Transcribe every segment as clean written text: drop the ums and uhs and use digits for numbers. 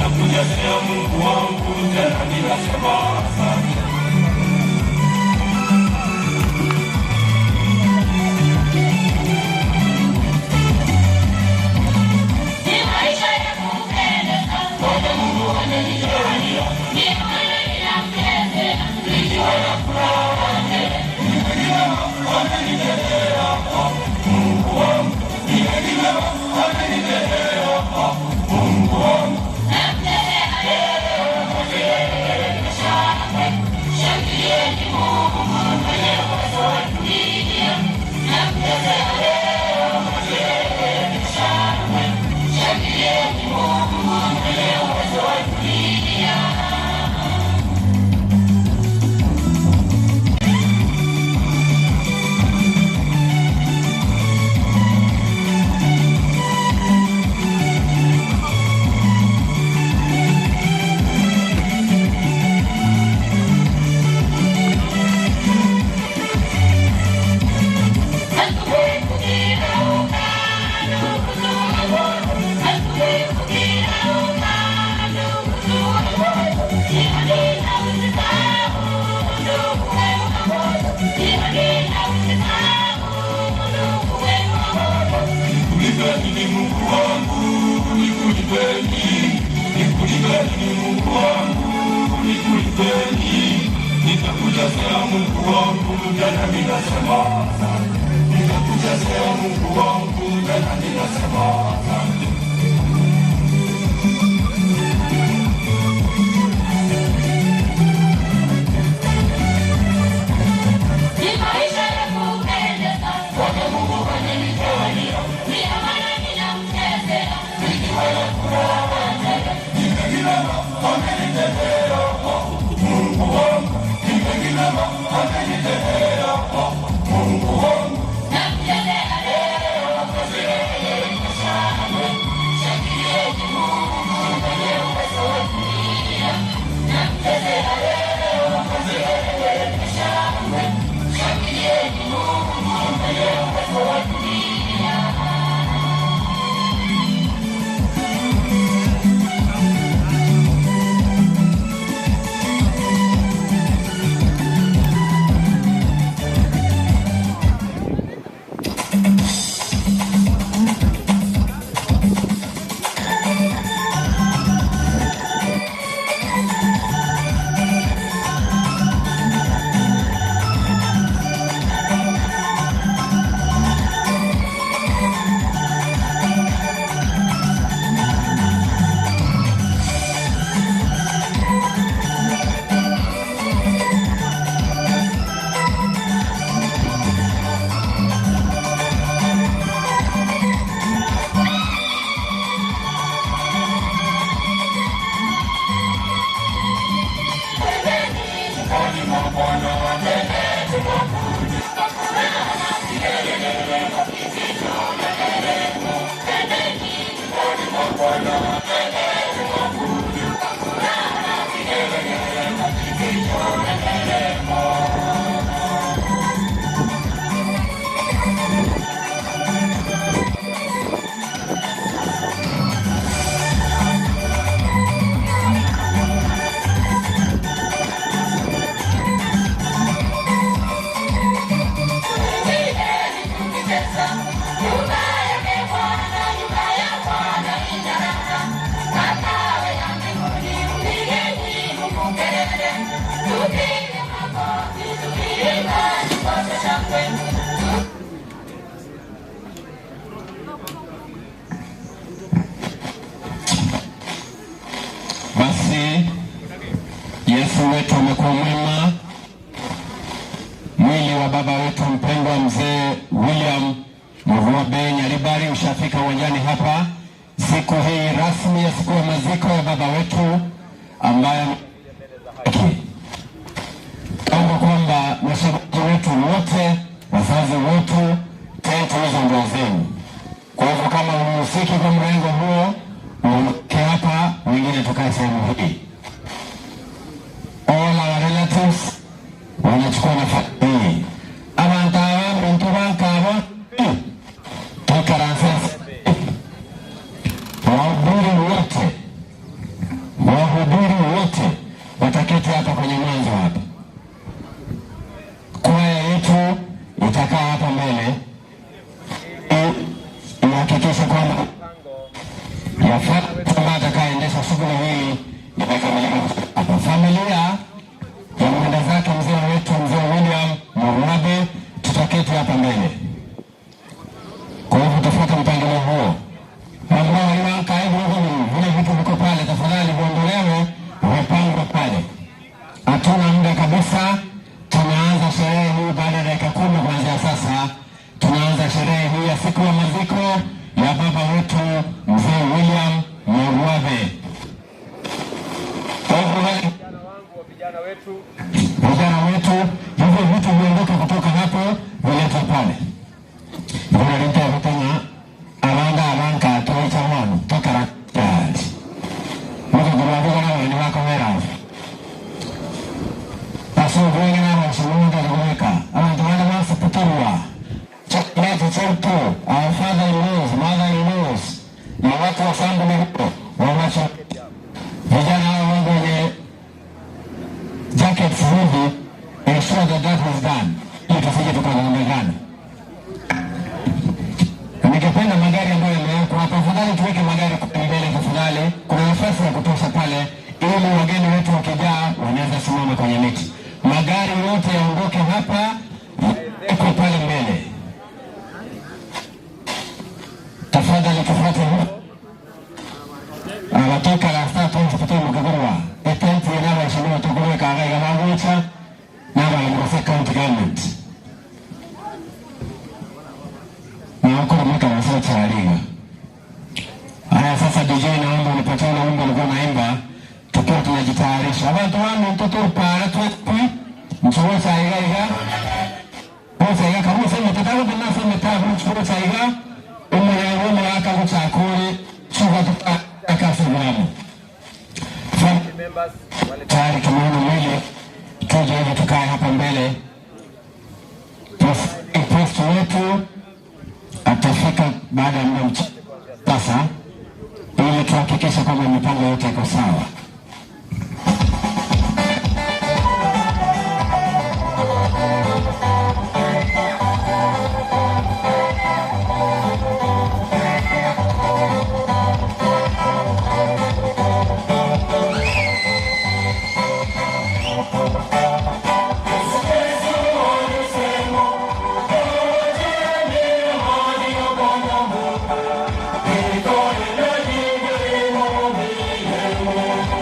Nitakujazia Mungu wangu, tena ninasema asante. Nikulipeni Mungu wangu, nikulipeni, nikulipeni Mungu wangu, nikulipeni. Nitakujazia Mungu wangu, tena ninasema asante. Nitakujazia Mungu wangu, tena ninasema asante. Basi Yesu wetu amekuwa mwema. Mwili wa baba wetu mpendwa mzee William Murwabe Nyaribari ushafika uwanjani hapa siku hii rasmi ya siku ya maziko ya baba wetu ambaye naomba kwamba mashabiki wetu wote, wazazi wetu, tenti hizo ndio zenu. Kwa hivyo kama unahusiki kwa mrengo huo, uondoke hapa, wengine tukae sehemu hii. All our relatives wanachukua nafasi hii. Abantu aba bankabo tukaransense wahubiri wote Itakaa hapa mbele ihakikishe kwamba ambaye atakayeendesha shughuli hii imekamilika hapa. Familia ya mwenda zake mzee wetu mzee William Murabe tutaketi hapa mbele. Kwa hivyo tufuate mpangilio huo. Ambao waliwaka hivi vile vitu viko pale, tafadhali viondolewe, vipangwe pale. Hatuna muda kabisa. Tunaanza sherehe hii baada ya dakika 10 kuanzia sasa. Tunaanza sherehe hii ya siku ya maziko ya baba wetu mzee William Murabe. Vijana wetu, hivyo vitu viondoke kutoka hapo viletwe pale. Vinaleta vitanya abanga abanka toicha mwana toka rakati. Mtu kuruka na wani wako mera. Paso wengi na washimunda kuweka. Abantu wale wasiputurwa. Chocolate chetu, our father in laws, mother in laws. Na watu wa family huko wanacho vijana hao wangu wenye jackets hivi, ensure that that was done ili tusije tukagombana. Ningependa magari ambayo yamewekwa hapa, afadhali tuweke magari mbele tafadhali. Kuna nafasi ya kutosha pale, ili wageni wetu wakijaa wanaweza simama kwenye miti. Magari yote yaondoke hapa, iko pale mbele. Tafadhali tufuate abatoka la saa tonzi kutoka mkagurwa etenti n'abashinwa tukuweka agaiga magucha n'abayobozi county government nakora mwaka wa sasa aliga. Haya sasa DJ, naomba unipatie na wimbo ulikuwa naimba tukiwa tunajitayarisha. Abantu wangu mtoto para tupi mchukue saiga iga. Saiga kama sema tataka bina sema tabu mchukue saiga umuya umuya akakuchakuri chuka tukakasubiramu. Tayari tumeona mwili, tuje hivi tukae hapa mbele. Priest wetu atafika baada ya muda mchache sasa, ili tuhakikishe kwamba mipango yote iko sawa. Thank you.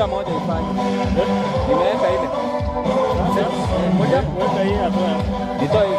Unajua moja ifanye. Nimeweka ile. Moja, weka hii hapo. Nitoe hii.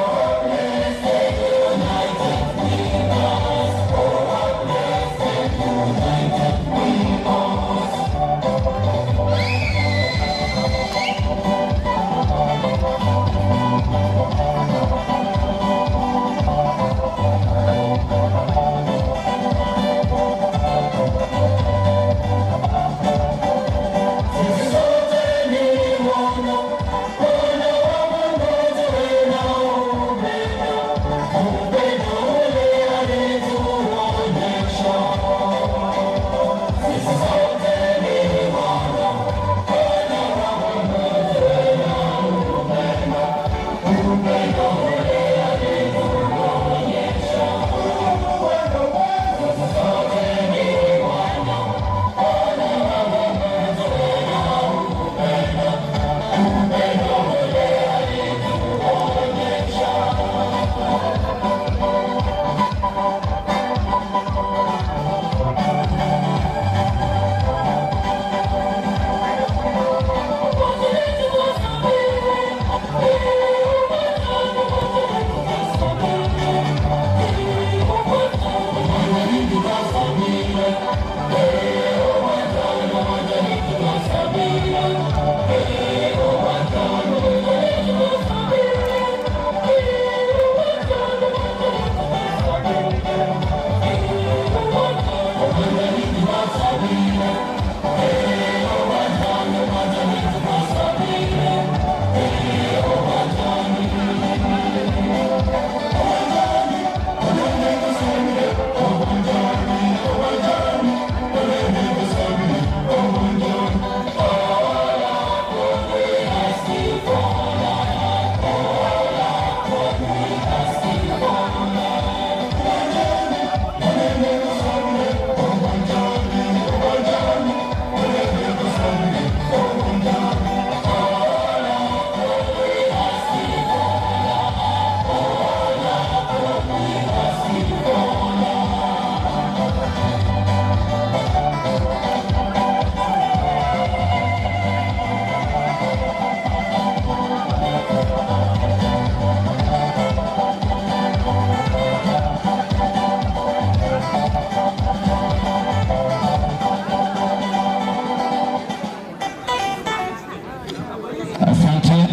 Asante.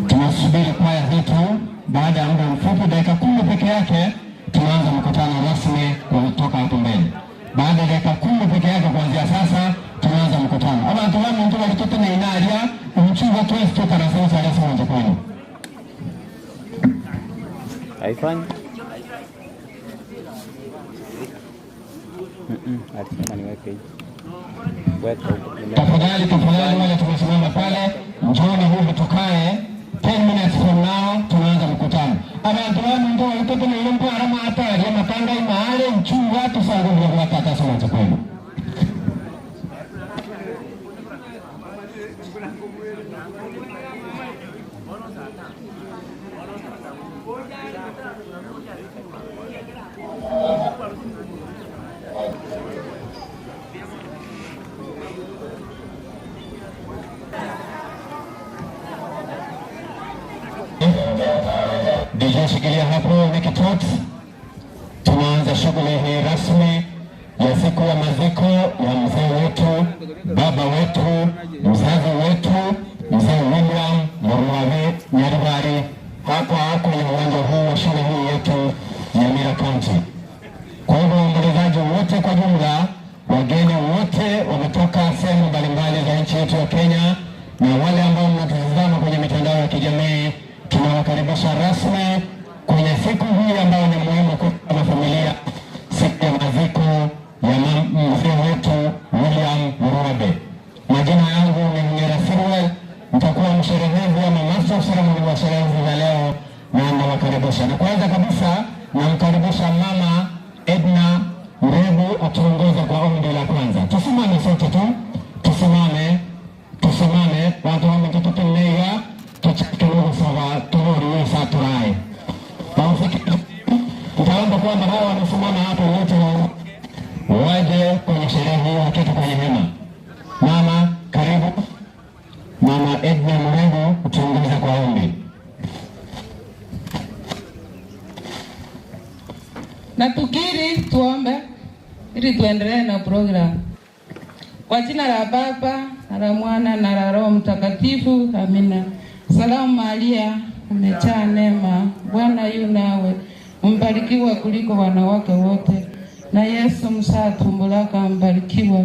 Tunasubiri kwaya zetu. Baada ya muda mfupi, dakika 10 peke yake, tunaanza mkutano rasmi kutoka hapo mbele. Baada ya dakika 10 peke yake kuanzia sasa, tunaanza mkutano. Abantu bamwe ndio walitoka na inaria mchunga twese tukarasema rasmi mjukoni. Haifanyi? Alisema niweke hii. Weka huko. Tafadhali, tafadhali wale tumesimama pale, njooni hivi tukae. 10 minutes from now tunaanza mkutano. Abantu bamwe ndio walitoka na ile mpara matari matanga imare mchunga tusangu kwa tata sema kwenu. DJ shikilia hapo Nicky Tot. Tunaanza shughuli hii rasmi ya siku ya maziko ya mzee wetu, baba wetu, mzazi wetu, mzee William Murwabe Nyaribari, hapa kwenye uwanja huu wa shule hii yetu Nyamira County. Kwa hivyo waombolezaji wote kwa jumla, wageni wote wametoka sehemu mbalimbali za nchi yetu ya Kenya, na wale ambao mnatazama kwenye mitandao ya kijamii, tunawakaribisha rasmi kwenye siku hii ambayo ni muhimu kwa familia, siku ya maziko ya mzee wetu William Murwabe. Majina yangu ni Mnyera Sirwel, nitakuwa msherehezi ama master of ceremony wa sherehe za leo, na nawakaribisha. Na kwanza kabisa namkaribisha Mama Edna Mrebu atuongoze kwa ombi la kwanza. Tusimame sote tu, tusimame, tusimame, watu wa mtoto tunaiga tucheke sawa tulori saturai. Nitaomba kwamba hawa wanasimama hapo wote waje kwenye sherehe hii, waketi kwenye hema. Mama Edna Murego utuongoze kwa ombi. Na tukiri tuombe ili tuendelee na program. Kwa jina la Baba na la Mwana na la Roho Mtakatifu, amina. Salamu Maria, umejaa neema, Bwana yu nawe, mbarikiwa kuliko wanawake wote, na Yesu mzaa tumbo lako mbarikiwa.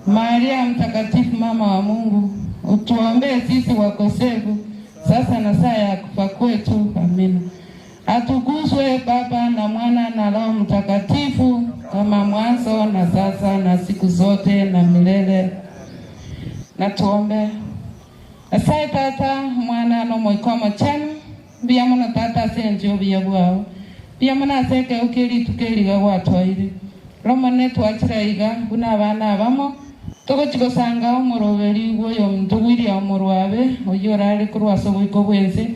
Maria Mtakatifu, mama wa Mungu, utuombee sisi wakosefu, sasa na saa ya kufa kwetu, amina. Atukuzwe Baba na Mwana na Roho Mtakatifu, kama mwanzo na sasa na siku zote na milele. Na tuombe. Asaye Tata, Mwana no moikomo chanu, mbia muno Tata asenje obuya bwao, mbia muno aseke ukeli tukeliga gwatwaire. Romo ne twachira iga buna abana abamo, togochigosanga omoroberi gwoyo omonto William Morwabe, oyio orare korwa ase oboiko bwense.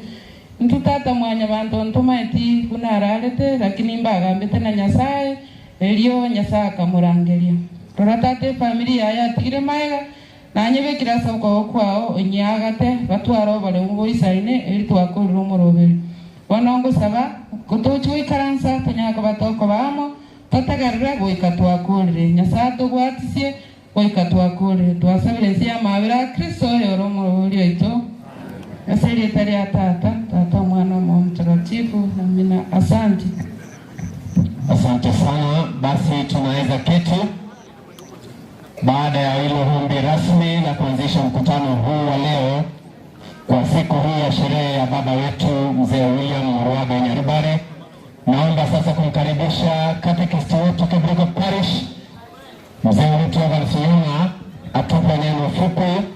Ntu Tata mwanya banto ntomaeti buna ararete, lakini mbagambete na Nyasaye, erio Nyasaye akamorangeria. Rora Tata efamiri yaye atigire maega, nanyebekire ase okoboko kwao onyiagate batware oboremu boisaine eri twakorire omoroberi. Bono ngosaba gotochi goikaransa tonyara koba tokobamo totegerere goika twakorire. Nyasaye atobwatisie goika twakorire. Twasabire ensi ya amabera a Kristo oyore omoroberi oito. Ase erieta ria Tata, Tata Mwana Roho Mtakatifu, amina. Asante. Asante sana. Basi tunaweza keti baada ya hilo ombi rasmi la kuanzisha mkutano huu wa leo kwa siku hii ya sherehe ya baba wetu Mzee William Morwabe Nyaribare. Naomba sasa kumkaribisha katekista wetu Kibrigo Parish, mzee wetu Evans Yuna, atupe neno fupi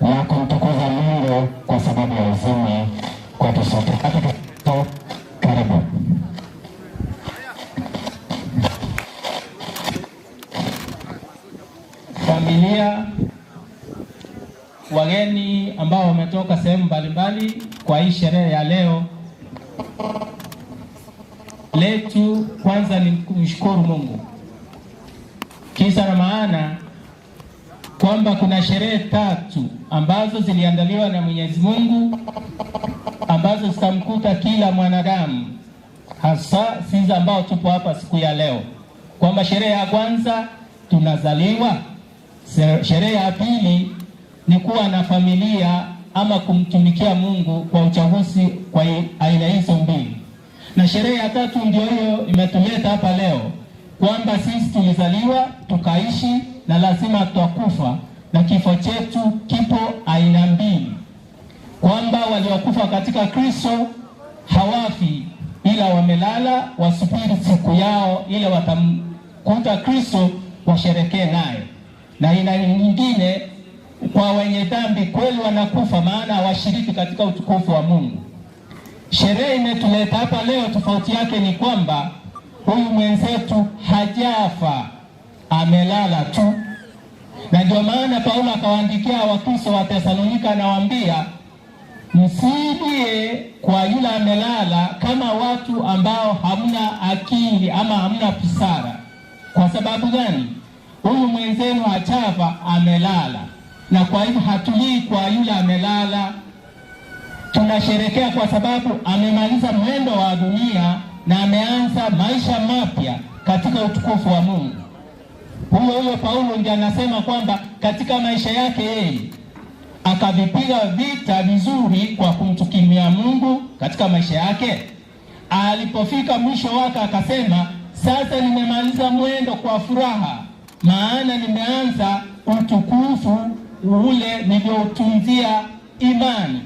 la kumtukuza Mungu kwa sababu ya uzima kwetu sote. Katekista, karibu. Familia, wageni ambao wametoka sehemu mbalimbali kwa hii sherehe ya leo letu, kwanza ni kumshukuru Mungu. Kisa na maana kwamba kuna sherehe tatu ambazo ziliandaliwa na Mwenyezi Mungu ambazo zitamkuta kila mwanadamu, hasa sisi ambao tupo hapa siku ya leo, kwamba sherehe ya kwanza tunazaliwa, sherehe ya pili ni kuwa na familia ama kumtumikia Mungu kwa uchaguzi kwa aina hizo mbili, na sherehe ya tatu ndio hiyo imetuleta hapa leo, kwamba sisi tulizaliwa tukaishi na lazima tutakufa, na kifo chetu kipo aina mbili, kwamba waliokufa katika Kristo hawafi ila wamelala, wasubiri siku yao ile watamkuta Kristo washerekee naye. Na aina nyingine kwa wenye dhambi kweli wanakufa, maana hawashiriki katika utukufu wa Mungu. Sherehe imetuleta hapa leo, tofauti yake ni kwamba huyu mwenzetu hajafa, amelala tu. Na ndio maana Paulo akawaandikia Wakristo wa Tesalonika, anawaambia msilie kwa yule amelala kama watu ambao hamna akili ama hamna busara. Kwa sababu gani? Huyu mwenzenu hajafa, amelala. Na kwa hivyo hatulii kwa yule amelala. Tunasherekea kwa sababu amemaliza mwendo wa dunia na ameanza maisha mapya katika utukufu wa Mungu. Huyo huyo Paulo ndiye anasema kwamba katika maisha yake yeye akavipiga vita vizuri kwa kumtukimia Mungu katika maisha yake. Alipofika mwisho wake akasema, sasa nimemaliza mwendo kwa furaha, maana nimeanza utukufu ule nilioutunzia imani.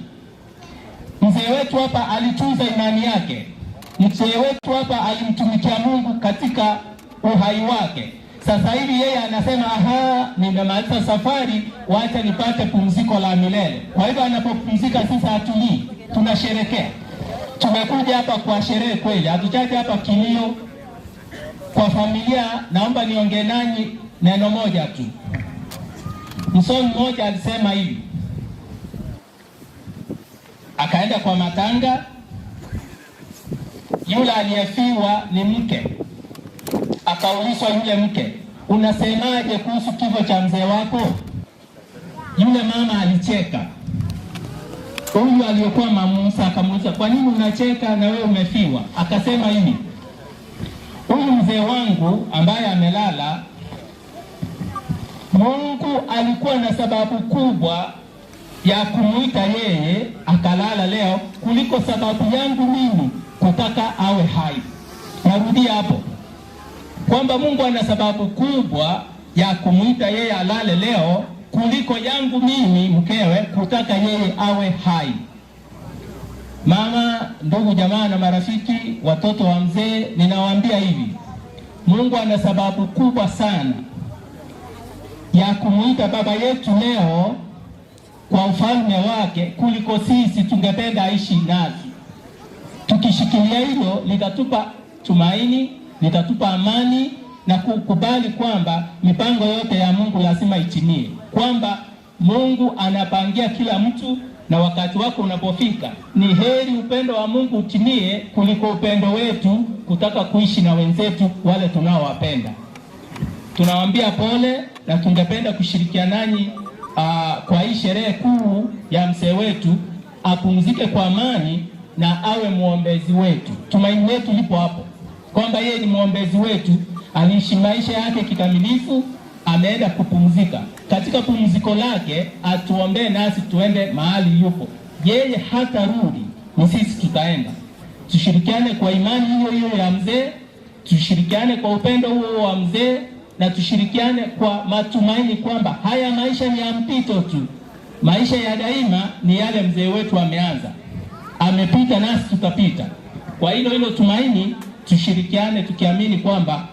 Mzee wetu hapa alitunza imani yake. Mzee wetu hapa alimtumikia Mungu katika uhai wake. Sasa hivi yeye anasema, aha, nimemaliza safari, wacha nipate pumziko la milele. Kwa hivyo anapopumzika sasa hatulii, tunasherekea. Tumekuja hapa kwa sherehe kweli, hatujaja hapa kilio. Kwa familia, naomba niongee nanyi neno moja tu. Msomi mmoja alisema hivi, akaenda kwa matanga, yule aliyefiwa ni mke. Akaulizwa yule mke, unasemaje kuhusu kifo cha mzee wako? Yule mama alicheka. Huyu aliyokuwa Mama Musa akamuuliza, kwa nini unacheka na wewe umefiwa? Akasema hivi, huyu mzee wangu ambaye amelala, Mungu alikuwa na sababu kubwa ya kumuita yeye akalala leo kuliko sababu yangu mimi kutaka awe hai. Narudia hapo kwamba Mungu ana sababu kubwa ya kumuita yeye alale leo kuliko yangu mimi mkewe kutaka yeye awe hai. Mama, ndugu, jamaa na marafiki, watoto wa mzee, ninawaambia hivi, Mungu ana sababu kubwa sana ya kumuita baba yetu leo kwa ufalme wake kuliko sisi tungependa aishi nasi. Tukishikilia hilo litatupa tumaini, litatupa amani na kukubali kwamba mipango yote ya Mungu lazima itimie, kwamba Mungu anapangia kila mtu na wakati wako unapofika, ni heri upendo wa Mungu utimie kuliko upendo wetu kutaka kuishi na wenzetu wale tunaowapenda. Tunawaambia pole na tungependa kushirikiana nanyi kwa hii sherehe kuu ya mzee wetu, apumzike kwa amani na awe muombezi wetu. Tumaini letu lipo hapo, kwamba yeye ni muombezi wetu, aliishi maisha yake kikamilifu, ameenda kupumzika. Katika pumziko lake atuombee nasi tuende mahali yupo. Yeye hatarudi, ni sisi tutaenda. Tushirikiane kwa imani hiyo hiyo ya mzee, tushirikiane kwa upendo huo wa mzee, na tushirikiane kwa matumaini kwamba haya maisha ni ya mpito tu. Maisha ya daima ni yale mzee wetu ameanza, amepita, nasi tutapita. Kwa hilo hilo tumaini, tushirikiane tukiamini kwamba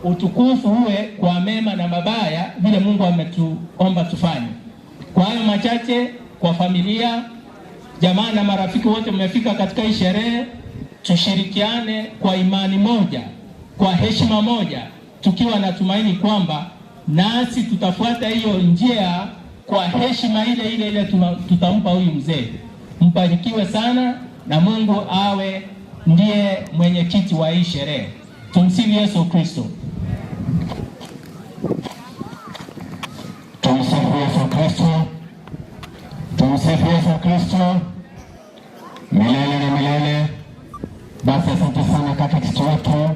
utukufu uwe kwa mema na mabaya, vile Mungu ametuomba tufanye. Kwa hayo machache, kwa familia, jamaa na marafiki wote mmefika katika hii sherehe, tushirikiane kwa imani moja, kwa heshima moja, tukiwa na tumaini kwamba nasi tutafuata hiyo njia kwa heshima ile ile ile tutampa huyu mzee. Mbarikiwe sana na Mungu awe ndiye mwenyekiti wa hii sherehe. Tumsifu Yesu Kristo. Tumsifu Yesu Kristo. Tumsifu Yesu Kristo milele na milele. Basi asante sana katekista wetu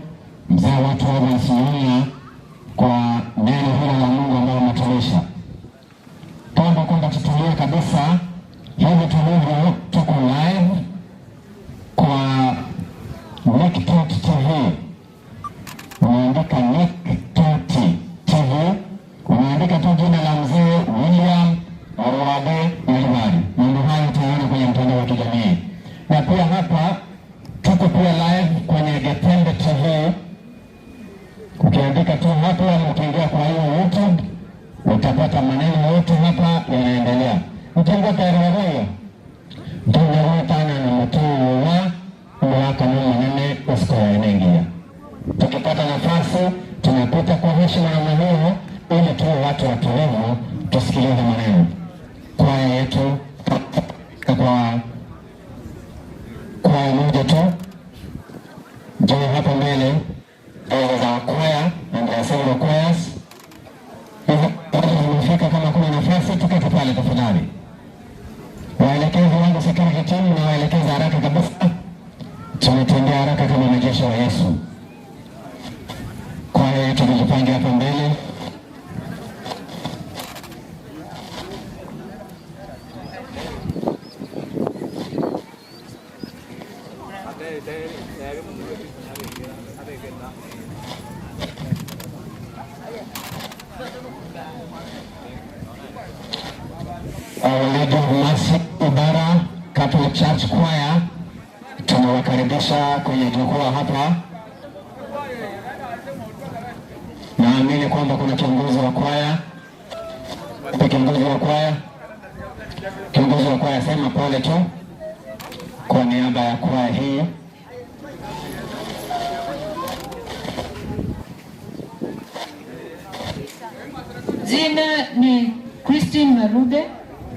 mzee wetu Evans Junior kwa neno hilo la Mungu ambalo umetulisha. Tuombe kwamba tutulie kabisa hivi tulivyo, tuko live kwa Nick Tot TV. Unaandika Nick Tot TV, unaandika tu jina la mzee William Orwade Nyaribari. Mambo hayo utayaona kwenye mtandao wa kijamii, na pia hapa tuko pia live kwenye Getembe TV. Ukiandika tu hapo ama ukiingia kwa hiyo YouTube utapata maneno yote hapa yanaendelea. Mtengo tarwaroyo ndungarutana na mutuwa mwaka munene usikoenengia. Tukipata nafasi tunapita kwa heshima na maneno ili tuwe watu watulivu, tusikilize maneno. Kwaya yetu kwa kwaya moja tu njoo hapa mbele, mbele za kwaya and there are several choirs. Hivi zimefika, kama kuna nafasi tuketi pale tafadhali. Waelekezi wangu security team na waelekeza haraka kabisa, tunatembea haraka kama wanajeshi wa Yesu. Kwaya yetu tujipange hapa mbele. Our Lady of Mercy Ibara Catholic Church Choir tunawakaribisha kwenye jukwaa hapa. Naamini kwamba kuna kiongozi wa kwaya. Kiongozi wa kwaya, kiongozi wa kwaya, sema pole tu kwa niaba ya kwaya hii. Jina ni Christine Maruge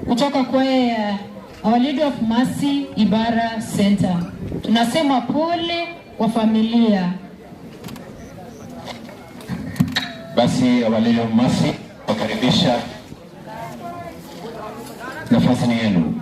kutoka kwaya ya Our Lady of Mercy Ibara Center. Tunasema pole kwa familia. Basi Our Lady of Mercy wakaribisha, nafasi ni yenu.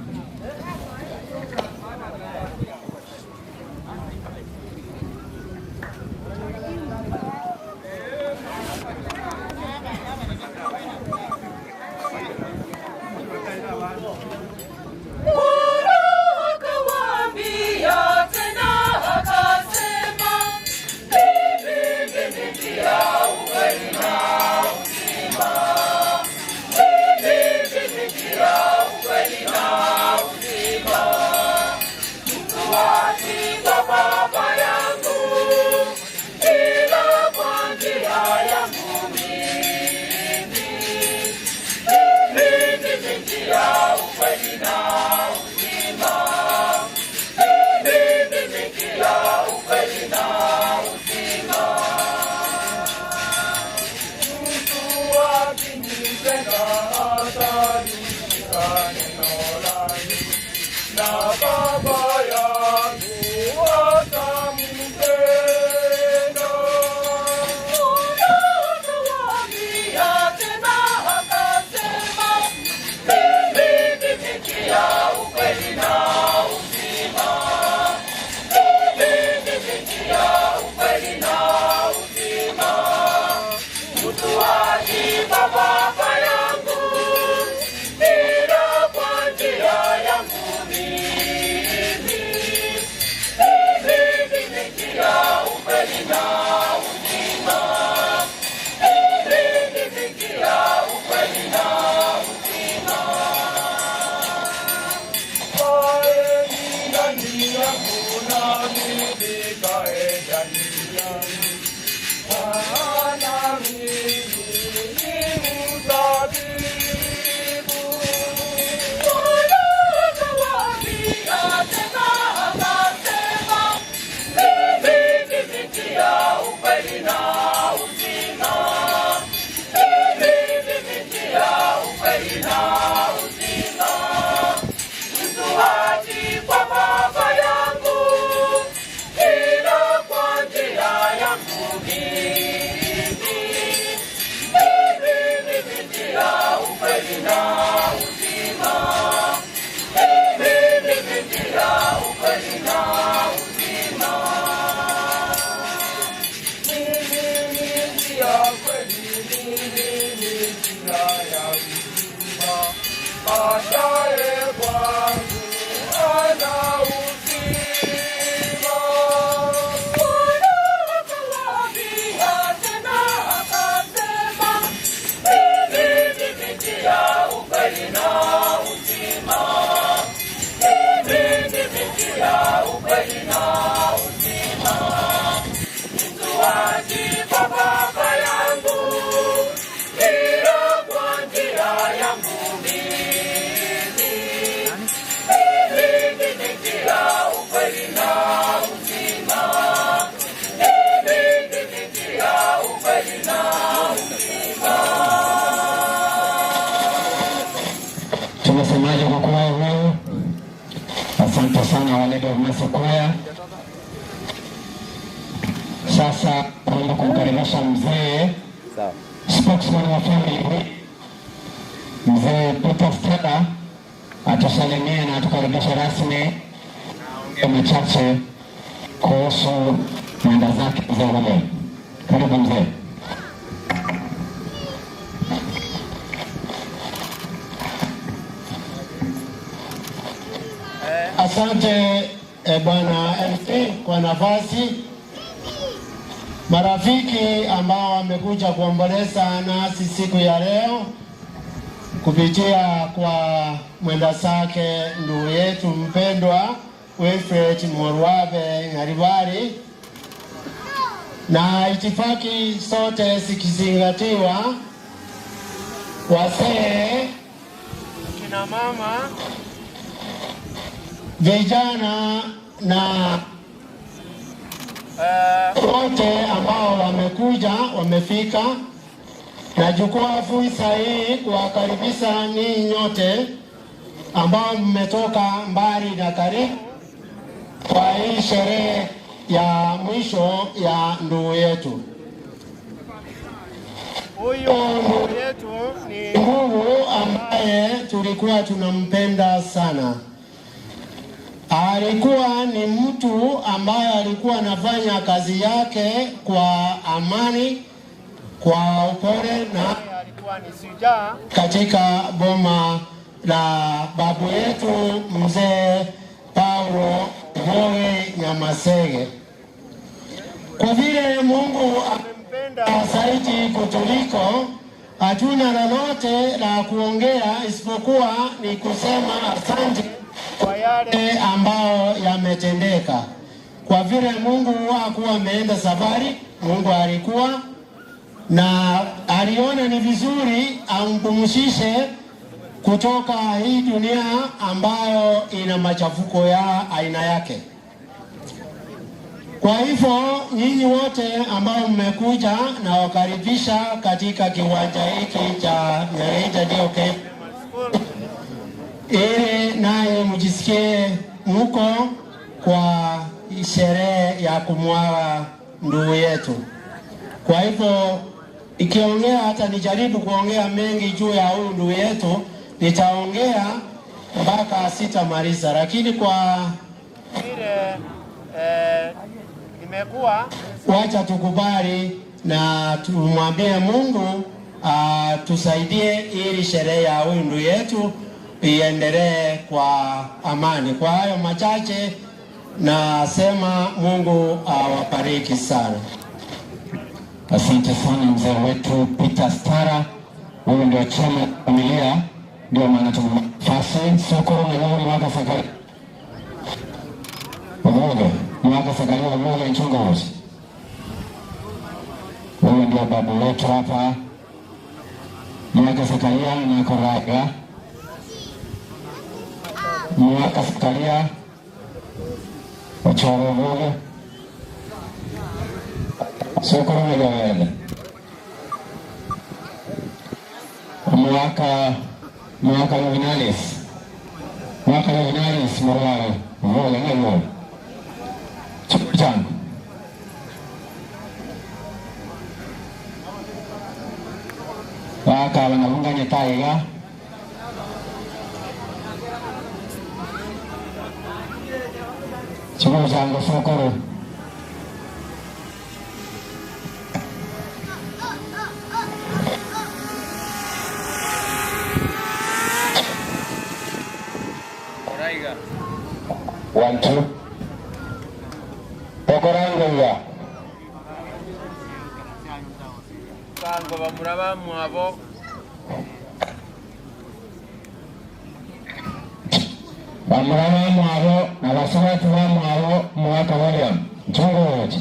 sana Our Lady of Mercy Choir. Sasa naomba kumkaribisha mzee spokesman wa family, mzee Peter Stella atusalimie na atukaribishe rasmi, aongee machache kuhusu mwenda zake mzee William. Karibu mzee. Asante bwana MC kwa nafasi. Marafiki ambao wamekuja kuomboleza nasi siku ya leo kupitia kwa mwenda zake ndugu yetu mpendwa Wilfred Morwabe Nyaribari, na itifaki sote zikizingatiwa, wazee, kina mama, vijana na wote ambao wamekuja wamefika, nachukua fursa hii kuwakaribisha ninyi nyote ambao mmetoka mbali na karibu kwa hii sherehe ya mwisho ya ndugu yetu. Huyu ndugu yetu ni ndugu ambaye tulikuwa tunampenda sana. Alikuwa ni mtu ambaye alikuwa anafanya kazi yake kwa amani, kwa upole, na alikuwa ni shujaa katika boma la babu yetu mzee Paulo Goe Nyamasege. Kwa vile Mungu amempenda zaidi kutuliko, hatuna lolote la kuongea isipokuwa ni kusema asante kwa yale ambao yametendeka. Kwa vile Mungu hakuwa ameenda safari, Mungu alikuwa na aliona ni vizuri ampumzishe kutoka hii dunia ambayo ina machafuko ya aina yake. Kwa hivyo nyinyi wote ambao mmekuja na wakaribisha katika kiwanja hiki cha Nyareja DOK ili naye mjisikie mko kwa sherehe ya kumwaga ndugu yetu. Kwa hivyo ikiongea, hata nijaribu kuongea mengi juu ya huyu ndugu yetu, nitaongea mpaka sitamaliza, lakini kwa vile imekuwa, wacha tukubali na tumwambie Mungu tusaidie ili sherehe ya huyu ndugu yetu iendelee kwa amani. Kwa hayo machache nasema Mungu awabariki sana. Asante sana mzee wetu Peter Stara. Huyu ndio chama familia, ndio maana tumemfasi sokoro na wao mwaka sakali. Ogogo, mwaka sakali wa nchunga wote. Huyu ndio babu wetu hapa. Mwaka sakalia na koraga. Mwaka sakalia wachoro ogogo. Sokoro na gawele. Mwaka Juvenalis. Mwaka Juvenalis Morwale. Vole ngelo. Chukuchan. Waka wanabunga nyetaiga. Chukuchan go sokoro. One, two. Pokorango ya. Kango bamuraba mwabo. Bamuraba mwabo na basubatu ba mwabo mwaka William. Mchungu wote.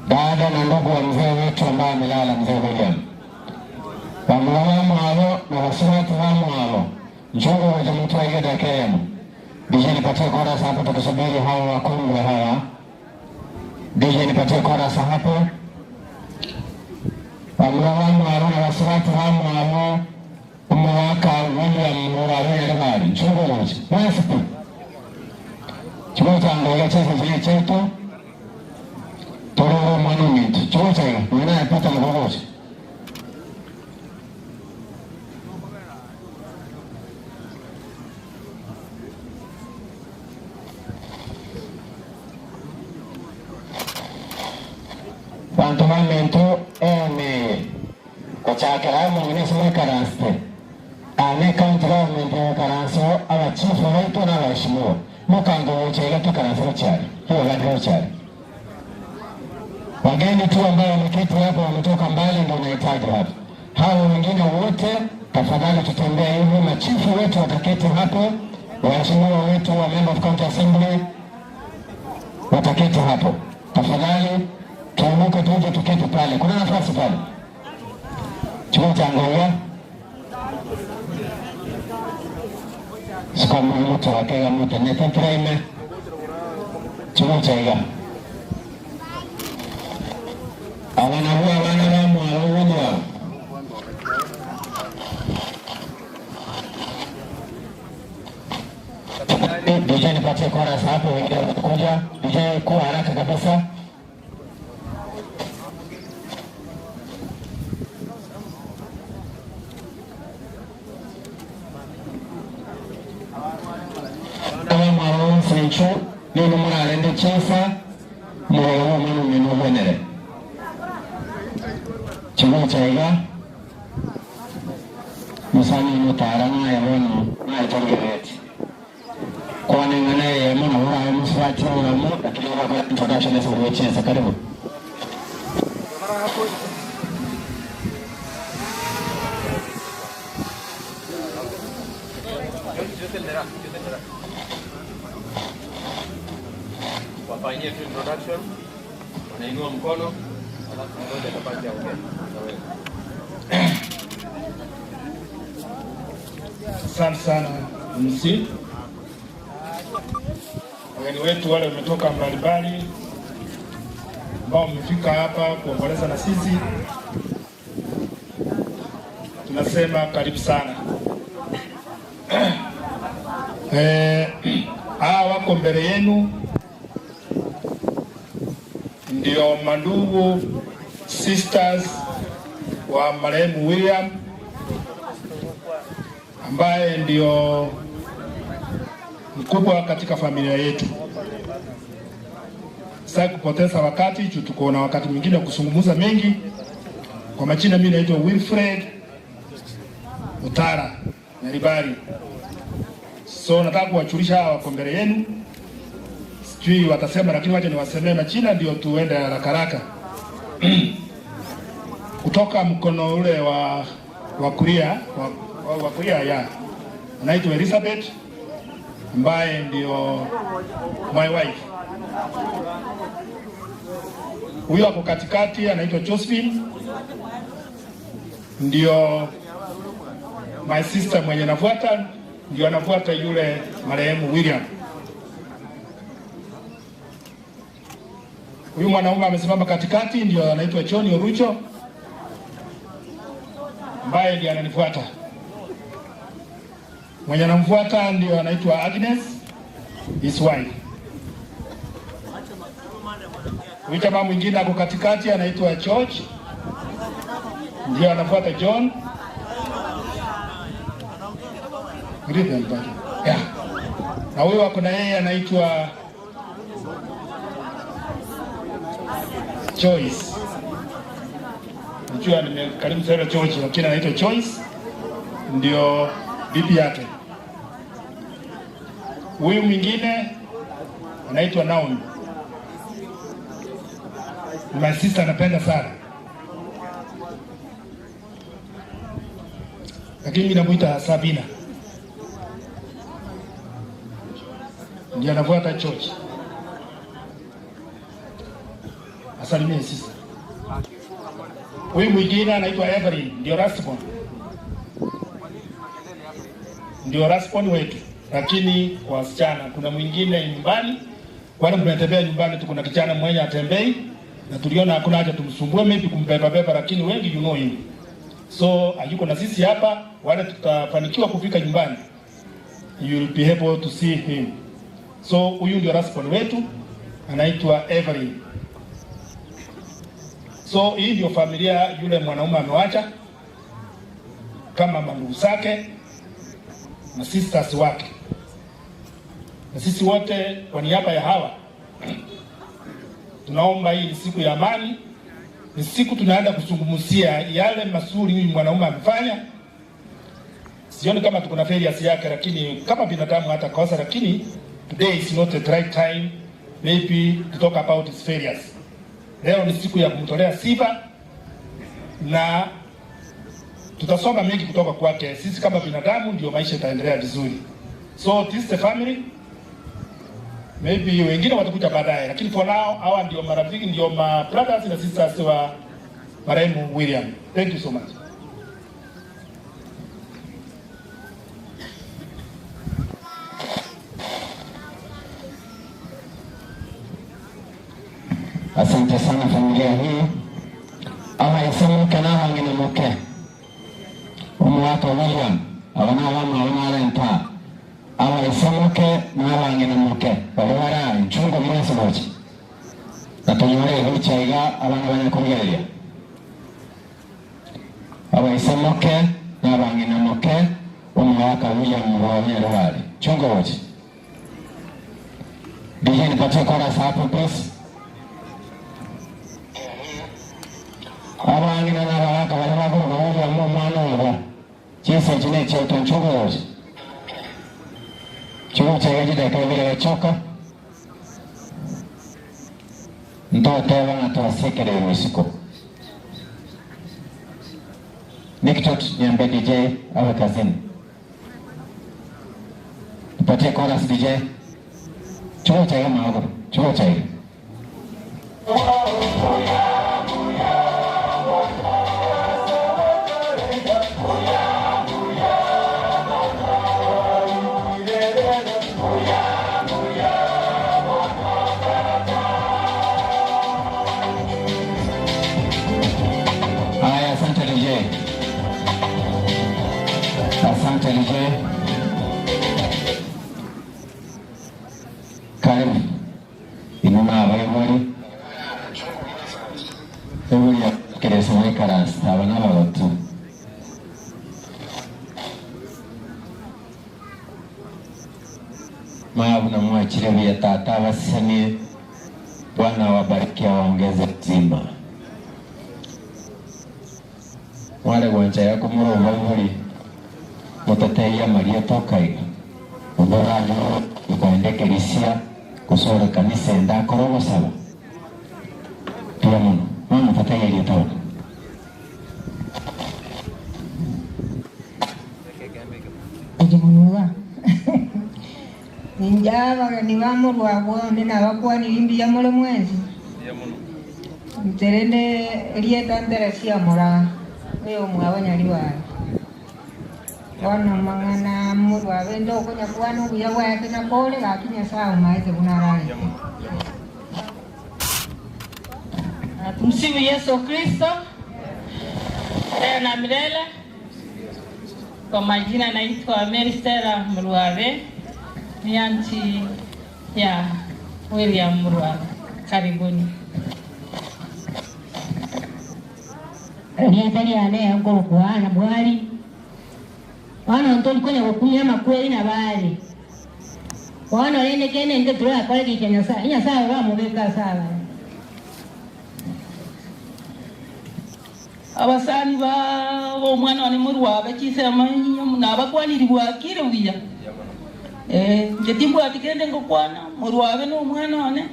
Dada na ndugu wa mzee wetu ambaye amelala, mzee William. Bamuraba mwabo na basubatu ba mwabo. Mchungu wote mtu aige dakemu. DJ nipatie chorus hapo tukisubiri hao wakongwe hawa. DJ nipatie chorus hapo. Bamuraba mwabo na basubatu ba mwabo Omwaka William Murabe Nyaribari nchunguluzi mwesipi chikucha ngoga chese chile chetu tororo monument chikucha mwena yapita mgogozi. Pantomamento eme kochakera mwene sima karanste ane county government ya karanso aba chief wetu na waheshimiwa mukango wochega tu karanso chali hiyo gadi chali wageni tu ambao wameketi hapa wametoka mbali ndio unahitaji hapa. Hao wengine wote tafadhali tutembee hivi, machifu wetu wataketi hapo, waheshimiwa wetu wa member of county assembly wataketi hapo. Tafadhali tuinuke tuje tuketi pale. Kuna nafasi pale. Chukua changoya. Sikamu mtu akega mtu netentraime. Chukua chaiga. Abana huwa abana bamu abawulya. DJ nipatie chorus hapo, wengine watakuja. DJ kuwa haraka kabisa. Nino murarende chesa muromo manu minu wenere chimo chaiga musani no taranga ya bono na itongereti kwa ningana ya mono ura muswati ura mo lakini ura kwa introduction ya chesa karibu. Wafanyie tu introduction, wanainua mkono, alafu mmoja atabaki aongee. Asante sana MC. Wageni wetu wale wametoka mbalimbali ambao wamefika hapa kuomboleza na sisi, tunasema karibu sana. Hawa wako mbele yenu ndio mandugu sisters wa marehemu William ambaye ndio mkubwa katika familia yetu. Sasa kupoteza wakati, tuko na wakati mwingine kuzungumza mengi. Kwa majina mimi naitwa Wilfred Mutara Nyaribari. So nataka kuwachulisha hawa wako mbele yenu. Sijui watasema, lakini wacha niwasemee majina ndio tuende haraka haraka. Kutoka mkono ule wa kulia, wa kulia ya anaitwa Elizabeth ambaye ndio my wife. Huyo hapo katikati anaitwa Josephine, ndio my sister mwenye nafuata, ndio anafuata yule marehemu William. Huyu mwanaume amesimama katikati ndio anaitwa John Orucho ambaye ndiye ananifuata. Mwenye anamfuata ndio anaitwa Agnes, his wife. Huyu jamaa mwingine ako katikati anaitwa George, ndio anafuata John. Yeah. Na huyu ako na yeye anaitwa Joyce. Najua nimekarimu sana George, lakini anaitwa Joyce, ndio bibi yake. Huyu mwingine anaitwa Naomi. My sister anapenda sana, lakini mimi namuita Sabina. Ndiye anafuata George. Asalimie sister. Huyu mwingine anaitwa Evelyn, ndio Rasbon. Ndio Rasbon wetu. Lakini kwa wasichana kuna mwingine nyumbani, wale mnatembea nyumbani tu, kuna kijana mwenye atembei na tuliona hakuna haja tumsumbue, maybe kumbeba beba, lakini wengi you know him. So hayuko na sisi hapa, wale tutafanikiwa kufika nyumbani, you will be able to see him. So huyu ndio last wetu, anaitwa Evelyn. So hii ndio familia yule mwanaume amewacha, kama mandugu zake na sisters wake. Na sisi wote kwa niaba ya hawa tunaomba, hii ni siku ya amani, ni siku tunaenda kuzungumzia yale mazuri huyu mwanaume amefanya. Sioni kama tuko na failures yake, lakini kama binadamu hata kosa, lakini today is not the right time maybe to talk about his failures. Leo ni siku ya kumtolea sifa na tutasoma mengi kutoka kwake. Sisi kama binadamu ndio maisha itaendelea vizuri. So this is the family. Maybe wengine watakuja baadaye, lakini for now hawa ndio marafiki, ndio ma brothers na sisters wa marehemu William. Thank you so much. Asante sana familia hii. Ama isemuke na wangine muke. Umuwaka William, abana wama abana renta. Ama isemuke na wangine muke. Bali nchungo mwese mochi. Na tunyore huchaiga abana banyakugeria. Aba isemuke na wangine muke. Umuwaka William wa Nyarwari. Chungo mochi. DJ nipatie chorus hapo please. Abangina n'ababaka bali bakuru mu mwana oyo chise chine cheto nchogozi chuo chega dakika ibiri gachoka ntoteba na twasekere misiko Nikitot niambe DJ awe kazini. Nipatie chorus DJ. Chuo chega mago chuo chega. Asante DJ. Karibu. Inuma abayobori. Eburi keresa muri karasta abana bagotu. Mabu na mwachire bya tata basanie. Bwana wabariki awaongeze uzima. Wale gwanja yako murumva buri muteteia Maria tokaiga undorano ukaendekerisia kusora kanisa ndakorogo saba pia muno mama muteteia iria tona ajimunua ninjaba ni bamurwa bwonde nabakwani limbi ya mule mwezi nterende rieta ntere mura oyo mwabanyali wana mangana murwa bendo konya kwano buya bwake na kole gakinya sawa maite bunarali. Tumsifu Yesu Kristo leo na milele. Kwa majina naitwa Mary Stella Mruave, ni auntie ya William Mruave. Karibuni. Rietali ane yango kuana bwali wana ntoli konya kukumya makweli na bali wana lende kene nge tuwa kwa liki kenya saa inya saa wa mubeka saa abasani ba omwana wani Mruave chisema nabakwaniribwa akire buya nje atikende ngokwana Mruave no omwana wane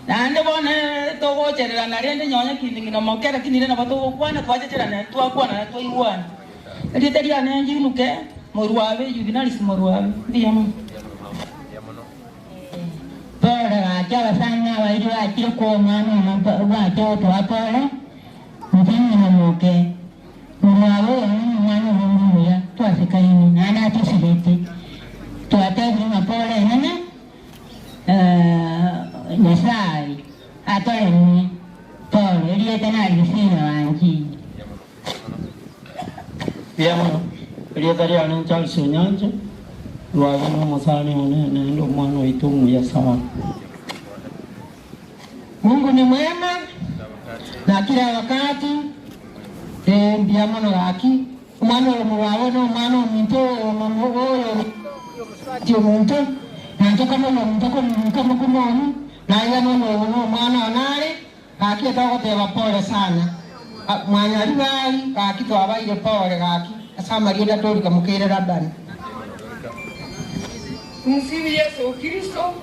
nande bona togocherera narende nyonya kindingina mokera kinire na batogokwana twachecherana twakwana twaiwana Riteria nenji nuke Mruave Juvenalis Mruave ndiyo pole gacha basanga bairi bakire ko mwana bacho twapole mutini muke Mruave mwana mumuya twasikaini nana tusilete twatebri mapole nana Nyasaye atore ni pole riete na lisina wanji. Biamono rietharia ni Charles Onyanja rwabe no musani onene ndo mwana witu muya sawa. Mungu ni mwema na kila wakati. Biamono gaki omwana oyo no omwana omuntu oyo omuntu nanjoka mono omuntu komukumonu naiga nono omwana onare gaki etogoteba pole sana mwanyari bai gaki twabaire pole gaki asamaria ndatũrika mukire Labani. Tumsifu Yesu Kristo.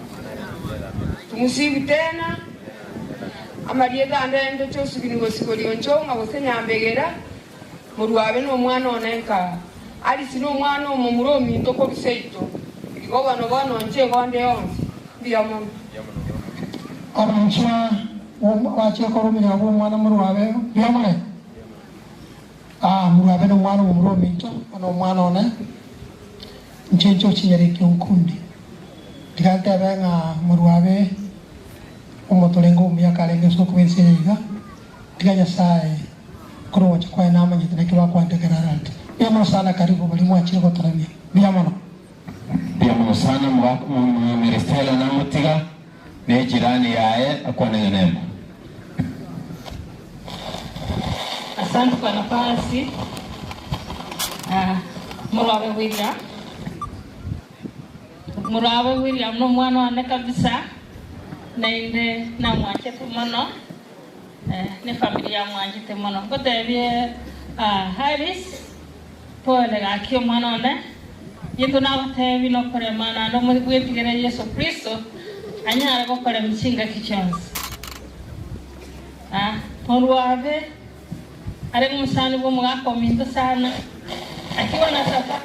Tumusifu tena. Amarieta andende chosugini gosigori onchonga gose nyambegera murwabe no mwana onenka alisi no mwana omomuro minto ko biseito igo bano bano nche gonde onsi biamono Abanchwa wache korumira bo mwana murwabe biamone murwabe no mwana omomuro minto ono mwana one nchencho chinyariki onkundi digante benga murwabe omotolengo umia kalenge soko benseyiga tiganya sai kurocha kwa nama nyitene kiwa kwa ntekerarante biamono sana. Karibu bali mwachire gotoramia biamono. Biamono sana Mwerestela na Mutiga ne jirani yae akwanengenemo. Asante kwa nafasi. Murabe William. Murabe William no mwana wane kabisa. Nainde na mwachete mono. Ne familia mwachete mono. Kotebie Harris pole gaki mwana one. Yintu nabatebi no koremana no mwetigere Yesu Kristo anyara gokora mchinga kichonsi. Murwabe ari musani bwo mwakominto sana akiwa na safari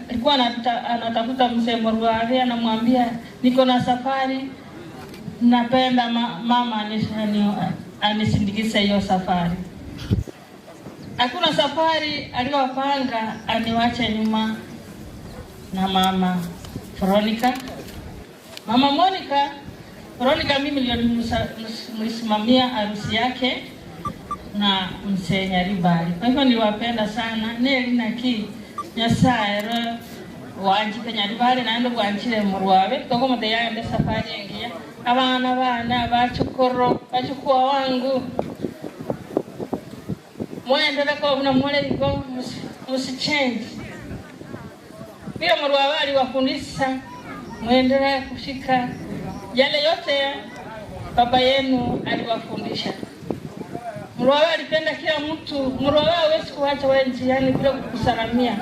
alikuwa anatafuta mzee Murwabe, anamwambia niko na safari, napenda mama anisindikize hiyo safari. Hakuna safari aliyopanga aniwache nyuma na mama Veronica. Mama Monica, Veronica mimi ndio nilisimamia harusi yake na mzee Nyaribali. Kwa hivyo niliwapenda sana. Neli na ki Nyasaye ro wanjite Nyaribali naende bwanchire Murwabe toko mote yaende safari engiya abana bana bachukoro bachukua wangu muendeleko na muleriko musichange bila Murwabe aliwafundisha muendelee kushika yale yote baba yenu aliwafundisha. Murwabe alipenda kila mtu. Murwabe hawezi kuacha wewe njiani bila kukusalamia.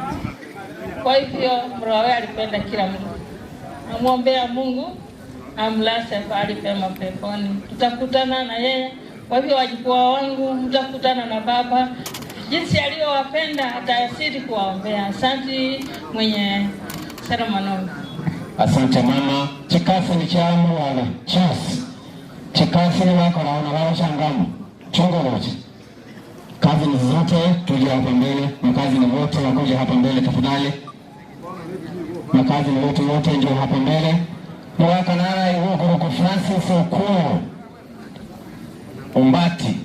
Kwa hivyo Murwabe alipenda kila mtu. Namuombea Mungu amlaze pahali pema peponi. Tutakutana na yeye. Kwa hivyo wajukuu wangu mtakutana na baba. Jinsi aliyowapenda atazidi kuwaombea. Asante mwenye Salomon. Asante mama. Chikafu ni cha Murwabe. Chas. Chikafu ni wako naona wao shangamu. Chunga wote. Kazi ni zote tuje hapa mbele, makazi ni wote wakoje hapa mbele tafadhali. Makazi ni wote wote ndio hapa mbele. Mwaka nara yuko Francis Okuo. Umbati.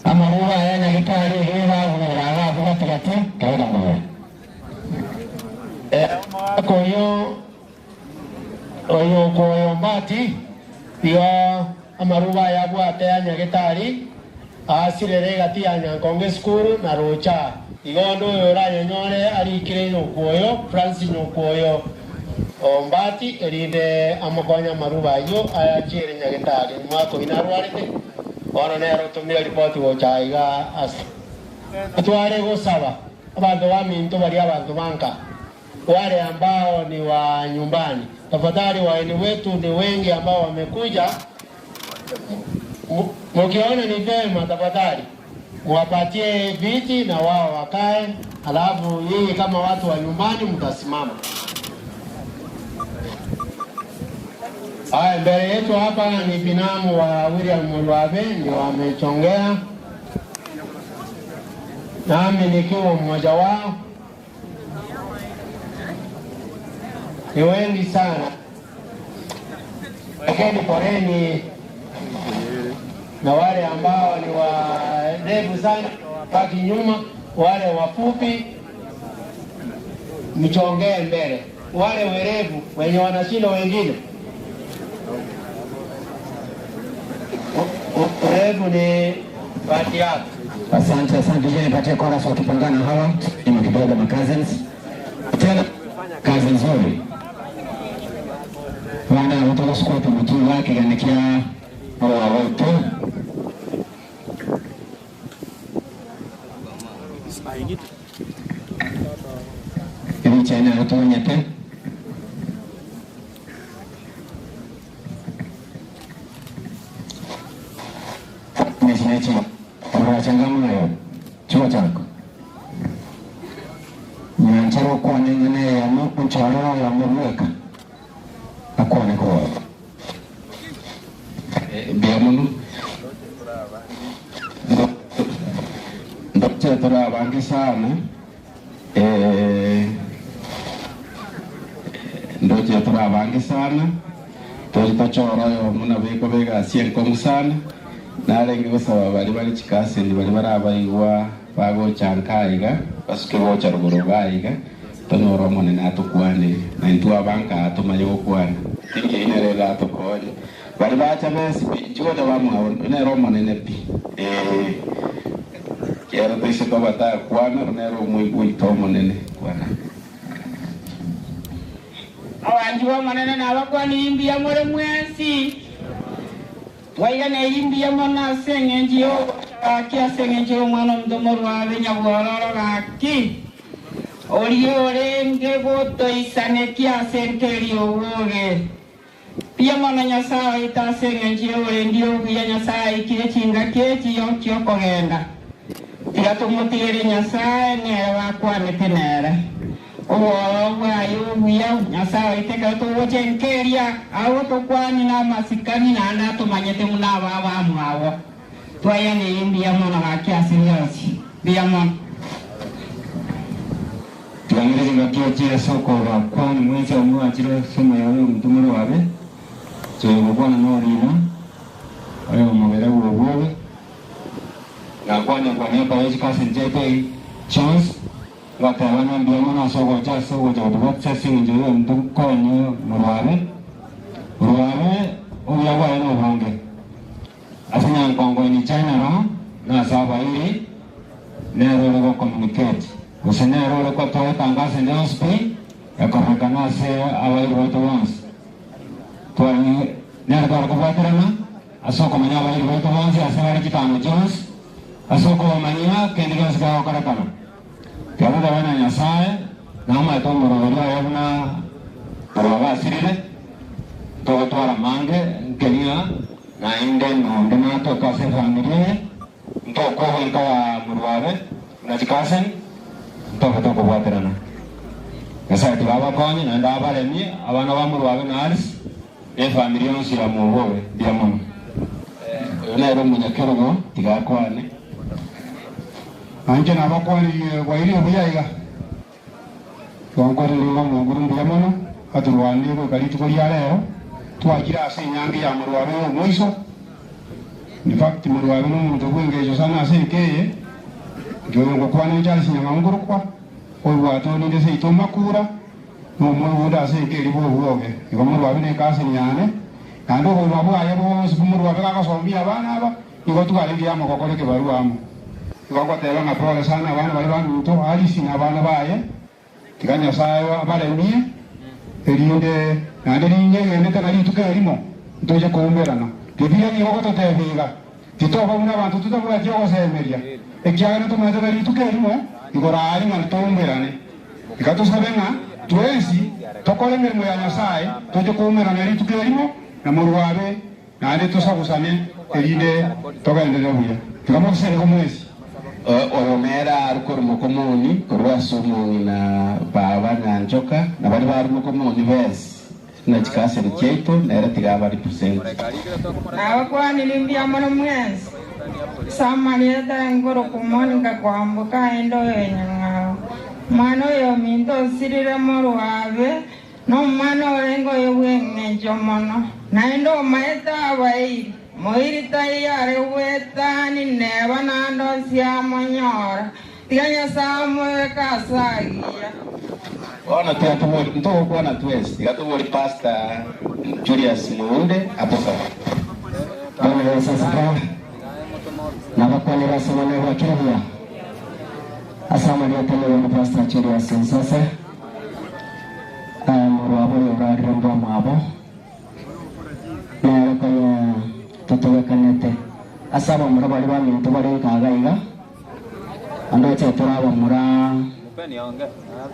Amaruba yanya gitari hira urara vuga tigati kaida mwe. Koyo oyo koyo Umbati ya amaruba yabwate ya nyagetari asirere gati ya Nyankonge school na Rocha igondo yoranyonyore arikire nyokuoyo Francis nyokuoyo Ombati erinde amokonya amaruba ayo ayachere nyagetari mwako inarwarete ono nero tumira ripoti gocha iga as atware gosaba abantu wa minto bari abantu banka wale ambao ni wa nyumbani tafadhali waeni wetu ni wengi ambao wamekuja. Mkiona ni vema tafadhali wapatie viti na wao wakae, alafu yeye kama watu wa nyumbani mtasimama. Haya, mbele yetu hapa ni binamu wa William Murwabe ndio wamechongea, nami nikiwa mmoja wao. Ni wengi sana, lakini poleni na wale ambao ni warefu sana baki nyuma. Wale wafupi mchongee mbele, wale werevu wenye wanashinda wengine. Urevu ni bahati yako. Asante, asante. Je, nipatie chorus wakipangana hawa ni kidogo ma cousins. Tena kazi nzuri. Wana watoto sikuwa pamoja wake ganikia wa wote. Hivi chena watu nyete. Nechi urachangamoyo chuo chako nyanchero kwanengene yamu nchorero yamurweka akwane ko biamunu ndoche tora bangi sana ndoche tora bangi sana tochora yo muna beko bega sienko sana narenge gusaba bari bari chikaseni bari barabaigwa bagochankaiga basuke gocha ruguru baiga tonyora omonene atukwane na intwe abanka tumanye gokwana tingi inerega atukonye bari bacha besi pi chigocha bamwabo nero omonene pi kero toise tobatakwana nero omoigwa omonene kwana abanji bomonene nabakwani imbiya more mwensi waigana imbiya mono ase eng'encho gaki ase eng'encho y'omwana omonto rwabe nyabwororo gaki oria orenge gotoisaneki ase enkeri oboge pia mono Nyasaye oito ase eng'encho y'oborendi obuya Nyasaye aikire chingaki echiyo chiokogenda tiga tomotigere Nyasaye nere bakwanete nere obworo bwaye obuya Nyasaye oiteka togochenkeria ago tokwani na amasikani naende atomanyete muna aba bamwabo twaiyaneirie mbuya mono gaki ase bionsi mbuya mono. Tuangire ngakio chia soko bakwana mwenzi omwachire somo yawe omutumuro wabe chegokwana norina oyo omogere gwogobe nakwana kwaniaba yechikasi nchete chance gatebana mbuya mono ase ogocha ase ogocha gotobwatisa ase eng'encho ya omonto konye morwabe orwabe obuya bwaye na obonge ase nyankongo general na ase abairi nero ore gocommunicate gose nero ore gotoetanga ase ende pi ekorekana ase abairi baito bonsi twari nero tware kobwaterana ase okomanya abairi baito bonsi ase bare chitano chionsi ase okomanyia kende gionsi kegokorekana twabotebe na Nyasaye namaete omoroberi oye buna orwabe asirire togotwara mange nkenia nainde nonde natoka ase efamiri ntokobwenka ya morwabe na chikaseni ntoke tokobwaterana Nyasaye tibabakonye naende abaremie abana ba morwabe na Alice efamiri yonsi ya morwobe mbuya mono. Oyo nere omonyakerogo tigakwane anje nabakwanirie bwaire obuya iga twankwarire omonguru mbuya mono aturwanire goika rituko ria rero twakire ase enyangi ya morwabe omoiso. In fact morwabe na omonto bwengecho sana ase enkeye njoyo ngokwana Charles Nyamangurukwa oibwatonire seito makura nomoibunde ase enkeri bobwoge igo morwabe na ekaseni yane naende oboima bwaye bwonsi bumorwabe gagosomia abana aba igo twarenge amagokore ekebarua amo igo ngoteba ng'a pole sana abana bari baminto Alice na abana baye tiga Nyasaye abaremie erinde naende rinyegendete na rituko erimo ntoche koumerana bibia nigo gototebiga titoba buna abanto totabwati ogosemeria ekiagera tomaete na rituko erimo igoro ari ng'a toumerane iga tosabe ng'a twensi tokore emirimo ya Nyasaye toche koumerana rituko erimo na morwabe naende tosagusane erinde togenderere buya tiga mogosereka omwesi. Oromera arukora mukomoni korwa omoni na baba nyanchoka na bari bari mukomoni besi na chikaseni chiaito nere tiga bari present. Nabakwanirie mbuya mono mwensi samarieta engoro kumonika kwambuka endo oyo nyang'ao mwana oyo ominto osirire morwabe na omwana orenge oyo bwa eng'encho mono naende omaete abairi moiri taiyo are bwetani neba naende osiamonyora Tiga Nyasaye moeka asagia. Ona tiga ntogokwana twesi tiga tobori Pastor Julius Muunde hapo sawa. Bwana Yesu asifiwe. Na bakwanira somane wa kirubia. Asama lya tele wa Pastor Julius Nsase. Murwabo yorarire mbwa mwabo. Na konya tutowekanete. Asaba murabali ba minto bari nkagaiga. Ando chetora mura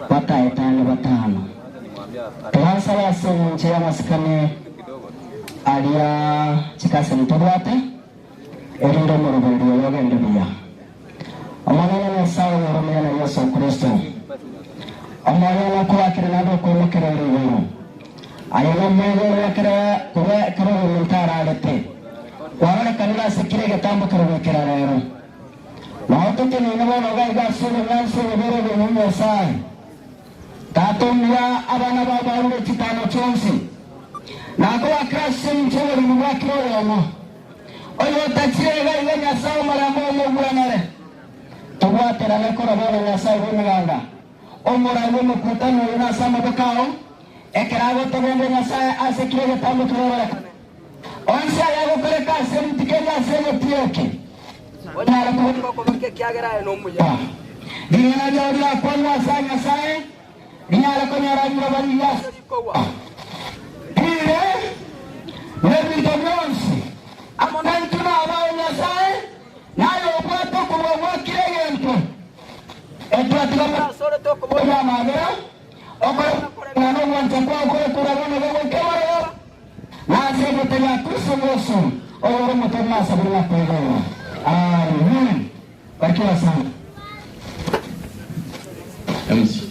bataetane batano. Tuhansaba asenche amasikane alia chikase mtobwate erindo murubiri yogende buya. Amanene Nyasaye yoromenya na Yesu Kristo. Amanene kwakira nabo kwemukira rero. Ayo mwego yakira kuba kero muntara alete. Warone kanila sikire getambukira gwikira rero. Naotoke ni nabo gaiga suru nganso bere bere Nyasaye. Tatumia abana baba chitano chonsi. Nako akrasi mchoro mwakiro yomo. Oyo tachire gaiga Nyasaye maramo mugwanare. Tubwatera lekora bora Nyasaye bw'imiganda. Omura mukutano yunasama bakao. Ekerago togende Nyasaye asekire getambukira. Onse ayagokoreka asemtikenya asemtioke. Dingana jauria kwanwa sa Nyasaye. Dingana konyara nyura bari Pire nebinto byonsi amonantuna abaye Nyasaye nayo obwato kubwa kiregento etwatigama mabera okore nano wancha kwa okore kurabona gogo kemaro na sebe tega Kristo Yesu oyoro mutema sabula kwegera. Amen. Barikiwa sana. MC.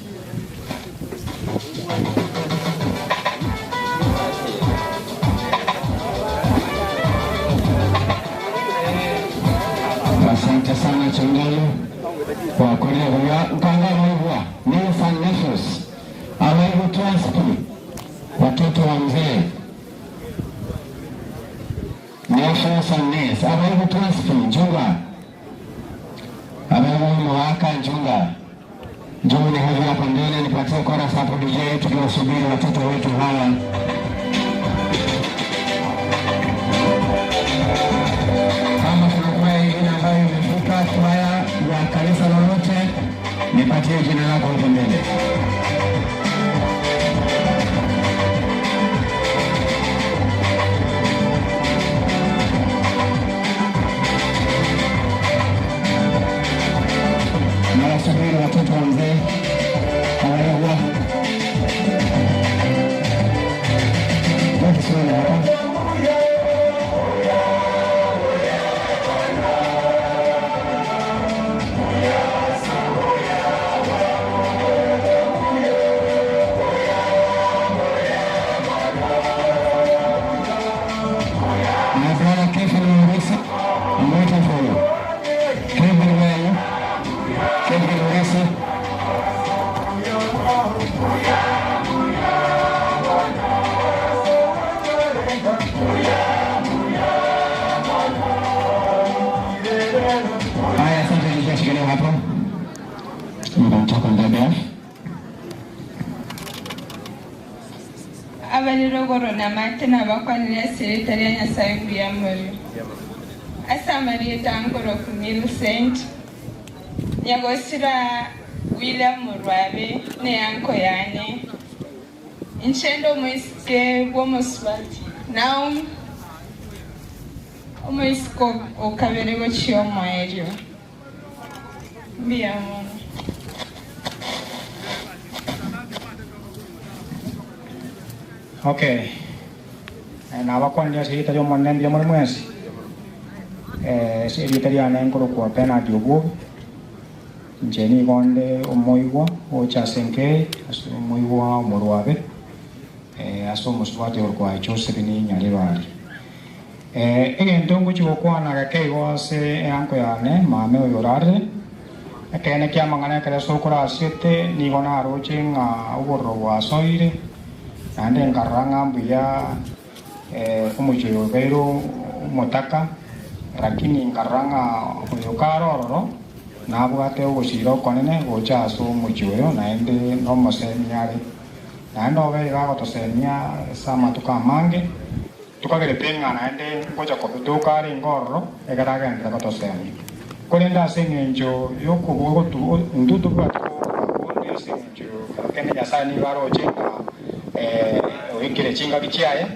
Asante sana Changalo kwa kulia mkanga mwa New Fan Nephews Awaibu Transpi watoto wa mzee Nephews and Niece Awaibu Transpi Njunga Awaibu Mwaka Njunga Njunga ni hivi hapa mbele nipatie chorus hapo DJ tukiwasubiri watoto wetu hawa. Kama kuna kwaya ingine ambayo imefika kwaya ya kanisa lolote nipatie jina lako hapo mbele. Nawasubiri watoto wa mzee hawayawa. Wote sio hapa. Abalirogoro na matena bakwanire serikali ya Nyasaye buyamuri. Asamarie tangoro ku Millicent. Nyagosira William Murwabe ne anko yane. Inchendo mwisike bw'omuswati. Naum omwisiko okaberego chiomwaeryo. Biyamuri. Okay. Na bakwanira serita yo monnen bya muri mwesi. Serita ya nenkoro kwa Bernard Yobo. Njeni gonde omoigwa ocha senke aso omoigwa morwabe. Aso muswate orkwa Josephine Nyalibali. Egento nguchi gokwana gakeigo ase anko yane mame oyorare. Ekene kia mangana kere sokora asiete nigo naroche ng'a oborro bwasoire. Ande nkaranga mbuya omuchoyo beiro motaka lakini nkaranga oyo karororo Nabwate ogochira okonene gocha ase omochi oyo naende nomosemi are naende obe iga agotosemia ase amatuko amange tukagerete ng'a naende ngocha kotuka are ngororo ekero agendere gotosemia korende ase eng'encho yokobuga intwe tobwate kobuga ase eng'encho kende Nyasaye nigo aroche ng'a oikire chingaki chiaye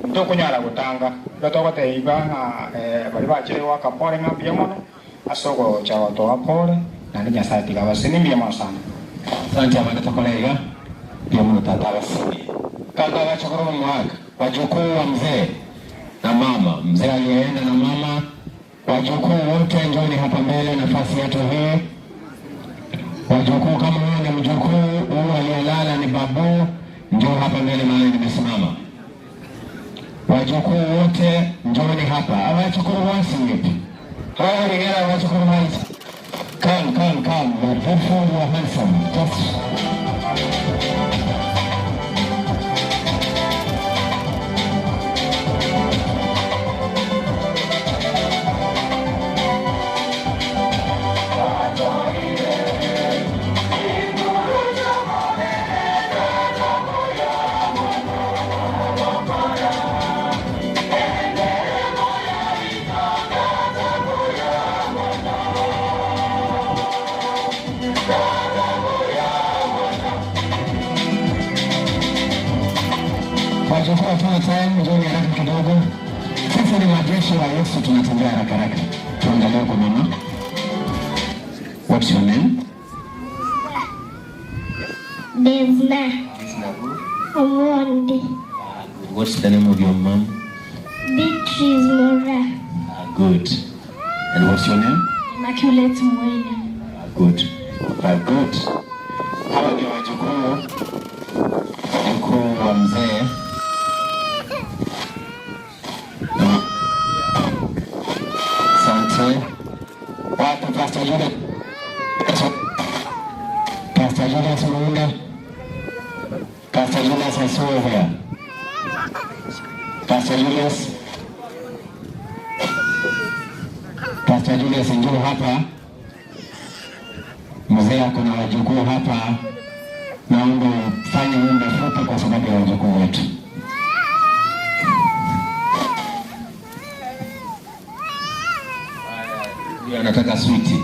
ntokonyara gotanga igo togoteiba ng'a bari bachire goaka pore ng'a mbuya mono ase ogocha gotoa pore naende Nyasaye tiga abaseni mbuya mono sana. Asante abana tokolega pia muno tata abaseni kanga wachokoro mwaka wajukuu wa mzee na mama, mzee aliyeenda na mama, wajukuu wote njoni hapa mbele, nafasi yetu hii. Wajukuu, kama wewe ni mjukuu, huyu aliyelala ni babu, njoo hapa mbele mahali nimesimama. Wajukuu wote njoni hapa. Awachukuru wasi vipi? Hawa rigera wachukuru wasi. Come, come, come. You are beautiful, you are handsome. Just Time, njoni haraka kidogo. Sisi ni majeshi wa Yesu, tunatembea haraka haraka. Tuangalie kwa mama. What's your name? Devna. Omondi. What's the name of your mom? Beatrice Mora. Good. And what's your name? Immaculate Mwene. Good. Good. Hawa ndio wajukuu wa mzee. Asante. Wapi Pastor Julius? Pastor Julius Muunda. Pastor Julius, I saw you here. Pastor Julius. Pastor Julius, njoo hapa. Mzee ako na wajukuu hapa. Naomba ufanye wimbo fupi kwa sababu ya wajukuu wetu. Huyu anataka switi.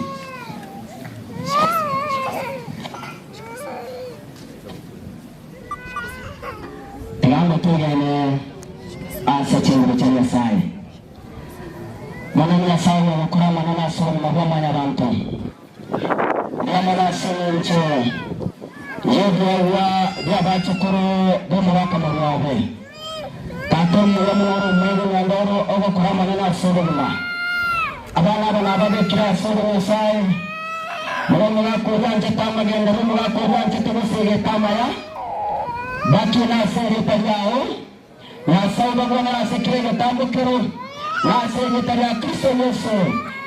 Lango tugene asa chinguru cha Nyasaye. Mwana Nyasaye wakora manana asoma mabwa mwana bantu. Mwana asoma ncho. Yebwa bya bachukuru bomuraka mwawe. Tato mwa mwego ngandoro ogokora manana asoma. Abana bana babekira asoma Nyasaye. Mwana kurwanje tamagenda mwana kurwanje tubusige tamaya. Batu na seri pajao na sauba bwana asikire tambukiro na seri taria Kristo Yesu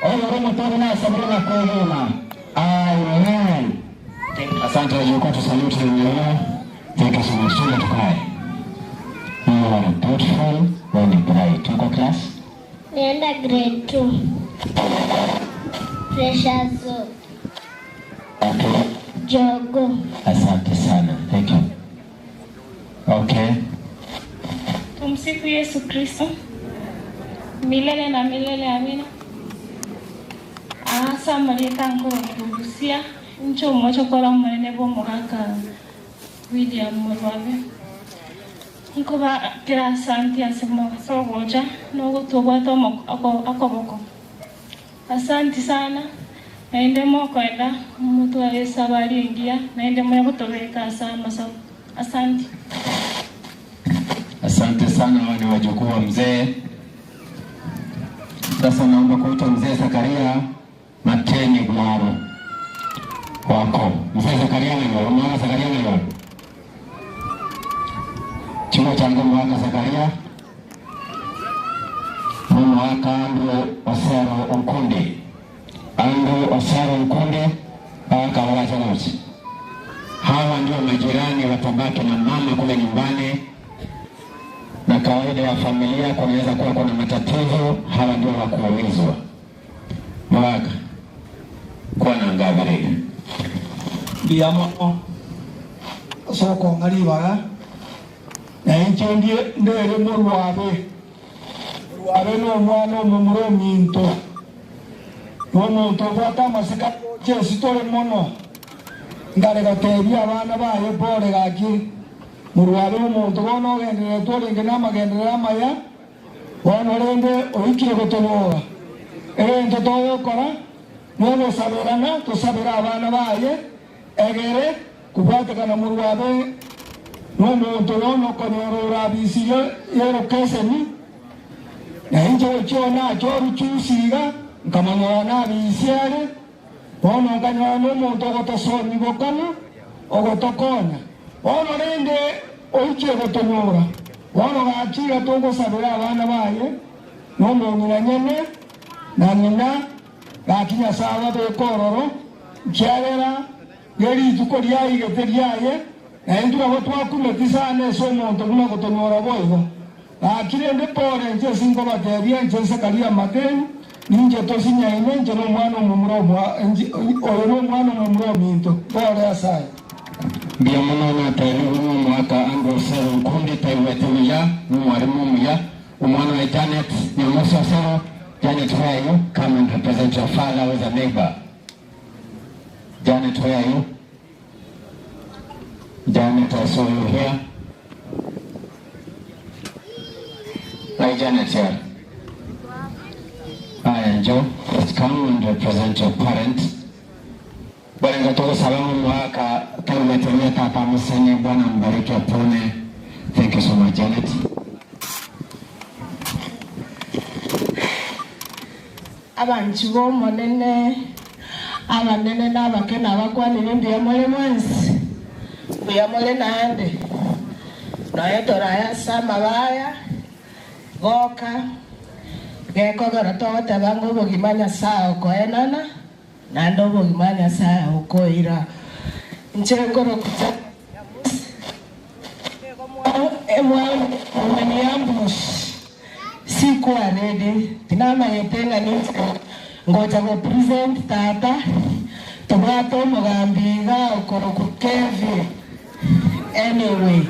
oyo romo na sabrina kuhima. Amen. Asante wajukuu, tusalute wenyewe. Thank you so much. Tuende tukae. You are beautiful when bright. Uko class? Nienda grade 2. Pressure zone. Okay. Jogo. Asante sana. Thank you. Okay. Tumsifu Yesu Kristo milele na milele, amina. Asa malita nkoro kubusia ncho mocho kora munene bo mugaka William Murwabe nkoba kira asanti asemo sogoja no tobwata akoboko. Asanti sana naende mokwenda mutu awesabari ingia naende mwe kutobeka asama. Asante. Asante sana, hawa ni wajukuu wa mzee. Sasa naomba kuita mzee Zakaria Mateni Gwaro wako. Mzee Zakaria ngoro, mama Zakaria ngoro. Chimo changu mwaka Zakaria. Mama waka Andrew Osero Nkundi. Andrew Osero Nkundi aka wala. Hawa ndio majirani watabaki na mama kule nyumbani. Na kawaida ya familia kunaweza kuwa kuna matatizo, hawa ndio wa kuulizwa. Mwaka kuwa na ngabere Ndiamo soko ngalibaga na inche ndie ndere murwabe murwabe no mwana omomura ominto nomonto obwate amasika chesitore mono ngare gotebia abana baye pore gaki murwabe omonto bono ogenderere twarenge na amagenderere amaya bono rende oikire gotobora erento togokora nogosaberana tosabera abana baye egere kubwatekana murwabe nomonto bono konyorora bisiyo yerokeseni na inche gochio nacho oruchusiga nkamanyora nabisiare bono nkanyora nomonto ogotosomi bokonu ogotokonya bono rende oichire gotonyora bono gachira togosabera abana baye nomong'ina nyene na ng'ina gaki Nyasaye ababekororo nkiagera gerituko riaigete riaye naintwe nabo twakumeti sana ase omonto buna gotonyora boigo gakire pore nche singobatebia nche nsekaria amateni ninche tosinyaine nche nomwana omomura oyo nomwana omomura ominto pore asaye Mbia muno nateri uno mwaka Andrew Osero Nkundi taiwete buya n'umwarimu omuya omwana wa Janet Nyamusi Osero. Janet, where are you? Come and represent your father with a neighbor. Janet, where are you? Janet, I saw you here. Right, Janet here. Hi, Joe. Just come and represent your parent. Bwana ngatoka salamu mwaka taiwete tata Musene, Bwana mbariki apone. Thank you so much, Janet. Abantu bomonene abanene n'abakene abakwanire mbuya more mwensi mbuya more nande noyo torayasa amabaya goka gekogera togoteba ng'a obogima Nyasaye okoenana naende obogima Nyasaye okoira inche ngorokucha emwamani ambush sikuwa ready tinamanyete ng'a ngoja go present tata tobwate omogambi iga okoroku Kevin anyway.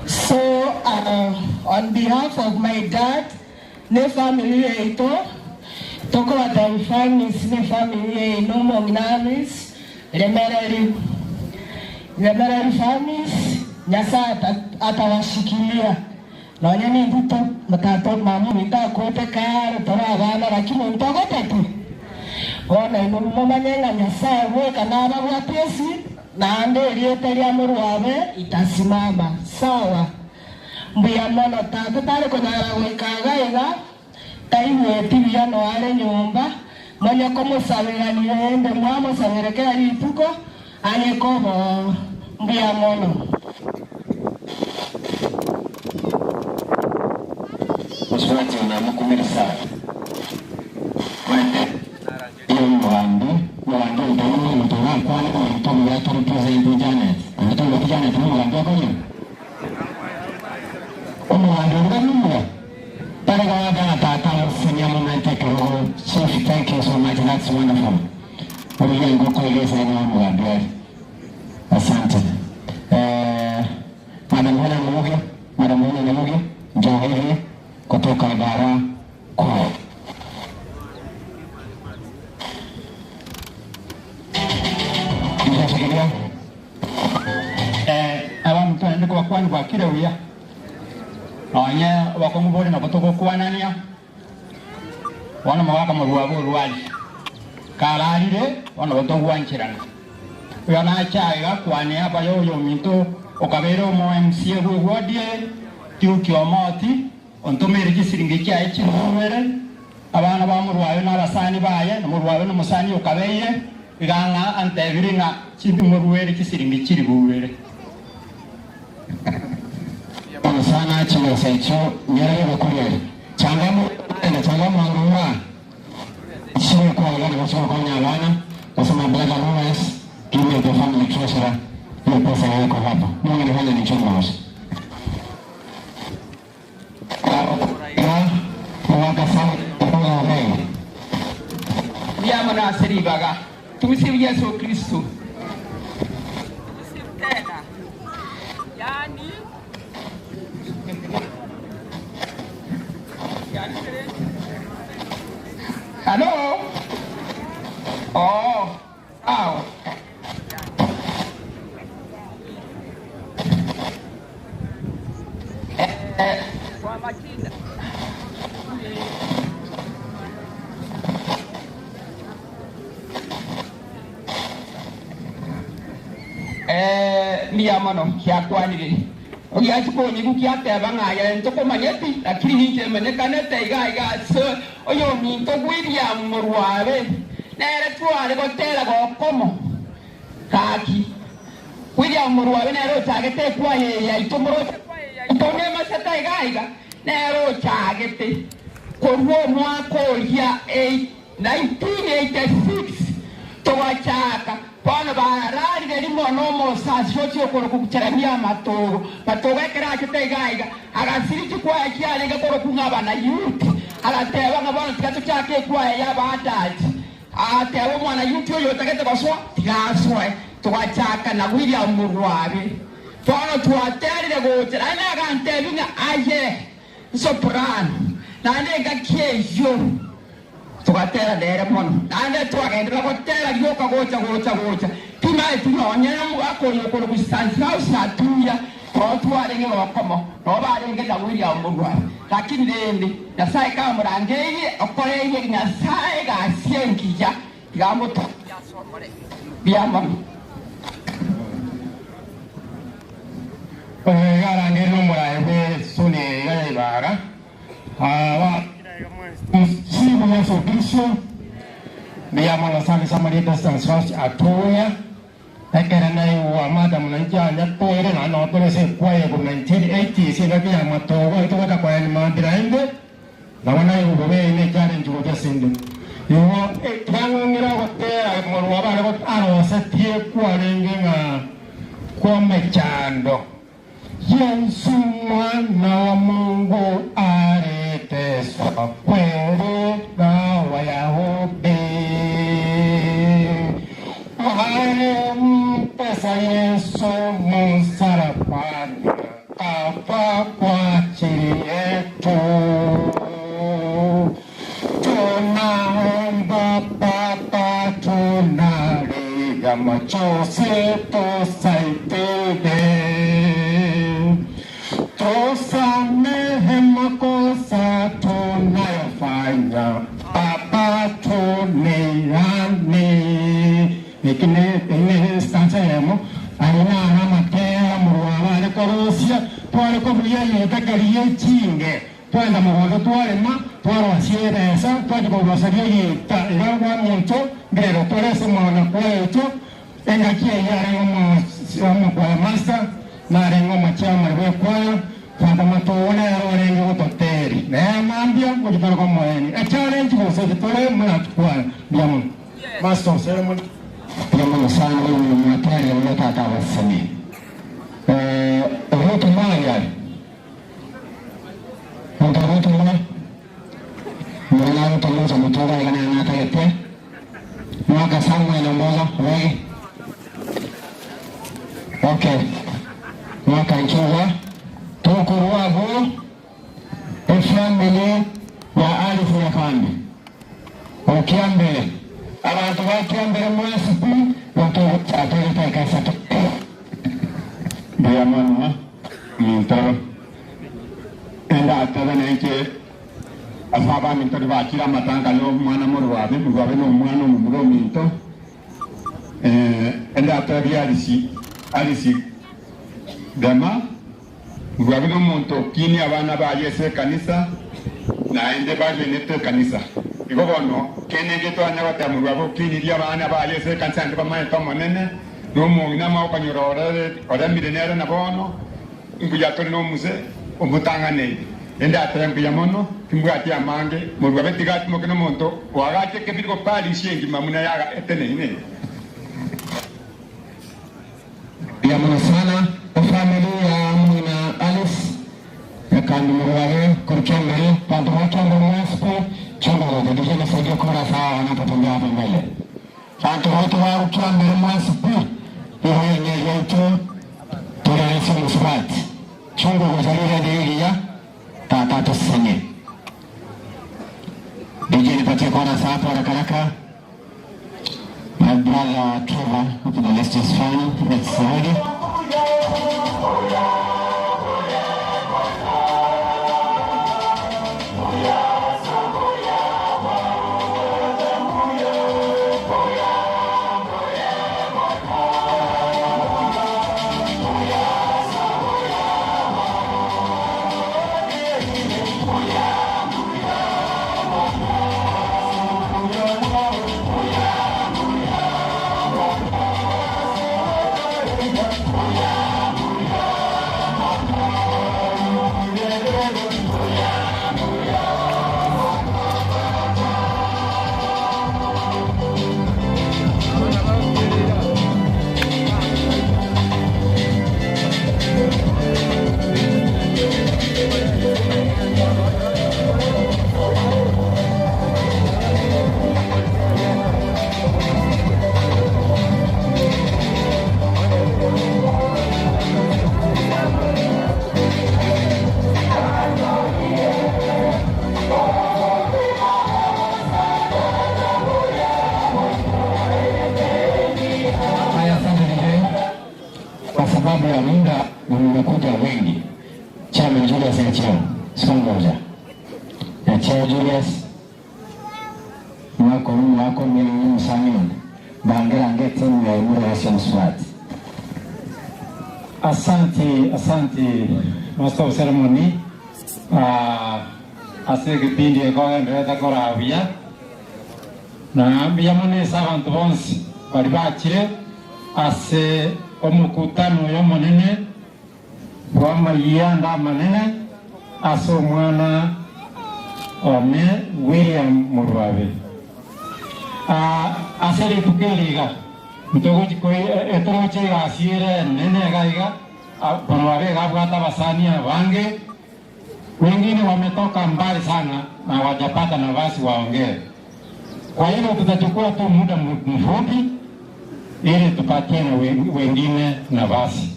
So on behalf of my dad ne family yeito tokobatabifanis ne family yeino mong'inamis lemereri lemereri famis Nyasaye atawashikilia nonya ninduto matato mamu nitakwete kare tora abana lakini ntogote tu ona ino mumanye ng'a Nyasaye bweka nababwatesi naende erieta ria morwabe itasimama sawa mbuya mono tata tari konyara goikaga iga taigweti buya noare nyomba monye komosaberanire ende mwamosabere kera rituko aye kobo mbuya mono. Muswati unamukumira sana. Wende iyo mugambi mugambi utoni mutona kwani mutoni ya turi present Janet. Mutoni Janet mugambi akonyo. Omugambi uganumu. Pare gawa tata senya momente kero. Chief, thank you so much. That's wonderful. Uliye ngoko ile sana mugambi. Asante. Madam Helen Mugi, Madam Helen Mugi, njoo hivi kutoka idara kuu. Mtashikilia. Abantu ndiko bakwani bwakire uya. Nonya bakongubore na batoko kwanania. Wana mawaka murwabo rwali. Kararire wana batogwanchirana. Uya nacha kwani hapa yoyo minto okabere omo MCA gwodie tiukiomoti ontomere gisiringi kya ekinumere abana bamurwayo n'abasani baye nomurwayo n'omusani okabeye iganga antebiri nga chimurwere kisiringi kiri buwere sana chimesa icho nyerere bakurere changamu na changamu angura chiri kwa gani basoma kwa nyabana basoma brother Lawrence give me the family treasurer hiyo pesa yako hapa Mungu ni hali ni chungu Mbiamona aseribaga. Tumsifu Yesu Kristo. Tena. Yani Hello? Oh, aw. Kwa majina Mbiamono kiakwanire ogiachikonyigu kiateba ng'aya ntokomanyeti lakini ninche menyekanete iga iga so oyo minto William Murwabe nere tware gotera gokomo kaki William Murwabe nere ochagete kwaye yaito moroche kwaye masata iga iga nere ochagete korwo mwaka oria 1986 togachaka Bono bararire rimo no mosasi ochi okoro kucharamia matogo matogo ekera achete iga iga agasiri chikwaya chiarenge koro kung'abana youth agateba ng'a bono tigacho chake ekwaya ya abadaji agateba omwana youth oyo otagete gosoa tigasoe togachaka na William Murwabe bono twaterire gocha naende agantebi ng'a aye soprano naende engaki eywo tugatera nere mono naende twagendera gotera rioka gocha gocha gocha timae tunonyera akoyokoro gusansi atuya totwarenge gokomo nobarenge na William Murwabe lakini rende Nyasaye kamurangeirie okoreirie Nyasaye gasie ngiya tigamoto biamono Garangeri omurae bwe soni iga ibara awa Sibu Yesu Kristo Mbiamono sana Samaria Stanislaus atoya ekere naiwa madam nanjanya toire na no tore se kwaye ku 1980 se ngaki ya matogo itogata kwa ni mandira ende na wana yugo be ne challenge go jasinde yugo twang'ira gotera morwa bare go arosetie kwarenge ng'a kwa mechando Yesu mwana wa Mungu aliteswa kweli na Wayahudi walimpesa Yesu msalabani akafa kwa ajili yetu. Tunaomba Baba, tunalia machozi, tusaidie, tusamehe makosa tunayofanya Baba duniani. Ikine stanza yemo aina aramatera murwaba ariko rusia tware ko buya yetakarie chinge twenda mugondo twarema twarwacie esa twajikogosaria yita iragwa muntu ngero torese mwana kwetu engakie yarengo mo master narengo machama rwe kwaya matone arorenge gototeri ne mambia gotoro ko moeni a challenge go se tore mwana kwa biamo master ceremony Biamono sana huyu mwatari mleta wasanii rutu mwana mtu rutu mwana mwana mtu mmoja mtoka ila anataka mwaka Samuel mmoja wewe okay mwaka nchunga tukurwago efamily ya Alifu ya kambi okiambere abantu bakiambere mwesipi watu ataka Biamono minto enda atabeneke asaba minto bakira matanga yo mwana murwabe murwabe no mwana mumuro minto enda atabi alisi dama murwabe no muntu kini abana ba Yesu kanisa naende bajenete kanisa igo bono kenege twanya bata murwabe kini ria abana ba Yesu kanisa ndi bamaye tomonene no mungina maukanyora ore mirenere na bono mbuya tore no muze omutangane enda atembe yamono timbwati amange murwabe tigati mokino muntu wagache kebiriko pali shengi mamuna yaga etene ine Biamono sana familia mwina Alice yakambi murwabe kuruchambere bantu bakambere mwesipi Chunga wote DJ nisaidie kura sawa wanapotembea hapa mbele. Bantu wote wa mbele mwansi pi. Iho yenye yetu tulelesi musubati. Chunga kuzalira dili ya tata tusenye. DJ nipatie kona hapa haraka haraka. My brother Trevor, hope the list is fine. It's ready. Sababu ya muda nimekuja wengi. Chairman Julius Echeo, siku moja. Echeo Julius mwako mwako mimi msamion. Bangira ngeti ya imura ya Swat. Asante, asante Master of Ceremony. Ase kipindi kwa ndeta koravia. Na mbiyamone sabantu bonsi bali bakire ase omukutano yo munene bw'amayanda manene ase omwana one William Murwabe. Ase rituko eriga etoroche egasiere nene iga Murwabe gabwata abasani abange wengine wametoka mbali sana na hawajapata nafasi waongee. Kwa hiyo tutachukua tu muda mfupi ili tupatie na wengine nafasi.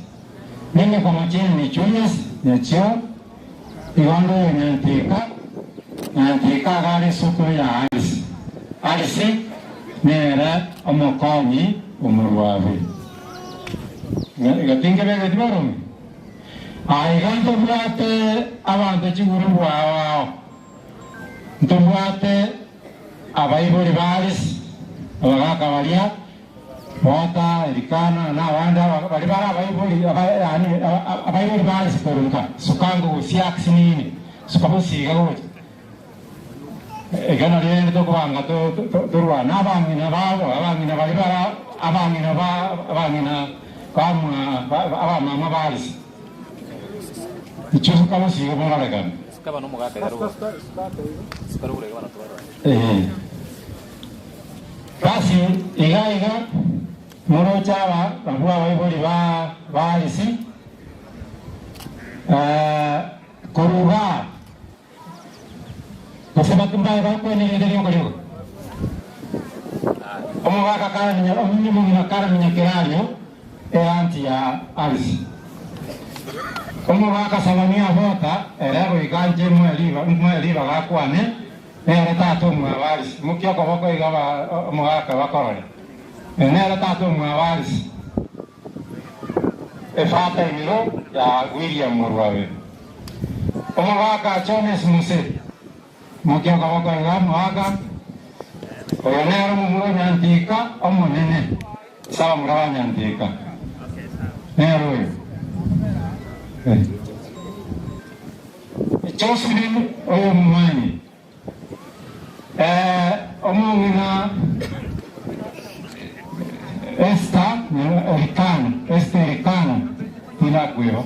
Mimi kwa majina ni Julius Nyachio, Iwando Nyantika, Nyantika gari suku ya Alice. Alice nera omokonyi omurwabe. Gatinge bege tibarume. Aiganto bwate abantu chiguru bwao. Ntobwate abaibori ba Alice abagaka baria Bota, Erikana, na wanda, bali bara abaibori, abaibori ba Alice korunka, sukango siak sinini, sukabusi gago. Egana rende to kwanga to torwa na bangina ba, abangina bali bara, abangina ba, abangina ba aba mama ba Alice. Icho sukabusi gago moralekan. Sukaba no mugate garugo. Sukarugo le gabana tobaro. Basi iga iga morocha ba babua baibori ba Alice koruga kusema kumbaye ba kwene ndiri ngorigo omugaka kara omunyi mungina kara minyakiranyo anti ya Alice omugaka sabania bota erego iganje mweliba gakwane nere tatu mwa Alice mukioko boko iga omugaka bakorore nere tatu mwa Alice efata imiro ya William Murwabe omugaka Jones Muse mukioko boko iga mugaka oyo nere mumuro nyantika omunene sawa muraba nyantika nere oyo Jocelyn oyo mumanyi omongina Esther Erikana, Esther Erikana tinakwiro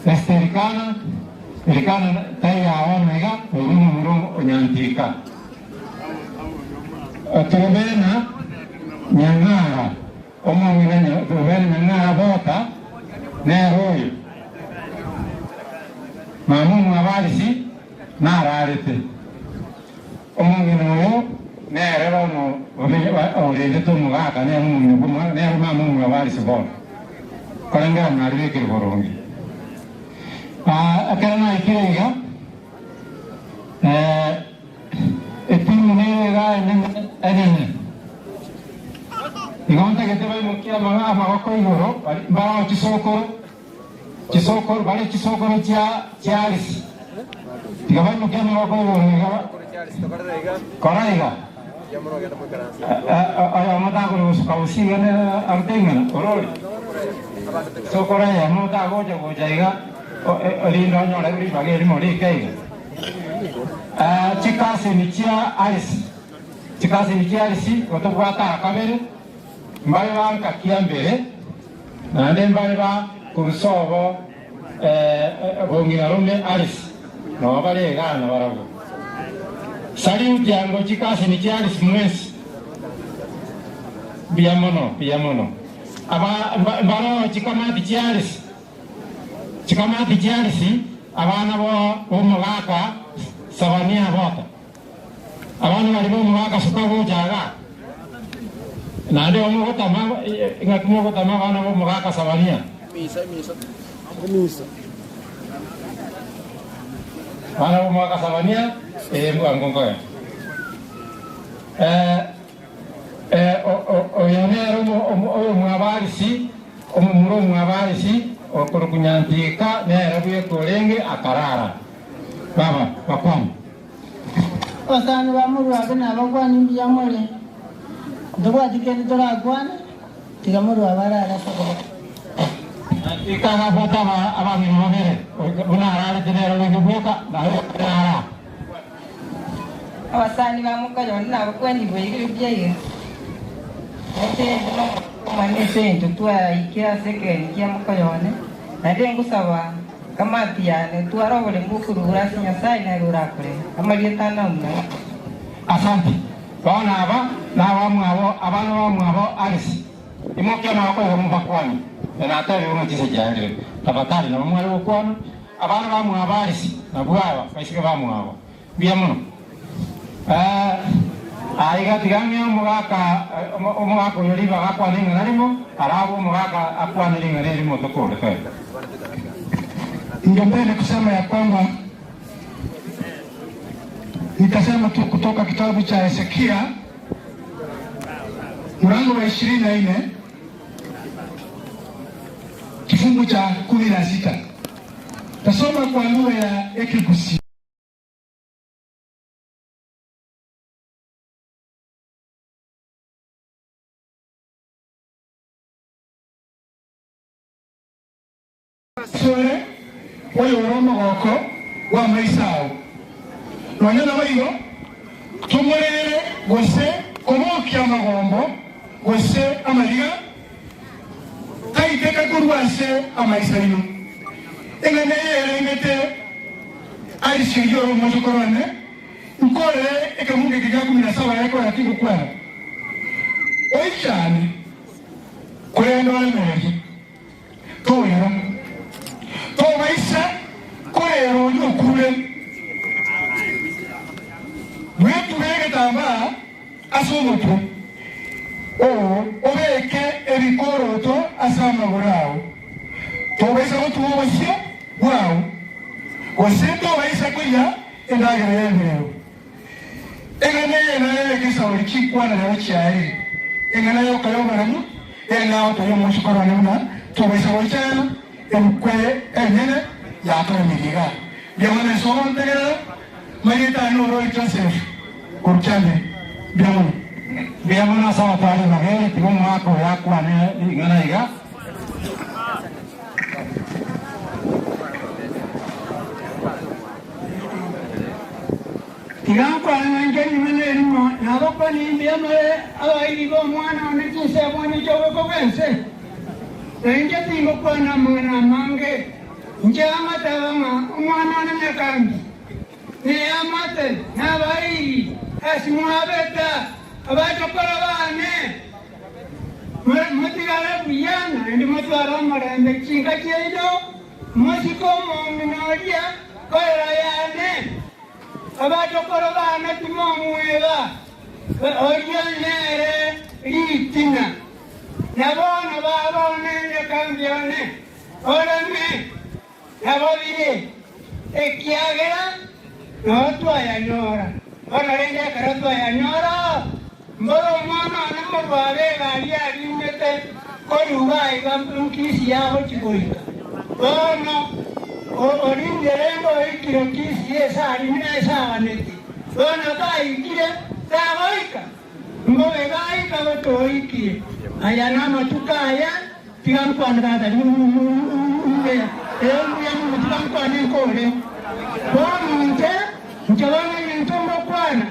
Esther Erikana, Erikana taiya omega orumu muro onyantika Trubena Nyang'ara omongina Trubena Nyang'ara bota nere oyo mamumu abalisi nararete. Omong'ina oyo nere bono orendete omogaka nere omong'ina bwa omogaka nere mama omong'ina bwa Alice bono korengera naribekire boronge. Ekero naikire iga etimu nere iga enene igo ntagete baimokia amagoko igoro barao chisokoro chisokoro bare chisokoro chia Alice tiga baimokia amagoko igoro iga kora iga oyo motagoro gosuka gosiga aruteng'ana orori sokoro eyemo otagocha gocha iga erinde onyore ribaga erimo rike iga. Chikasini chia Alice chikasini chia Alice gotobwata akabere mbare banka kia mbere naende mbare ba korusobo bong'ina rume Alice nabo bare igana barabwo. Salute yango chikasini chia Alice mwesi mbuya mono mbuya mono. Aba mbaro chikamati chia Alice chikamati chia Alice abana bo omogaka Sabania bota abana bari bo omogaka suka gochaga naende omogotama ng'aki mogotama abana bo omogaka Sabania misa abana bo omogaka Sabania mwangongoya oyo nere oyo mwabarisi omomura omwabarisi okorokunyantika nere bwekorenge akarara baba bakwana. Abasani ba Murwabe nabakwana mbuya more ntobwatikende torakwana tiga Murwabe arara ase ikagabwata abang'ina babere buna ararete nere orenge bweka narara. Abasani ba Mukayoni nabakwanirwe igere byaye omwana esente twaikira ase ekeni kia Mukayoni naende ngosaba kamati yane twara oboremu okorura ase Nyasaye nere orakore amarieta naumna. Asante. Bono aba nabamwabo abana bamwabo Alice imokia amaboko igo mubakwane natebe ng'ochise chiaerire tafadhali nabo mware gokwana abana bamwabo Alice nabwo aba baisike bamwabo mbuya mono. Aiga tiga ng'e omogaka omogaka oyo ribaga akwane ing'ana rimo arabwo omogaka akwanere ing'ana erimo tokore toe. Ningependa kusema ya kwamba nitasema tu kutoka kitabu cha Hezekia mlango wa 24 kifungu cha 16. Tasoma kwa lugha ya Ekigusi. Sore oyo oromogoko wa maisao nonya nabaigo tumurere gose kobokia amagombo gose amariga taiteka korwa ase amaisaino eng'ana yerengete Alice oro omochokorone nkorere ekemunga eke gia 17 gekora tigokwana oichane korende oremererie toira tobaisa korera oria okure bwetube egetambaa ase omotwe oo obeke ebikoroto ase amagoro ao tobaisa gotuba obosio bwao gose tobaisa koria endagera ya ebirero. Eng'ana eye nayo egesauri chikwana rero chiaerire eng'ana yoka yoboremu eng'ao toria omochokorone buna tobaisa goichana ebukwe enene yatoremiriga biamana esoro ntegerera marieta ano oroi Joseph koruchande biamono mbuya mono ase abatwari bagere tiga omogaka oyo akwane ing'ana iga. Tiga nkwana nanche nyuma nerimo nabakwana mbuya more abairi ba omwana one chinsebone chioboko bwense nainche tingokwana amang'ana amange inche amataba ng'a omwana one nyakambi neyamate nabairi ase mwabeta abachokora bane mutigare buya naende motware omorembe chinka chiaino mosike omong'ina oria korera yane. Abatokoro bana timomweba orionere ritina nabono babonene kambione orame nabobire ekiagera notwayanyora onorende ekero twayanyora mboro omwana one morwabe egari arimete koruga iga nkisi yago chigoika bono orinderengo oikire nkisi esarimire esaganeti bono kaikire tagoika mbobe gaika gotoikire aya namatuka aya tiga nkwana tata tiga nkwane nkore bono nche nche bono ebinto mbokwana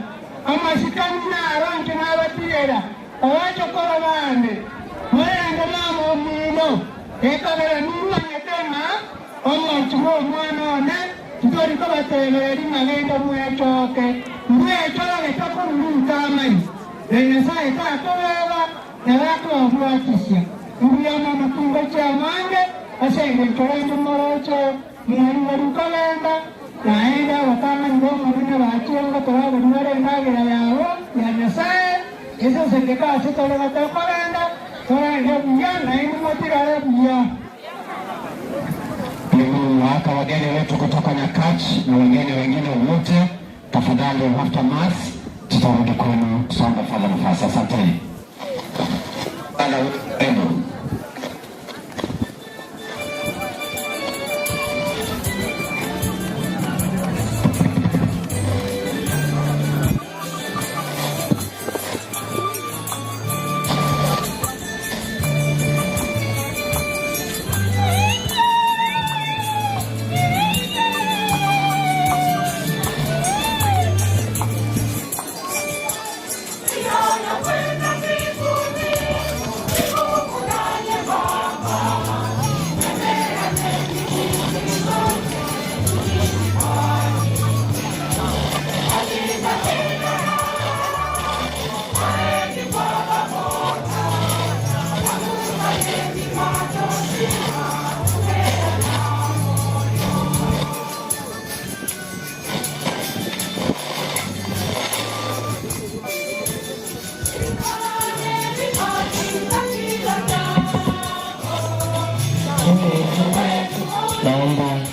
amasikani naro nche nabatigera abachokoro bande murenge mama omuno ekabera nimanyete ng'a omonto bwa omwana one ntoriko batebereri magendo mwechoke mbwechoke tokorurunta amanyi na Nyasaye takobeba nabakobwatisia mbuya mono kingo chia mange ase eng'encho rende moroche mwariwarukogenda naenda abatang'ani ba omonene bachire ngotoragori bare endagera yabo ya Nyasaye esesengeka ase tore batokogenda torende buya naende motigare buya. Nimewaalika wageni wetu kutoka Nyakach na wengine wote, tafadhali after mass tutarudi kwenu tusonge fadha nafasi. Asanteni.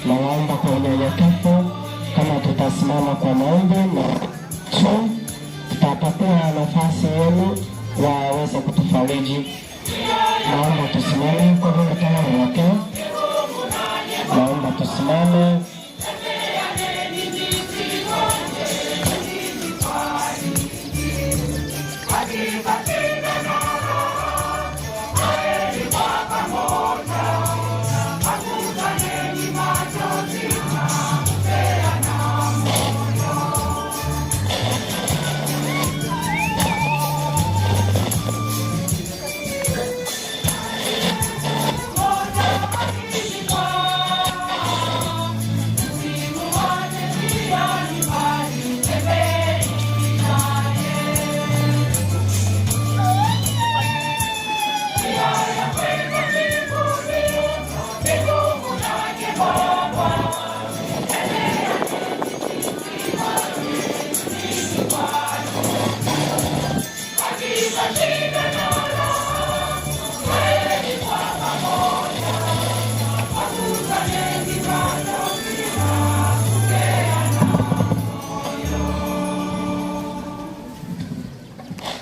Nawaomba kwa unyenyekevu kama tutasimama kwa maombi na tutapatia nafasi yenu waweze kutufariji. Naomba tusimame kwa mkutano wote. Naomba tusimame.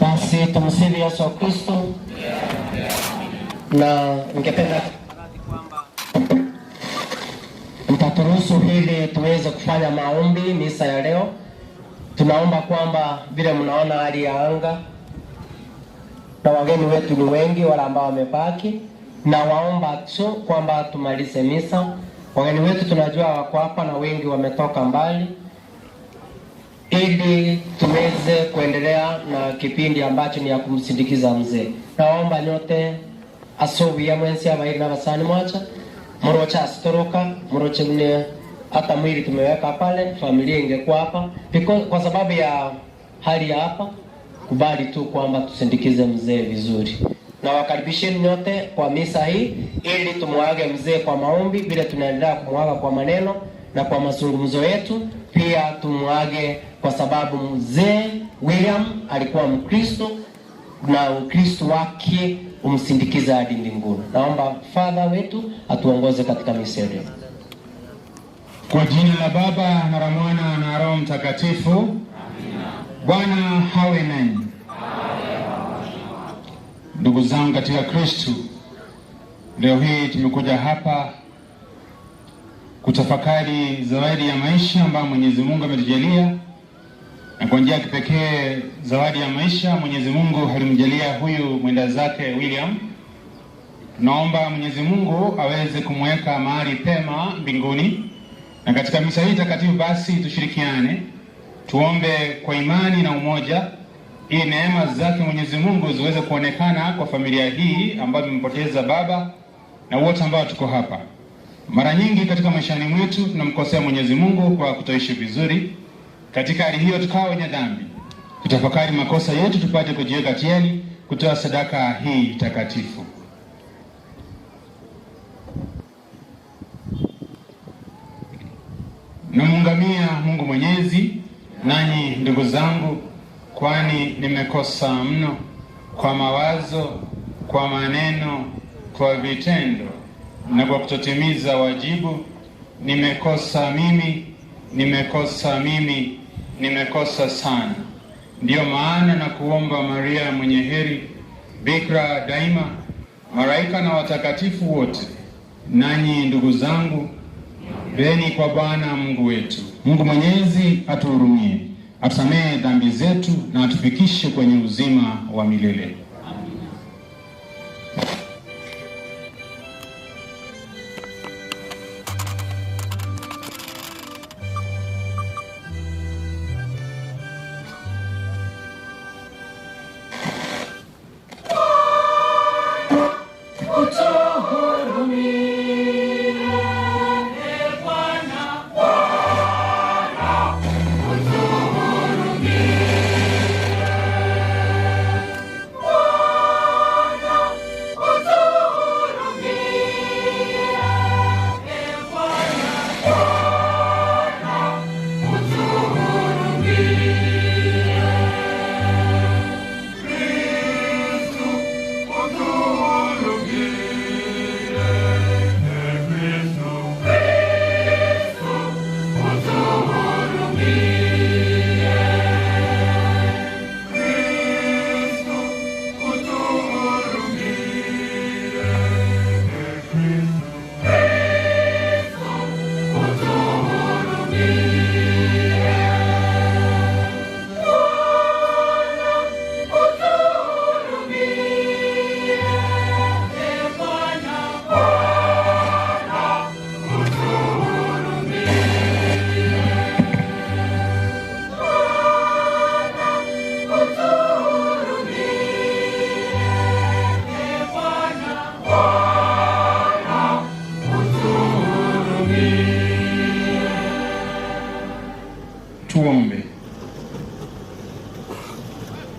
Basi tumsifu Yesu Kristo. Na ningependa mtaturuhusu hili tuweze kufanya maombi misa ya leo. Tunaomba kwamba vile mnaona hali ya anga na wageni wetu ni wengi wale ambao wamebaki, na waomba tu kwamba tumalize misa. Wageni wetu tunajua wako hapa na wengi wametoka mbali, ili tuweze kuendelea na kipindi ambacho ni ya kumsindikiza mzee. Naomba nyote asubuhi ya mwensi abairi na basani mwacha morocha asitoroka moroche mne hata mwili tumeweka pale, familia ingekuwa hapa kwa sababu ya hali ya hapa. Kubali tu kwamba tusindikize mzee vizuri. Na wakaribisheni nyote kwa misa hii ili tumuage mzee kwa maombi, vile tunaendelea kumuaga kwa maneno na kwa mazungumzo yetu. Pia tumuage kwa sababu mzee William alikuwa Mkristo na Ukristo wake umsindikiza hadi mbinguni. Naomba Father wetu atuongoze katika misa leo. Kwa jina la Baba na la Mwana na Roho Mtakatifu. Bwana hawe nanyi. Ndugu zangu katika Kristo, leo hii tumekuja hapa kutafakari zawadi ya maisha ambayo Mwenyezi Mungu ametujalia, na kwa njia ya kipekee zawadi ya maisha Mwenyezi Mungu alimjalia huyu mwenda zake William. Tunaomba Mwenyezi Mungu aweze kumweka mahali pema mbinguni, na katika misa hii takatifu basi tushirikiane tuombe kwa imani na umoja, ili neema zake Mwenyezi Mungu ziweze kuonekana kwa familia hii ambayo imempoteza baba na wote ambao tuko hapa. Mara nyingi katika maishani mwetu tunamkosea Mwenyezi Mungu kwa kutoishi vizuri. Katika hali hiyo tukawa wenye dhambi. Tutafakari makosa yetu tupate kujiweka tayari kutoa sadaka hii takatifu. Namuungamia Mungu Mwenyezi, nanyi ndugu zangu, kwani nimekosa mno kwa mawazo, kwa maneno, kwa vitendo na kwa kutotimiza wajibu. Nimekosa mimi, nimekosa mimi, nimekosa sana. Ndiyo maana na kuomba Maria mwenye heri, bikira daima, malaika na watakatifu wote, nanyi ndugu zangu, beni kwa Bwana Mungu wetu. Mungu Mwenyezi atuhurumie, atusamehe dhambi zetu na atufikishe kwenye uzima wa milele. Tuombe.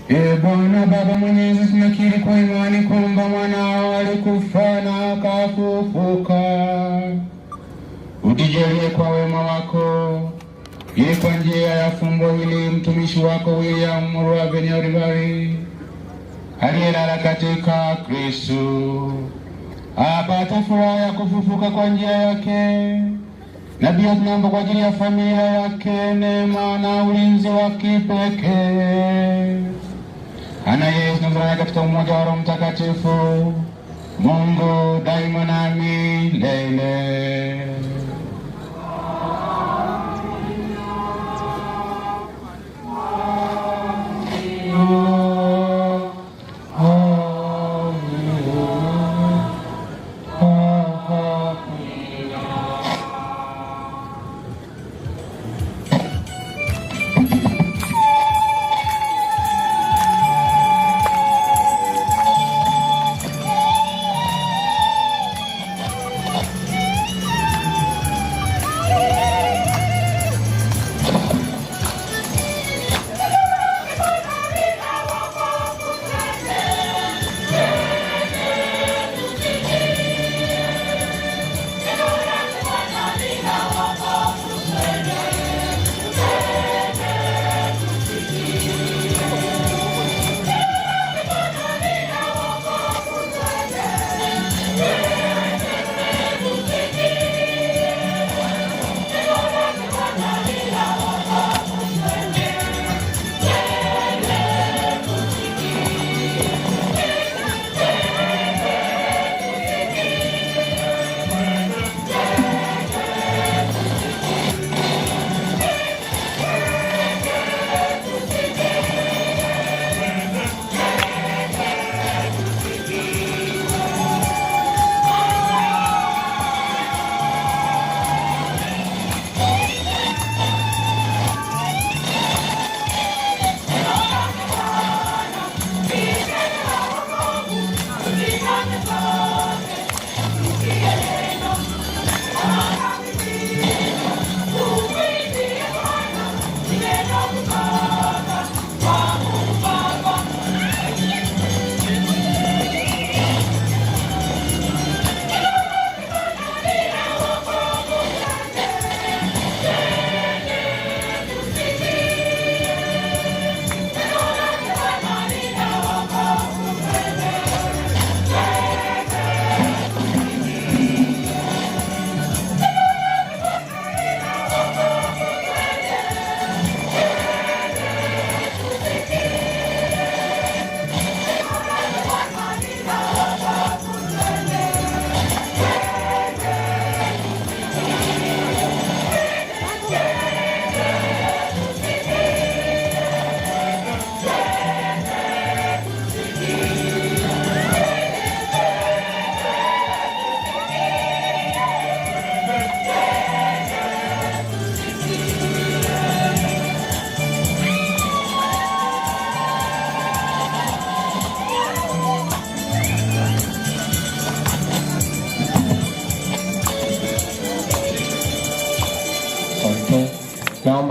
Ee Bwana Baba Mwenyezi, tunakiri kwa imani kwamba mwanao alikufa na akafufuka. Utujalie kwa wema wako, ili kwa njia ya fumbo hili mtumishi wako William Murwabe Nyaribari aliyelala katika Kristo apate furaha ya kufufuka kwa njia yake, na pia tunaomba kwa ajili ya familia yake neema na ulinzi wa kipekee. Ana Yesu tunazana katika umoja wa Roho Mtakatifu, Mungu daima na milele.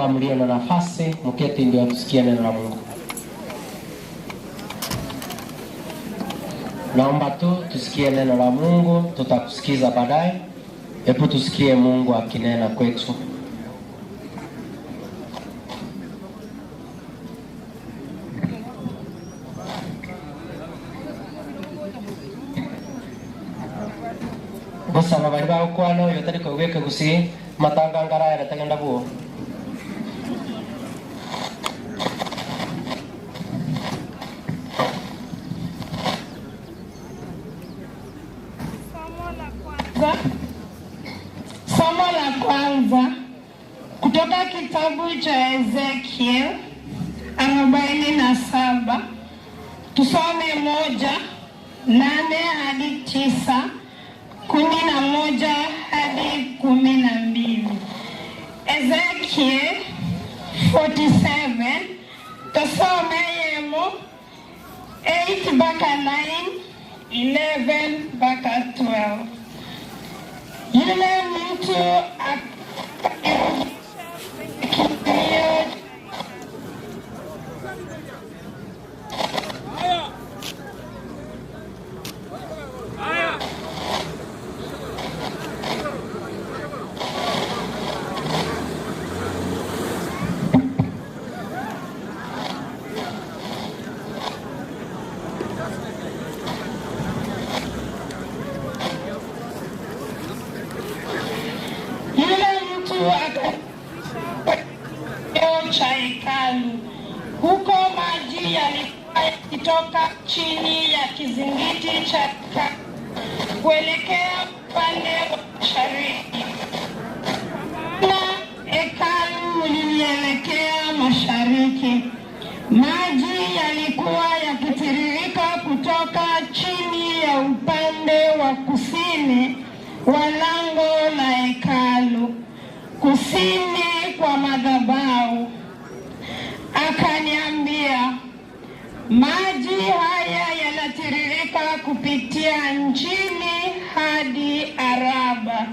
Naomba mlio na nafasi mketi ndio tusikie neno la Mungu. Naomba tu tusikie neno la Mungu, tutakusikiza baadaye. Hebu tusikie Mungu akinena kwetu. Gusaba bari bagukwana oyo otari koigweka gusii matanga ngaraere tagenda buo. Somo la kwanza kutoka kitabu cha Ezekiel 47, tusome 1:8 hadi 9, 11 hadi 12. Ezekiel 47, tusome yemo 8 mpaka 9, 11 mpaka 12. Yule mtu akirudisha cha hekalu, huko maji yalikuwa yakitoka chini ya kizingiti cha hekalu kuelekea upande wa mashariki, na hekalu lilielekea mashariki. Maji yalikuwa yakitiririka kutoka chini ya upande wa kusini wa lango la hekalu, kusini kwa madhabahu. Akaniambia, maji haya yanatiririka kupitia nchini hadi Araba,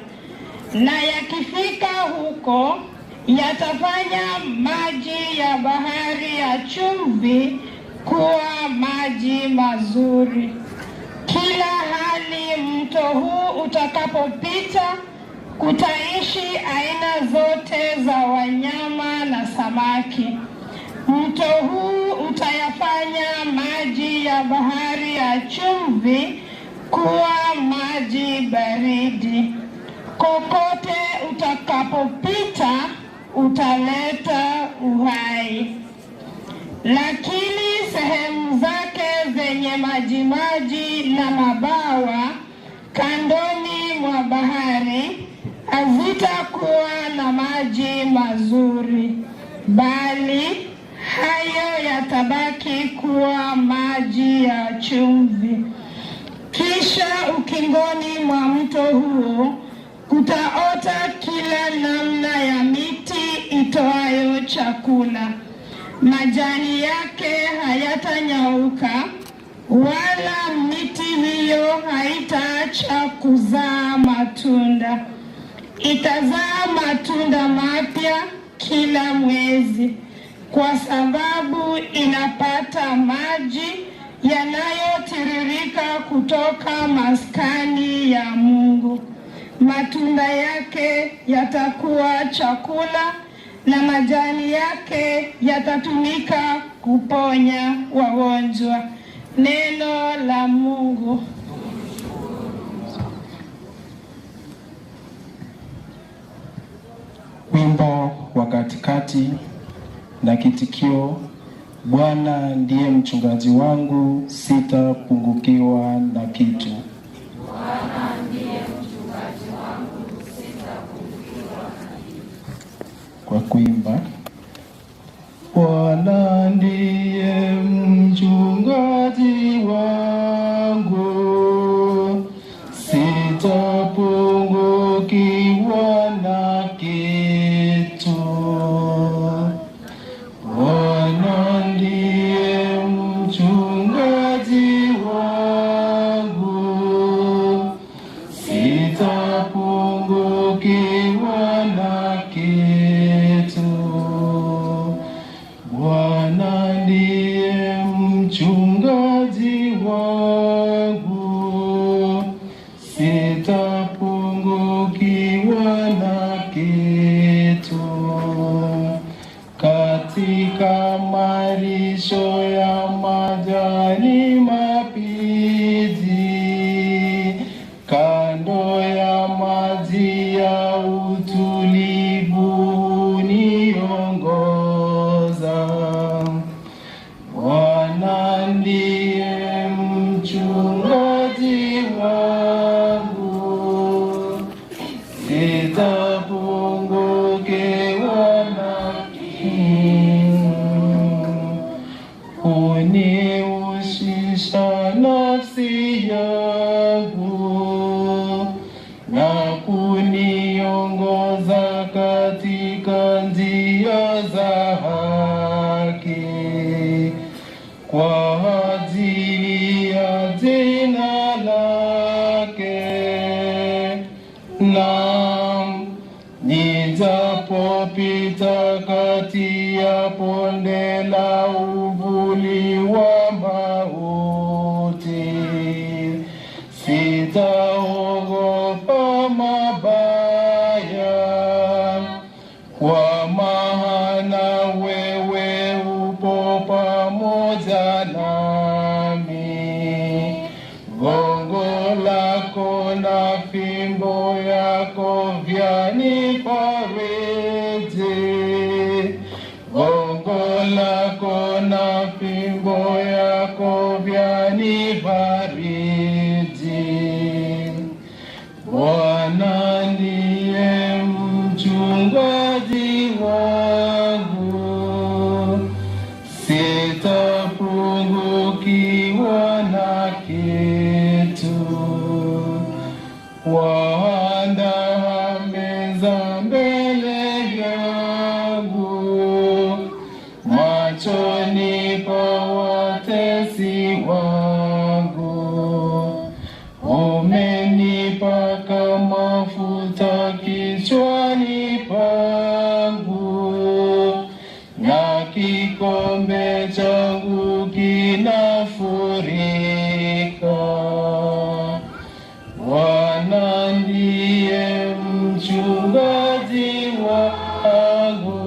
na yakifika huko yatafanya maji ya bahari ya chumvi kuwa maji mazuri. Kila hali mto huu utakapopita kutaishi aina zote za wanyama na samaki. Mto huu utayafanya maji ya bahari ya chumvi kuwa maji baridi. Kokote utakapopita utaleta uhai. Lakini sehemu zake zenye majimaji na mabawa kandoni mwa bahari hazitakuwa na maji mazuri, bali hayo yatabaki kuwa maji ya chumvi. Kisha ukingoni mwa mto huo kutaota kila namna ya miti itoayo chakula. Majani yake hayatanyauka, wala miti hiyo haitaacha kuzaa matunda. Itazaa matunda mapya kila mwezi, kwa sababu inapata maji yanayotiririka kutoka maskani ya Mungu. Matunda yake yatakuwa chakula na majani yake yatatumika kuponya wagonjwa. Neno la Mungu. Wimbo wa katikati na kitikio: Bwana ndiye mchungaji wangu, sitapungukiwa na kitu. Bwana ndiye mchungaji wangu, sitapungukiwa na kitu. Kwa kuimba: Bwana ndiye mchungaji wangu, sitapungukiwa na kitu. Bwana ndiye mchungaji wangu, sitapungukiwa na kitu. mchungaji wangu, sitapungukiwa na kitu. Katika malisho ya majani mabichi, kando ya maji ya utulivu huniongoza. Bwana ndiye mchungaji wangu, sitapungukiwa na kitu. Huniushisha nafsi yangu na kuniongoza katika njia za haki, kwa ajili ya jina lake. Naam, nijapopita kati ya bonde la uvuli wa mauti, sitaogopa mabaya, kwa maana wewe upo pamoja nami. Gongo lako na fimbo yako vyanifariji. Gongo lako na fimbo yako vyanifariji. Bwana ndiye mchungaji wangu, sitapungukiwa na kitu. Waandaa meza mbele yangu machoni pa watesi wangu. Umenipaka mafuta kichwani pangu, na kikombe changu kinafurika. Bwana ndiye mchungaji wangu,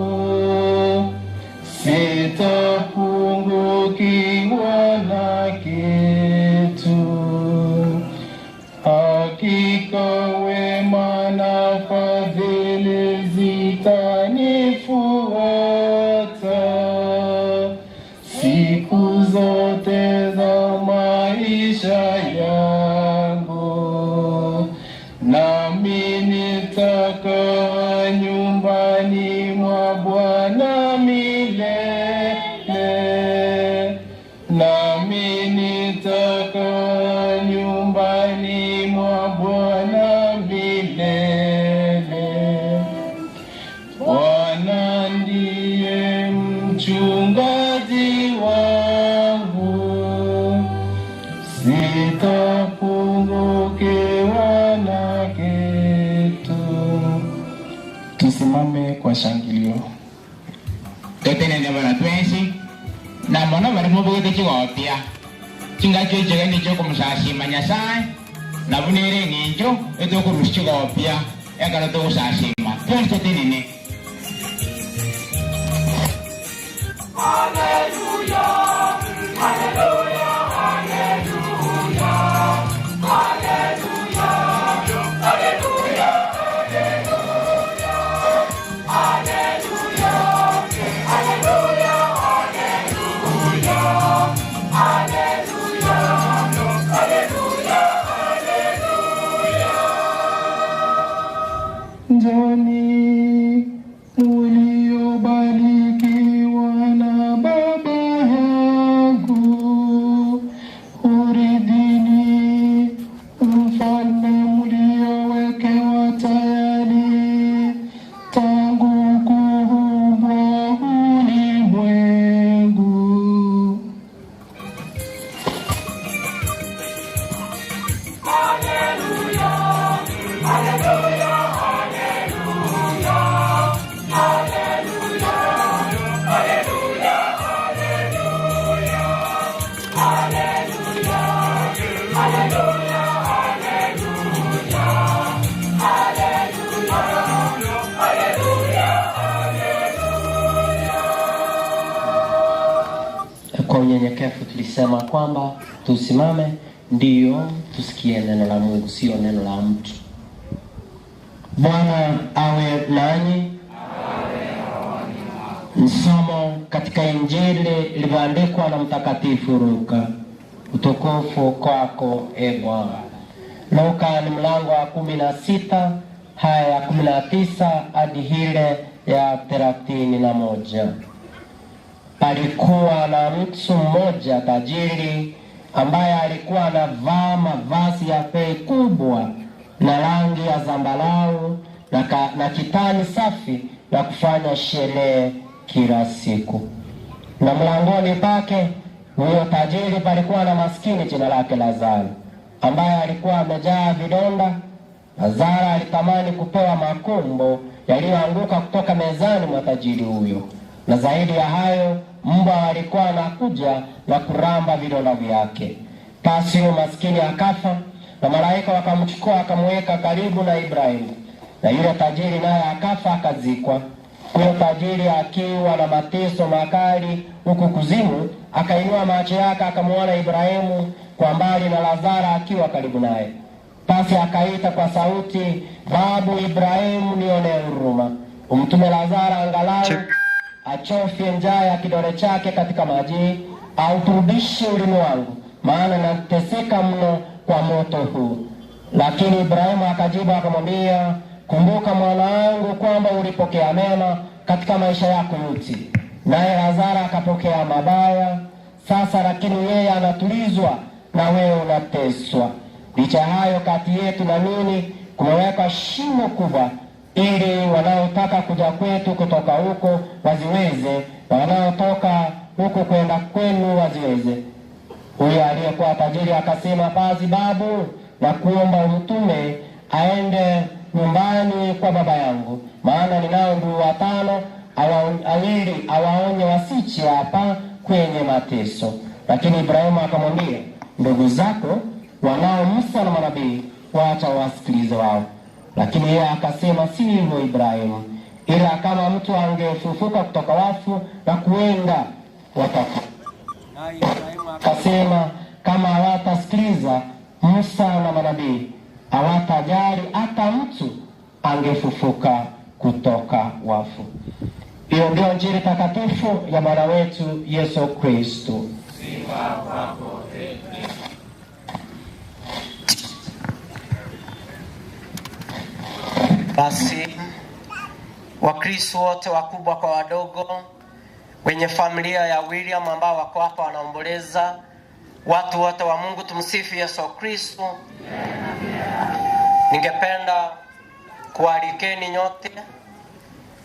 sitapungukiwa na kitu. Hakika wema na fadhili zitanifuata siku zote za maisha yangu, nami nitakaa nyumbani mwa Bwana milele, nami nitakaa nyumbani mwa Bwana milele. Bwana ndiye mchungaji wangu, sitapungukiwa na kitu. Tusimame kwa shangilio. Totenene bana twensi na mono bari mubugete chigopia chingaki chigeni chokumusasima Nyasaye na bunere ng'incho etokurusia chigopia ekero togusasima twensi totenene. Hallelujah, hallelujah, hallelujah, hallelujah, hallelujah, hallelujah, hallelujah, hallelujah, hallelujah, hallelujah. Njoni muliobarikiwa na Baba Hallelujah, hallelujah, hallelujah, hallelujah. Kwa unyenyekevu tulisema kwamba tusimame ndiyo tusikie neno la Mungu, sio neno la mtu. Bwana awe nanyi. Msomo katika Injili ilivyoandikwa na Mtakatifu Luka. Utukufu kwako e Bwana. Luka ni mlango wa 16 haya ya 19 hadi ile ya 31. Palikuwa na mtu mmoja tajiri ambaye alikuwa anavaa mavazi ya bei kubwa na rangi ya zambarau na kitani safi na kufanya sherehe kila siku. Na mlangoni pake huyo tajiri palikuwa na maskini jina lake Lazaro, ambaye alikuwa amejaa vidonda. Lazaro alitamani kupewa makombo yaliyoanguka kutoka mezani mwa tajiri huyo, na zaidi ya hayo mbwa walikuwa anakuja na kuramba vidonda vyake. Basi huyo maskini akafa, na malaika wakamchukua akamweka karibu na Ibrahimu. Na yule tajiri naye akafa akazikwa. Huyo tajiri akiwa na mateso makali huku kuzimu, akainua macho yake akamwona Ibrahimu kwa mbali na Lazaro akiwa karibu naye. Basi akaita kwa sauti, Babu Ibrahimu, nionee huruma, umtume Lazaro angalau achofye njaa ya kidole chake katika maji, auturudishe ulimi wangu, maana nateseka mno kwa moto huu. Lakini Ibrahimu akajibu akamwambia, kumbuka mwanangu, kwamba ulipokea mema katika maisha yako yote, naye Lazaro akapokea mabaya. Sasa lakini yeye anatulizwa na wewe unateswa. Licha hayo, kati yetu na ninyi kumewekwa shimo kubwa, ili wanaotaka kuja kwetu kutoka huko waziweze, na wanaotoka huko kwenda kwenu waziweze. Huyo aliyekuwa tajiri akasema, basi babu, na kuomba umtume aende nyumbani kwa baba yangu, maana ninao ndugu watano, ili awaonye wasiche hapa kwenye mateso. Lakini Ibrahimu akamwambia, ndugu zako wanao Musa na manabii, waacha wasikilize wao. Lakini yeye akasema, si hivyo Ibrahimu, ila kama mtu angefufuka kutoka wafu na kuenda watafu. Akasema, kama hawatasikiliza Musa na manabii, hawatajali hata mtu angefufuka kutoka wafu. Hiyo ndio Injili takatifu ya Bwana wetu Yesu Kristo. Sifa kwako e Kristo. Basi Wakristo wote wakubwa kwa wadogo, wenye familia ya William ambao wako hapa wanaomboleza, watu wote wa Mungu, tumsifu Yesu Kristo. Ningependa kualikeni nyote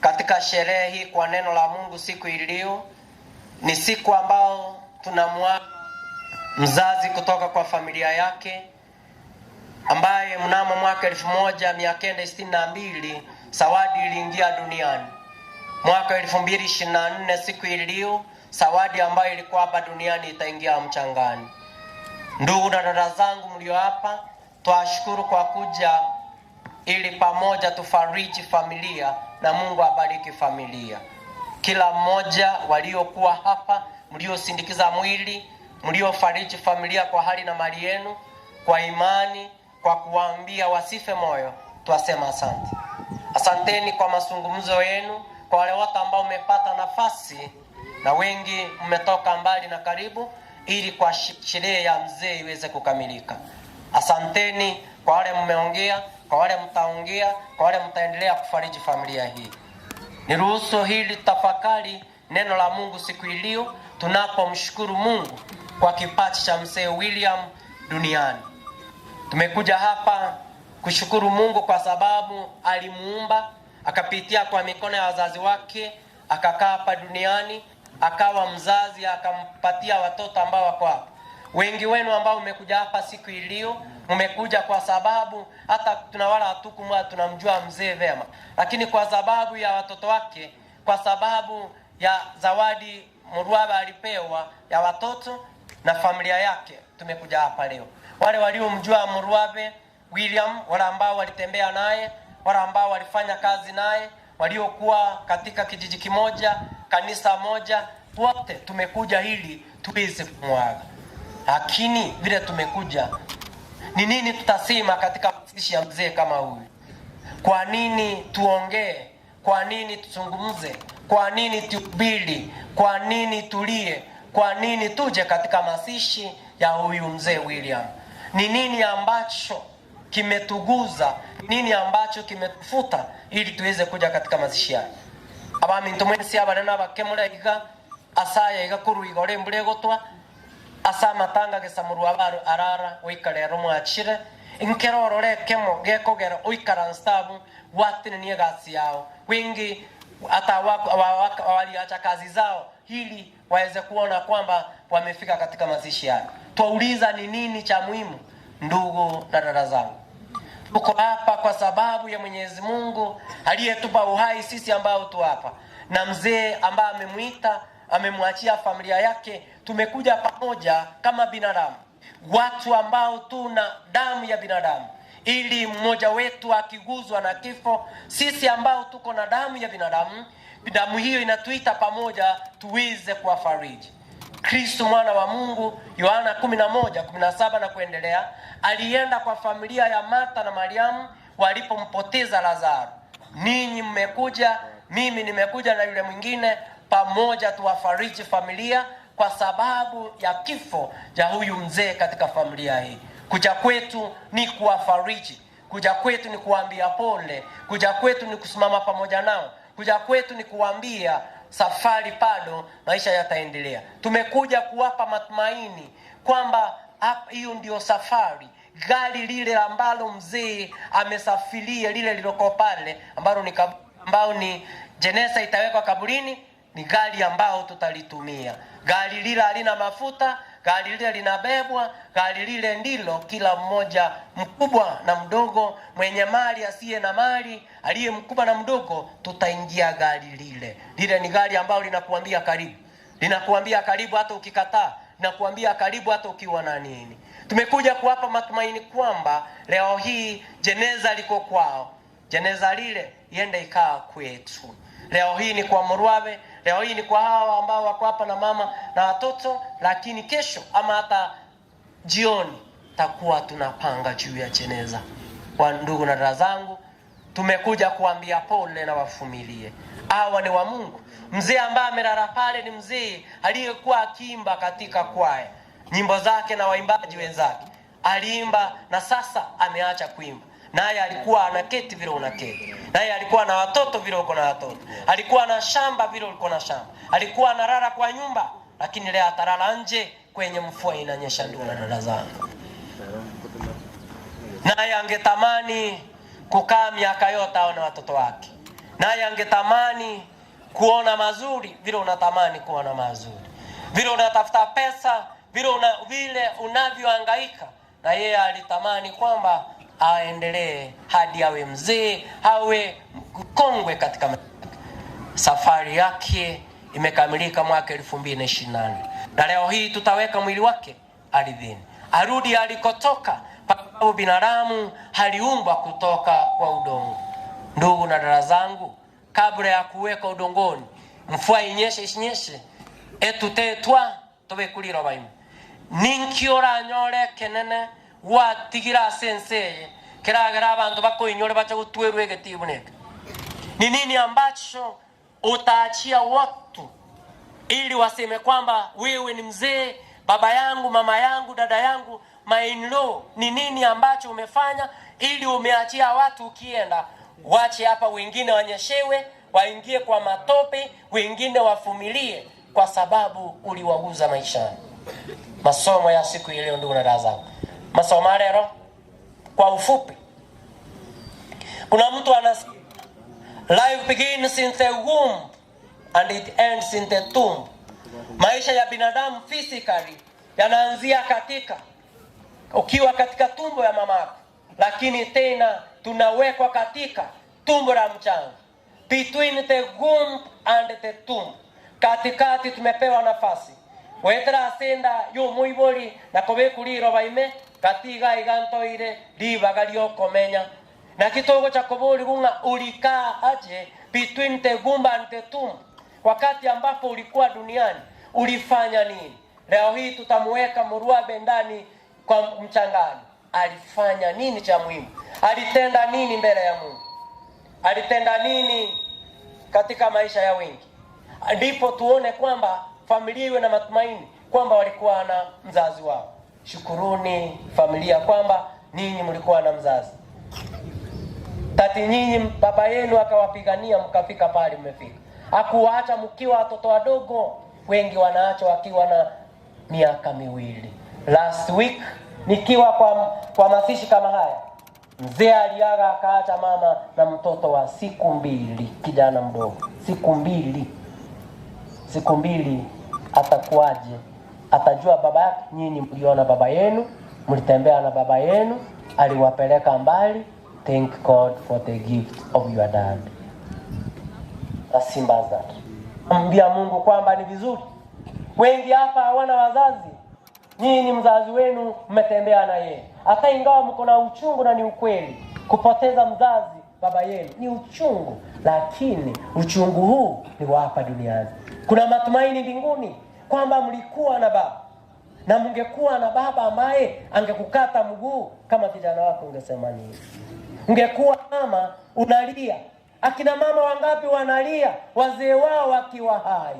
katika sherehe hii kwa neno la Mungu siku iliyo ni siku ambao tunamwaga mzazi kutoka kwa familia yake ambaye mnamo mwaka 1962 Zawadi iliingia duniani. Mwaka 2024 siku iliyo Zawadi ambayo ilikuwa hapa duniani itaingia mchangani. Ndugu na dada zangu mlio hapa, twashukuru kwa kuja ili pamoja tufariji familia na Mungu abariki familia. Kila mmoja waliokuwa hapa, mliosindikiza mwili, mliofariji familia kwa hali na mali yenu, kwa imani, kwa kuwaambia wasife moyo, twasema asante. Asanteni kwa mazungumzo yenu, kwa wale wote ambao mmepata nafasi na wengi mmetoka mbali na karibu ili kwa sherehe ya mzee iweze kukamilika. Asanteni kwa wale mmeongea, kwa wale mtaongea, kwa wale mtaendelea kufariji familia hii. Niruhusu hili tafakari neno la Mungu siku iliyo tunapomshukuru Mungu kwa kipaji cha mzee William duniani. Tumekuja hapa kushukuru Mungu kwa sababu alimuumba, akapitia kwa mikono ya wazazi wake, akakaa hapa duniani, akawa mzazi, akampatia watoto ambao wako hapa. Wengi wenu ambao mmekuja hapa siku iliyo, mmekuja kwa sababu hata tunawala hatukumwa tunamjua mzee vema, lakini kwa sababu ya watoto wake, kwa sababu ya zawadi Murwaba alipewa ya watoto na familia yake, tumekuja hapa leo. Wale waliomjua Murwabe William, wale ambao walitembea naye, wale ambao walifanya kazi naye, waliokuwa katika kijiji kimoja, kanisa moja, wote tumekuja hili tuweze kumwaga. Lakini vile tumekuja, ni nini tutasema katika mazishi ya mzee kama huyu? Kwa nini tuongee? Kwa nini tuzungumze? Kwa nini tuhubiri? Kwa nini tulie? Kwa nini tuje katika mazishi ya huyu mzee William? Ni nini ambacho kimetuguza? Nini ambacho kimetufuta ili tuweze kuja katika mazishi yake? Abaminto mwensi abanene abakemura iga asaya iga kuruiga ore embura egotwa ase amatanga gesamurwa abaro arara oikarera omwachire nkero orore ekemo gekogera oikara nstabu watinenie egasi yao wingi hata waliacha kazi zao ili waweze kuona kwamba wamefika katika mazishi yao. Twauliza ni nini cha muhimu? Ndugu na dada zangu, tuko hapa kwa sababu ya Mwenyezi Mungu aliyetupa uhai sisi ambao tu hapa, na mzee ambaye amemwita, amemwachia familia yake. Tumekuja pamoja kama binadamu, watu ambao tuna damu ya binadamu, ili mmoja wetu akiguzwa na kifo, sisi ambao tuko na damu ya binadamu, damu hiyo inatuita pamoja tuweze kuwafariji. Kristo mwana wa Mungu, Yohana 11:17 na kuendelea, alienda kwa familia ya Martha na Mariamu walipompoteza Lazaro. Ninyi mmekuja, mimi nimekuja na yule mwingine, pamoja tuwafariji familia kwa sababu ya kifo cha huyu mzee katika familia hii. Kuja kwetu ni kuwafariji, kuja kwetu ni kuwaambia pole, kuja kwetu ni kusimama pamoja nao, kuja kwetu ni kuwaambia safari bado, maisha yataendelea. Tumekuja kuwapa matumaini kwamba hiyo ndio safari. Gari lile ambalo mzee amesafiria, lile liloko pale ambalo ni ambao ni jeneza itawekwa kaburini, ni gari ambao tutalitumia. Gari lile halina mafuta, gari lile linabebwa, gari lile ndilo kila mmoja, mkubwa na mdogo, mwenye mali asiye na mali, aliye mkubwa na mdogo, tutaingia gari lile. Lile ni gari ambalo linakuambia karibu, linakuambia karibu hata ukikataa, linakuambia karibu hata ukiwa na nini. Tumekuja kuwapa matumaini kwamba leo hii jeneza liko kwao, jeneza lile iende ikaa kwetu. Leo hii ni kwa Murwabe, leo hii ni kwa hawa ambao wako hapa na mama na watoto, lakini kesho ama hata jioni takuwa tunapanga juu ya jeneza. Kwa ndugu na dada zangu, tumekuja kuambia pole na wafumilie. Hawa ni wa Mungu. Mzee ambaye amelala pale ni mzee aliyekuwa akiimba katika kwaya nyimbo zake na waimbaji wenzake, aliimba na sasa ameacha kuimba. Naye alikuwa anaketi vile unaketi, naye alikuwa na watoto vile uko na watoto, alikuwa na shamba vile uko na shamba, alikuwa analala kwa nyumba, lakini leo atalala nje kwenye mvua inanyesha. Ndugu na dada zangu, naye angetamani kukaa miaka yote aone watoto wake, naye angetamani kuona mazuri vile unatamani kuona mazuri, vile unatafuta pesa, vile unavyohangaika, na yeye alitamani kwamba aendelee hadi awe mzee, awe mkongwe katika safari yake. Imekamilika mwaka 2024, na leo hii tutaweka mwili wake ardhini, arudi alikotoka, kwa sababu binadamu aliumbwa kutoka kwa udongo. Ndugu na dada zangu, kabla ya kuweka udongoni, mvua inyeshe isinyeshe, etutetwa tobekulira baimu ninkioranyore kenene watigira senseye kiragera abantu bakoinyore bacha gutwerwa egetibu neke. Ni nini ambacho utaachia watu ili waseme kwamba wewe ni mzee, baba yangu, mama yangu, dada yangu, my in-law? Ni nini ambacho umefanya ili umeachia watu ukienda wache hapa, wengine wanyeshewe, waingie kwa matope, wengine wafumilie kwa sababu uliwauza maishani. Masomo ya siku ile, ndugu na dada zangu, masomo leo kwa ufupi. Kuna mtu ana life begins in the womb and it ends in the tomb. Maisha ya binadamu physically yanaanzia katika ukiwa katika tumbo ya mamako, lakini tena tunawekwa katika tumbo la mchanga, between the womb and the tomb. Katikati tumepewa nafasi wetera asinda yu muibori na kobekuriro baime. Katiga igantoire libaga lyokomenya na kitogo cha kobori gunga ulikaa aje between the gumba and the tomb, wakati ambapo ulikuwa duniani ulifanya nini? Leo hii tutamuweka Murwabe ndani kwa mchangani. Alifanya nini cha muhimu? Alitenda nini mbele ya Mungu? Alitenda nini katika maisha ya wengi? Ndipo tuone kwamba familia iwe na matumaini kwamba walikuwa na mzazi wao. Shukuruni familia kwamba ninyi mlikuwa na mzazi. Tati nyinyi baba yenu akawapigania mkafika pale mmefika. Hakuwaacha mkiwa watoto wadogo, wengi wanaachwa wakiwa na miaka miwili. Last week nikiwa kwa mazishi kama haya, mzee aliaga akaacha mama na mtoto wa siku mbili, kijana mdogo, siku mbili. Siku mbili atakuwaje? Atajua baba yake? Nyinyi mliona baba yenu, mlitembea na baba yenu, aliwapeleka mbali. Thank God for the gift of your dad. As simple as that. Ambia Mungu kwamba ni vizuri. Wengi hapa hawana wazazi. Nyinyi mzazi wenu mmetembea na yeye. Hata ingawa mko na uchungu, na ni ukweli, kupoteza mzazi baba yenu ni uchungu, lakini uchungu huu ni wa hapa duniani. Kuna matumaini mbinguni kwamba mlikuwa na baba, na mngekuwa na baba ambaye angekukata mguu kama kijana wako ungesema nini? Ungekuwa mama unalia. Akina mama wangapi wanalia wazee wao wakiwa hai?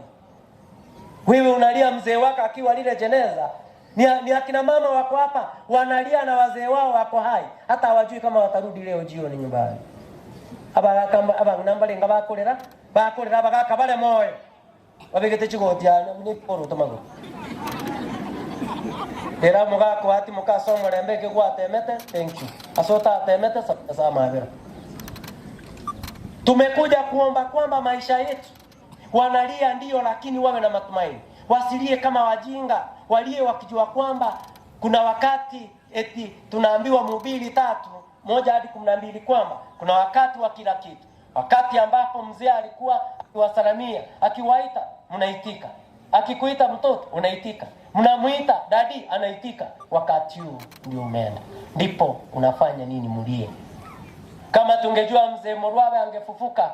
Wewe unalia mzee wako akiwa lile jeneza. Ni akina mama wako hapa wanalia na wazee wao wako hai, hata hawajui kama watarudi leo jioni nyumbani. Aba nambalenga bakorera bakorera bagakabale moyo babegete chigotia ni poro tomago era mugako ati mukasomora mbeke gwatemete. Thank you asota temete sasa mabera. Tumekuja kuomba kwamba maisha yetu wanalia ndio, lakini wawe na matumaini. Wasilie kama wajinga, walie wakijua kwamba kuna wakati eti tunaambiwa Mhubiri 3:1-12 kwamba kuna wakati wa kila kitu. Wakati ambapo mzee alikuwa akiwasalamia, akiwaita mnaitika. Akikuita mtoto unaitika. Mnamuita dadi anaitika. Wakati huu ndio umeenda. Ndipo unafanya nini? Mulie. Kama tungejua mzee Murwabe angefufuka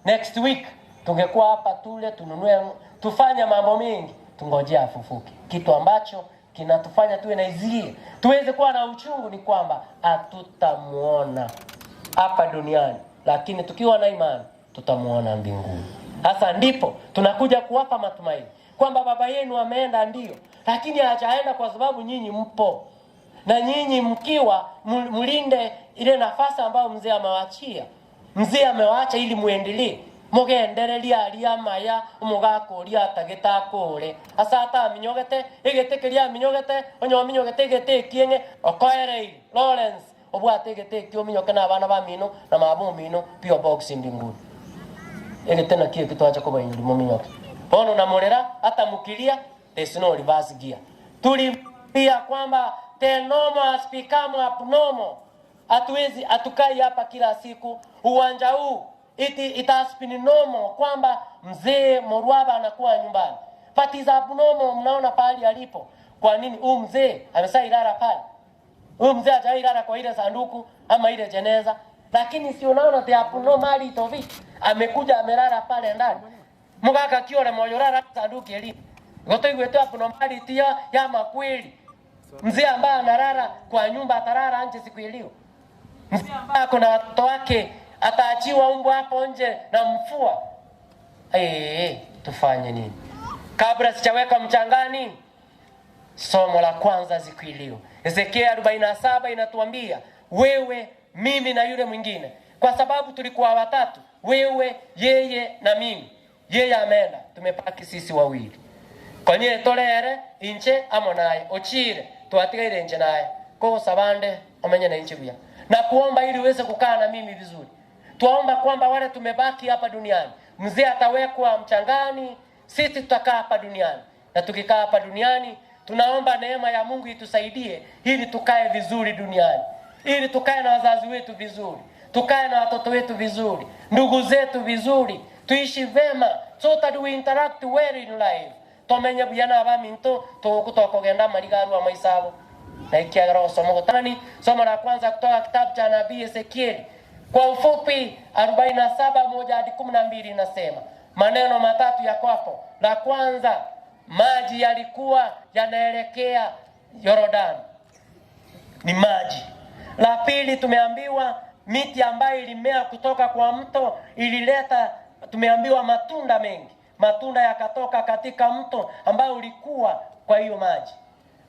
next week, tungekuwa hapa tule, tununue, tufanye mambo mengi, tungojea afufuke. Kitu ambacho kinatufanya tuwe na hisia, tuweze kuwa na uchungu ni kwamba hatutamuona hapa duniani, lakini tukiwa na imani tutamuona mbinguni. Sasa ndipo tunakuja kuwapa matumaini kwamba baba yenu ameenda ndio, lakini hajaenda kwa sababu nyinyi mpo. Na nyinyi mkiwa mlinde ile nafasi ambayo mzee amewaachia. Mzee amewaacha ili muendelee. Mugendereria aria maya umugakuria atagitakure asa ataminyogete igitikiria minyogete onyo minyogete igiti kienge okoerei Lawrence obwate igiti kio minyoke na abana ba mino na mabu mino pio box mbinguni igiti na kio kitwacha kuba inyuri mu minyoke bono na murera atamukiria there's no reverse gear. Tulipia kwamba the normal has become abnormal. Hatuwezi atukai hapa kila siku uwanja huu. It has been normal kwamba mzee Murwaba anakuwa nyumbani. But is abnormal, mnaona pahali alipo. Kwa nini huyu mzee amesailala pale? Huyu mzee hajailala kwa ile sanduku ama ile jeneza. Lakini si unaona the abnormality of it. Amekuja amelala pale ndani. Mugaka kiore moyorara sanduku elipo. Gotoigwete abnormality ya makweli. Mzee ambaye analala kwa nyumba atalala nje siku hiyo. Mzee ambaye kuna watoto wake ataachiwa umbwa hapo nje na mfua. Tufanye nini? Kabla sijaweka mchangani, somo la kwanza siku hiyo. Ezekiel 47 inatuambia wewe, mimi na yule mwingine. Kwa sababu tulikuwa watatu, wewe, yeye na mimi. Yeye ameenda, tumepaki sisi wawili. Konye tolere inche amonaye ochire twatigaire inche naye ko sabande omenye na inche buya. Na kuomba ili uweze kukaa na mimi vizuri. Tuomba kwamba wale tumebaki hapa duniani, mzee atawekwa mchangani, sisi tutakaa hapa duniani. Na tukikaa hapa duniani, tunaomba neema ya Mungu itusaidie ili tukae vizuri duniani, ili tukae na wazazi wetu vizuri, tukae na watoto wetu vizuri, ndugu zetu vizuri, tuishi vema, so that we interact well in life. Tomenye buyana abaminto togokutokogenda marigarwa maisabo. Na ikiagara somo gotani, somo la kwanza kutoka kitabu cha nabii Ezekieli kwa ufupi 47:1 hadi 12 inasema maneno matatu yako hapo. La kwanza, maji yalikuwa yanaelekea Yordani, ni maji. La pili, tumeambiwa miti ambayo ilimea kutoka kwa mto ilileta, tumeambiwa matunda mengi, matunda yakatoka katika mto ambao ulikuwa kwa hiyo maji.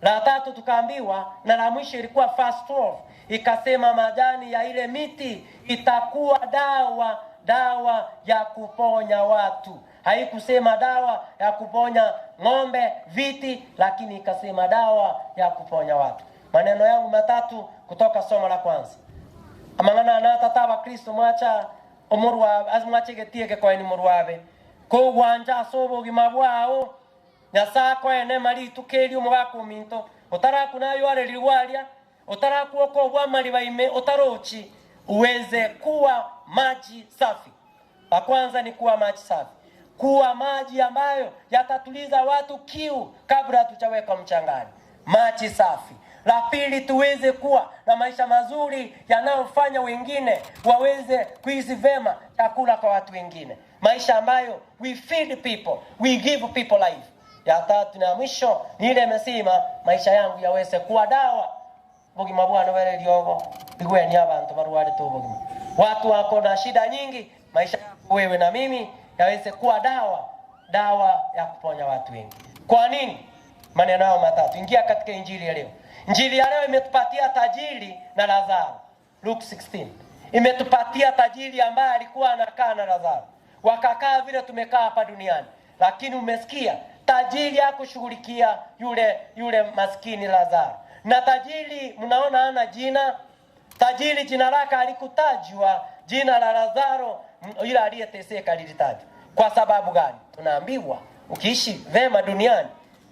La tatu tukaambiwa, na la mwisho ilikuwa verse 12, ikasema majani ya ile miti itakuwa dawa, dawa ya kuponya watu. Haikusema dawa ya kuponya ng'ombe, viti, lakini ikasema dawa ya kuponya watu. Maneno yangu matatu kutoka somo la kwanza. Amang'ana anatata abakristo mwacha omorwa azmwachegetie koeni morwabe kogwanja ase obogima bwao Nyasaye koene maritukerio mogakominto otarakunayo arerigwaria otarakuoka obwamari baime otarochi uweze kuwa maji safi. La kwanza ni kuwa maji safi, kuwa maji ambayo yatatuliza watu kiu kabla hatujawekwa mchangani, maji safi. La pili, tuweze kuwa na maisha mazuri yanayofanya wengine waweze kuishi vema, chakula kwa watu wengine, maisha ambayo we feed people, we give people life. Ya tatu na mwisho ni ile imesema maisha yangu yaweze kuwa dawa bugima bwana wele liogo igweni abantu barwarite ubugima, watu wako na shida nyingi, maisha yako wewe na mimi yaweze kuwa dawa, dawa ya kuponya watu wengi. Kwa nini maneno hayo matatu? Ingia katika injili ya leo. Injili ya leo imetupatia tajiri na Lazaro. Luke 16 imetupatia tajiri ambaye alikuwa anakaa na Lazaro, wakakaa vile tumekaa hapa duniani, lakini umesikia tajiri hakushughulikia yule maskini Lazaro. Na tajiri mnaona hana jina. Tajiri jina lake alikutajwa, jina la Lazaro yule aliyeteseka lilitajwa. Kwa sababu gani? Tunaambiwa ukiishi vema duniani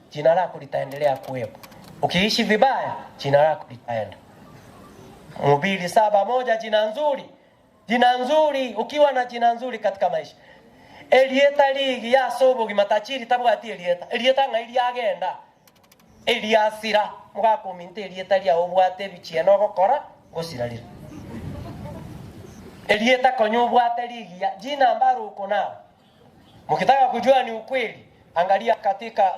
jina lako litaendelea kuwepo, ukiishi vibaya jina lako litaenda. Mhubiri 7:1, jina nzuri, jina nzuri. Ukiwa na jina nzuri katika maisha, elieta ligi ya sobo matachiri tabwati elieta elieta ng'airi agenda eliasira mugakuminte elieta ria obwate bichieno gokora gosirarira elieta konyo obwate ligi ya jina ambalo uko nalo. Mkitaka kujua ni ukweli, angalia katika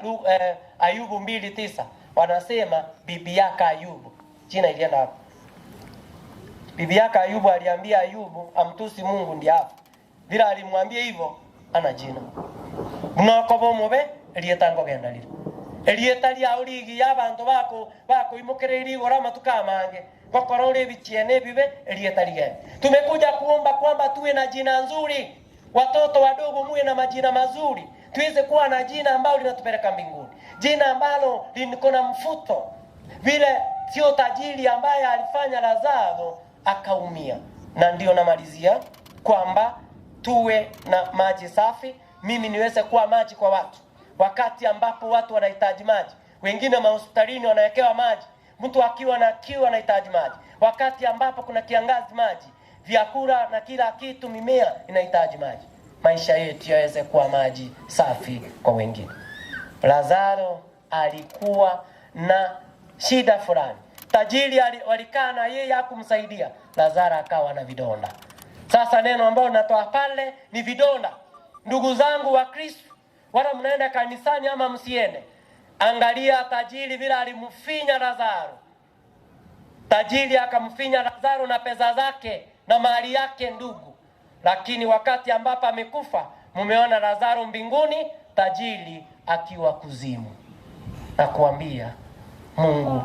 Ayubu 2:9 wanasema bibi yake Ayubu, jina ilienda hapo. Bibi yake Ayubu aliambia Ayubu amtusi Mungu ndiye afa. Vile alimwambia hivyo ana jina. Munokobo mube elieta ngogenda lira. Elieta ria urigi ya bantu bako imokereiri igora matuka mange. Gokora uri bichiene bibe elieta ligende. Tumekuja kuomba kwamba tuwe na jina nzuri. Watoto wadogo muwe na majina mazuri. Tuweze kuwa na jina ambalo linatupeleka mbinguni. Jina ambalo liko na mfuto. Vile sio tajiri ambaye alifanya Lazaro akaumia. Na ndio namalizia kwamba tuwe na maji safi, mimi niweze kuwa maji kwa watu. Wakati ambapo watu wanahitaji maji, wengine mahospitalini wanawekewa maji, mtu akiwa na kiu anahitaji maji. Wakati ambapo kuna kiangazi maji, vyakula na kila kitu, mimea inahitaji maji. Maisha yetu yaweze kuwa maji safi kwa wengine. Lazaro alikuwa na shida fulani. Tajiri walikaa na yeye hakumsaidia. Lazaro akawa na vidonda. Sasa neno ambalo natoa pale ni vidonda. Ndugu zangu wa Kristo, wala mnaenda kanisani ama msiende, angalia tajiri vile alimfinya Lazaro. Tajiri akamfinya Lazaro na pesa zake na mali yake, ndugu. Lakini wakati ambapo amekufa, mumeona Lazaro mbinguni, tajiri akiwa kuzimu. Nakuambia Mungu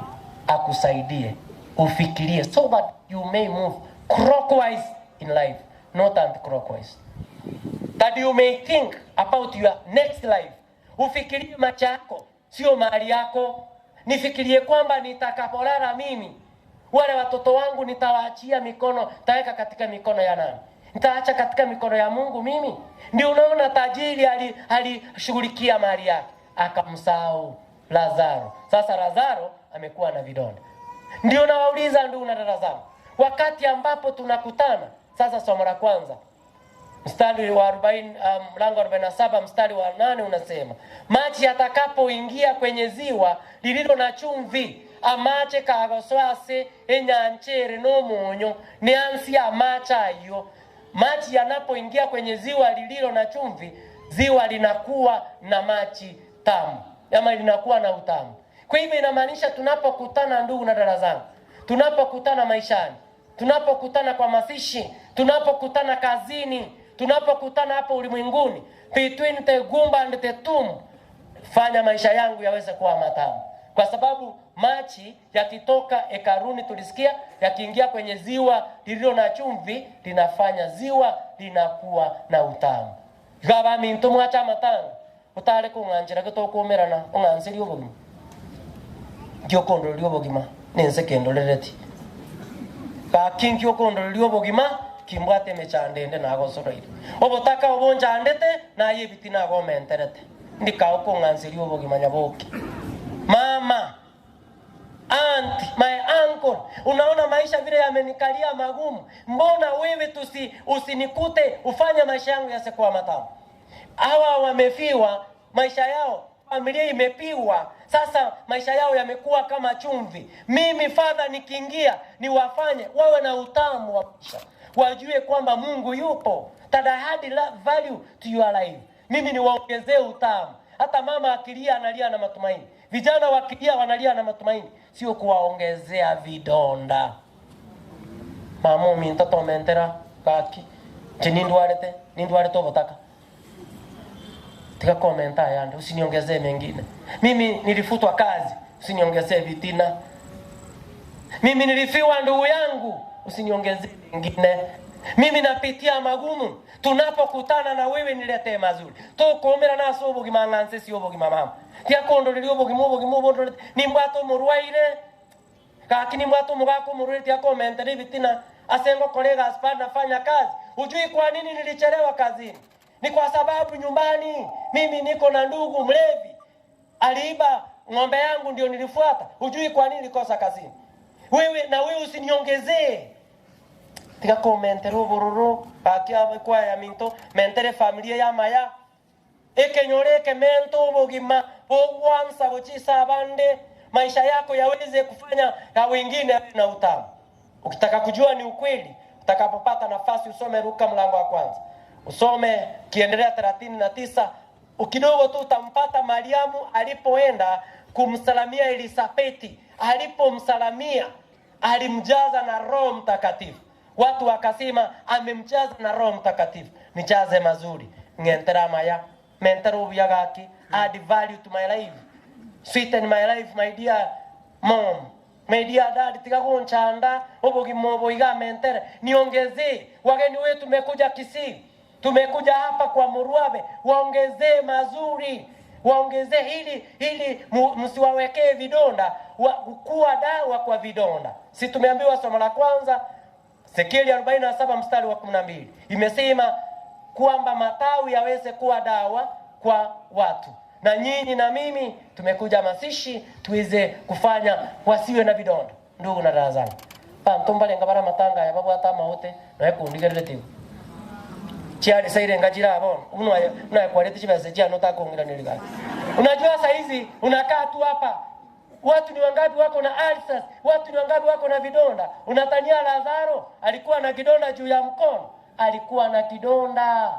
akusaidie ufikirie so that you may move clockwise in life, not anti-clockwise. That you may think about your next life. Ufikirie maisha yako, sio mali yako. Nifikirie kwamba nitakapolala mimi, wale watoto wangu nitawaachia mikono, nitaweka katika mikono ya nani? Nitaacha katika mikono ya Mungu mimi? Ndio unaona tajiri alishughulikia mali yake, akamsahau Lazaro. Sasa Lazaro amekuwa na vidonda. Ndio nawauliza ndugu na dada zangu, wakati ambapo tunakutana sasa, somo la kwanza mstari wa 40, mlango 47 mstari wa 8 unasema, maji yatakapoingia kwenye ziwa lililo na chumvi Amache kagosoa ase enyanchere no munyo niansi amache ayo. Maji yanapoingia kwenye ziwa lililo na chumvi, ziwa linakuwa na maji tamu, ama linakuwa na utamu. Kwa hivyo inamaanisha tunapokutana, ndugu na dada zangu, tunapokutana maishani, tunapokutana kwa mazishi, tunapokutana kazini, tunapokutana hapo ulimwenguni, between the gumba and the tomb, fanya maisha yangu yaweze kuwa matamu, kwa sababu maji yakitoka hekaluni, tulisikia, yakiingia kwenye ziwa lililo na chumvi, linafanya ziwa linakuwa na utamu. Gaba minto mwacha matanga utare kung'anjira gitokumirana ung'ansirie obogima ngiokondoreria obogima ninse kendorereti gaki ngiokondoreria obogima kimbwate emechando ende nagosoroire obotaka obonchandete naye ebiti nagomenterete ndikao kung'ansiria obogima nyaboke. Mama, aunt, my uncle, unaona maisha vile yamenikalia magumu, mbona wewe usinikute ufanye maisha yangu yasikuwa matamu? Hawa wamefiwa maisha yao, familia imepiwa, sasa maisha yao yamekuwa kama chumvi. Mimi Father nikiingia niwafanye wawe na utamu wa maisha, wajue kwamba Mungu yupo, that I had value to your life. Mimi niwaongezee utamu. Hata mama akilia analia na matumaini, vijana wakilia wanalia na matumaini, sio kuwaongezea vidonda. Mama minto mentera kaki nindwarete nindwarete obotaka tika komenta yande, usiniongezee mengine. Mimi nilifutwa kazi, usiniongezee vitina. Mimi nilifiwa ndugu yangu, usiniongezee mengine. Mimi napitia magumu, tunapokutana na wewe niletee mazuri. Tukumira naso obogima ng'anse si obogima mama. Tiakondoreria obogima obogima obondorete nimbwate omorwaire kaki nimbwate omogaka omorwaire tiakomentere ebitina ase ngokora egasi pale nafanya kazi. Ujui kwa nini nilichelewa kazini? Ni kwa sababu nyumbani mimi niko na ndugu mlevi aliiba ng'ombe yangu ndio nilifuata. Ujui kwa nini nilikosa kazini? Wewe na wewe usiniongezee. Tika komentere obororo bakia kwa ya minto mentere familia ya maya ekenyoreke mento obogima bogwansa gochisa abande maisha yako yaweze kufanya ya wengine na utamu. Ukitaka kujua ni ukweli, utakapopata nafasi usome Luka mlango wa kwanza, usome kiendelea 39 ukidogo tu utampata Mariamu alipoenda kumsalamia Elisabeti. Alipomsalamia alimjaza na Roho Mtakatifu. Watu wakasema amemjaza na Roho Mtakatifu. Nijaze mazuri, ngentera maya, mentero byagaki, add value to my life, sweeten my life, my dear mom, my dear dad, tika kunchanda obogima oboiga mentere niongezee. Wageni wetu tumekuja Kisii, tumekuja hapa kwa Muruabe, waongezee mazuri, waongezee ili msiwawekee vidonda, kuwa dawa kwa vidonda. Si tumeambiwa somo la kwanza Ezekieli 47 mstari wa 12 imesema kwamba matawi yaweze kuwa dawa kwa watu, na nyinyi na mimi tumekuja mazishi tuweze kufanya wasiwe na vidonda. Ndugu na dada zangu, pantombalenga bara matanga ya babu ata maote na kundigerere tigo chiali saire ngajira abon uno kwaleti chibase chia nota kuongira niligani. Unajua saa hizi unakaa tu hapa, watu ni wangapi wako na ulcers, watu ni wangapi wako na vidonda. Unatania Lazaro alikuwa na kidonda juu ya mkono, alikuwa na kidonda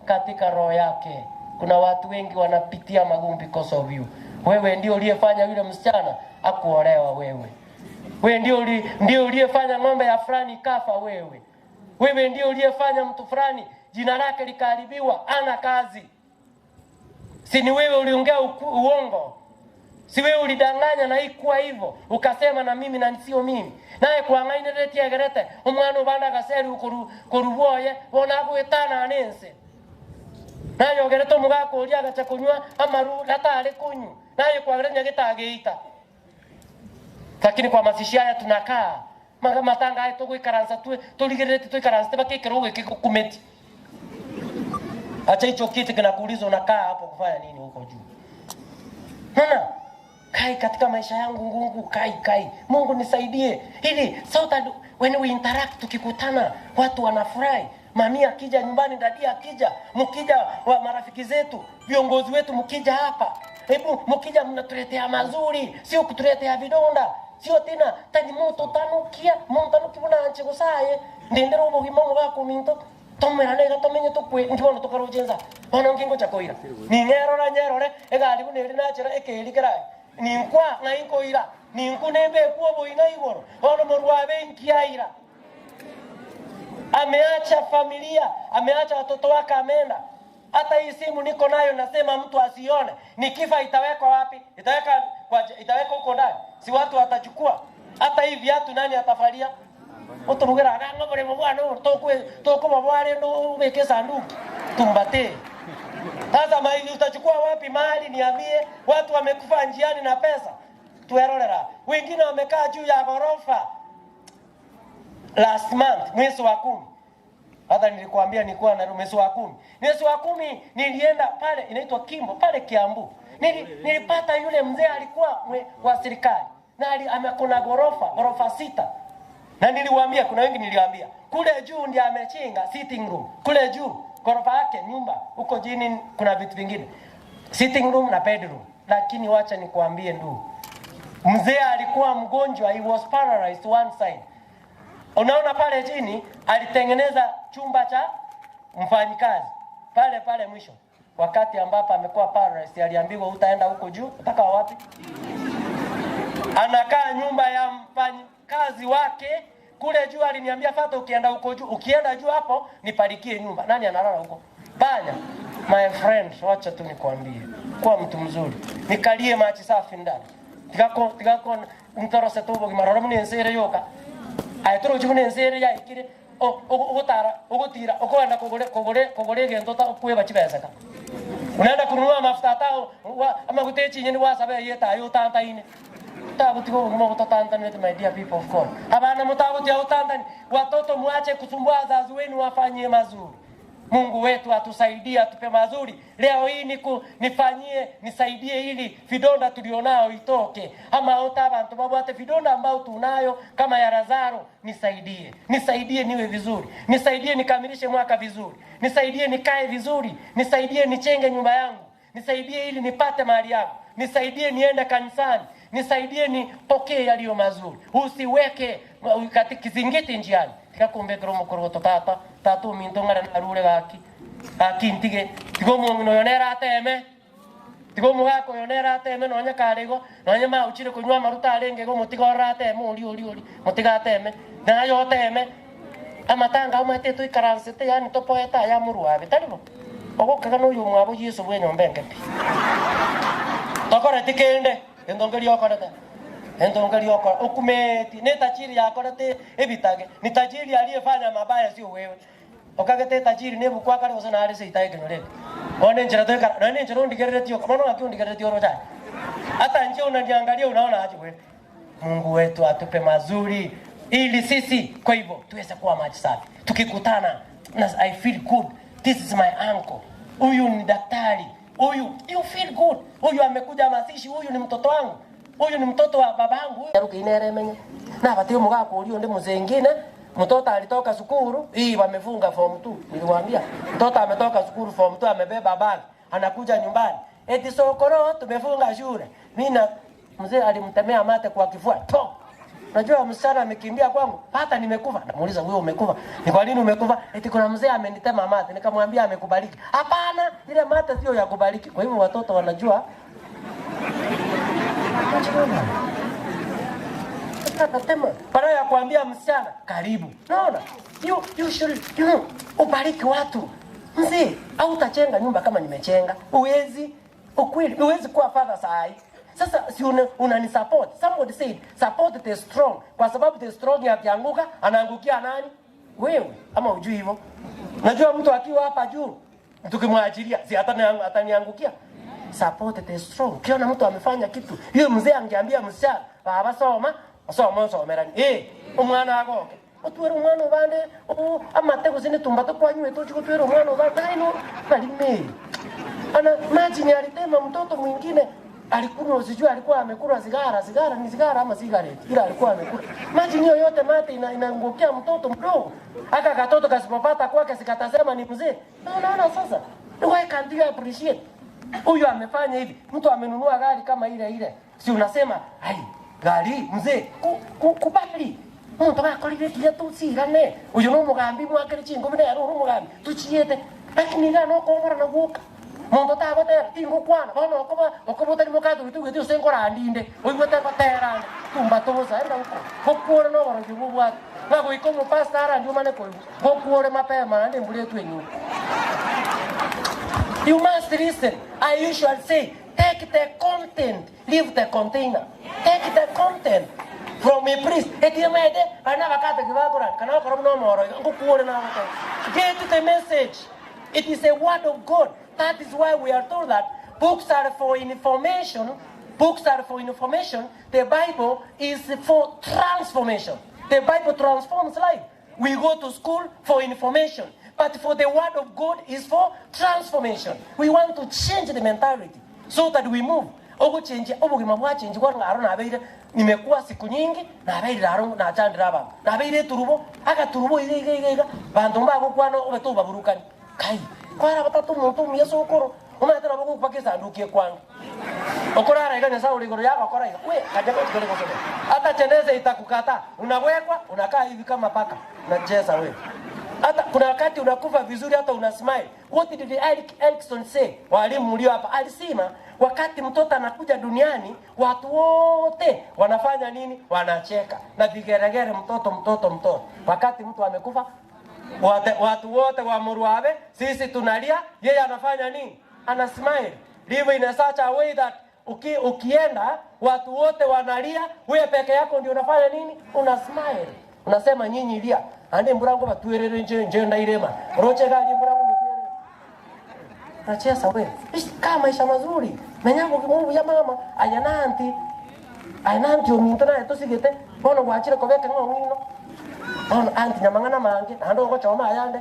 katika roho yake. Kuna watu wengi wanapitia magumu because of you. Wewe ndio uliyefanya yule msichana akuolewa wewe. Wewe ndio uliyefanya ng'ombe ya fulani kafa wewe. Wewe ndio uliyefanya mtu fulani jina lake likaharibiwa, ana kazi. Si ni wewe uliongea uongo? Si wewe ulidanganya na ikuwa hivyo, ukasema na mimi na sio mimi. Naye kuangainerete egerete omwana obanda gaseri koruboye bona gwetana nense. Naye ogerete omugaka oria agacha kunywa amaru natare kunywa. Naye kwagerenya gitageita. Lakini kwa mazishi haya tunakaa matanga haya tuguikaransa tuligerete tuikaransa tebakekero gikukumeti. Acha hicho kiti kinakuuliza unakaa hapo kufanya nini huko juu. Nana kai katika maisha yangu Mungu kai Mungu nisaidie ili so that when we interact, tukikutana watu wanafurahi. Mami akija nyumbani, dadi akija, mkija wa marafiki zetu, viongozi wetu mkija hapa, Hebu mkija mnatuletea mazuri, sio kutuletea vidonda. Sio tena tani moto tanukia, montanuki buna anche gosaye. Ndendero obogima omogaka ominto. Tomerane iga tomenye tokwe ntibono tokaroche bono nkingo chakoira. Ning'erora nyerore egari buna eri nachera ekeri kerai. Ninkwa ng'ai nkoira. Ninku nembe kuo boina igoro. Bono morwabe nkiaira. Ameacha familia, ameacha watoto wake, ameenda. Hata hii simu niko nayo, nasema mtu asione. Nikifa itawekwa wapi? Itawekwa huko ndani. Si watu watachukua. Hata hii viatu nani atafalia? Otorugera ng'o bore mwana tokwe tokoma bware ndo ubeke sanduku tumbate. Sasa maili utachukua wapi mali? Niambie, watu wamekufa njiani na pesa. Tuerorera. Wengine wamekaa juu ya ghorofa. Last month, mwezi wa 10. Hata nilikuambia nilikuwa na mwezi wa 10. Mwezi wa 10 nilienda pale inaitwa Kimbo pale Kiambu. Nilipata yule mzee alikuwa wa serikali. Na amekona ghorofa 6. Na niliwaambia, kuna wengi niliwaambia, kule juu ndiye amechinga sitting room. Kule juu ghorofa yake nyumba, huko chini kuna vitu vingine. Sitting room na bedroom. Lakini wacha nikuambie ndugu. Mzee alikuwa mgonjwa, he was paralyzed one side. Unaona pale chini alitengeneza chumba cha mfanyikazi pale pale mwisho. Wakati ambapo amekuwa paralyzed aliambiwa utaenda huko juu, utakaa wapi? Anakaa nyumba ya mfanyikazi wake kule juu. Aliniambia fata, ukienda huko juu, ukienda juu hapo nipalikie nyumba. Nani analala huko? Panya. My friend, wacha tu nikwambie, kuwa mtu mzuri. Nikalie maji safi ndani. Tigako ntorose tubo gimaroro munensere yoka. Aetoro chimunensere ya ikire ogotara ogotira okoenda kogore gento ta kweba chibeseka. Unaenda kununua mafuta tao ama gutechi nyini wasabe yeta yo tanta ine. Mtago mmogo tantani, my dear people of God. Abana mtago ya utantani. Watoto muache kusumbua wazazi wenu, wafanyie mazuri. Mungu wetu atusaidie, atupe mazuri. Leo hii nifanyie, nisaidie ili vidonda tulionao itoke. Ama ota bantu babwate vidonda ambao tunayo kama ya Lazaro, nisaidie. Nisaidie niwe vizuri. Nisaidie nikamilishe mwaka vizuri. Nisaidie nikae vizuri. Nisaidie nichenge nyumba yangu. Nisaidie ili nipate mali yangu. Nisaidie niende kanisani. Nisaidie nipokee yaliyo mazuri. Usiweke katika kizingiti njiani. Tikakumbekera omokorogoto tata tata ominto ng'ara narure gaki gaki ntige tiga omong'ina oyo nere ateme tiga omogaka oyo nere ateme nonya kare igo nonya mauchire konywa amaruta arenge igo omotiga orore ateme ori ori ori motiga ateme naye oteme amatanga omanyete toikaransete yaani topoete aya morwabe taribo ogokaga noyo omwabo Yesu bwa enyomba enke pi tokoreti kende entongeri okorete entongeri okora okumeti ni tajiri yakorete ebitage ni tajiri aliyefanya mabaya sio wewe okagete tajiri nebu kwakare gose nare seitae kenyorete one njira toikara none njira ondigerereti yoka mono ng'aki ondigerereti orochare hata nje unaniangalia unaona aje wewe. Mungu wetu atupe mazuri ili sisi kwa hivyo tuweze kuwa maji safi. Tukikutana na I feel good, this is my uncle, huyu ni daktari, huyu you feel good, huyu amekuja mazishi, huyu ni mtoto wangu, huyu ni mtoto wa babangu. Yarukineremenye na batio mugako ulio ndi mzengine mtoto alitoka sukuru hii wamefunga form 2. Niliwaambia mtoto ametoka sukuru form 2 amebeba bag anakuja nyumbani eti sokoro tumefunga shule. Mimi na mzee alimtemea mate kwa kifua to. Unajua msichana amekimbia kwangu, hata nimekufa. Namuuliza wewe umekufa? Ni kwa nini umekufa? Eti kuna mzee amenitema mate. Nikamwambia amekubariki. Hapana, ile mate sio ya kubariki. Kwa hivyo watoto wanajua. Atatema. Para ya kuambia msichana karibu. Naona? You should, you know, ubariki watu. Mzee, au utachenga nyumba kama nimechenga. Uwezi, ukweli, uwezi kuwa father sai. Sasa si unanisupport. Somebody said support the strong. Kwa sababu the strong akianguka, anaangukia nani? Wewe. Ama hujui hivyo? Najua mtu akiwa hapa juu, tukimwachilia, si ataniangukia. Support the strong. Ukiona mtu amefanya kitu, yule mzee angeambia msichana, baba soma, soma somerani. Omwana agoke. Otwere omwana obande, amate gose netumba tokwanywe tochi gotwere omwana obande. Naino balime. Ana imagine alitema mtoto mwingine alikunywa, sijui alikuwa amekula sigara, sigara ni sigara ama cigarette, ila alikuwa amekula. Maji hiyo yote mate inaangukia mtoto mdogo. Aka katoto kasipopata kwake sikatasema ni mzee. Unaona sasa? Why can't you appreciate? Huyu amefanya hivi. Mtu amenunua gari kama ile ile. Si unasema, "Ai, gari mzee, kubali." Muntu gakorire kinya tucigane. Uyu no mugambi mwakire chingo bine ero mugambi. Tuchiete. Lakini ga no komora na guka. Muntu tagotera tingukwana. Bono okoba okobotari mukatu bitugete usengora ndinde. Oigwete gotera. Tumba tubusa enda huko. Gokuore no boro jubwa. Bago ikomo pastor ndi mane ko. Gokuore mapema ndi mbure twenyu. You must listen. I usually say, take the content, leave the container. Take the content from a priest. Get the message. It is a word of God. That is why we are told that books are for information. Books are for information. The Bible is for transformation. The Bible transforms life. We go to school for information. But for the word of God is for transformation. We want to change the mentality so that we move. Ogo change, obugima bwa change kwa ngaro na beire nimekuwa siku nyingi na beire aro na chandira ba. Na beire turubo aka turubo iga iga iga bantu mbago kwano obeto baburukani. Kai kwara batatu muntu myeso okoro. Umatera bogo kupakisa ndukie kwangu. Okorara iga nesa uligoro yako okora iga. We kaja kwa kile kusema. Hata cheneze itakukata. Unawekwa unakaa hivi kama paka. Unacheza wewe. Hata kuna wakati unakufa vizuri hata una smile. What did Eric Erikson say? Walimu mlio hapa alisema wakati mtoto anakuja duniani watu wote wanafanya nini? Wanacheka. Na vigeregere mtoto mtoto mtoto. Wakati mtu amekufa watu wote wa Muruabe sisi tunalia, yeye anafanya nini? Ana smile. Live in such a way that ukienda watu wote wanalia, wewe peke yako ndio unafanya nini? Una smile. Unasema nyinyi lia. Ande mburango batuerere nje nje ndairema. Roche gali mburango mtuerere. Nachesa wewe. Kama maisha mazuri. Menyango kimungu ya mama ayananti. Ayananti omuntu naye tosigete. Bono gwachire kobeka ng'ong'ino. Bono anti nyamangana mange ando ngochoma ayande.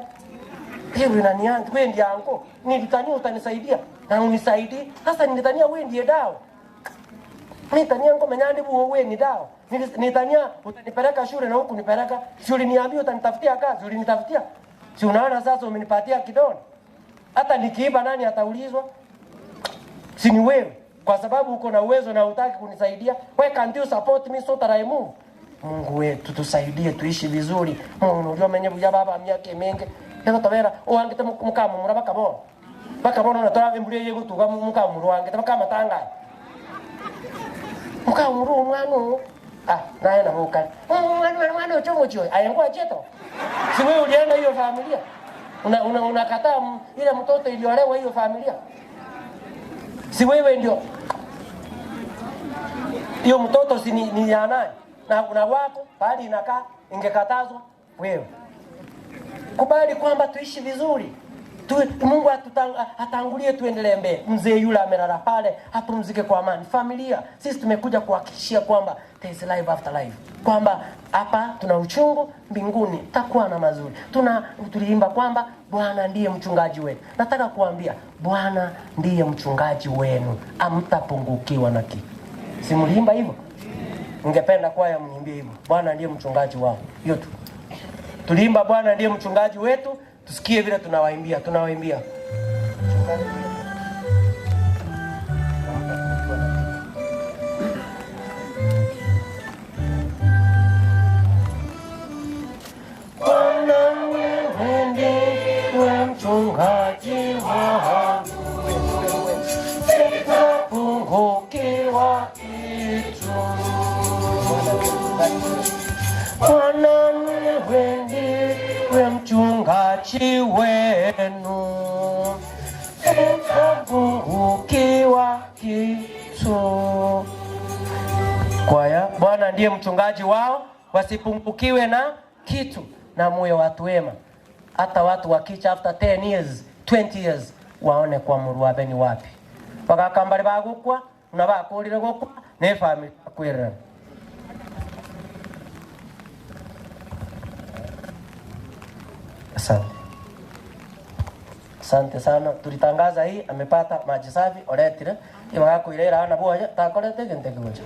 Wewe nani anti wewe ndiye anko. Nilitania utanisaidia na unisaidii. Sasa nilitania wewe ndiye dawa. Nitania ngo menyandi buo wewe ni dawa. Nitania utanipeleka shule na huku nipeleka. Si uliniambia utanitafutia kazi, ulinitafutia. Si unaona sasa umenipatia kidoni. Hata nikiiba nani ataulizwa? Si ni wewe. Kwa sababu uko na uwezo na hutaki kunisaidia. Why can't you support me so that I move? Mungu wetu tusaidie tuishi vizuri. Mungu unajua menye buya baba miaka mingi. Yego tabera oangete mukamu murabaka bo. Bakabona natora embure yego tuga mukamu ruangete bakamatanga. Mukamu ru mwana ah naye na huka. Mwana chongo choi. Ayangwa cheto. Si wewe ulienda hiyo familia. Unakataa ile mtoto iliolewa hiyo familia. Si wewe ndio. Hiyo mtoto si ni ya nani? Na kuna wako bali inakaa ingekatazwa wewe. Kubali kwamba tuishi vizuri. Mungu atangulie tuendelee mbele. Mzee yule amelala pale, apumzike kwa amani. Familia, sisi tumekuja kuhakikishia kwamba there is life after life. Kwamba hapa tuna uchungu, mbinguni takuwa na mazuri. Tuliimba kwamba Bwana ndiye mchungaji wetu. Nataka kuambia Bwana ndiye mchungaji wenu, hamtapungukiwa na kitu. Si mliimba hivyo? Ningependa kwaya mniimbie hivyo. Bwana ndiye mchungaji wao. Hiyo tu. Tuliimba Bwana ndiye mchungaji wetu. Tusikie vile tunawaimbia, tunawaimbia. Bwana wewe ndiwe mchungaji wangu, sitapungukiwa kitu. Bwana wewe ndiwe mchungaji wenu, sitapungukiwa kitu. Kwaya, Bwana ndiye mchungaji wao, wasipungukiwe na kitu. Na muwe watu wema. Hata watu wakicha after 10 years, 20 years, waone kwa Muruabe ni wapi. Bakakambari bagukwa, na bakurire gukwa, ne family kwirana. Asante. Asante sana. Tulitangaza hii amepata maji safi oretire. Ibagakuirera na bwoya takorete gente kigocha.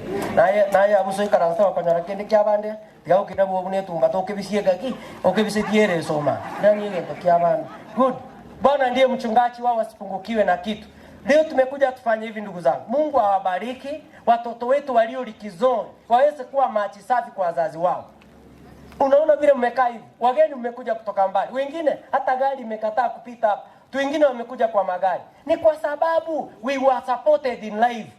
Naye abuso ikaransa wakanyora kindi kia bande. Tiga ukira bwo bune tumba tokebisie gaki okebisetiere soma. Ndani yenge kia bande. Good. Bwana ndiye mchungaji wao, wasipungukiwe na kitu. Leo tumekuja tufanye hivi ndugu zangu. Mungu awabariki watoto wetu walio likizoni, waweze kuwa machi safi kwa wazazi wao. Unaona vile mmekaa hivi, wageni mmekuja kutoka mbali, wengine hata gari imekataa kupita hapa, tu wengine wamekuja kwa magari. Ni kwa sababu we were supported in life.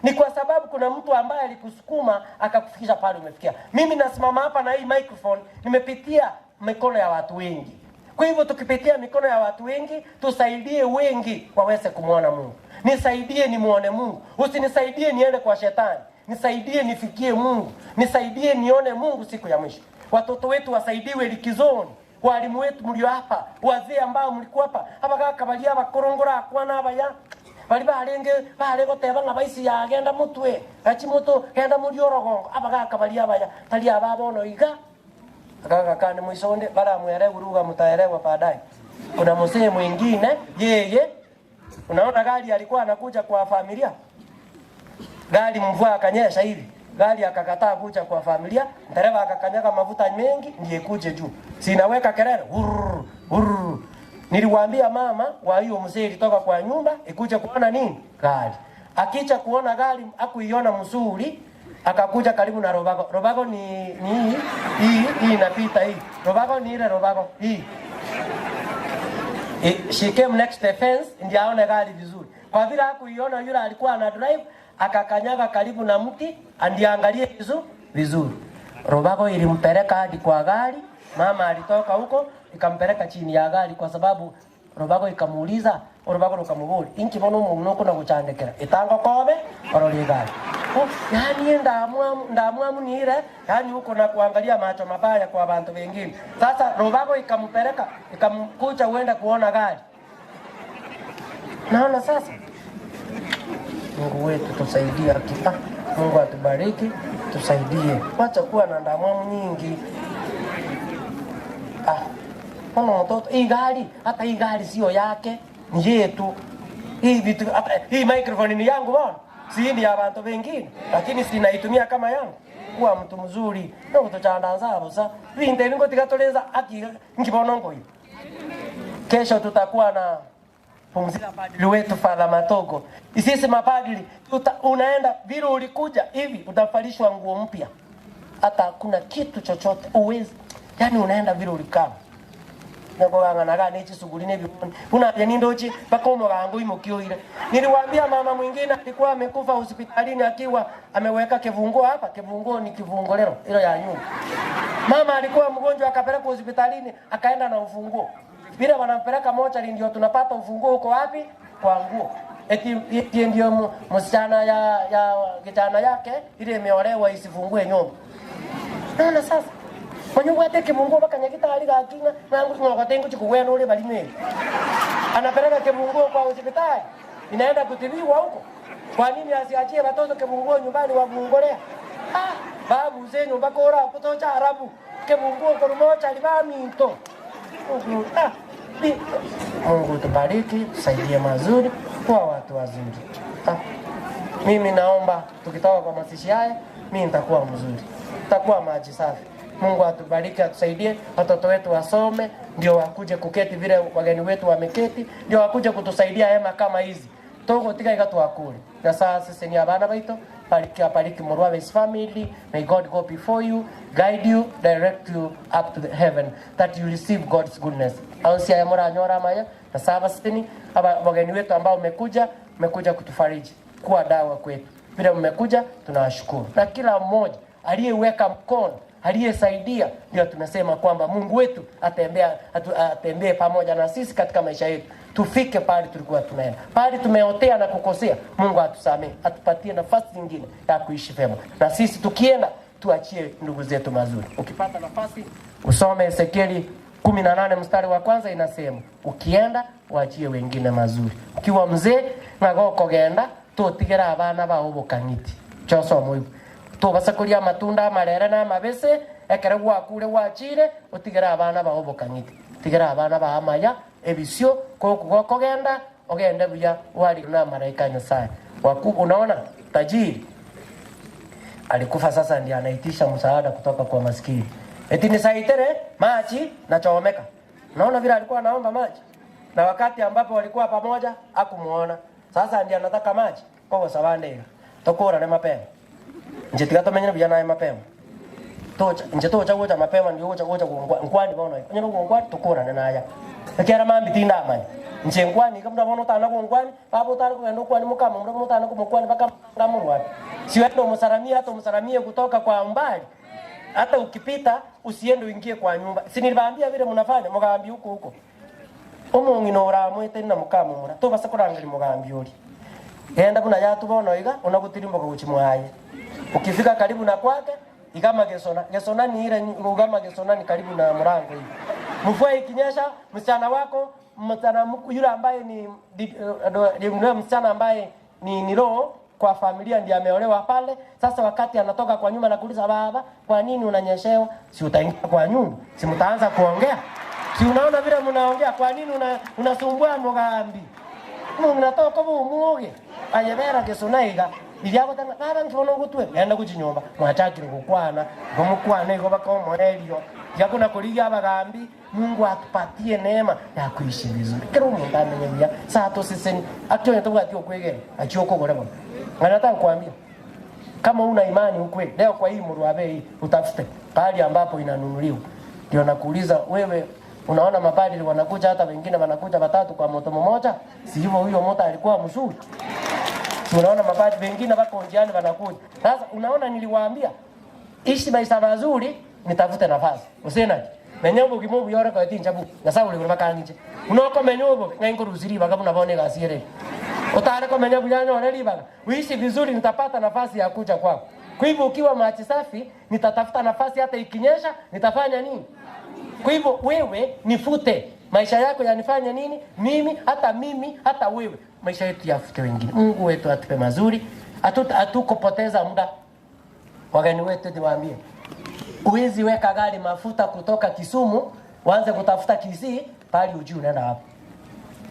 Ni kwa sababu kuna mtu ambaye alikusukuma akakufikisha pale umefikia. Mimi nasimama hapa na hii microphone, nimepitia mikono ya watu wengi. Kwa hivyo tukipitia mikono ya watu wengi, tusaidie wengi waweze kumwona Mungu. Nisaidie nimuone Mungu. Usinisaidie niende kwa shetani. Nisaidie nifikie Mungu. Nisaidie nione Mungu siku ya mwisho. Watoto wetu wasaidiwe likizoni. Walimu wetu mlio hapa, wazee ambao mlikuwa hapa, hapa kaka balia bakorongora akwana abaya. Bali barenge bare goteba nga baisi yagenda mutwe. Gachi muto genda muri orogongo abagaka balia abaya. Tali ababono iga. Kaka kani mwisonde bara mwelewe lugha mtaelewa baadaye. Kuna mzee mwingine yeye unaona gari alikuwa anakuja kwa familia. Gari mvua akanyesha hivi. Gari akakataa kuja kwa familia, dereva akakanyaga mafuta mengi ndiye kuje juu. Sinaweka kelele hurr hurr. Niliwaambia mama wa hiyo mzee ilitoka kwa nyumba ikuje kuona nini? Gari. Akicha kuona gari akuiona mzuri, akakuja karibu na robago. Robago ni hii inapita hii. Robago ni ile robago hii. She came next to the fence ndiye aone gari vizuri. Kwa vile hakuiona yule alikuwa ana drive, akakanyaga karibu na mti andiangalie vizuri. Robago ilimpeleka hadi kwa gari. Mama alitoka huko ikampeleka chini ya gari kwa sababu robago ikamuuliza, robago rukamubuli inki bono umuntu na guchandekera itango kobe orori gari. Oh, yani ndamwamu ni ile, yani huko na kuangalia macho mabaya kwa bantu wengine. Sasa robago ikampeleka ikamkucha uenda kuona gari. Naona sasa Mungu wetu tusaidie hakika. Mungu atubariki, tusaidie. Wacha kuwa na ndamwamu nyingi. Mbona mtoto hii gari, hata hii gari sio yake, ni yetu. Hii vitu hata hii microphone ni yangu bwana. Si ni ya watu wengine, lakini sinaitumia kama yangu. Kuwa mtu mzuri, no kutuchandaza busa. Vinte bingo tikatoleza aki ngibona ngo. Kesho tutakuwa na pumzika padri wetu Father Matogo. Sisi mapadri unaenda vile ulikuja hivi utavalishwa nguo mpya. Hata hakuna kitu chochote uwezi. Yani unaenda vile ulikaa. Nagoganga naga nechi suguri nebi una ya nindochi bakomo gangu imukioire. Niliwaambia mama mwingine alikuwa amekufa hospitalini akiwa ameweka kivunguo hapa. Kivunguo ni kivungolero ilo ya nyuma. Mama alikuwa mgonjwa akapelekwa hospitalini akaenda na ufunguo. Bila wanampeleka mochari ndio tunapata ufunguo uko wapi? Kwa nguo. Eti ndio msichana ya kijana yake ile imeolewa isifungue nyumba. Naona sasa mwenye wate kimunguo bakanyagita ali gakinga nangu ngogotengu chikuwena ule balimeli. Anapeleka kimunguo kwa hospitali inaenda kutibiwa huko. Kwa nini asiachie watoto kimunguo nyumbani wamungolea? Ah, babu zenyu bakora kutocha arabu kimunguo kurumocha libaminto. Mungu tubariki, tusaidie mazuri kwa watu wazuri. Mimi naomba tukitoka kwa mazishi haya, mimi nitakuwa mzuri. Nitakuwa maji safi. Mungu atubariki, atusaidie, watoto wetu wasome, ndio wakuje kuketi vile wageni wetu wameketi, ndio wakuje kutusaidia hema kama hizi. Togo tika ikatuakule. Na sasa sisi ni abana baito, bariki apariki Murwabe's family. May God go before you, guide you, direct you up to the heaven, that you receive God's goodness. Ausia ya mora nyora maya na saba sitini aba wageni wetu ambao mmekuja kutufariji, kuwa dawa kwetu. Vile mmekuja tunawashukuru. Na kila mmoja aliyeweka mkono, aliyesaidia, ndio tumesema kwamba Mungu wetu atembee pamoja na sisi katika maisha yetu. Tufike pale tulikuwa tunaenda. Pale tumeotea na kukosea, Mungu atusamee, atupatie nafasi nyingine ya kuishi vyema. Na sisi tukienda tuachie ndugu zetu mazuri. Ukipata nafasi usome Ezekieli 18 mstari wa kwanza, inasema ukienda waachie wengine mazuri. Ukiwa mzee ngagoko genda tutigera abana bao bokangiti. Chosomo hivyo. Tubasakuria matunda amarere na amabese ekere gwakure gwachire otigera abana bao bokangiti. Tigera abana ba amaya ebisio kokugokogenda ogende buya wali na malaika Nyasaye. Wakubwa unaona tajiri alikufa, sasa ndiye anaitisha msaada kutoka kwa maskini. Eti nisaitere maji na chomeka. Unaona vile alikuwa anaomba maji. Na wakati ambapo walikuwa pamoja hakumuona. Sasa ndiye anataka maji kogo sabandega. Tokora ne mapema. Nje tigatomenyera vijana ya mapema. Tocha nje tocha gocha mapema ndio gocha gocha nkwani bono. Nyoro nkwani tokora ne naya. Ekera mambi tinda amani. Nje nkwani kama bono tana ko nkwani, babo tana ko ndo kwani mukama mro tana ko mkwani baka ngamurwa. Si wewe umsalamia hata umsalamie kutoka kwa umbali. Hata ukipita usiende uingie kwa nyumba. Si niliwaambia vile mnafanya mugambi huko huko. Omongino oramwete na mukamumura. Tobasa kurangiri mugambi uri. Genda kuna yatu bono iga unagutirimboka guchimwaye. Ukifika karibu na kwake igama gesona. Gesona ni ile ugama gesona ni karibu na mlango hivi. Mvua ikinyesha msichana wako msichana yule ambaye ni msichana ambaye ni roho kwa familia ndiye ameolewa pale. Sasa wakati anatoka kwa nyumba na kuuliza baba, kwa nini unanyeshewa? Si utaingia kwa nyumba, si mtaanza kuongea. Si unaona vile mnaongea, kwa nini unasumbua mugambi? Mnatoka bumuge. Ayebera kesonaiga. Ilyako tanga baba ngibono gutwe. Yenda kuchinyomba, mwachakire kukwana, ngomukwana iko bakomoelio. Yakuna kuliga abagambi, Mungu atupatie neema ya kuishi vizuri. Kero umuntu amenye bia, saa toseseni, atyo ntoka atyo kwegera, achioko gore bona. Nataka kuambia kama una imani ukweli, leo kwa hii Murwabe hii utafute pahali ambapo inanunuliwa. Ndio nakuuliza wewe, unaona mapadri wanakuja hata wengine wanakuja watatu kwa moto mmoja, si hivyo huyo moto alikuwa mzuri. Si unaona mapadri wengine wako njiani wanakuja. Sasa unaona niliwaambia ishi maisha mazuri, nitafute nafasi. Usena menyobo kimubu yore kwa tinjabu. Na sababu uli bakangije. Unoko menyobo ngenguruziri bakabuna bone gasire. Utare kwa menyobo yanyo reli baka. Uishi vizuri nitapata nafasi ya kuja kwako. Kwa hivyo ukiwa maji safi nitatafuta nafasi hata ikinyesha nitafanya nini? Kwa hivyo wewe nifute maisha yako yanifanya nini? Mimi hata mimi hata wewe maisha yetu yafute wengine. Mungu wetu atupe mazuri. Hatukupoteza muda. Wageni wetu niwaambie. Uwezi weka gari mafuta kutoka Kisumu uanze kutafuta Kisii pali ujui unaenda wapi.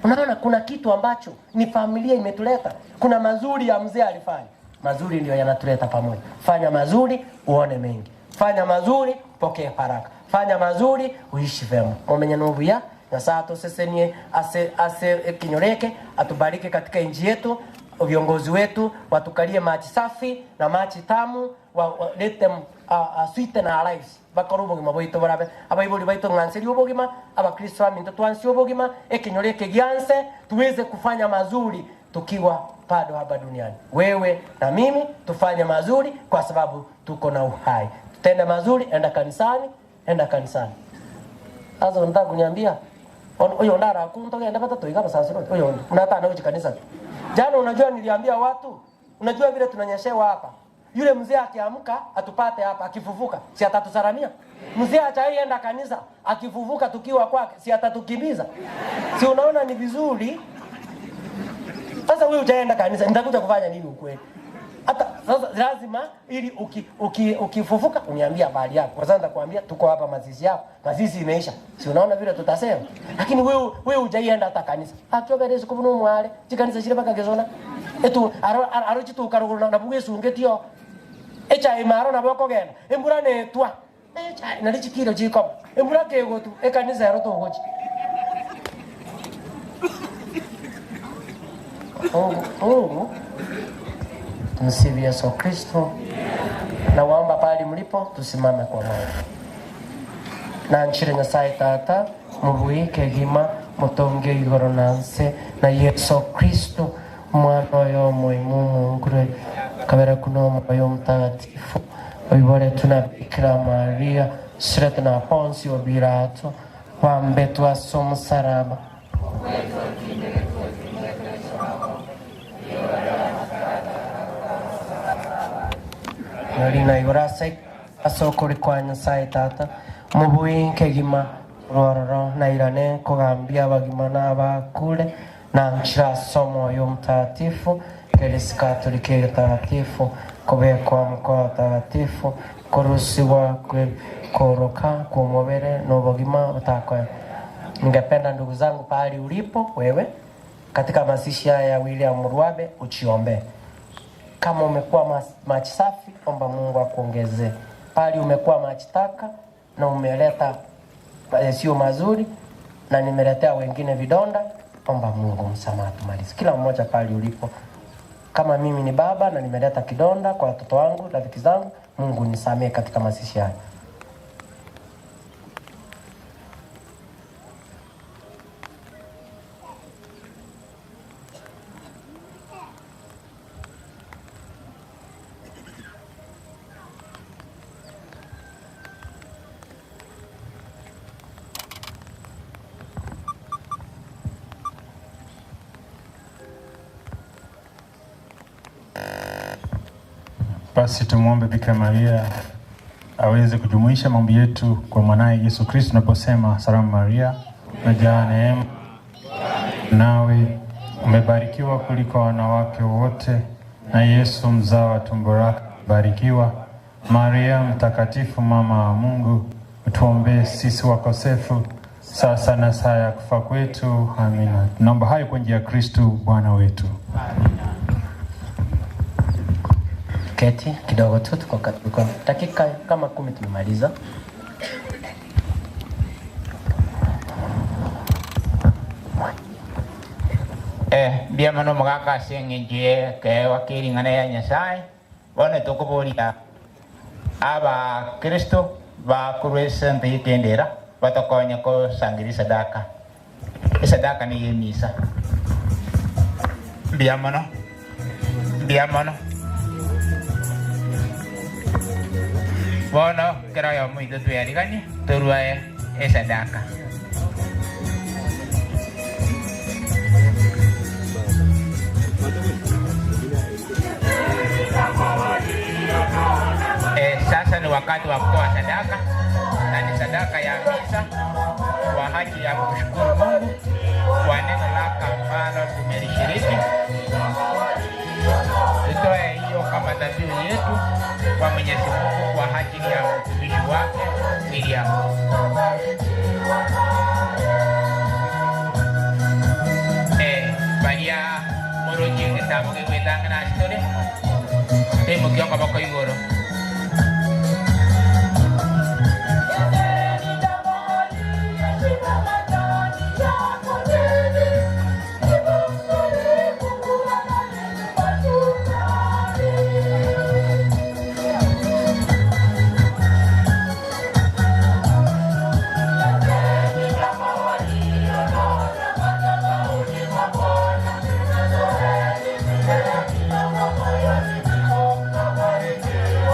Unaona kuna kitu ambacho ni familia imetuleta. Kuna mazuri ya mzee alifanya. Mazuri ndio yanatuleta pamoja. Fanya mazuri uone mengi. Fanya mazuri pokea baraka. Fanya mazuri uishi vema. Omenye nobuya na saa tosesenie ase kinyoreke atubariki katika nchi yetu. Viongozi wetu watukalie maji safi na maji tamu let them sweeten our lives. Bakora obogima bwaito barabe abaibori baito ng'anseri obogima abakristo aminto twansi obogima ekinyoreke gianse tuweze kufanya mazuri tukiwa bado hapa duniani. Wewe na mimi tufanye mazuri kwa sababu tuko na uhai. Tutende mazuri, enda kanisani, enda kanisani. Sasa unataka kuniambia oyo ndara kunto genda batatu igaba sasa oyo unataka na kanisa. Jana unajua niliambia watu, unajua vile tunanyeshewa hapa. Yule mzee akiamka atupate hapa akifufuka, si atatusalamia? Mzee achaienda kanisa, akifufuka tukiwa kwake, si atatukimbiza? Si unaona ni vizuri? Sasa wewe utaenda kanisa, nitakuja kufanya nini ukweli? Hata sasa lazima ili ukifufuka uniambia habari yako. Kwa sababu nitakwambia tuko hapa mazishi yako. Mazishi imeisha. Si unaona vile tutasema? Lakini wewe hujaienda hata kanisa. Atobere siku mwale, chikanisa shire baka gezona. Etu aro chitu karuguru na buge sungetio. Echa imaro na boko genda. Embura netwa. Echa na lichikiro chiko. Embura kego tu ekanisa yaro togochi. Oh. Tumsifu Yesu Kristo. Na waomba pale mlipo tusimame kwa maombi. Na nchire Nyasaye Tata mubuike gima mutonge igoro nanse na Yesu Kristo mwana oyo muhimu Mungu kabera kuno moyo mtakatifu oibore tuna Bikira Maria sirete na Poncio Pilato wambe twaso musaraba. Nolina igorase asokori kwa Nyasaye Tata mubuinke gima rororo na irane kugambia abagima n'abakure na nshira somo yo mtakatifu Eklezia Katoliki takatifu kubekwa mkoa takatifu kuruhusiwa koroka kumobere n'obugima butakwa. Ningependa ndugu zangu pahali ulipo wewe katika mazishi haya ya William Murwabe uchiombe. Kama umekuwa maji safi, omba Mungu akuongezee. Pali umekuwa maji taka na umeleta sio mazuri, na nimeletea wengine vidonda, omba Mungu msamaha, tumalize. Kila mmoja pale ulipo, kama mimi ni baba na nimeleta kidonda kwa watoto wangu, rafiki zangu, Mungu nisamehe katika mazishi haya. Basi tumwombe Bikira Maria aweze kujumuisha maombi yetu kwa mwanaye Yesu Kristo tunaposema: Salamu Maria, umejaa neema, nawe umebarikiwa kuliko wanawake wote, na Yesu mzao wa tumbo lako barikiwa. Maria Mtakatifu, mama wa Mungu, utuombee sisi wakosefu, sasa na saa ya kufa kwetu. Amina. Tunaomba hayo kwa njia ya Kristo Bwana wetu. Keti kidogo tu, tuko tuko dakika kama 10 tumemaliza. Mbia mano mugaka ase eng'encho keewa kering'ana ya Nyasaye bono tukuburia abakristo bakurwa esente yekendera batokonya kosangira esadaka. Esadaka niyo emisa. Mbia mono, mbia mono bono kero yomo itwe tweyariganie torwae esadaka. Sasa ni wakati wa kutoa sadaka, na ni sadaka ya misa kwa ajili ya kumshukuru Mungu kwa neno lake ambalo tumelishiriki. Tutoe hiyo kama dhabihu yetu kwa Mwenyezi Mungu kwa ajili ya mtumishi wake William. Baria moroji gitabo gigwetanga na story temukioka bako igoro. Thank you.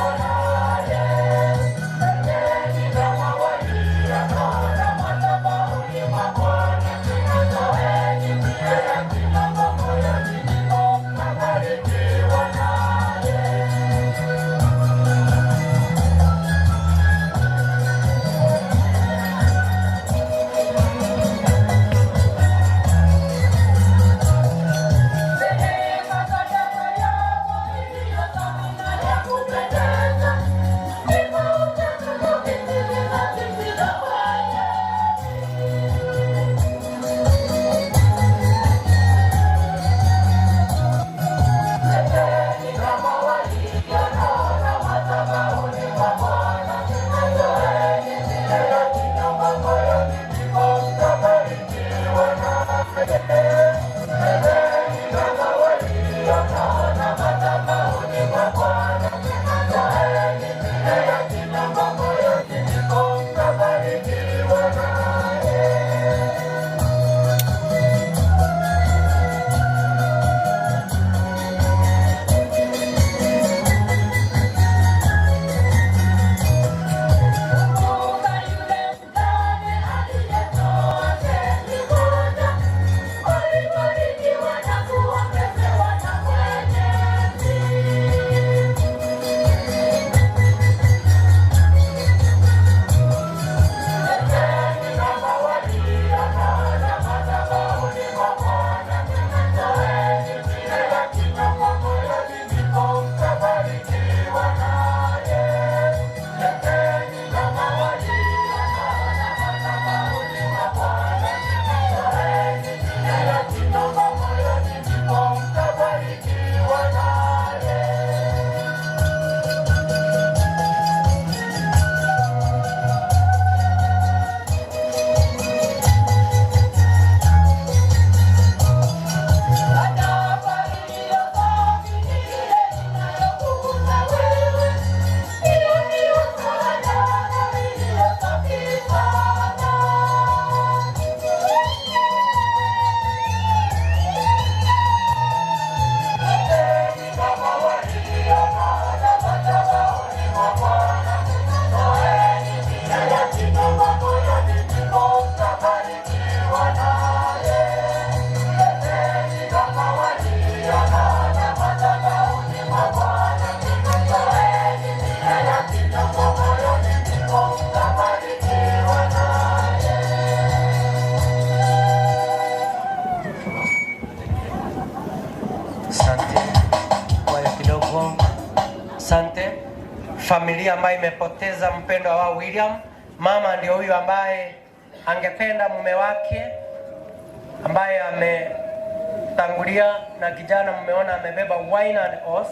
Familia ambayo imepoteza mpendwa wao William. Mama ndio huyu ambaye angependa mume wake ambaye ametangulia, na kijana mmeona amebeba wine and oath,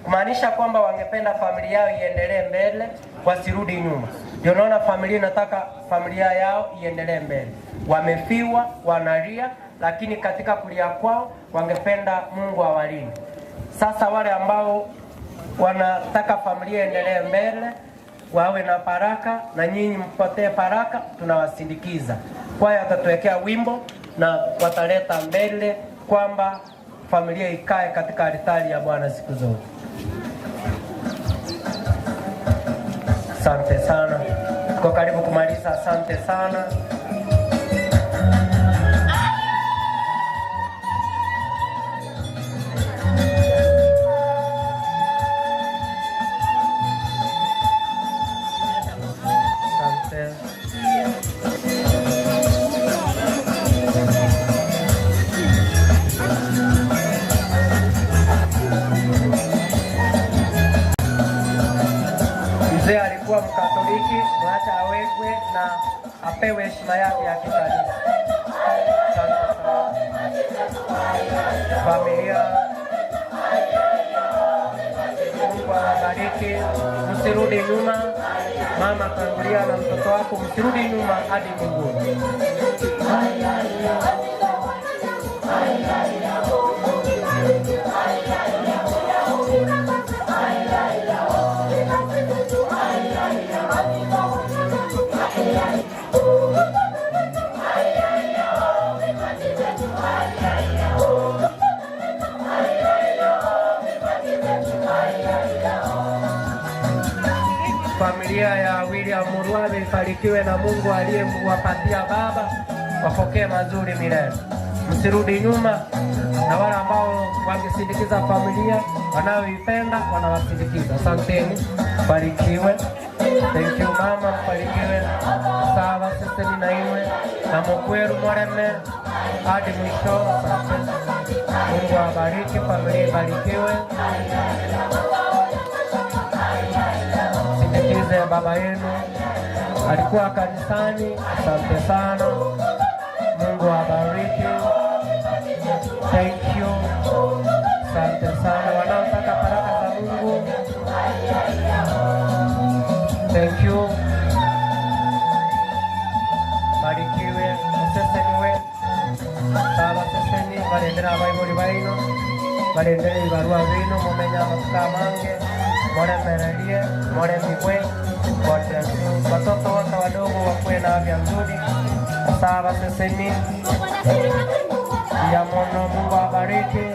kumaanisha kwamba wangependa familia yao iendelee mbele, wasirudi nyuma. Ndio naona familia inataka familia yao iendelee mbele. Wamefiwa, wanalia, lakini katika kulia kwao wangependa Mungu awalinde. Sasa wale ambao wanataka familia iendelee mbele, wawe na baraka na nyinyi mpotee baraka, tunawasindikiza. Kwaya watatuwekea wimbo na wataleta mbele kwamba familia ikae katika altari ya Bwana siku zote. Asante sana, tuko karibu kumaliza. Asante sana. Asante. Mzee alikuwa Mkatoliki, mwacha awekwe na apewe heshima yake ya kikanisa. Asante sana. Familia, Mungu awabariki, msirudi nyuma. Mama tangulia na mtoto wako, msirudi nyuma hadi mbinguni. Familia ya William Murwabe ifarikiwe na Mungu aliyewapatia baba, wapokee mazuri milele, msirudi nyuma. Na wale ambao wangesindikiza familia wanayoipenda wanawasindikiza. Asanteni, barikiwe. Thank you mama, mbarikiwe. Sawa siseni na iwe na mukweru mwareme hadi mwisho. Asante. Mungu awabariki, familia ibarikiwe. Sindikize baba yenu, alikuwa kanisani. Asante sana, Mungu awabariki. Thank you, asante sana wanaotaka baraka za Mungu. Thank you, barikiwe museseniwe saba seseni barendera abaibori baino barendere ibarua bino mumenya amatuka mange moremererie moremigwe. God bless you. Watoto wote wadogo wakuwe na afya nzuri. Saba seseni ya mono, Mungu awabariki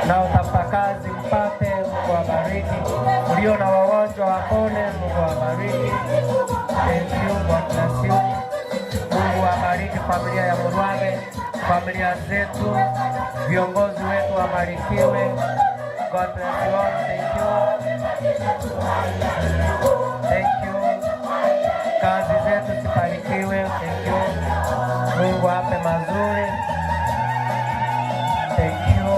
na utafuta kazi mpate, Mungu awabariki. Ulio na wagonjwa wapone, Mungu awabariki. Thank you, God bless you. Mungu awabariki familia ya Murwabe, familia zetu, viongozi wetu wabarikiwe. God bless you all. Thank you. Thank you. Kazi zetu zibarikiwe. Thank you. Mungu ape mazuri. Thank you.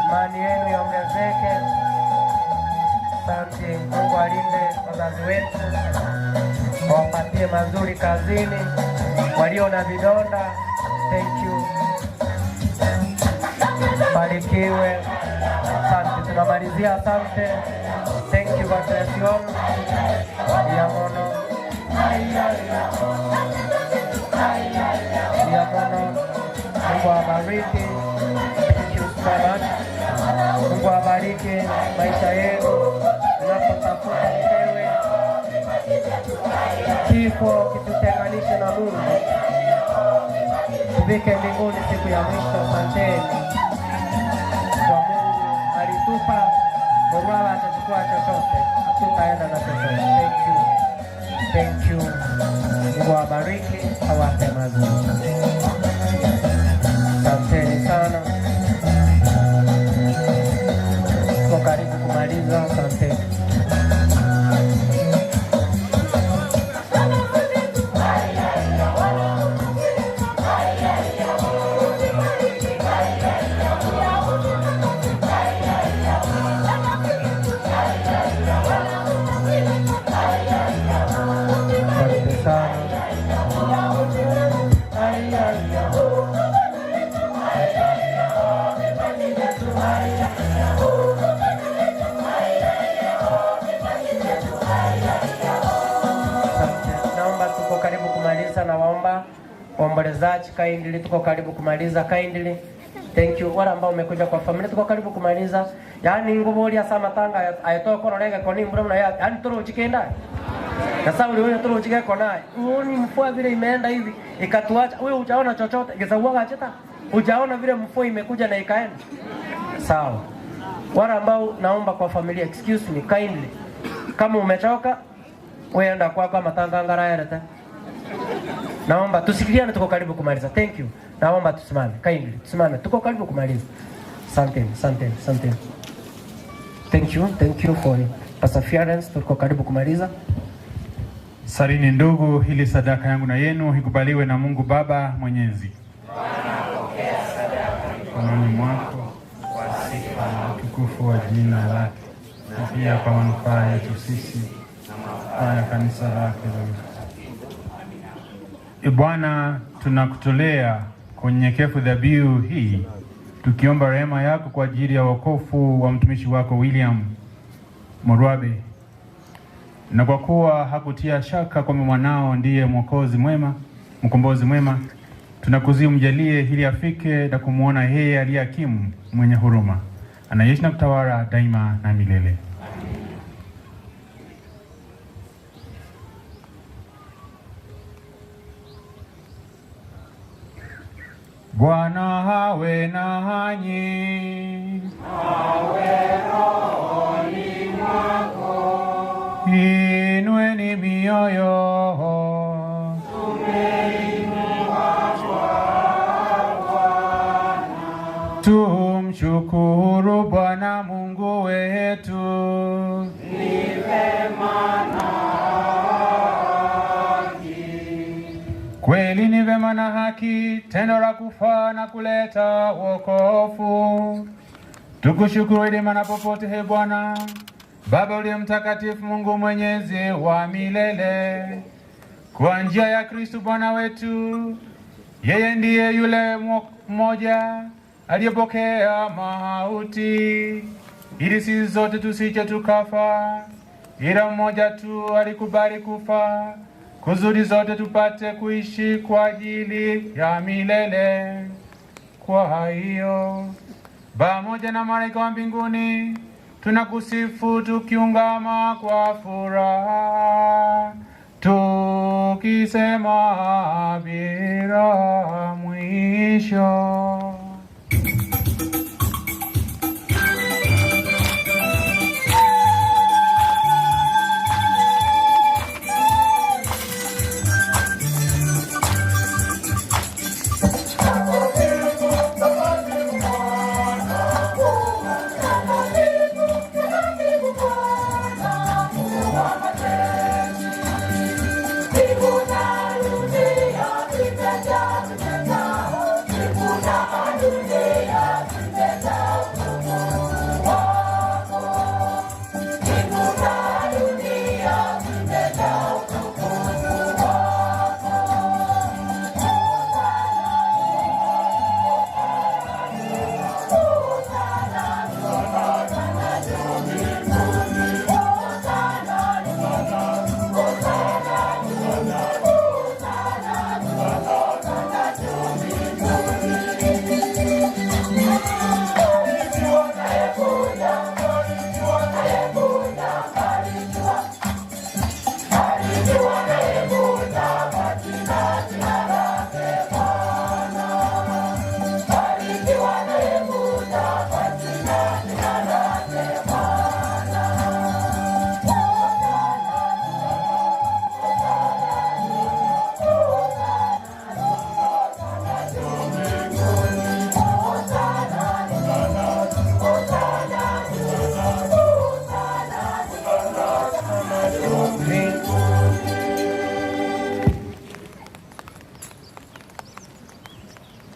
Imani yenu iongezeke. Asante. Mungu alinde wazazi wetu, wapatie mazuri kazini, walio na vidonda. Thank you. Barikiwe. Asante. Tunamalizia. Asante. Thank you. God bless you all. Ya mono. Ya mono. Mungu awabariki. Thank you so much. Mungu awabariki maisha yenu mnapotafuta mpewe. Kifo kitutenganishe na Mungu, tufike mbinguni siku ya mwisho. Asanteni kwa Mungu alitupa Murwabe, atachukua chochote, hatutaenda na chochote. Thank you, thank you. Mungu awabariki, awape mazuri. Asanteni sana, tuko karibu kumaliza. Asanteni. Waombolezaji kindly, tuko karibu kumaliza kindly. Thank you. Wale ambao umekuja kwa familia, tuko karibu kumaliza. Yaani ngoboli asa matanga ayatoa kono rega koni mbona na yaani toro uchikenda. Sasa uliona toro uchike kona. Uoni mvua vile imeenda hivi ikatuacha. Wewe hujaona chochote. Gesauaga acheta. Hujaona vile mvua imekuja na ikaenda. Sawa. Wale ambao naomba kwa familia, excuse me kindly. Kama umechoka wewe enda kwako matanga ngara yareta. Naomba tusikiliane, tuko karibu kumaliza. Thank you. Naomba tusimame kindly, tusimame, tuko karibu kumaliza. Asante, asante, asante. Thank you, thank you for perseverance. Tuko karibu kumaliza. Salini ndugu, hili sadaka yangu na yenu ikubaliwe na Mungu Baba Mwenyezi. Pokea sadaka Mikononi mwako kwa sifa na utukufu wa jina lake, na pia kwa manufaa yetu sisi na na ya kanisa lake la. E Bwana, tunakutolea kwa unyenyekevu dhabihu hii, tukiomba rehema yako kwa ajili ya wokovu wa mtumishi wako William Morwabe, na kwa kuwa hakutia shaka kwamba mwanao ndiye mwokozi mwema, mkombozi mwema, tunakusihi umjalie ili afike na kumwona yeye aliye hakimu mwenye huruma, anaishi na kutawala daima na milele. Bwana hawe nanyi. Awe rohoni mwako. Inueni mioyo. Tumeinua kwa Bwana. Tumshukuru Bwana Mungu wetu. Ni vema na haki. Kweli ni vema na haki, tendo la kufa na kuleta wokovu. Tukushukuru daima na popote, he Bwana Baba uliye mtakatifu, Mungu mwenyezi wa milele, kwa njia ya Kristo Bwana wetu. Yeye ndiye yule mmoja aliyepokea mauti ili sisi zote tusije tukafa, ila mmoja tu alikubali kufa kusudi zote tupate kuishi kwa ajili ya milele. Kwa hiyo pamoja na malaika wa mbinguni tunakusifu tukiungama kwa furaha, tukisema bila mwisho.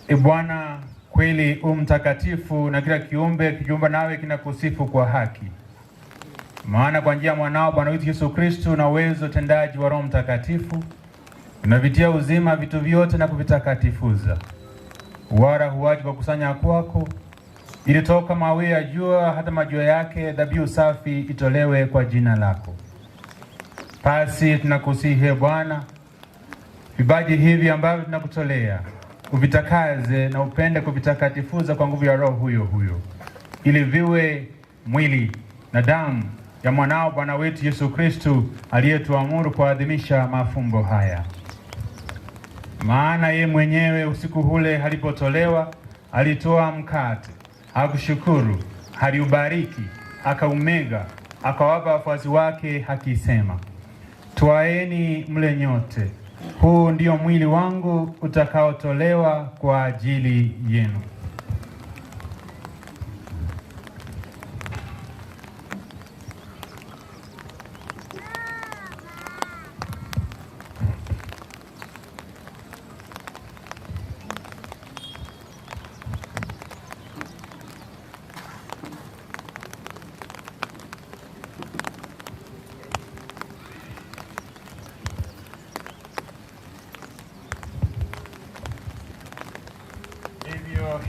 E Bwana, kweli u mtakatifu, na kila kiumbe kikiumba nawe kinakusifu kwa haki. Maana kwa njia ya mwanao Bwana wetu Yesu Kristo na uwezo utendaji wa Roho Mtakatifu unavitia uzima vitu vyote na kuvitakatifuza, wala huachi kwa kusanya kwako, ili toka mawio ya jua hata majua yake dhabihu safi itolewe kwa jina lako. Basi tunakusihi Bwana, Vipaji hivi ambavyo tunakutolea uvitakaze na upende kuvitakatifuza kwa nguvu ya Roho huyo huyo, ili viwe mwili na damu ya mwanao Bwana wetu Yesu Kristu, aliyetuamuru kuadhimisha mafumbo haya. Maana ye mwenyewe usiku ule alipotolewa, alitoa mkate, akushukuru, aliubariki, akaumega, akawapa wafuasi wake akisema, twaeni mle nyote, huu ndio mwili wangu utakaotolewa kwa ajili yenu.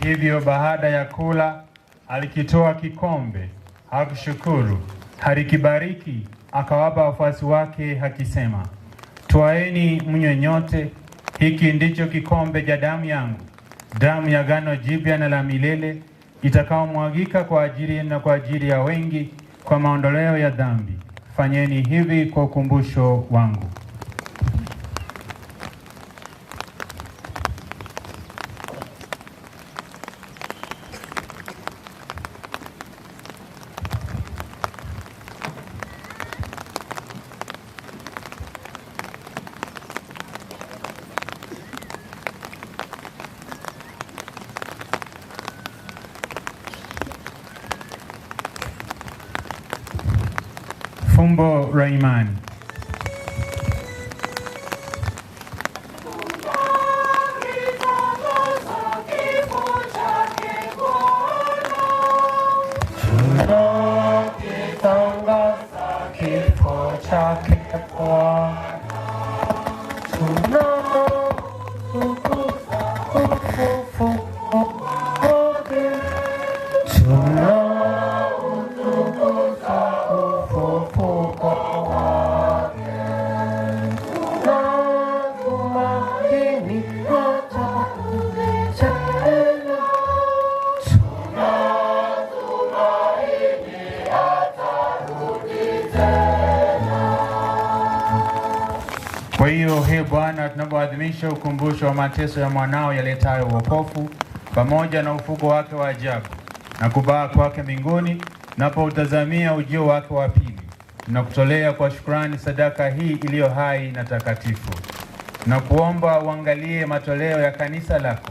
Hivyo baada ya kula alikitoa kikombe, hakushukuru, alikibariki, akawapa wafuasi wake akisema, twaeni mnywe nyote, hiki ndicho kikombe cha damu yangu, damu ya agano jipya na la milele, itakaomwagika kwa ajili na kwa ajili ya wengi kwa maondoleo ya dhambi. Fanyeni hivi kwa ukumbusho wangu. Fumbo la imani. Tunakitangaza kifo chake Bwana, tunautukuza ufufuo wake, tunautukuza ufufuo wake, tunatumaini atarudi tena, tunatumaini atarudi tena. Kwa hiyo he Bwana, tunapoadhimisha ukumbusho wa mateso ya mwanao yaletayo wokovu pamoja na ufuko wake wa ajabu na kubaa kwake mbinguni, tunapoutazamia ujio wake wa pili, tunakutolea kwa shukrani sadaka hii iliyo hai na takatifu. Tunakuomba uangalie matoleo ya kanisa lako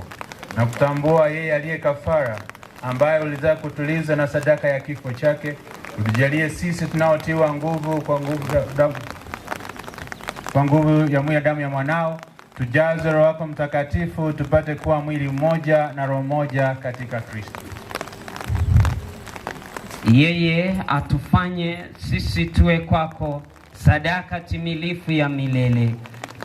na kutambua yeye aliye kafara ambaye ulizaa kutuliza na sadaka ya kifo chake. Utujalie sisi tunaotiwa nguvu kwa nguvu ya mwili ya damu ya mwanao, tujazwe Roho wako Mtakatifu, tupate kuwa mwili mmoja na roho moja katika Kristo. Yeye atufanye sisi tuwe kwako sadaka timilifu ya milele,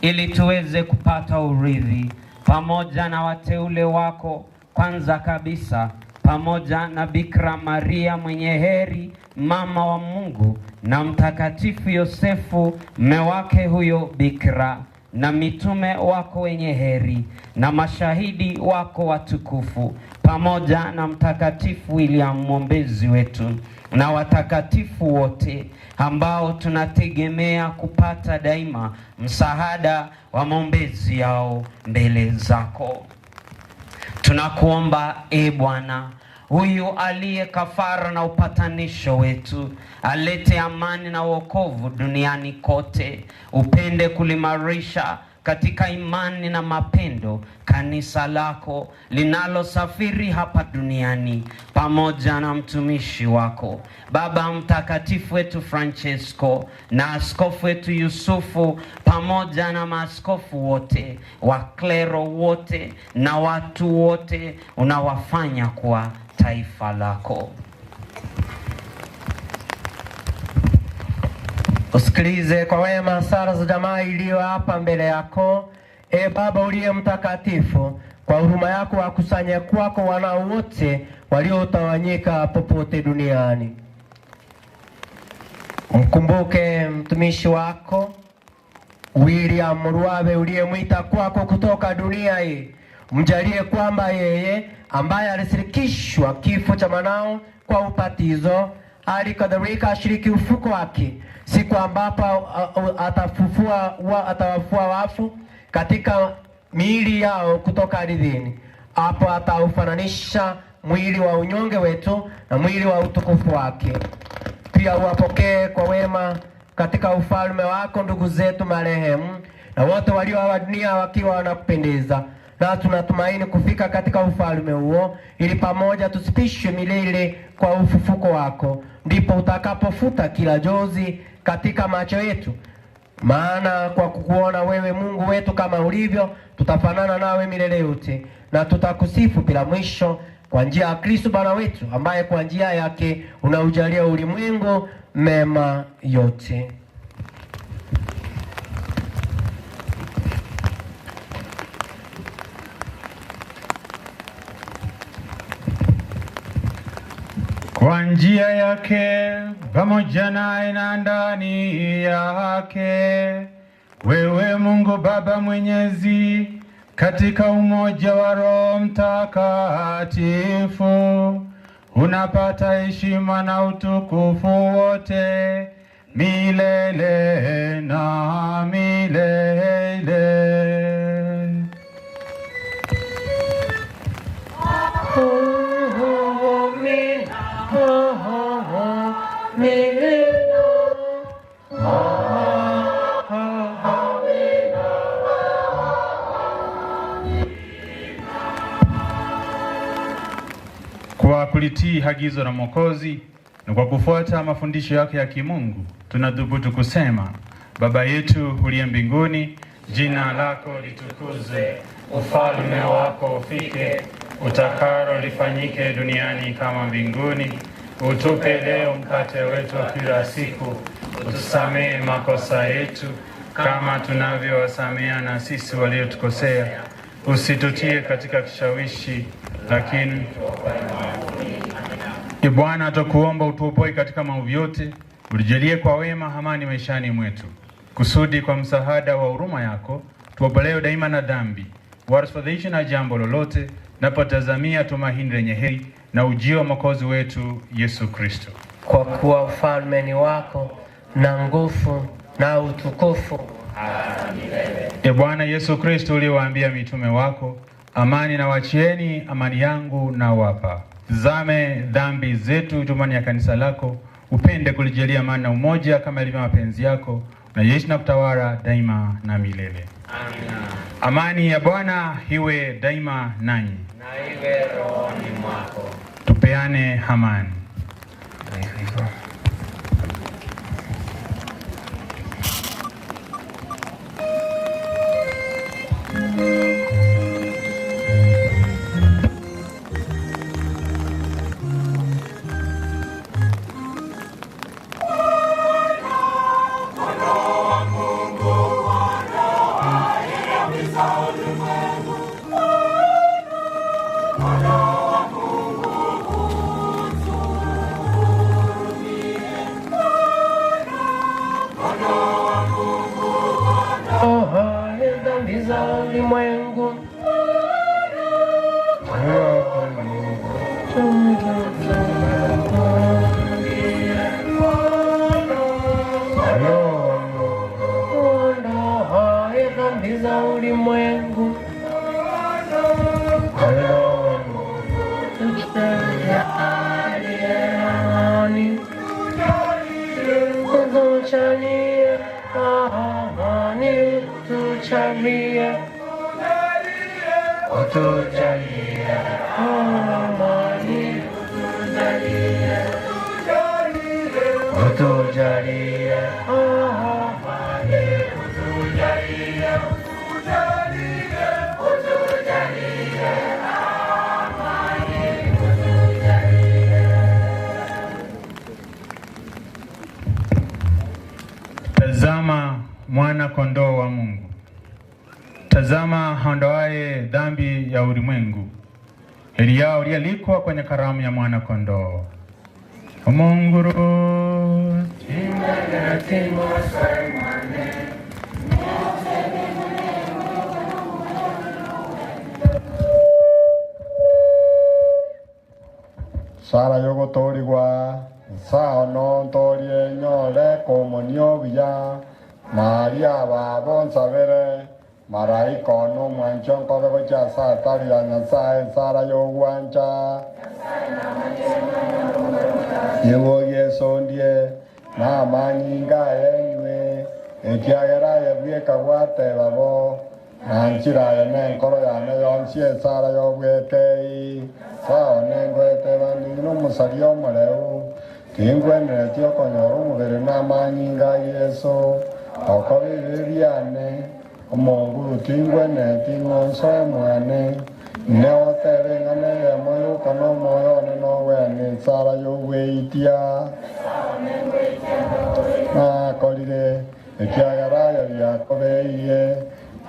ili tuweze kupata urithi pamoja na wateule wako, kwanza kabisa pamoja na Bikira Maria mwenye heri, mama wa Mungu, na Mtakatifu Yosefu mme wake huyo Bikira, na mitume wako wenye heri, na mashahidi wako watukufu, pamoja na Mtakatifu William mwombezi wetu, na watakatifu wote ambao tunategemea kupata daima msaada wa maombezi yao mbele zako. Tunakuomba e Bwana, huyu aliye kafara na upatanisho wetu, alete amani na wokovu duniani kote. Upende kulimarisha katika imani na mapendo kanisa lako linalosafiri hapa duniani, pamoja na mtumishi wako Baba Mtakatifu wetu Francesco na askofu wetu Yusufu, pamoja na maaskofu wote, waklero wote na watu wote unawafanya kuwa taifa lako. Usikilize kwa wema sala za jamaa iliyo hapa mbele yako. E Baba uliye mtakatifu, kwa huruma yako wakusanye kwako wanao wote waliotawanyika popote duniani. Mkumbuke mtumishi wako William Murwabe uliyemwita kwako kutoka dunia hii, mjalie kwamba yeye ambaye alishirikishwa kifo cha mwanao kwa ubatizo, hali kadhalika ashiriki ufuko wake siku ambapo atawafua wafu katika miili yao kutoka ardhini. Hapo ataufananisha mwili wa unyonge wetu na mwili wa utukufu wake. Pia uwapokee kwa wema katika ufalme wako ndugu zetu marehemu na wote walio wa dunia wakiwa wanakupendeza, na tunatumaini kufika katika ufalme huo, ili pamoja tusipishwe milele kwa ufufuko wako. Ndipo utakapofuta kila jozi katika macho yetu, maana kwa kukuona wewe Mungu wetu kama ulivyo, tutafanana nawe milele yote, na tutakusifu bila mwisho kwa njia ya Kristo Bwana wetu, ambaye kwa njia yake unaujalia ulimwengu mema yote. Kwa njia yake pamoja naye na ndani yake, wewe Mungu Baba Mwenyezi, katika umoja wa Roho Mtakatifu, unapata heshima na utukufu wote milele na milele. Kwa kulitii agizo la Mwokozi na kwa kufuata mafundisho yake ya kimungu, tunathubutu kusema: Baba yetu uliye mbinguni, jina lako litukuzwe, ufalme wako ufike, utakalo lifanyike duniani kama mbinguni. Utupe leo mkate wetu wa kila siku, utusamehe makosa yetu kama tunavyowasamea na sisi waliotukosea, usitutie katika kishawishi, lakini Ee Bwana, tukuomba utuopoe katika maovu yote, utujalie kwa wema amani maishani mwetu, kusudi kwa msaada wa huruma yako tuopolewe daima na dhambi, wala na jambo lolote, napotazamia tumaini lenye heri na ujio wa Mwokozi wetu Yesu Kristo. Kwa kuwa ufalme ni wako na nguvu na utukufu hata milele. Ee Bwana Yesu Kristo, uliwaambia mitume wako, amani na wachieni, amani yangu na wapa. Tazame dhambi zetu, tumani ya kanisa lako, upende kulijalia amani na umoja kama ilivyo mapenzi yako, na yeishi na kutawala daima na milele. Amina. Amani ya Bwana iwe daima nanyi, na iwe rohoni mwako. Tupeane amani. Tazama mwana kondoo wa Mungu, tazama aondoaye dhambi ya ulimwengu. Heri yao walioalikwa kwenye karamu ya mwana kondoo. Munguru. Sara yogotorigwa sao nontorie nyore komonio buya Maria babo nsabere maraika nomwancho nkobe gocha satari ya Nyasaye Sara yogwancha Yewo Yesu ndie na manyinga enywe ekiagera yebweka gwateba bo na nchira yene nkoro yane yonsi esara yobwekei sao nengweteba ndino omusari omoreu tingweneretie okonyora omobere na amanyinga a Yesu oko bibi biane omonguru tingweneretie ng'onso emwane neotebe ng'ane eyemo yoka na omoyo one nowene esara yobweitia nakorire ekiagera biakobeirie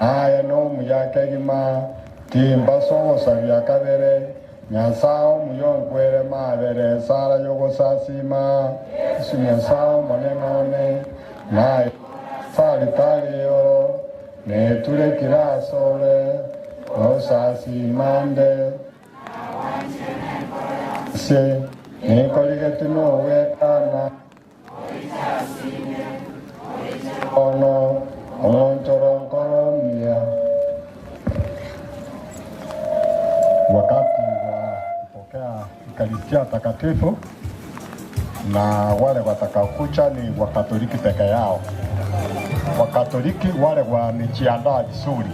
aye nomuya kegima timbaso ogosabia kabere Nyasaye omuya onkwere mabere esara yogosasima Yesu Nyasaye omonene one naye salitari oro neturekire asore osasimande se nikorigeti nowekana ono omonchoronkoro mia. Wakati wa kupokea Ekaristia Takatifu, na wale watakaokuja ni Wakatoliki peke yao. Wakatoliki wale wamejiandaa vizuri.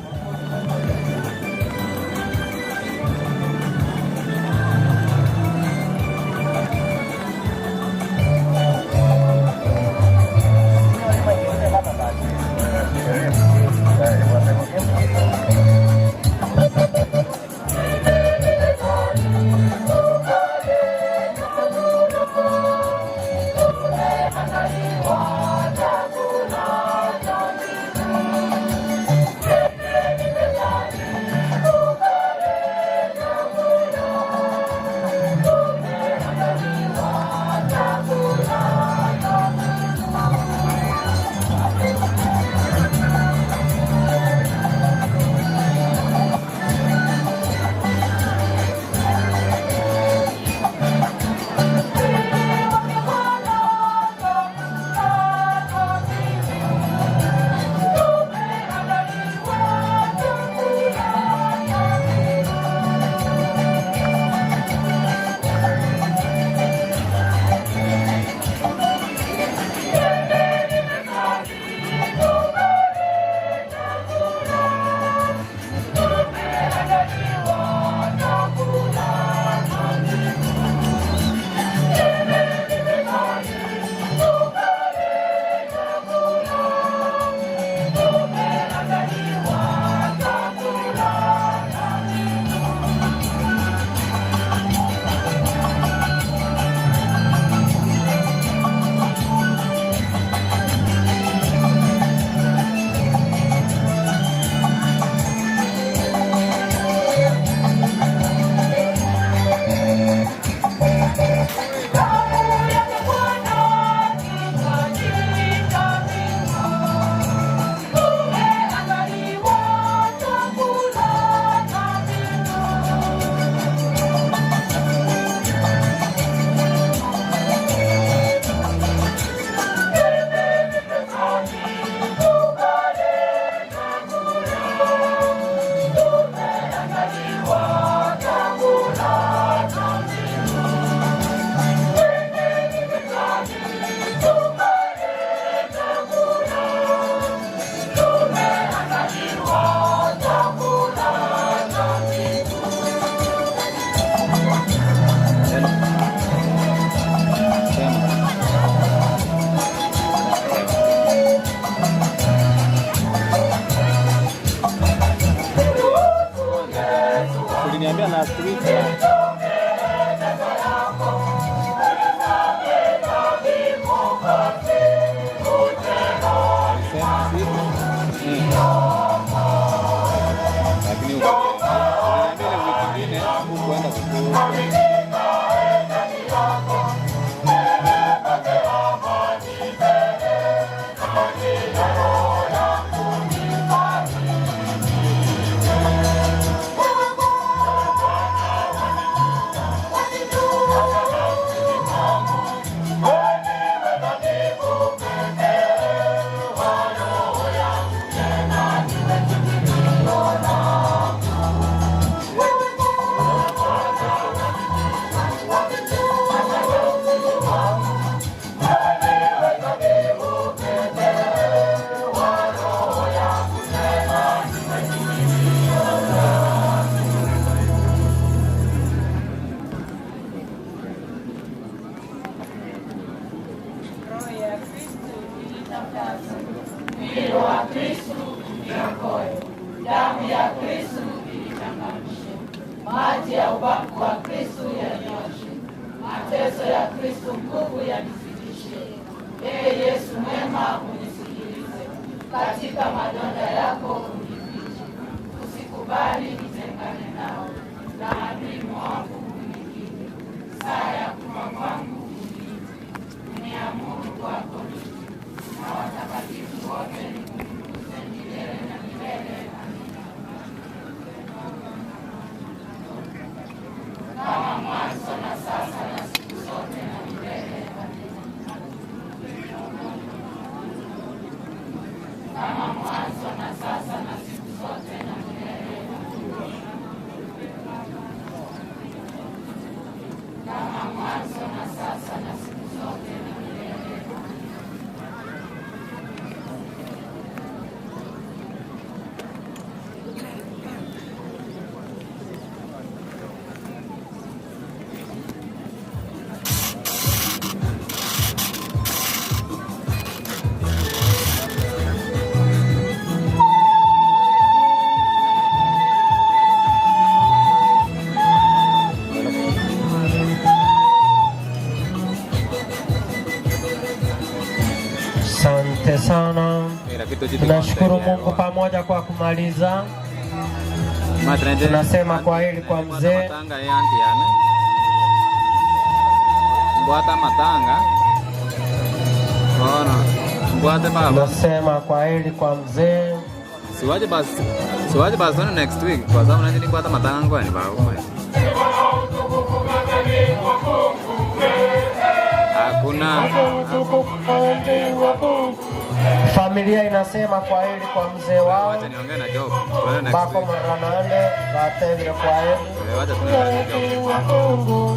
Uliniambia last week. Alisema siku. Lakini uliniambia ile wiki ingine hukuenda kuku. Mwili wa Kristu uniokoe, damu ya Kristu inichangamshe, maji ya ubavu wa Kristu yanioshe, mateso ya Kristu nguvu yanizidishe. Ee Yesu mwema, unisikilize, katika madonda yako unifiche, usikubali nitengane nawe, na adui mwovu unikinge. Saa ya kufa kwangu uniite, uniamuru kwako nije, na watakatifu wote nikutukuze milele na milele. Amina. Kama mwanzo na sasa na siku zote na milele. Amina. Kama mwanzo na sasa na siku zote na milele. Kama mwanzo na sasa na siku zote na milele. Asante sana. Kitu Tunashukuru Mungu pamoja kwa kumaliza. Tunasema kwa heri kwa mzee. Matanga ye anti yane mbwata matanga ona mbwate baba. Tunasema kwa heri kwa mzee. Siwaje basi, siwaje basi ona next week kwa sababu nani mbwata matanga ngwani baba. Hakuna. Familia inasema kwa heri kwa mzee wao. Wacha niongee na Job. Tuone next Bako week. maranane batevile kwa heri. Wacha tuongee na Job.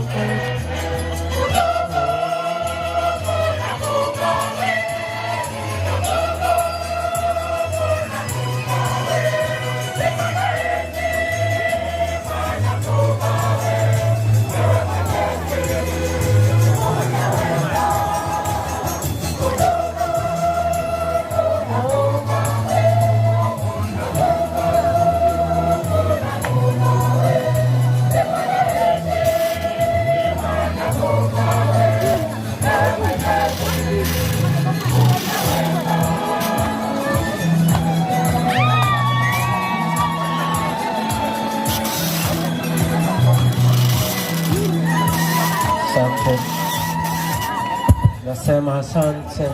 Asante. Nasema asante.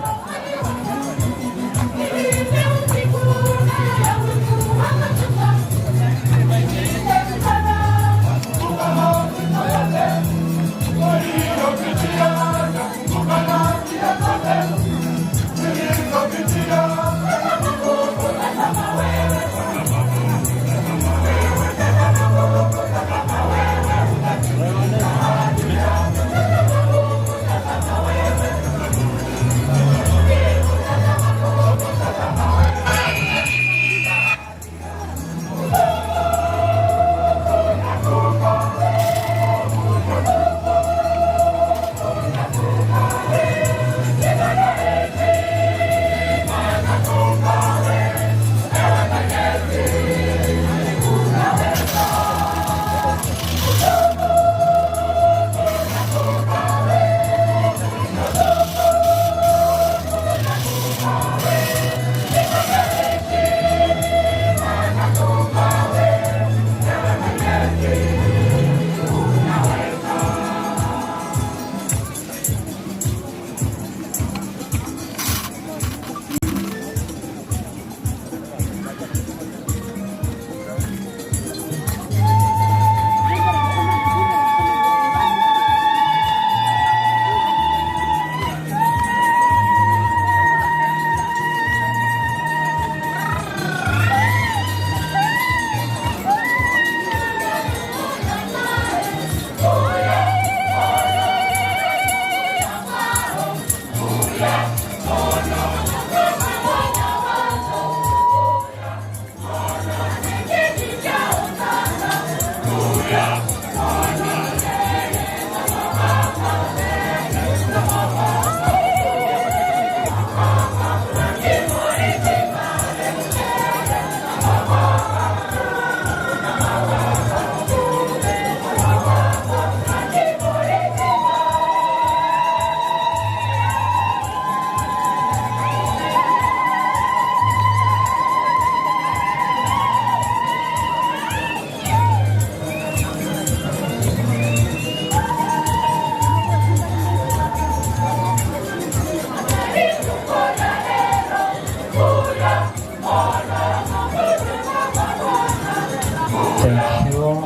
Thank you.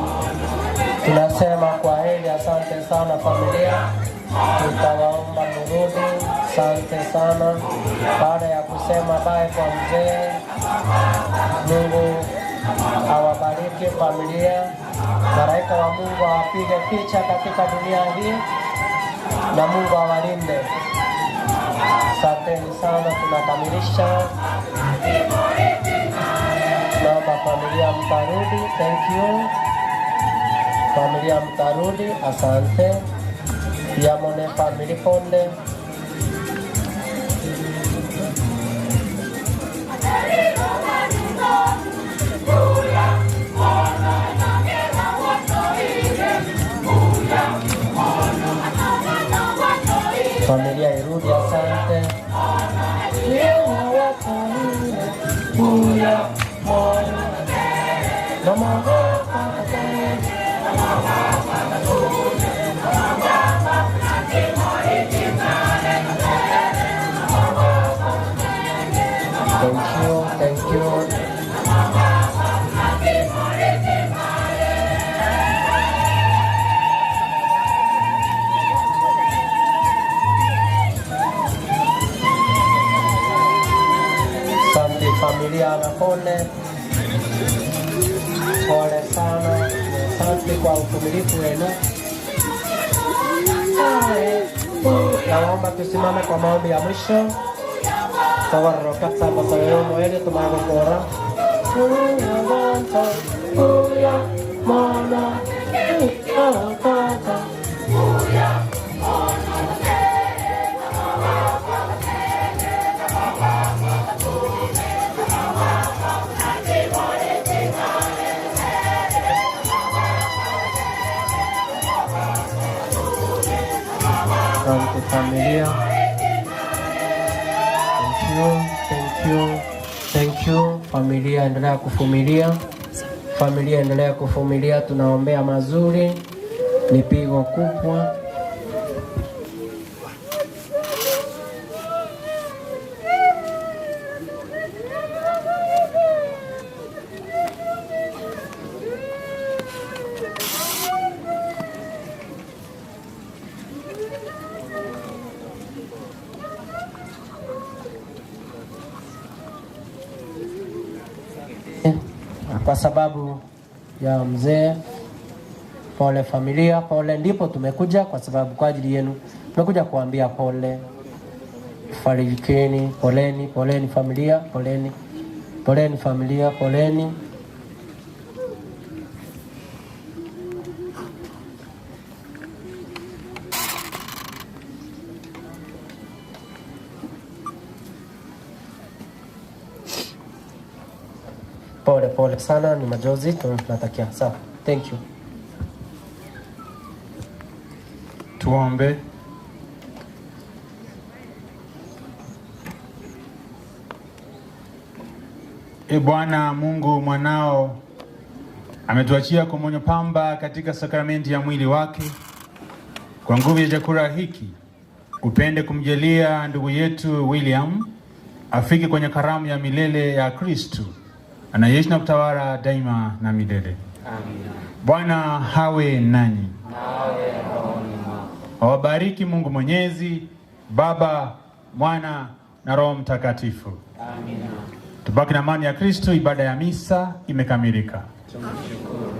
Tunasema kwa heri, asante sana familia. Tutawaomba mrudi. Asante sana. Baada ya kusema bye kwa mzee, Mungu awabariki familia. Malaika wa Mungu awapige picha katika dunia hii na Mungu awalinde. Asanteni sana, tunakamilisha. Naomba familia mtarudi. Thank you. Familia mtarudi, asante. Yamone family ponde. Familia irudi, asante. Thank you, thank you. Asante familia na pole. Pole sana. Asante kwa uvumilivu wenu. Naomba tusimame kwa maombi ya mwisho. Tawarroka sama sayo moyo tumagokora. Asante familia. Thank you, thank you, thank you. Familia endelea kuvumilia. Familia endelea kuvumilia, tunaombea mazuri. Ni pigo kubwa. Kwa sababu ya mzee, pole familia, pole. Ndipo tumekuja kwa sababu kwa ajili yenu tumekuja kuambia pole, farijikeni, poleni, poleni familia, poleni, poleni familia, poleni. Pole pole sana, ni majozi tunatakia. Sawa, thank you. Tuombe. E Bwana Mungu, mwanao ametuachia komonyo pamba katika sakramenti ya mwili wake. Kwa nguvu ya chakula hiki upende kumjalia ndugu yetu William afike kwenye karamu ya milele ya Kristu anayeishi na kutawala daima na milele. Amina. Bwana hawe nanyi. Nawe rohoni mwako. Awabariki Mungu Mwenyezi, Baba, Mwana na Roho Mtakatifu. Amina. Tubaki na amani ya Kristo. Ibada ya misa imekamilika. Tumshukuru.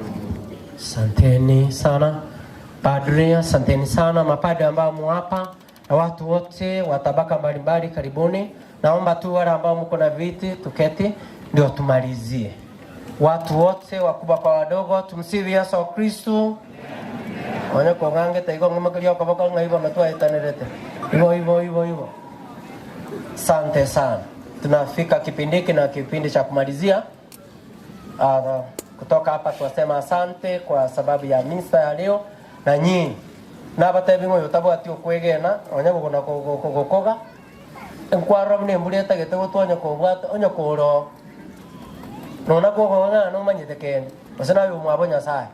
Asanteni sana padri, asanteni sana mapadri ambao muhapa na watu wote wa tabaka mbalimbali, karibuni. Naomba tu wale ambao mko na viti tuketi ndio tumalizie. Watu wote wakubwa kwa wadogo, tumsifu Yesu Kristo. Onye kongange taigo ngamakiria okoboko ngaibo matwa etanerete. Hivyo hivyo hivyo hivyo. Asante sana. Tunafika kipindi hiki na kipindi cha kumalizia. Kutoka hapa tuwasema asante kwa sababu ya misa ya leo na nyinyi. Na batebi ngo yotabwati okwegena onye gukona kogokoga. Nkwara mne mburi etagete gotwonya kobwata onye koro. Nona kogoga no manyete kene. Osena yo mwabo Nyasaye.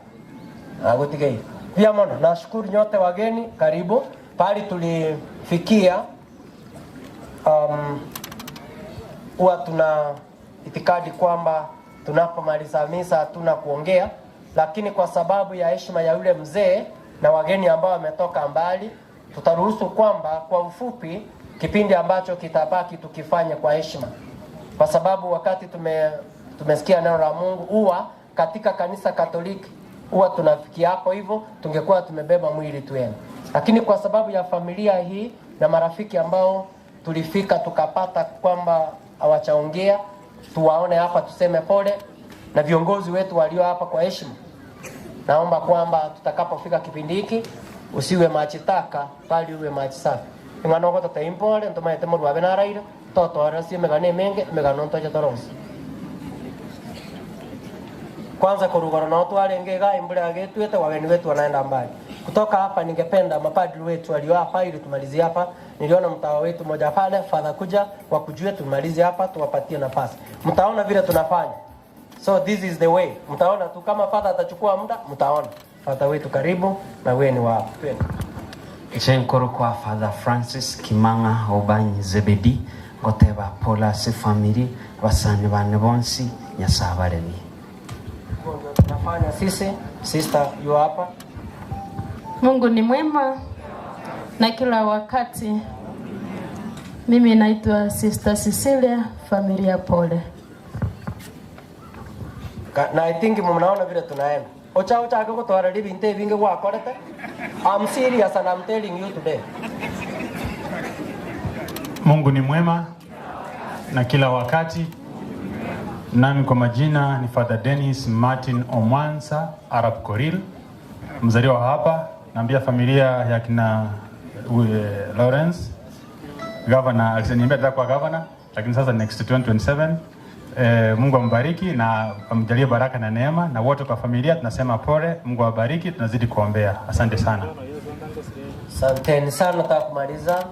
Agotigei. Pia mono nashukuru nyote wageni, karibu. Pali tulifikia huwa tuna itikadi kwamba tunapomaliza misa hatuna kuongea, lakini kwa sababu ya heshima ya yule mzee na wageni ambao wametoka mbali, tutaruhusu kwamba kwa ufupi kipindi ambacho kitabaki tukifanye kwa heshima, kwa sababu wakati tumesikia neno la Mungu, huwa katika kanisa Katoliki huwa tunafikia hapo hivyo, tungekuwa tumebeba mwili tuende, lakini kwa sababu ya familia hii na marafiki ambao tulifika tukapata kwamba hawachaongea, tuwaone hapa tuseme pole, na viongozi wetu walio hapa kwa heshima, naomba kwamba tutakapofika kipindi hiki usiwe maji taka bali uwe maji safi. Ing'ano gotota impole ntumaete morwabe naraire totwara emegano emenge emegano ntoche torosi kwanza kurugoro no twarenge iga imbura agetwete wageni wetu wanaenda mbali. Kutoka hapa ningependa mapadri wetu walio hapa ili tumalizie hapa. Niliona mtawa wetu mmoja pale, Father kuja wakujue, tumalizie hapa tuwapatie nafasi. Mtaona vile tunafanya. So this is the way. Mtaona tu kama Father atachukua muda, mtaona. Father wetu karibu na wewe ni wa hapa. Twende. Chenkoro kwa Father Francis Kimanga Obanyi Zebedi goteba pola se family basani bane bonsi nyasabaremi. Tunafanya sisi, sister yu hapa. Mungu ni mwema na kila wakati. Mimi naitwa Sister Cecilia, familia pole. Na I think mnaona vile tunaenda. Ocha ocha akagotwara libinte binge gwakorete. I'm serious and I'm telling you today. Mungu ni mwema na kila wakati. Nami kwa majina ni Father Dennis Martin Omwansa Arab Koril, mzaliwa hapa. Naambia familia ya kina Lawrence, governor aliseniambia atakuwa governor, lakini sasa next 2027. Mungu ambariki na amjalie baraka na neema, na wote kwa familia tunasema pole. Mungu awabariki, tunazidi kuombea. Asante sana. Asanteni sana. Nataka kumaliza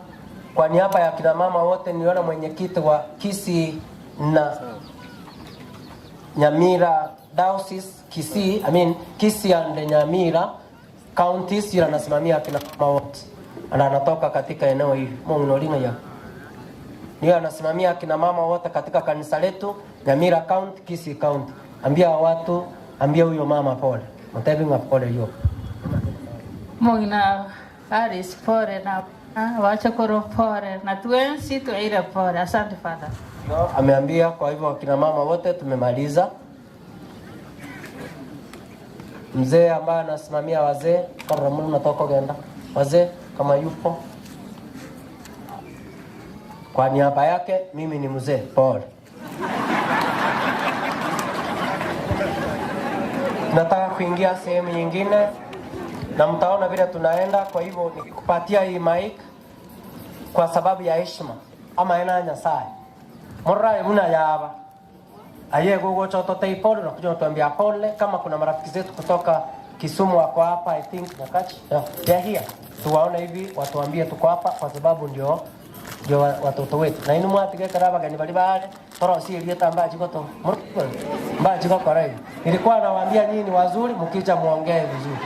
kwa niaba ya kina mama wote. Niliona mwenyekiti wa Kisii na Nyamira Diocese, Kisii, I mean Kisii and Nyamira counties, yule anasimamia kina mama wote. Na anatoka katika eneo hili. Mungu nolinga ya. Niyo anasimamia kina mama wote katika kanisa letu, Nyamira County, Kisii County. Ambia watu, ambia huyo mama pole. Mtebi nga pole hiyo. Mungu na Aris pole na wachokoro pole na tuensi tuire pole. Asante Father. No, ameambia kwa hivyo kina mama wote tumemaliza. Mzee ambaye anasimamia wazee, kama Mungu natoka genda. Wazee kama yupo. Kwa niaba yake mimi ni mzee pole. Nataka kuingia sehemu nyingine na mtaona vile tunaenda. Kwa hivyo nikikupatia hii mic kwa sababu ya heshima ama ena Nyasaye. Mora muna yaba. Aye gogo choto pole na kuja tuambia pole. Kama kuna marafiki zetu kutoka Kisumu wako hapa, I think Nakachi. Yeah, they are here. Tuwaone hivi watuambie tuko hapa kwa sababu ndio watoto wetu. Na inu mwatige karaba gani bali bale toro si elieta mbaji goto. Mbaji goto rai. Nilikuwa nawaambia nyinyi ni wazuri, mkija muongee vizuri.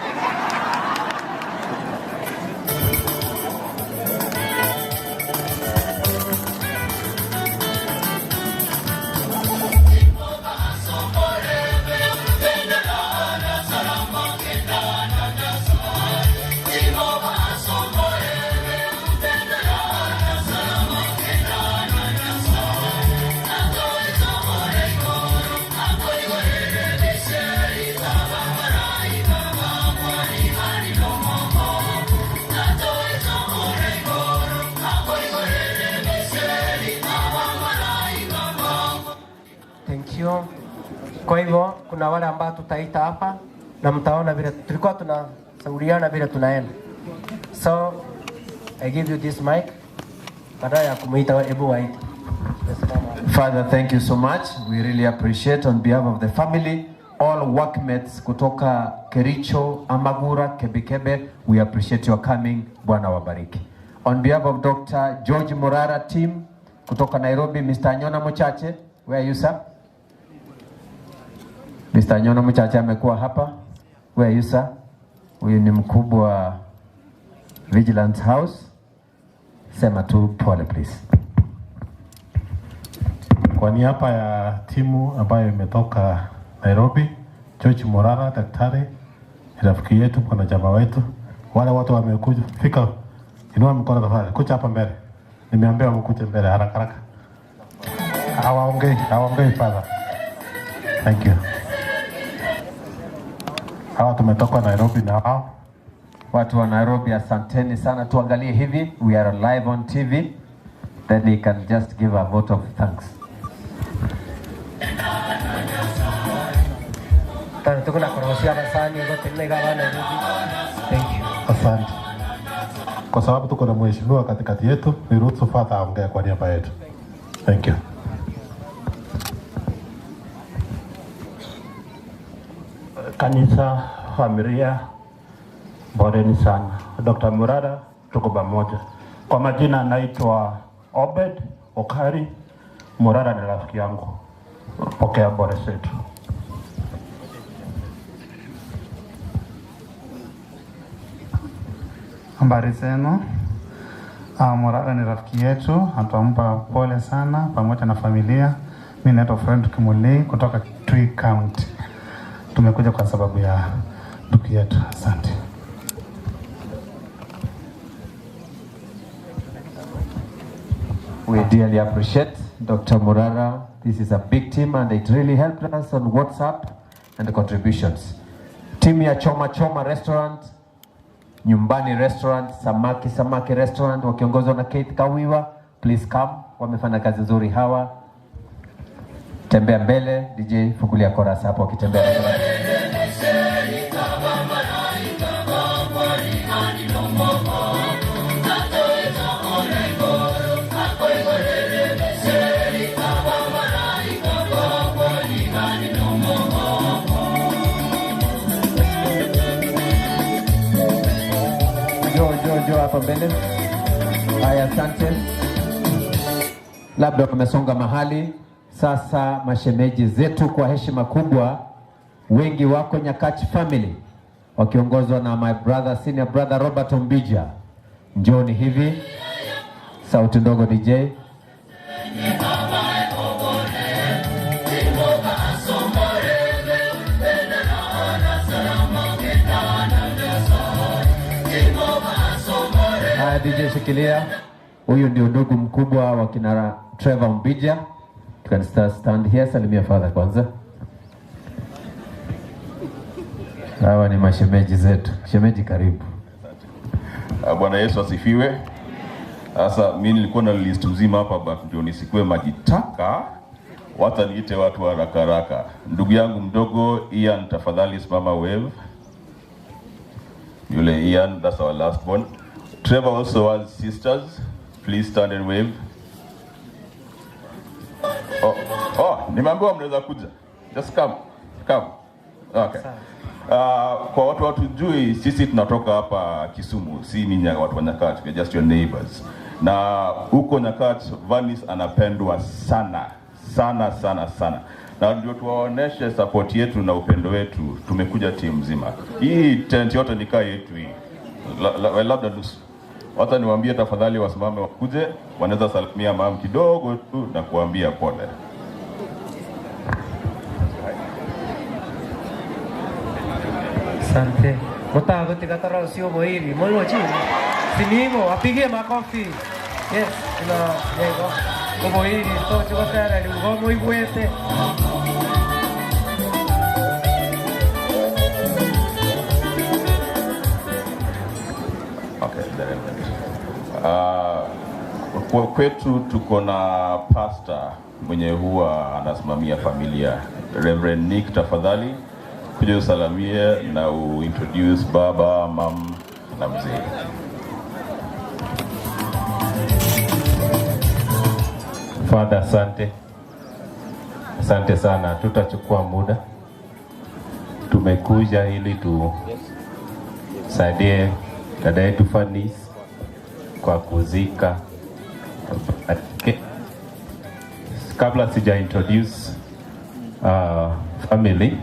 Kwa hivyo kuna wale ambao tutaita hapa na mtaona vile tulikuwa tunashauriana vile tunaenda. So I give you this mic. Baada ya kumuita hebu waite. Father, thank you so much. We really appreciate on behalf of the family, all workmates kutoka Kericho, Amagura, Kebikebe, we appreciate your coming. Bwana wabariki. On behalf of Dr. George Morara team kutoka Nairobi, Mr. Anyona Muchache, where are you, sir? Mr. Anyona Muchache amekuwa hapa. Where are you, sir? Huyu ni mkubwa Vigilance House. Sema tu pole please. Kwa niaba ya timu ambayo imetoka Nairobi, George Morara, daktari, rafiki yetu, bwana jamaa wetu, wale watu wamekuja, fika, inua mkono tafadhali, kuja hapa mbele. Nimeambiwa mkuje mbele haraka haraka. Hawaongei, hawaongei father. Thank you. Hawa tumetoka Nairobi na hao. Watu wa Nairobi, asanteni sana. Tuangalie hivi, we are live on TV. Then he can just give a vote of thanks. Tuko na korosia basani yote nne Nairobi. Thank you. Asante. Kwa sababu tuko na mheshimiwa katikati yetu, niruhusu father aongee kwa niaba yetu. Thank you. Kanisa, familia, poleni sana. Dr. Murara, tuko pamoja. Kwa majina naitwa Obed Okari. Murara ni rafiki yangu. Pokea pole zetu. Habari zenu. Murara ni rafiki yetu, atampa pole sana pamoja na familia. Mimi naitwa Fred Kimuli kutoka Kitui County. Tumekuja kwa sababu ya ndugu yetu. Asante. We dearly appreciate Dr. Murara. This is a big team and it really helped us on WhatsApp and the contributions. Team ya Choma Choma Restaurant, Nyumbani Restaurant, Samaki Samaki Restaurant wakiongozwa na Kate Kawiwa, please come. Wamefanya kazi nzuri hawa. Tembea mbele, DJ fungulia chorus hapo wakitembea. Jo hapa mbele. Haya, asante. Labda wamesonga mahali. Sasa mashemeji zetu kwa heshima kubwa, wengi wako Nyakach family wakiongozwa na my brother, senior brother Robert Ombija. Njoni hivi. Sauti ndogo DJ. Haya, DJ shikilia. Huyu ndio ndugu mkubwa wa kina Trevor Ombija. You can stand here, salimia father kwanza. Hawa ni mashemeji zetu. Shemeji karibu. Bwana Yesu asifiwe. Sasa mimi nilikuwa na list mzima hapa but ndio nisikue majitaka, wacha niite watu haraka haraka. Ndugu yangu mdogo Ian, tafadhali simama wave. Yule Ian, that's our last one. Trevor also has sisters. Please stand and wave. Oh, nimeambiwa mnaweza kuja. Just come. Come. Okay. Kwa watu watujui, sisi tunatoka hapa Kisumu, si ninyi watu wa Nyakach, we are just your neighbors. Na huko Nyakach, Vanis anapendwa sana, sana sana sana. Na ndio tuwaoneshe support yetu na upendo wetu, tumekuja timu mzima. Hii tent yote ni kaa yetu hii. Labda nusu. Wacha niwaambie tafadhali wasimame wakuje, wanaweza salimia mam kidogo tu na kuambia pole. Asante. Mtago tikatara sio moili, moyo chini. Sinimo, apige makofi. Yes, na yego. Moili, to chukotera lugo muy buete. Okay, then. Kwetu tuko na pastor mwenye huwa anasimamia familia. Reverend Nick, tafadhali kuja usalamie na uintroduce baba, mam na mzee. Father, asante. Asante sana. Tutachukua muda. Tumekuja ili tusaidie dada yetu Fanis kwa kuzika. Kabla sija introduce family,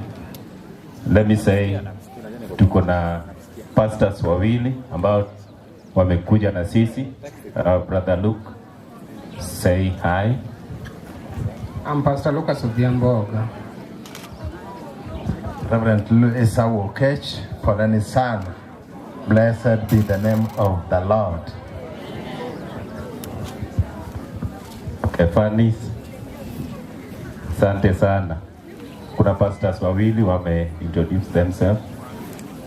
let me say tuko na pastors wawili ambao wamekuja na sisi. Brother Luke, say hi. I'm Pastor Lucas Odhiambo Oga. Reverend Esau Okech, poleni sana. Blessed be the name of the Lord. Okay, Fanis, asante sana. Kuna pastors wawili wame introduce themselves,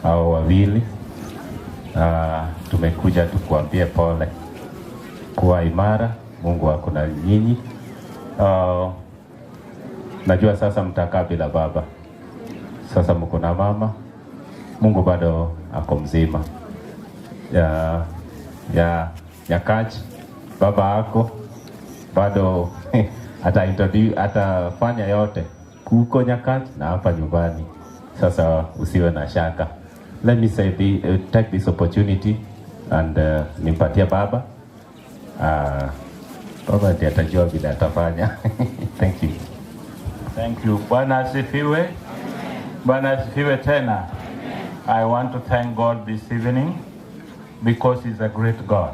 hao wawili. Tumekuja tukuambie pole, kuwa imara, Mungu ako na nyinyi. Najua sasa mtakaa bila baba, sasa mko na mama, Mungu bado ako mzima. Ya Nyakach, baba ako bado atafanya yote kuko Nyakach na hapa nyumbani. Sasa usiwe na shaka. Let me say take this opportunity and nimpatie baba. Baba ndiye atajua vile atafanya. Thank you. Thank you. Bwana asifiwe. Bwana asifiwe tena. I want to thank God this evening because he's a great God.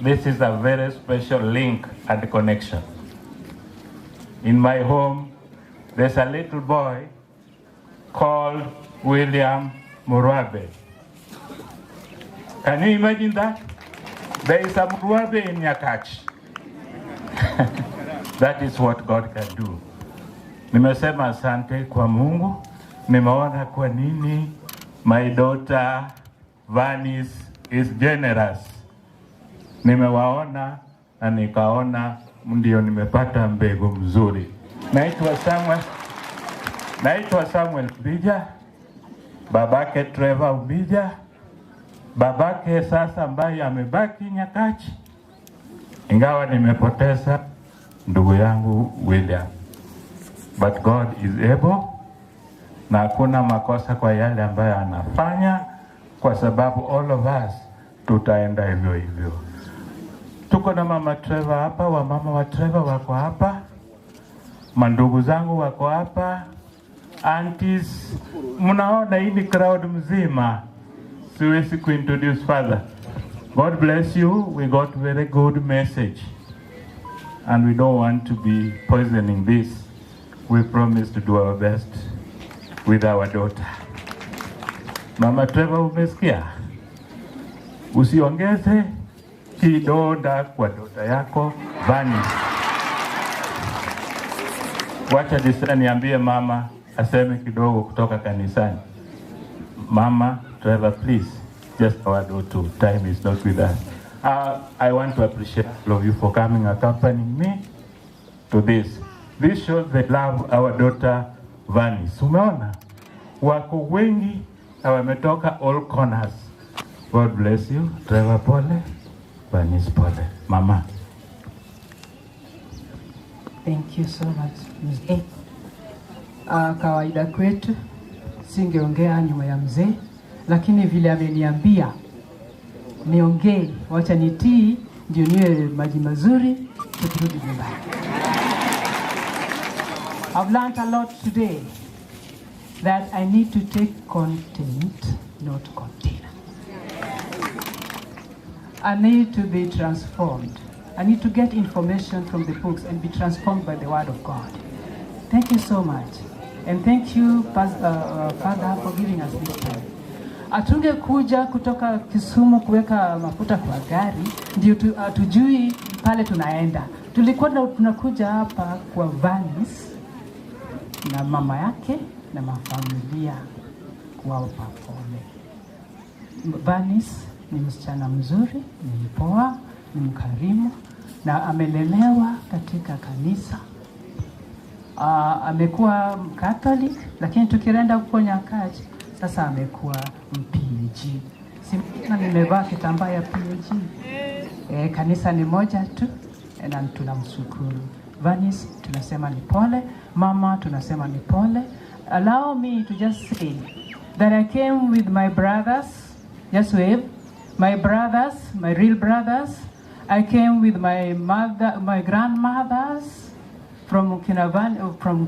This is a very special link and connection. In my home, there's a little boy called William Murabe. Can you imagine that? There is a Murabe in Nyakach. That is what God can do. Nimesema asante kwa Mungu. Nimeona kwa nini my daughter Vanis is generous. Nimewaona na nikaona ndio nimepata mbegu mzuri. Naitwa Samuel Mbija, babake Trevor Mbija, babake sasa ambaye amebaki Nyakach, ingawa nimepoteza ndugu yangu William. But God is able, na hakuna makosa kwa yale ambayo anafanya, kwa sababu all of us tutaenda hivyo hivyo. Tuko na mama Trevor hapa, wamama wa Trevor wako hapa, mandugu zangu wako hapa, aunties, mnaona hii ni crowd mzima. Siwezi kuintroduce further. God bless you. We got very good message and we don't want to be poisoning this. We promise to do our best with our daughter. Mama Trevor, umesikia? Usiongeze kidonda kwa dota yako Vanis. Wacha niambie mama aseme kidogo kutoka kanisani. Mama Trevor, please, just a word or two. Time is not with us. I want to appreciate all of you for coming, accompanying me to this. This shows the love our daughter Vanis. Umeona? Wako wengi na wametoka all corners. God bless you. Trevor pole, Vanis pole. Mama. Thank you so much, mzee. Kawaida kwetu singeongea nyuma ya mzee, lakini vile ameniambia niongee, wacha nitii ndio niwe maji mazuri tukirudi nyumbani. I've learned a lot today that I need to take content, not container. I need to be transformed. I need to get information from the books and be transformed by the word of God. Thank you so much. And thank you, Father, for giving us this time. Atungekuja kutoka Kisumu kuweka mafuta kwa gari, ndio hatujui pale tunaenda. Tulikuwa tunakuja hapa kwa Vanis na mama yake na mafamilia kuwapa pole. Vanis ni msichana mzuri, ni mpoa, ni mkarimu na amelelewa katika kanisa. Amekuwa Catholic, lakini tukirenda huko Nyakach sasa amekuwa PAG. Simna nimevaa kitambaa ya PAG. Kanisa ni moja tu na tunamshukuru. Vanis tunasema ni pole, mama tunasema ni pole. Allow me to just say that I came with my brothers, just wave, my brothers, my real brothers. I came with my mother, my grandmothers from Kinavan, from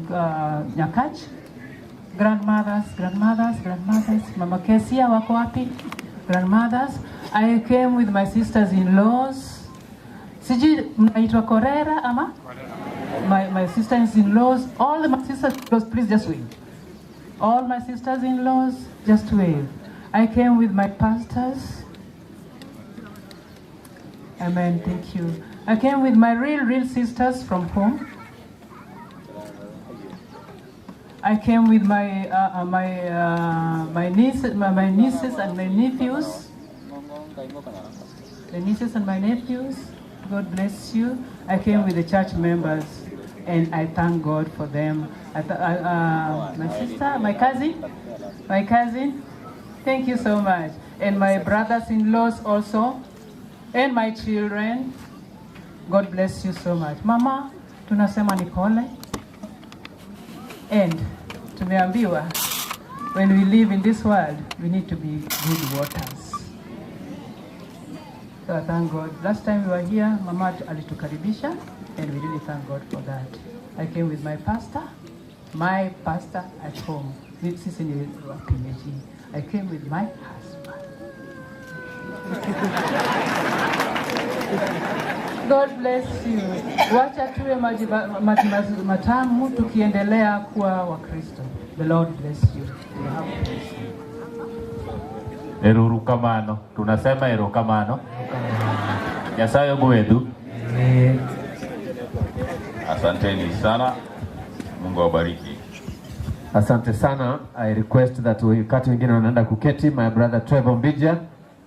Nyakach. Grandmothers, grandmothers, grandmothers. Mama Kesia wako wapi? Grandmothers. I came with my sisters-in-laws. Sijui mnaitwa Korera ama? my sisters-in-laws, all my sisters-in-laws, please just wave. All my sisters-in-laws, just wave. I came with my pastors. Amen, thank you. I came with my real sisters from home. I came with my my nieces and my nephews. The nieces and my nephews. God bless you. I came with the church members, and I thank God for them. My sister, my cousin, thank you so much. And my brothers-in-laws also, and my children. God bless you so much. Mama, tunasema ni pole. And tumeambiwa, when we live in this world, we need to be good waters. So I thank God. Last time we were here, Mama alitukaribisha, and we really thank God for that. I came with my pastor at home. Sisi ni wa PAG. I came with my husband. God bless you. Wacha tuwe maji matamu tukiendelea kuwa Wakristo. The Lord bless you. Erokamano. Tunasema erokamano. Nyasaye ogwedhu. Asanteni sana. Mungu awabariki. Asante sana. I request that wakati wengine wanaenda kuketi, my brother Trevor Mbija,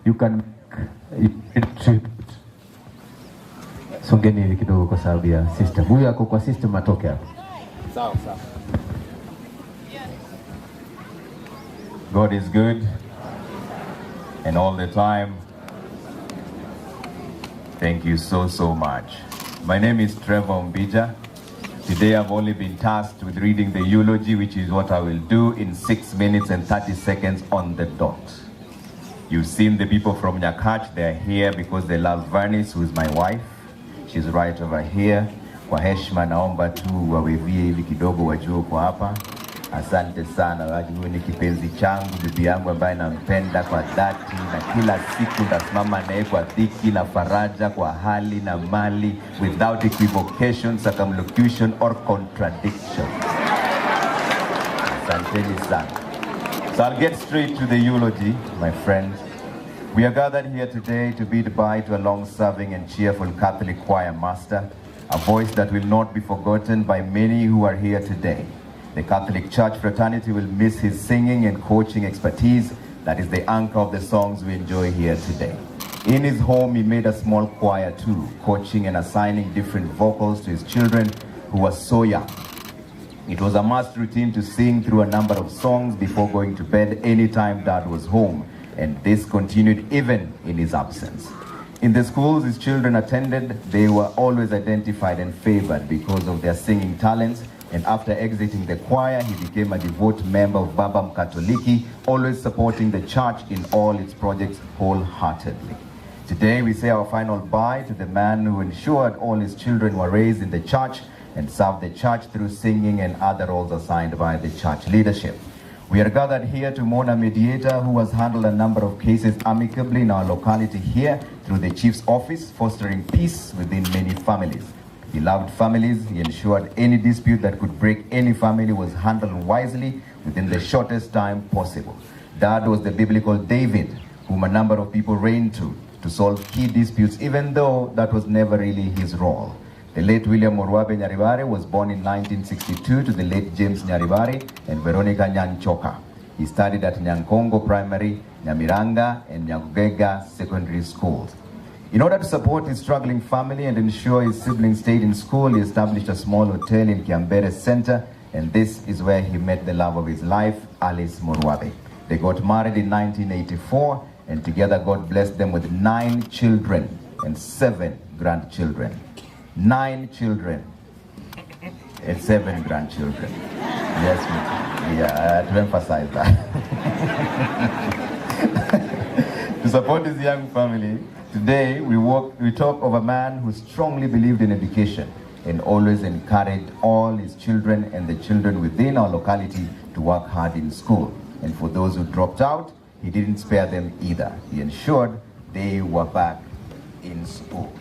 you can make tribute. Songeni hivi kidogo kwa sababu ya system. Huyu ako kwa system, atoke hapo. Sawa sawa. God is good and all the time. Thank you so much. My name is Trevor Mbija. Today I've only been tasked with reading the eulogy, which is what I will do in 6 minutes and 30 seconds on the dot. You've seen the people from Nyakach. They're here because they love Vernice, who is my wife. She's right over here. Kwa heshima naomba tu wawevie hivi kidogo wajue kwa hapa. Asante sana. Huyu ni kipenzi changu, bibi yangu ambaye nampenda kwa dhati, na kila siku nasimama naye kwa dhiki na faraja, kwa hali na mali, without equivocation, circumlocution or contradiction. Asanteni sana. So I'll get straight to the eulogy, my friends. We are gathered here today to bid bye to a long-serving and cheerful Catholic choir master, a voice that will not be forgotten by many who are here today. The Catholic Church fraternity will miss his singing and coaching expertise that is the anchor of the songs we enjoy here today. In his home, he made a small choir too, coaching and assigning different vocals to his children who were so young. It was a must routine to sing through a number of songs before going to bed anytime Dad was home, and this continued even in his absence. In the schools his children attended, they were always identified and favored because of their singing talents, and after exiting the choir, he became a devout member of Baba Mkatoliki, always supporting the church in all its projects wholeheartedly. Today, we say our final bye to the man who ensured all his children were raised in the church and served the church through singing and other roles assigned by the church leadership. We are gathered here to mourn a mediator who has handled a number of cases amicably in our locality here through the chief's office, fostering peace within many families. He loved families. He ensured any dispute that could break any family was handled wisely within the shortest time possible. Dad was the biblical David, whom a number of people ran to solve key disputes, even though that was never really his role. The late William Morwabe Nyaribare was born in 1962 to the late James Nyaribare and Veronica Nyanchoka. He studied at Nyankongo Primary, Nyamiranga, and Nyagega Secondary Schools. In order to support his struggling family and ensure his siblings stayed in school, he established a small hotel in Kiambere Center, and this is where he met the love of his life, Alice Morwabe. They got married in 1984, and together God blessed them with 9 children and 7 grandchildren. 9 children and 7 grandchildren. Yes, yeah, I had to emphasize that. To support his young family, today we talk of a man who strongly believed in education and always encouraged all his children and the children within our locality to work hard in school. And for those who dropped out, he didn't spare them either. He ensured they were back in school.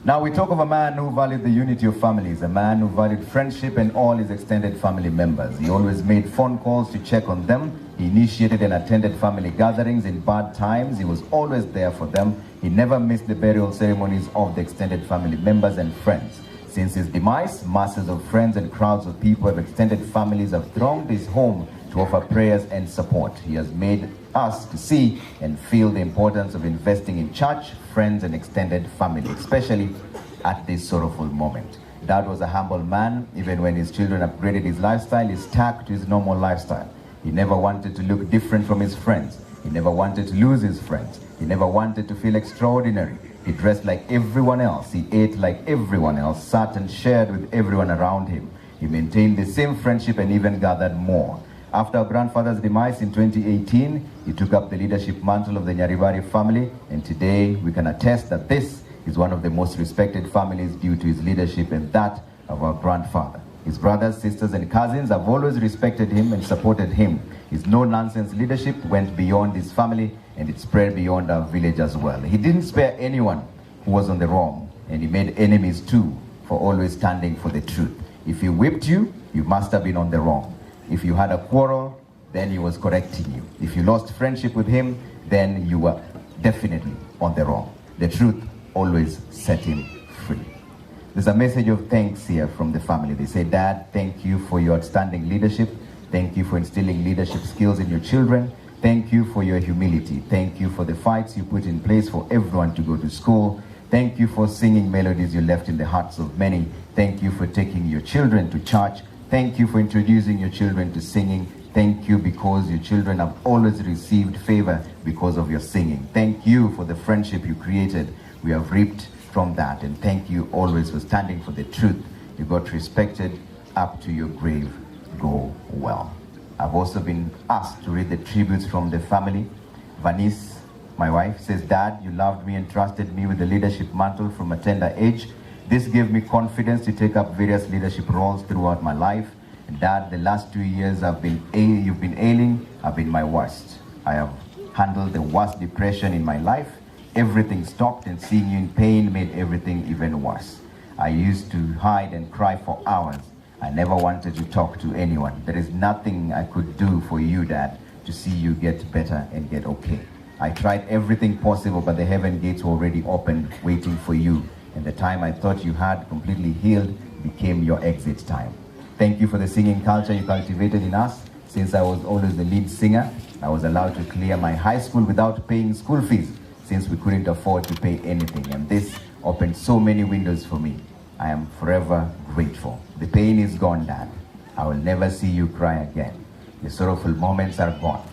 Now we talk of a man who valued the unity of families, a man who valued friendship and all his extended family members. He always made phone calls to check on them. He initiated and attended family gatherings in bad times. He was always there for them. He never missed the burial ceremonies of the extended family members and friends. Since his demise, masses of friends and crowds of people of extended families have thronged his home to offer prayers and support. He has made us to see and feel the importance of investing in church, friends, and extended family, especially at this sorrowful moment. Dad was a humble man. Even when his children upgraded his lifestyle, he stuck to his normal lifestyle. He never wanted to look different from his friends. He never wanted to lose his friends. He never wanted to feel extraordinary. He dressed like everyone else. He ate like everyone else, sat and shared with everyone around him. He maintained the same friendship and even gathered more. After our grandfather's demise in 2018, he took up the leadership mantle of the Nyaribari family, and today we can attest that this is one of the most respected families due to his leadership and that of our grandfather. His brothers, sisters, and cousins have always respected him and supported him. His no-nonsense leadership went beyond his family, and it spread beyond our village as well. He didn't spare anyone who was on the wrong, and he made enemies too for always standing for the truth. If he whipped you, you must have been on the wrong. If you had a quarrel, then he was correcting you. If you lost friendship with him, then you were definitely on the wrong. The truth always set him free. There's a message of thanks here from the family. They say, Dad, thank you for your outstanding leadership. Thank you for instilling leadership skills in your children. Thank you for your humility. Thank you for the fights you put in place for everyone to go to school. Thank you for singing melodies you left in the hearts of many. Thank you for taking your children to church. Thank you for introducing your children to singing. Thank you because your children have always received favor because of your singing. Thank you for the friendship you created. We have reaped from that. And thank you always for standing for the truth. You got respected up to your grave. Go well. I've also been asked to read the tributes from the family. Vanice, my wife, says, Dad, you loved me and trusted me with the leadership mantle from a tender age. This gave me confidence to take up various leadership roles throughout my life. And Dad, the last 2 years you've been ailing have been my worst. I have handled the worst depression in my life. Everything stopped, and seeing you in pain made everything even worse. I used to hide and cry for hours. I never wanted to talk to anyone. There is nothing I could do for you, Dad, to see you get better and get okay. I tried everything possible, but the heaven gates were already open, waiting for you. And the time I thought you had completely healed became your exit time. Thank you for the singing culture you cultivated in us. Since I was always the lead singer, I was allowed to clear my high school without paying school fees, since we couldn't afford to pay anything. And this opened so many windows for me. I am forever grateful. The pain is gone, Dad. I will never see you cry again. The sorrowful moments are gone.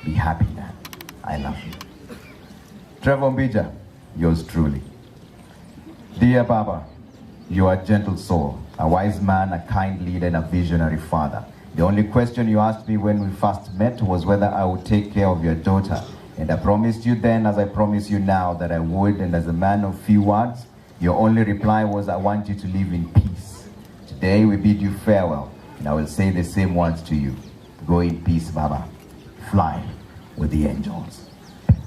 Be happy, Dad. I love you. Trevor Ombija, yours truly. Dear Baba, you are a gentle soul, a wise man, a kind leader, and a visionary father. The only question you asked me when we first met was whether I would take care of your daughter. And I promised you then, as I promise you now, that I would. And as a man of few words, your only reply was, I want you to live in peace. Today we bid you farewell, and I will say the same words to you. Go in peace, Baba. Fly with the angels.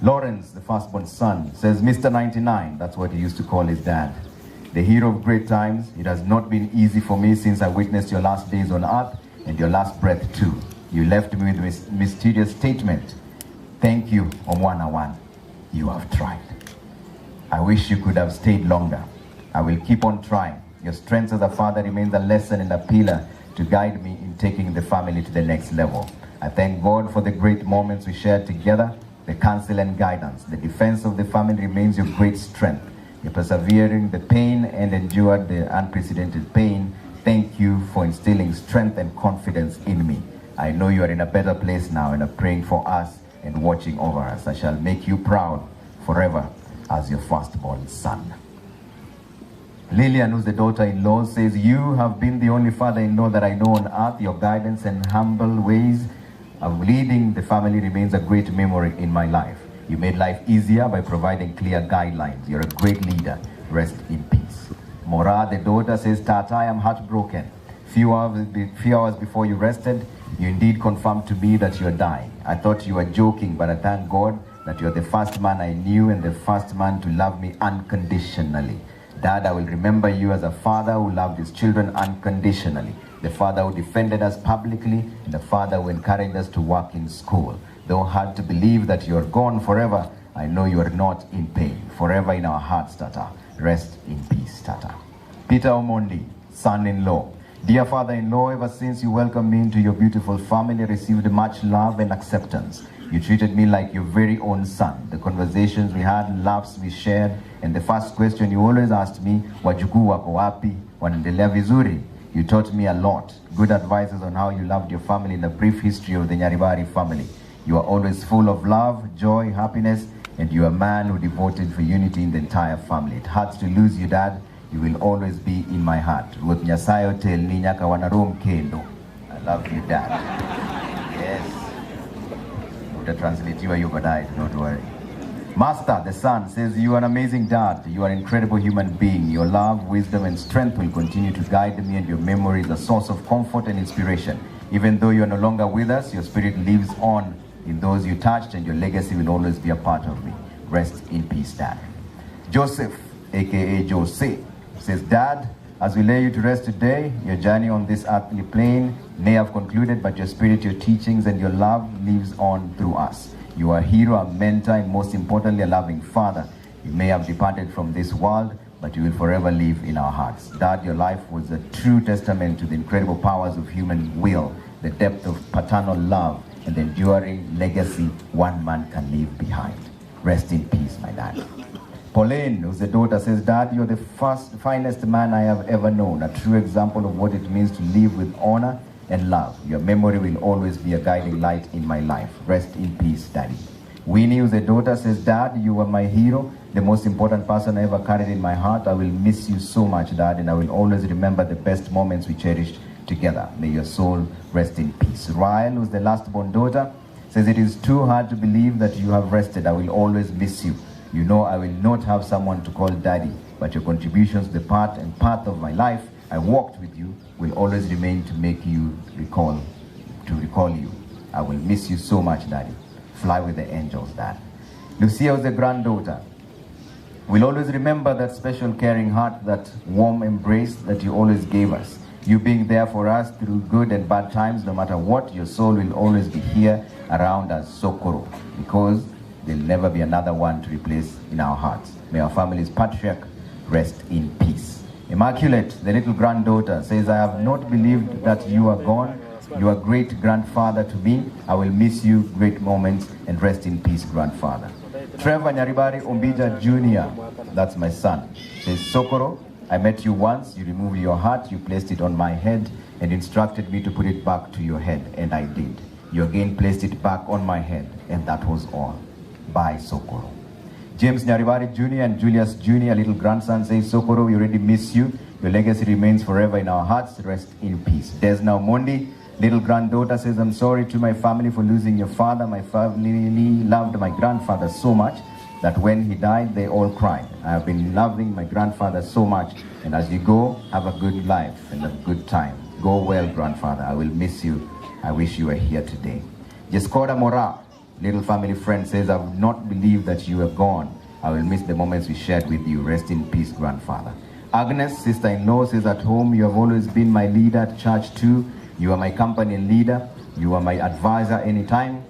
Lawrence, the firstborn son, says, Mr. 99, that's what he used to call his dad. The hero of great times, it has not been easy for me since I witnessed your last days on earth and your last breath too. You left me with this mysterious statement. Thank you, Omwana One. You have tried. I wish you could have stayed longer. I will keep on trying. Your strength as a father remains a lesson and a pillar to guide me in taking the family to the next level. I thank God for the great moments we shared together, the counsel and guidance. The defense of the family remains your great strength. You persevering the pain and endured the unprecedented pain. Thank you for instilling strength and confidence in me. I know you are in a better place now and are praying for us and watching over us. I shall make you proud forever as your firstborn son. Lillian, who's the daughter-in-law, says, you have been the only father-in-law that I know on earth. Your guidance and humble ways of leading the family remains a great memory in my life. You made life easier by providing clear guidelines. You're a great leader. Rest in peace. Mora, the daughter, says, Tata, I am heartbroken. Few hours before you rested, you indeed confirmed to me that you are dying. I thought you were joking, but I thank God that you are the first man I knew and the first man to love me unconditionally. Dad, I will remember you as a father who loved his children unconditionally, the father who defended us publicly, and the father who encouraged us to work in school. Though hard to believe that you are gone forever, I know you are not in pain. Forever in our hearts, Tata. Rest in peace, Tata. Peter Omondi, son-in-law. Dear father-in-law, ever since you welcomed me into your beautiful family, I received much love and acceptance. You treated me like your very own son. The conversations we had, laughs we shared, and the first question you always asked me, wajukuu wako wapi? Wanaendelea vizuri? You taught me a lot. Good advices on how you loved your family and the brief history of the Nyaribari family. You are always full of love, joy, happiness, and you are a man who devoted for unity in the entire family. It hurts to lose you, Dad. You will always be in my heart. Ruoth Nyasaye otelni nyaka wanarom kendo. I love you, Dad. Yes. Utatranslatiwa hiyo baadaye, do not worry. Master, the son, says, you are an amazing dad. You are an incredible human being. Your love, wisdom, and strength will continue to guide me, and your memory is a source of comfort and inspiration. Even though you are no longer with us, your spirit lives on in those you touched, and your legacy will always be a part of me. Rest in peace, Dad. Joseph, aka Jose, says, Dad, as we lay you to rest today, your journey on this earthly plane may have concluded, but your spirit, your teachings, and your love lives on through us. You are a hero, a mentor, and most importantly, a loving father. You may have departed from this world, but you will forever live in our hearts. Dad, your life was a true testament to the incredible powers of human will, the depth of paternal love, and the enduring legacy one man can leave behind. Rest in peace, my dad. Pauline, who's the daughter, says, Dad, you're the finest man I have ever known, a true example of what it means to live with honor and love. Your memory will always be a guiding light in my life. Rest in peace, Daddy. Winnie, who's the daughter, says, Dad, you were my hero, the most important person I ever carried in my heart. I will miss you so much, Dad, and I will always remember the best moments we cherished together. May your soul rest in peace. Ryle, who's the last born daughter, says, it is too hard to believe that you have rested. I will always miss you. You know I will not have someone to call daddy, but your contributions to the part and path of my life I walked with you will always remain to make you recall you. I will miss you so much, Daddy. Fly with the angels, Dad. Lucia was the granddaughter. We'll always remember that special caring heart, that warm embrace that you always gave us. You being there for us through good and bad times, no matter what, your soul will always be here around us, Sokoro, because there'll never be another one to replace in our hearts. May our family's patriarch rest in peace. Immaculate, the little granddaughter, says, I have not believed that you are gone. You are great-grandfather to me. I will miss you, great moments, and rest in peace, grandfather. Trevor Nyaribari Ombija Jr., that's my son, says, Sokoro, I met you once. You removed your hat, you placed it on my head, and instructed me to put it back to your head, and I did. You again placed it back on my head, and that was all. Bye, Sokoro. James Nyaribari Jr. and Julius Jr., little grandson, says, Sokoro, we already miss you. Your legacy remains forever in our hearts. Rest in peace. Desna Omondi, little granddaughter, says, I'm sorry to my family for losing your father. My family loved my grandfather so much that when he died, they all cried. I have been loving my grandfather so much. And as you go, have a good life and a good time. Go well, grandfather. I will miss you. I wish you were here today. Jeskoda Mora, little family friend, says, I would not believe that you are gone. I will miss the moments we shared with you. Rest in peace, grandfather. Agnes, sister-in-law, says, at home, you have always been my leader at church too. You are my company leader. You are my advisor anytime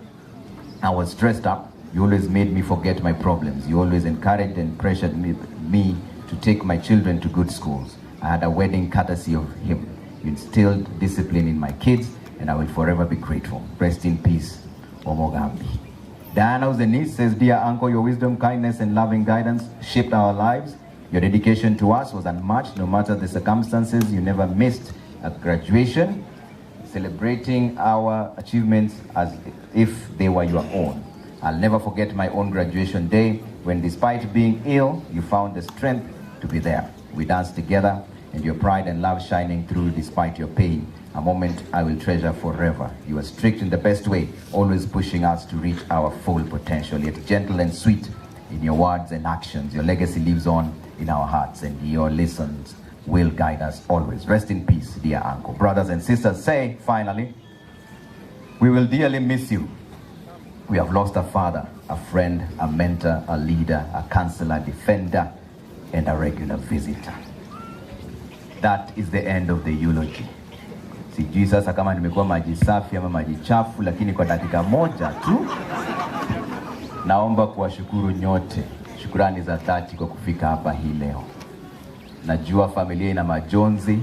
I was stressed up. You always made me forget my problems. You always encouraged and pressured me to take my children to good schools. I had a wedding courtesy of him. You instilled discipline in my kids, and I will forever be grateful. Rest in peace, Omogambi. Diana, who's the niece, says, dear uncle, your wisdom, kindness, and loving guidance shaped our lives. Your dedication to us was unmatched, no matter the circumstances. You never missed a graduation, celebrating our achievements as if they were your own. I'll never forget my own graduation day when, despite being ill, you found the strength to be there. We danced together, and your pride and love shining through despite your pain. A moment I will treasure forever. You are strict in the best way, always pushing us to reach our full potential, yet gentle and sweet in your words and actions. Your legacy lives on in our hearts, and your lessons will guide us always. Rest in peace, dear uncle. Brothers and sisters, say, finally, we will dearly miss you. We have lost a father, a friend, a mentor, a leader, a counselor, defender, and a regular visitor. That is the end of the eulogy. Sijui sasa kama nimekuwa maji safi ama maji chafu, lakini kwa dakika moja tu naomba kuwashukuru nyote, shukurani za dhati kwa kufika hapa hii leo. Najua familia ina majonzi,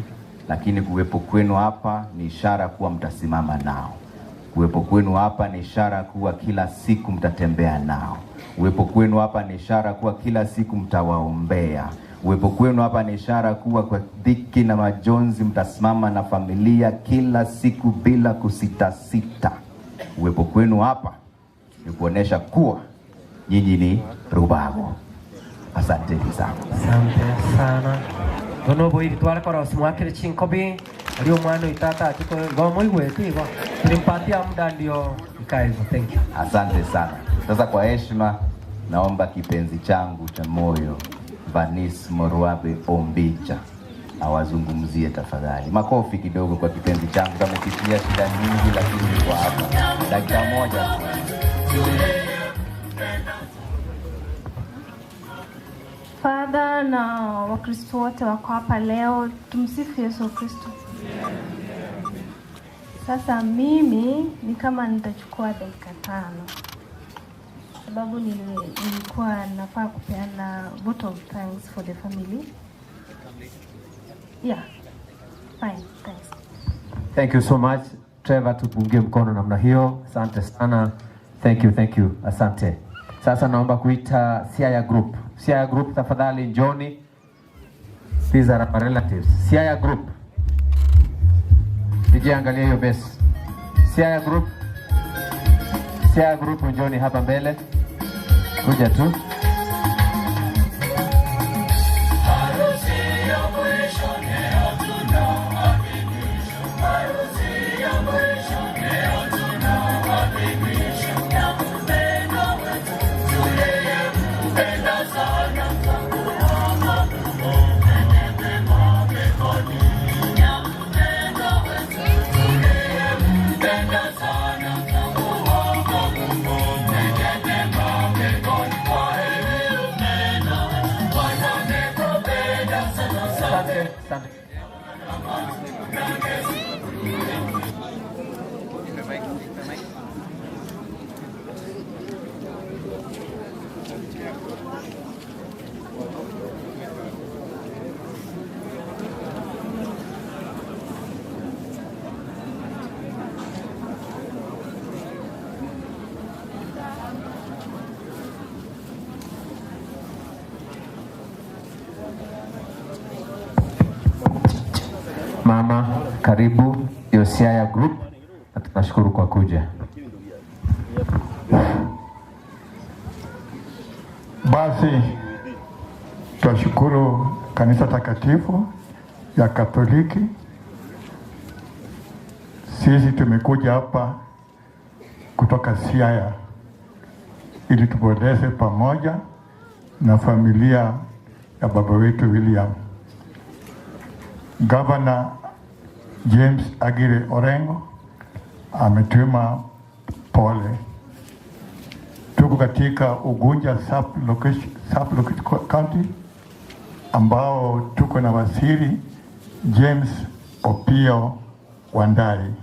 lakini kuwepo kwenu hapa ni ishara kuwa mtasimama nao. Kuwepo kwenu hapa ni ishara kuwa kila siku mtatembea nao. Uwepo kwenu hapa ni ishara kuwa kila siku mtawaombea. Uwepo kwenu hapa ni ishara kuwa kwa dhiki na majonzi mtasimama na familia kila siku bila kusitasita. Uwepo kwenu hapa ni kuonesha kuwa nyinyi ni Rubago. Asanteni sana. Asante sana. Bonobo ili twale simwakile chinkobi alio mwana itata atiko gomo igweti igo tulimpatia muda ndio ikae hivyo. Thank you. Asante sana. Sasa kwa heshima naomba kipenzi changu cha moyo Vanis Morwabe Ombicha awazungumzie tafadhali. Makofi kidogo kwa kipenzi changu, amepitia shida nyingi lakini yuko hapa. Dakika moja. Father na Wakristo wote wako hapa leo, tumsifu Yesu Kristo. Sasa mimi ni kama nitachukua dakika 5 sababu nilikuwa nafaa kupeana vote of thanks for the family. Yeah, fine, thanks. Thank you so much. Trevor, tupungie mkono namna hiyo. Asante sana. Thank you, thank you. Asante. Sasa naomba kuita Siaya Group. Siaya Group tafadhali njoni. These are our relatives. Siaya Group. DJ angalia hiyo base. Siaya Group. Siaya Group njoni hapa mbele. Kuja tu. Mama, karibu Siaya Group, na tunashukuru kwa kuja. Basi tunashukuru Kanisa Takatifu ya Katoliki. Sisi tumekuja hapa kutoka Siaya ili tuboleze pamoja na familia ya baba wetu William. Governor James Agire Orengo ametuma pole. Tuko katika Ugunja sub-location county ambao tuko na waziri James Opiyo Wandayi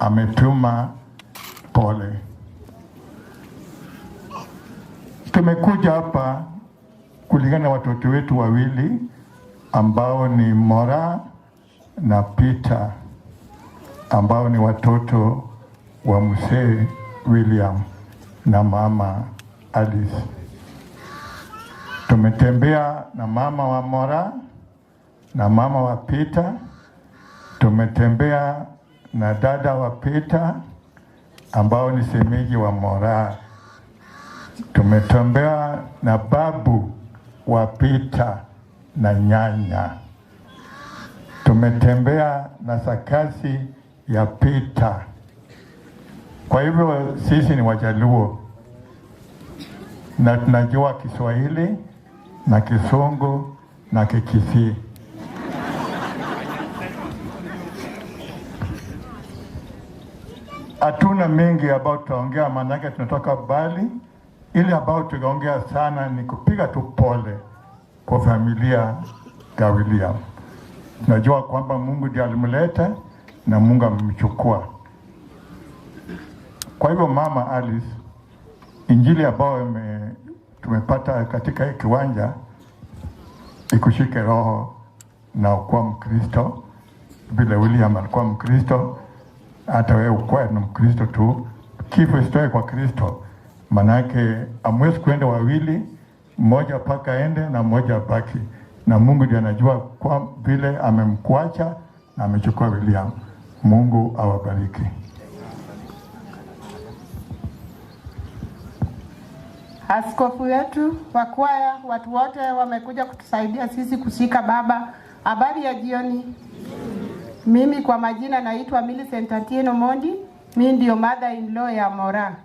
ametuma pole. Tumekuja hapa kulingana na watoto wetu wawili ambao ni Mora na Peter, ambao ni watoto wa Mzee William na Mama Alice. Tumetembea na mama wa Mora na mama wa Peter, tumetembea na dada wa Peter ambao ni semeji wa Mora, tumetembea na babu wa Peter na nyanya, tumetembea na sakasi ya Peter. Kwa hivyo sisi ni Wajaluo na tunajua Kiswahili na Kisungu na Kikisii. Hatuna mengi ambao tutaongea, maanake tunatoka mbali. Ile ambao tutaongea sana ni kupiga tu pole kwa familia ya William. Najua kwamba Mungu ndiye alimleta na Mungu amemchukua. Kwa hivyo Mama Alice, injili ambayo tumepata katika kiwanja ikushike roho na kuwa Mkristo vile William alikuwa Mkristo, hata wewe ukuwe ni Mkristo tu. Kifo isitoe kwa Kristo, manake amwezi kuenda wawili, mmoja paka aende na mmoja baki, na Mungu ndiye anajua kwa vile amemkuacha na amechukua William. Mungu awabariki. Askofu wetu wa kwaya, watu wote wamekuja kutusaidia sisi kushika baba. Habari ya jioni. Mimi kwa majina naitwa Millicent Atieno Mondi, mimi ndio mother in law ya Mora.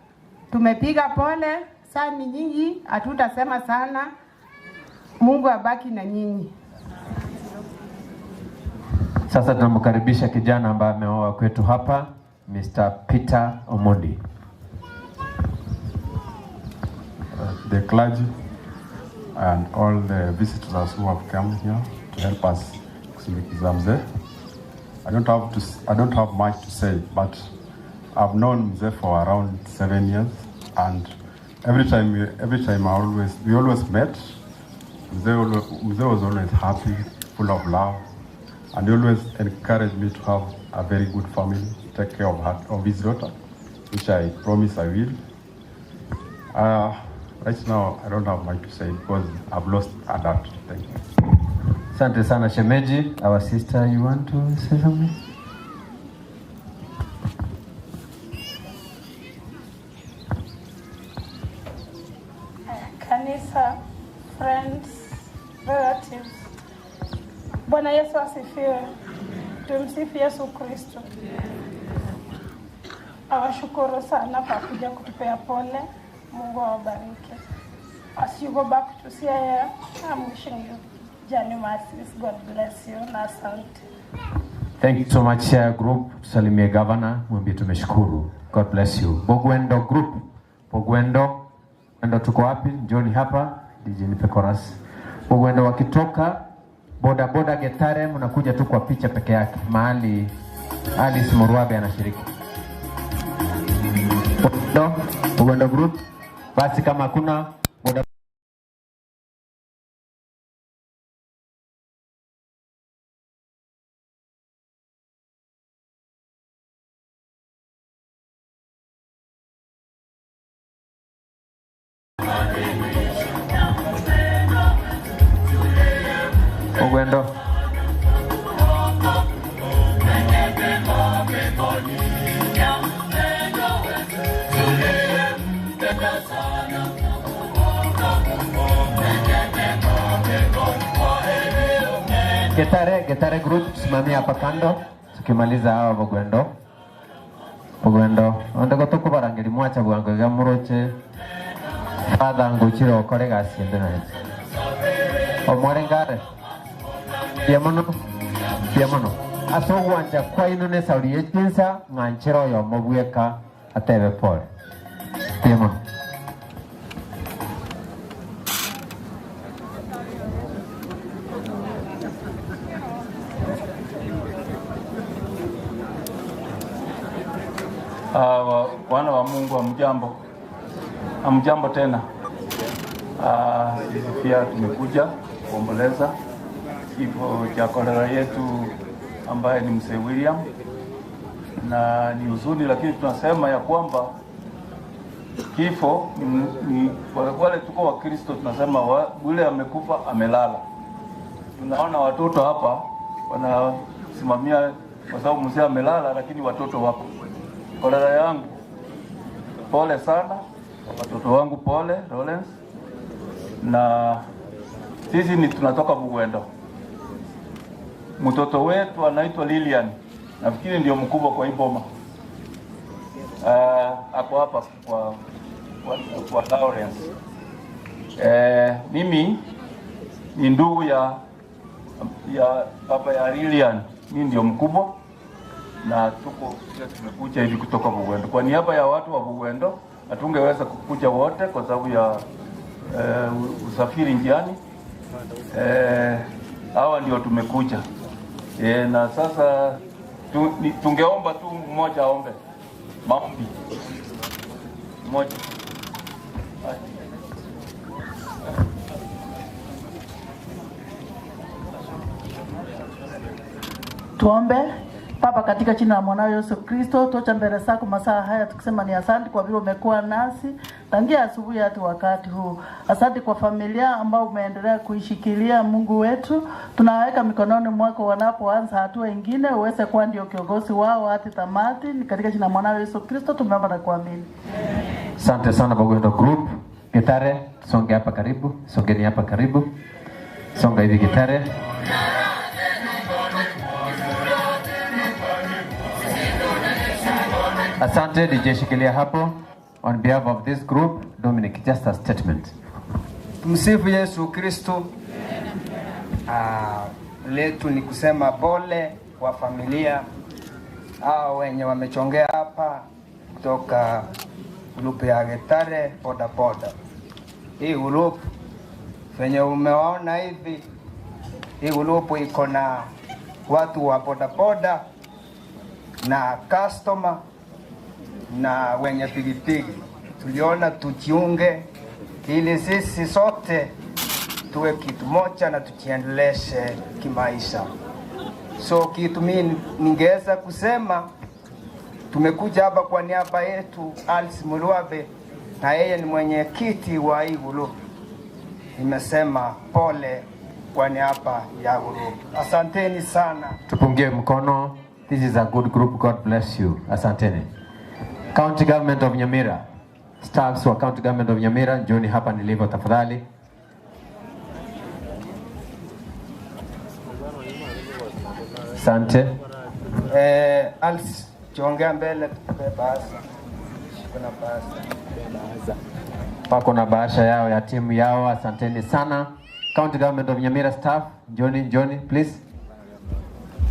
Tumepiga pole, saa ni nyingi, hatutasema sana. Mungu abaki na nyinyi. Sasa tunamkaribisha kijana ambaye ameoa kwetu hapa, Mr. Peter Omondi. The clergy and all the visitors who have come here to help us kusindikiza mzee. I don't have much to say, but I've known mzee for around 7 years, and every time we always met, mzee was always happy, full of love, and he always encouraged me to have a very good family, take care of his daughter, which I promise I will. Right now, I don't have much to say because I've lost a lot. Thank you. Asante sana shemeji. Our sister, you want to say something? Kanisa, friends, relatives. Bwana Yesu asifiwe. Tumsifu Yesu Kristo. Awashukuru sana kwa kuja kutupea pole. Mungu awabariki. As you go back to Siaya, I'm wishing you journey mercies. God bless you na asante. Thank you so much, Siaya Group. Tusalimie governor, mwambie tumeshukuru. God bless you. Bogwendo Group. Bogwendo, ndo tuko wapi? Njoni hapa, DJ nipe chorus. Bogwendo wakitoka boda boda Getare, mnakuja tu kwa picha peke yake. Mahali Alice Murwabe anashiriki. Bogwendo, Bogwendo Group. Basi kama hakuna boda Bogwendo. Getare Group tusimamia hapa kando tukimaliza hawa Bogwendo. Bogwendo ondego tukubarangeri mwacha bwango ga muroche father nguchiro okore gasi ende naye. Omore ngare. Piamono. Asogwanja kwa ino ne sauri yechinsa ng'anchero yo mobweka atebe pole. Piamono. Wana wa Mungu hamjambo. Hamjambo tena. Sisi pia tumekuja kuomboleza kifo cha kolera yetu ambaye ni Mzee William, na ni huzuni, lakini tunasema ya kwamba kifo ni wale tuko wa Kristo tunasema yule amekufa amelala. Tunaona watoto hapa wanasimamia kwa sababu mzee amelala, lakini watoto wako. Kolera yangu pole sana, watoto wangu pole, Lawrence. Na sisi ni tunatoka Bugwendo. Mtoto wetu anaitwa Lilian, nafikiri ndio mkubwa kwa hii boma. Ako hapa kwa Lawrence. Mimi ni ndugu ya baba ya Lilian, mimi ndio mkubwa. Na tuko tumekuja hivi kutoka Bugwendo. Kwa niaba ya watu wa Bugwendo, hatungeweza kukuja wote kwa sababu ya usafiri njiani, Hawa ndio tumekuja. Na sasa tungeomba tu mmoja aombe maombi mmoja. Tuombe. Baba, katika jina la mwanao Yesu Kristo, tocha mbele zako masaa haya tukisema ni asante kwa vile umekuwa nasi tangia asubuhi hadi wakati huu. Asante kwa familia ambao umeendelea kuishikilia. Mungu wetu, tunaweka mikononi mwako wanapoanza hatua ingine, uweze kuwa ndio kiongozi wao hadi tamati. Ni katika jina la mwanao Yesu Kristo tumeomba na kuamini. Asante sana Bogwendo Group. Gitare, songe hapa karibu, songeni hapa karibu. Songa hivi Gitare. Asante DJ, shikilia hapo. On behalf of this group, Dominic, just a statement. Tumsifu Yesu Kristo. Letu ni kusema pole kwa familia hao wenye wamechongea hapa kutoka grupu ya Getare boda boda. Hii grupu venye umewaona hivi, hii grupu iko na watu wa boda boda na customer na wenye pikipiki. Tuliona tujiunge ili sisi sote tuwe kitu moja na tujiendeleshe kimaisha. So kitu mimi ningeweza kusema, tumekuja hapa kwa niaba yetu Alice Mulwabe, na yeye ni mwenyekiti wa hii group. Nimesema pole kwa niaba ya group. Asanteni sana. Tupungie mkono. This is a good group. God bless you. Asanteni. County Government of Nyamira. Staffs wa County Government of Nyamira, njoni hapa nilivyo tafadhali. Asante. Alice, tuongea mbele tupe basi. Kuna basi. Pako na bahasha yao ya timu yao. Asanteni sana. County Government of Nyamira staff, njoni, njoni, please.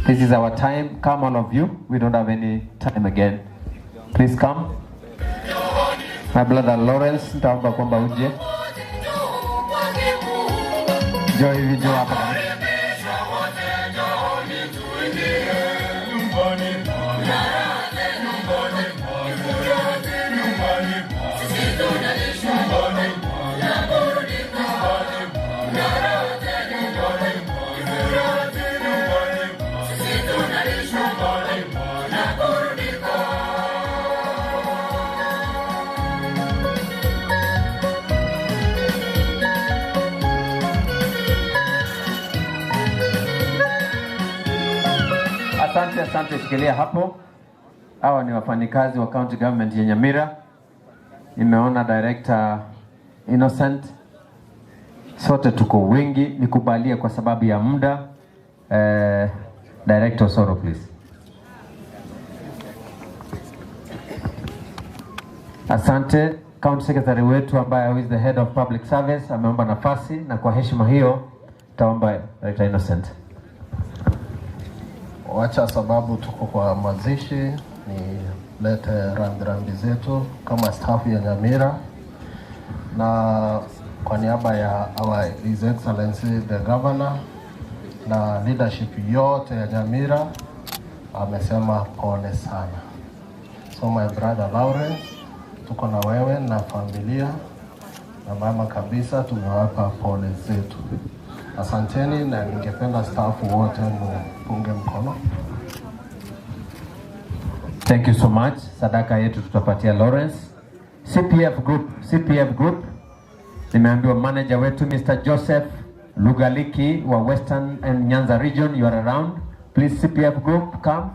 This is our time. Come all of you. We don't have any time again. Please come. My brother Lawrence, nitaomba kwamba uje. Njoo hivi, njoo hapa. Asante, asante, shikilia hapo. Hawa ni wafanyikazi wa County Government ya Nyamira. Nimeona Director Innocent. Sote tuko wengi, nikubalie kwa sababu ya muda. Director Soro, please. Asante. County Secretary wetu ambaye is the head of public service ameomba nafasi, na kwa heshima hiyo taomba Director Innocent. Wacha sababu tuko kwa mazishi, ni lete rambirambi zetu kama staff ya Nyamira, na kwa niaba ya our His Excellency the Governor na leadership yote ya Nyamira amesema pole sana. So my brother Lawrence, tuko na wewe na familia na mama kabisa, tumewapa pole zetu. Asanteni, na ningependa staff wote mpunge mkono. Thank you so much. Sadaka yetu tutapatia Lawrence. CPF Group, CPF Group. Nimeambiwa manager wetu Mr. Joseph Lugaliki wa Western and Nyanza region, you are around. Please CPF Group, come.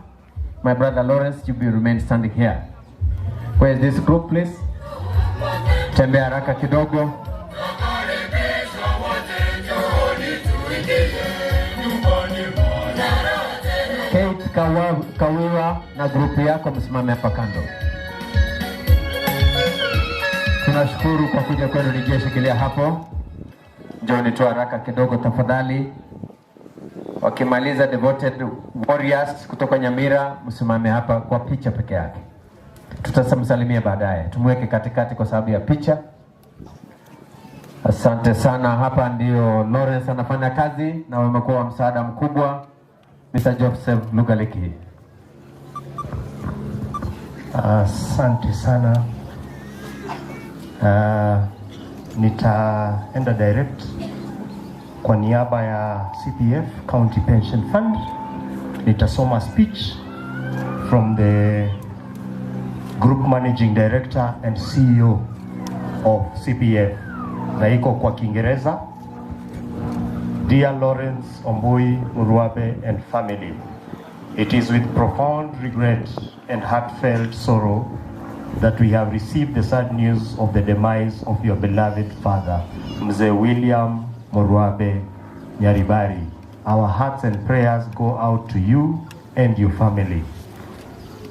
My brother Lawrence, you will remain standing here. Where is this group, please? Tembea haraka kidogo. Kate Kawiwa na grupu yako msimame hapa kando. Tunashukuru kwa kuja kwenu. Nije shikilia hapo. Njoni tu haraka kidogo tafadhali. Wakimaliza Devoted Warriors kutoka Nyamira, msimame hapa kwa picha peke yake. Tutamsalimia baadaye. Tumweke katikati kwa sababu ya picha. Asante sana. Hapa ndio Lawrence anafanya kazi na wamekuwa msaada mkubwa. Mr. Joseph Lugaliki. Asante sana. Nitaenda direct kwa niaba ya CPF County Pension Fund. Nitasoma speech from the Group Managing Director and CEO of CPF, na iko kwa Kiingereza. Dear Lawrence Ombui Murwabe and family, it is with profound regret and heartfelt sorrow that we have received the sad news of the demise of your beloved father, Mzee William Murwabe Nyaribari. Our hearts and prayers go out to you and your family.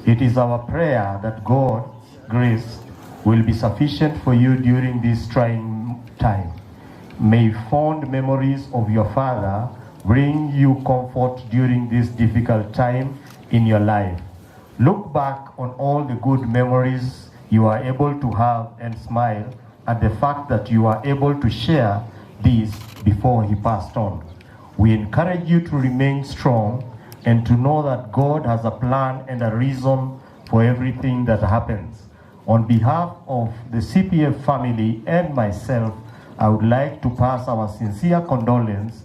It is our prayer that God's grace will be sufficient for you during this trying time. May fond memories of your father bring you comfort during this difficult time in your life. Look back on all the good memories you are able to have and smile at the fact that you are able to share these before he passed on. We encourage you to remain strong and to know that God has a plan and a reason for everything that happens. On behalf of the CPF family and myself, I would like to pass our sincere condolence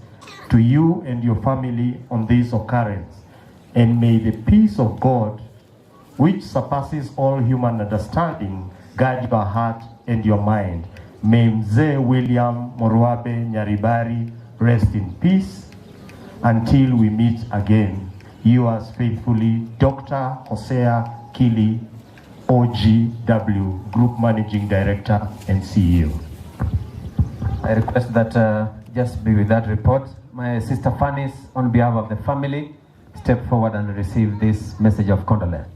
to you and your family on this occurrence. And may the peace of God, which surpasses all human understanding, guide your heart and your mind. May Mzee William Murwabe Nyaribari rest in peace until we meet again. Yours faithfully, Dr. Hosea Kili, OGW, Group Managing Director and CEO. I request that just be with that report. My sister Fanny, on behalf of the family, step forward and receive this message of condolence.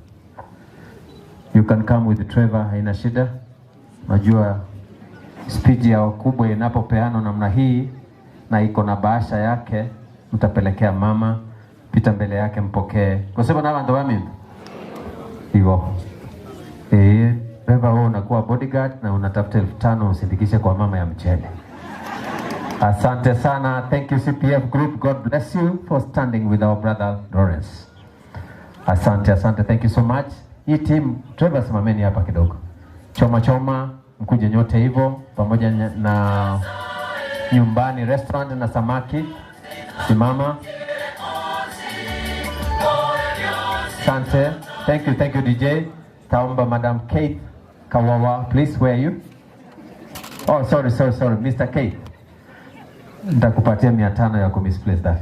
You can come with Trevor, haina shida. Najua speech ya wakubwa inapopeanwa namna hii na iko na bahasha yake, mtapelekea mama, pita mbele yake mpokee. Kwa sababu na bantu wami hivyo. Trevor, wewe unakuwa bodyguard na unatafuta 5,000 usindikishe kwa mama ya mchele. Asante sana. Thank you CPF Group. God bless you for standing with our brother Lawrence. Asante, asante. Thank you so much. Hii team, Trevor, simameni hapa kidogo. Choma choma, mkuje nyote hivyo pamoja na Nyumbani restaurant na samaki. Simama. Asante. Thank you DJ. Taomba Madam Kate Kawawa, please, where are you? Oh, sorry, Mr. Kate. Nitakupatia 500 ya kumisplace that.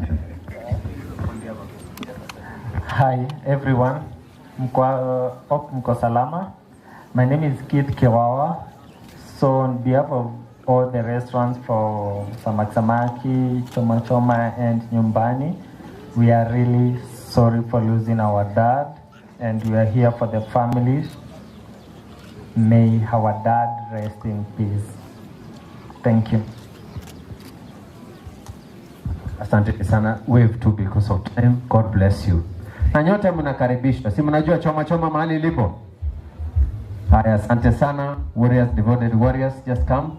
Hi everyone. Mko salama. My name is Keith Kiwawa. So on behalf of all the restaurants for Samaki Samaki, Choma Choma and Nyumbani, we are really sorry for losing our dad, and we are here for the families. May our dad rest in peace. Thank you. Asante sana. Wave too because of time. God bless you. Na nyote mnakaribishwa. Si mnajua Choma Choma mahali ilipo? Haya, asante sana. Warriors, devoted warriors, just come.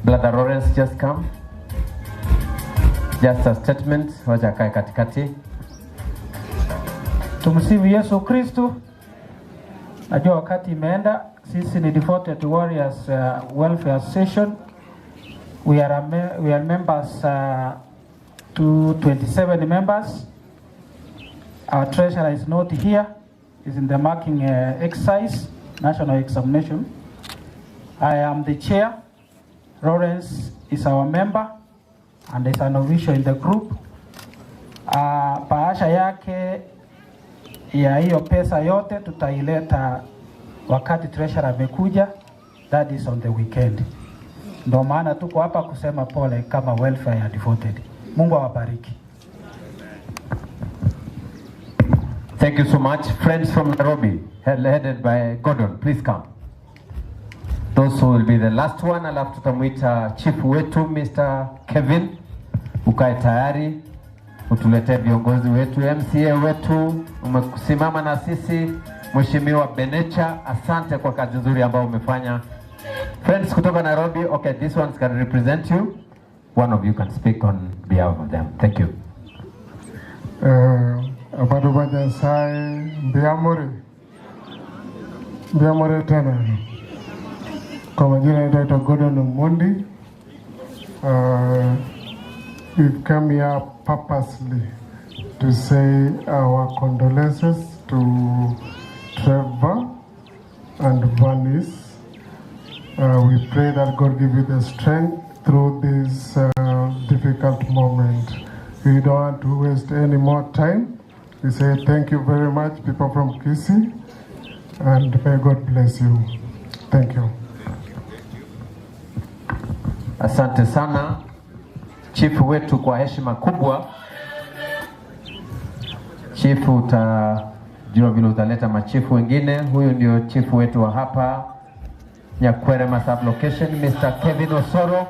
Brother Lawrence, just come. Just a statement. Wacha kae katikati. Tumsifu Yesu Kristo. Najua wakati imeenda. Sisi ni Devoted Warriors Welfare Association. We are members, 227 members. Our treasurer is not here. He's in the marking exercise, national examination. I am the chair. Lawrence is our member and is an official in the group. Bahasha yake ya hiyo pesa yote tutaileta wakati treasurer amekuja, that is on the weekend. Ndio maana tuko hapa kusema pole kama welfare ya Devoted. Mungu awabariki. Thank you so much. Friends from Nairobi, headed by Gordon, please come. Those who will be the last one, alafu tutamuita chief wetu Mr. Kevin. Ukae tayari, utuletee viongozi wetu, MCA wetu, umesimama na sisi, Mheshimiwa Benecha, asante kwa kazi nzuri ambayo umefanya. Friends kutoka Nairobi, okay, these ones can represent you. One of you can speak on behalf of them. Thank you. Abantu ba Nyasaye mbiamore mbiamore tena. Kwa majina naitwa Gordon Omondi. We've come here purposely to say our condolences to Trevor and Vanice. We pray that God give you the strength through this difficult moment. We don't want to waste any more time. We say thank you very much, people from Kisii, and may God bless you. Thank you. Asante sana chifu wetu kwa heshima kubwa. Chifu, utajua vile utaleta machifu wengine. Huyu ndio chifu wetu wa hapa Nyakwerema sub location, Mr. Kevin Osoro,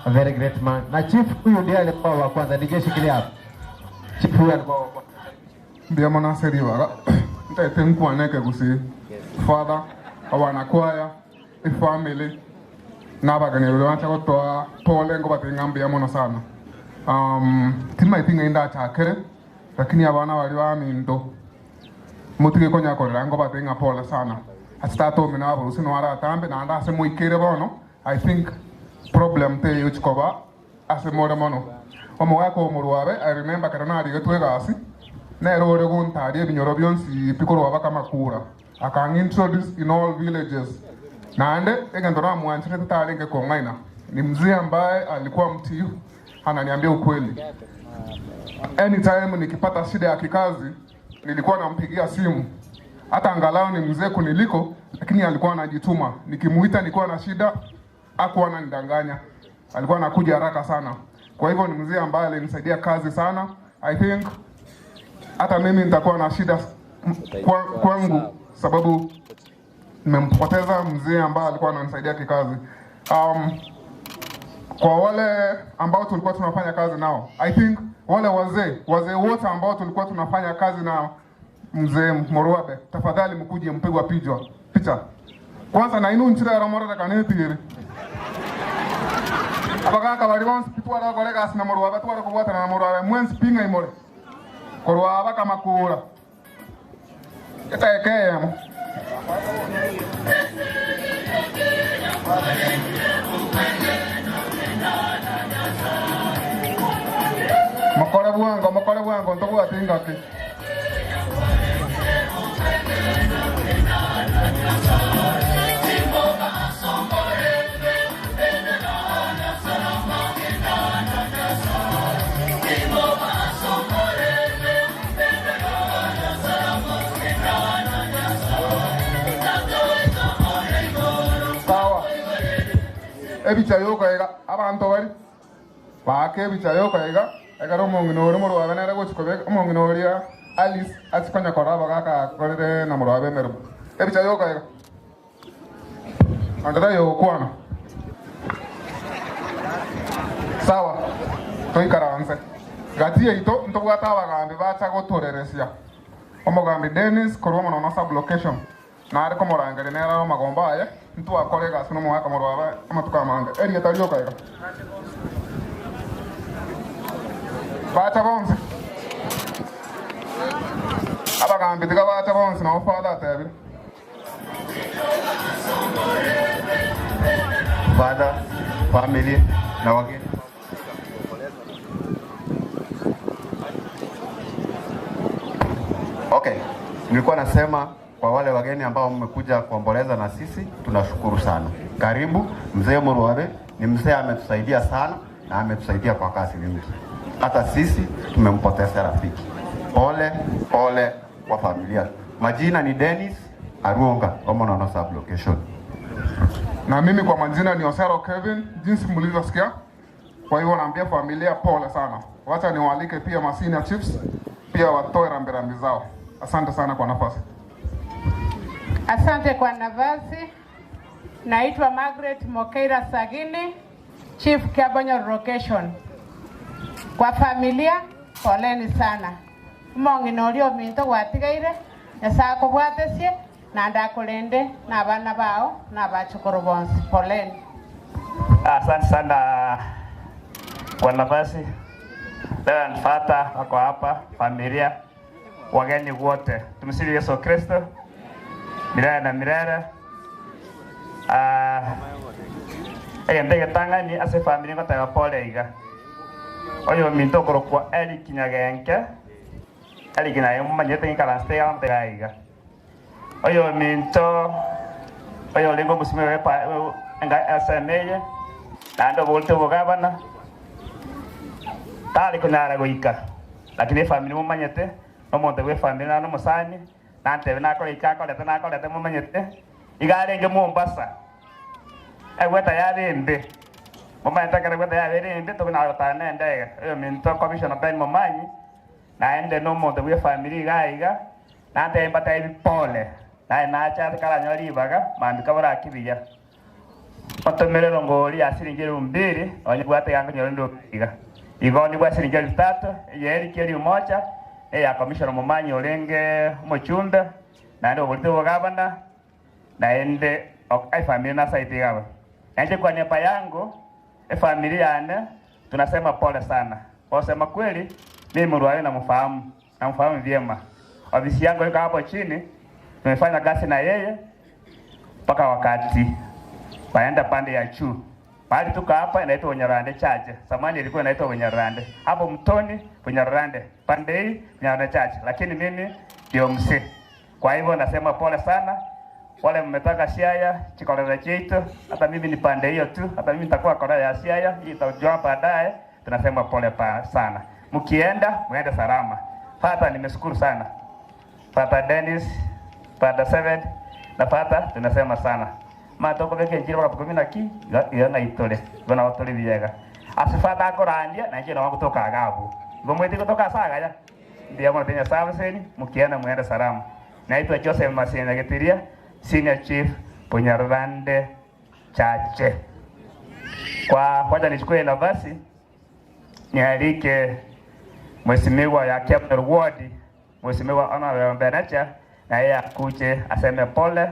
a very great man. Na chief huyu ndiye alikuwa wa kwanza. DJ shikilia hapo. Chief huyu alikuwa wa kwanza. Ndiye mwana waga ntaite nkwaneke gusi father abanakwaya ifamily n'abaganiro bancha gotoa pole ngo bating'ambia mono sana. Timaitinga indachakere lakini abana bari baminto mutige konyakorera ngo batinga pole sana asitato mina aburusi no aratambe na anda ase muikire bono. I think problem te yuchikoba ase more mono omogaka omorwabe. I remember kero narigetwe egasi nero ore gontaria ebinyoro bionsi pikorwa bakamakura akang introduce in all villages naende egento namwanchire tatarenge kong'aina. Ni mzee ambaye alikuwa mtiifu, ananiambia ukweli. Anytime nikipata shida ya kikazi nilikuwa nampigia simu, hata angalau ni mzee kuniliko, lakini alikuwa anajituma. Nikimuita nilikuwa na shida, hakuwa ananidanganya, alikuwa anakuja haraka sana. Kwa hivyo ni mzee ambaye alinisaidia kazi sana. I think hata mimi nitakuwa na shida kwangu sababu nimempoteza mzee ambaye alikuwa ananisaidia kikazi. Kwa wale ambao tulikuwa tunafanya kazi nao, I think wale wazee wote ambao tulikuwa tunafanya kazi na mzee Moruabe, tafadhali mkuje mpigwa picha. Kwanza na inu nchira ya morara kanene tiri. Abagaka bari bonse pitwara korega asina Moruabe twara kubwatana na Moruabe mwensi pinga imore. Korwa bakamakura. Eta Mokore bwango ntobwate ngaki. Sawa. Ebicha yoka abantu bari bake ebicha yoka iga ekero omong'ina ore morwabe nere gochikobeka omong'ina oria Alice achikonya kora bagaka korere na morwabe emeremo ebicha yoka iga andara yokwana. Sawa, toikaranse gati yaito ntobwata abagambi bacha gotoreresia omogambi Dennis korwa mono na sub location nare komorangere nera amagomba aye ntwakore gasi nomogaka morwabe amatuko amange erieta rioka iga bacha bonse abagambi tiga bacha bonse nabo father atebire. Father, family na wageni. Okay, nilikuwa nasema kwa wale wageni ambao mmekuja kuomboleza na sisi, tunashukuru sana. Karibu. Mzee Moruabe ni mzee ametusaidia sana na ametusaidia kwa kasi mingi. Hata sisi tumempoteza rafiki. Pole pole kwa familia. Majina ni Dennis Aruonga, Omonono sub location. Na mimi kwa majina ni Osero Kevin, jinsi mlivyosikia. Kwa hiyo naambia familia pole sana. Wacha niwaalike pia ma senior chiefs pia watoe rambirambi zao. Asante sana kwa nafasi. Asante kwa nafasi. Naitwa Margaret Mokeira Sagini, Chief Kiabonyo Location. Kwa familia poleni sana. Mong'ina oria ominto gwatigaire, Nyasaye akobwatesie Na ndakulinde na abana bao na bachukuru bonsi. Poleni. Asante sana kwa nafasi. Leo nifata wako hapa familia, wageni wote. Tumsifu Yesu Kristo milele na milele. Ndege tangani ase familia ngotaka pole iga. Oyo minto korokwa Eric Nyagenke. Eric naye mumanyete ngikarasite ya iga. Oyo minto oyo lengo musime wepa nga SMA nando bolte bogabana tali kunara goika lakini family mumanyete no monte we family na no musani nante na kore ika kore na kore mumanyete igarenge Mombasa egweta yarimbe mumanyete kare gweta yarimbe tokuna tane ndege oyo minto commissioner Ben Momanyi naende no monte we family gaiga nante mbata pole nae nacha kala nyori baga mandika bora kibiya otomerero ngori ya siringi 2000 onye bwate yangu nyoro iga igoni bwa siringi 3000 yeri keri umoja ya commissioner Momanyi olenge muchumbe naende obolite bogabana naende ai familia na site gaba naende kwa niaba yangu e familia yane tunasema pole sana kwa sema kweli mimi Murwayo namfahamu vyema. Ofisi yangu iko hapo chini, tumefanya kazi na yeye mpaka wakati waenda pande ya juu. Mahali tuko hapa inaitwa Unyarande Church. Zamani ilikuwa inaitwa Unyarande. Hapo mtoni Unyarande, pande hii Unyarande Church. Lakini mimi ndio mzee. Kwa hivyo nasema pole sana wale mmetoka Siaya, chikolera chetu, hata mimi ni pande hiyo tu, hata mimi nitakuwa kolera ya Siaya, hii itajua baadaye. Tunasema pole sana. Mkienda muende salama. Fata nimeshukuru sana. Fata Dennis, Fata Seven na Fata tunasema sana. Matoko beke njira bakapukumina ki yona itole. Bona watole biega. Asifata akorandia na njira wakutoka agabu. Ngomwete kutoka saga ya. Ndio mwana tenya service mkienda muende salama. Naitwa Joseph Masina Getiria, Senior Chief Bunyarwande Chache. Kwa kwanza nichukue nafasi nialike Mheshimiwa ya Capital Ward, Mheshimiwa Honorable Benacha, na yeye akuje aseme pole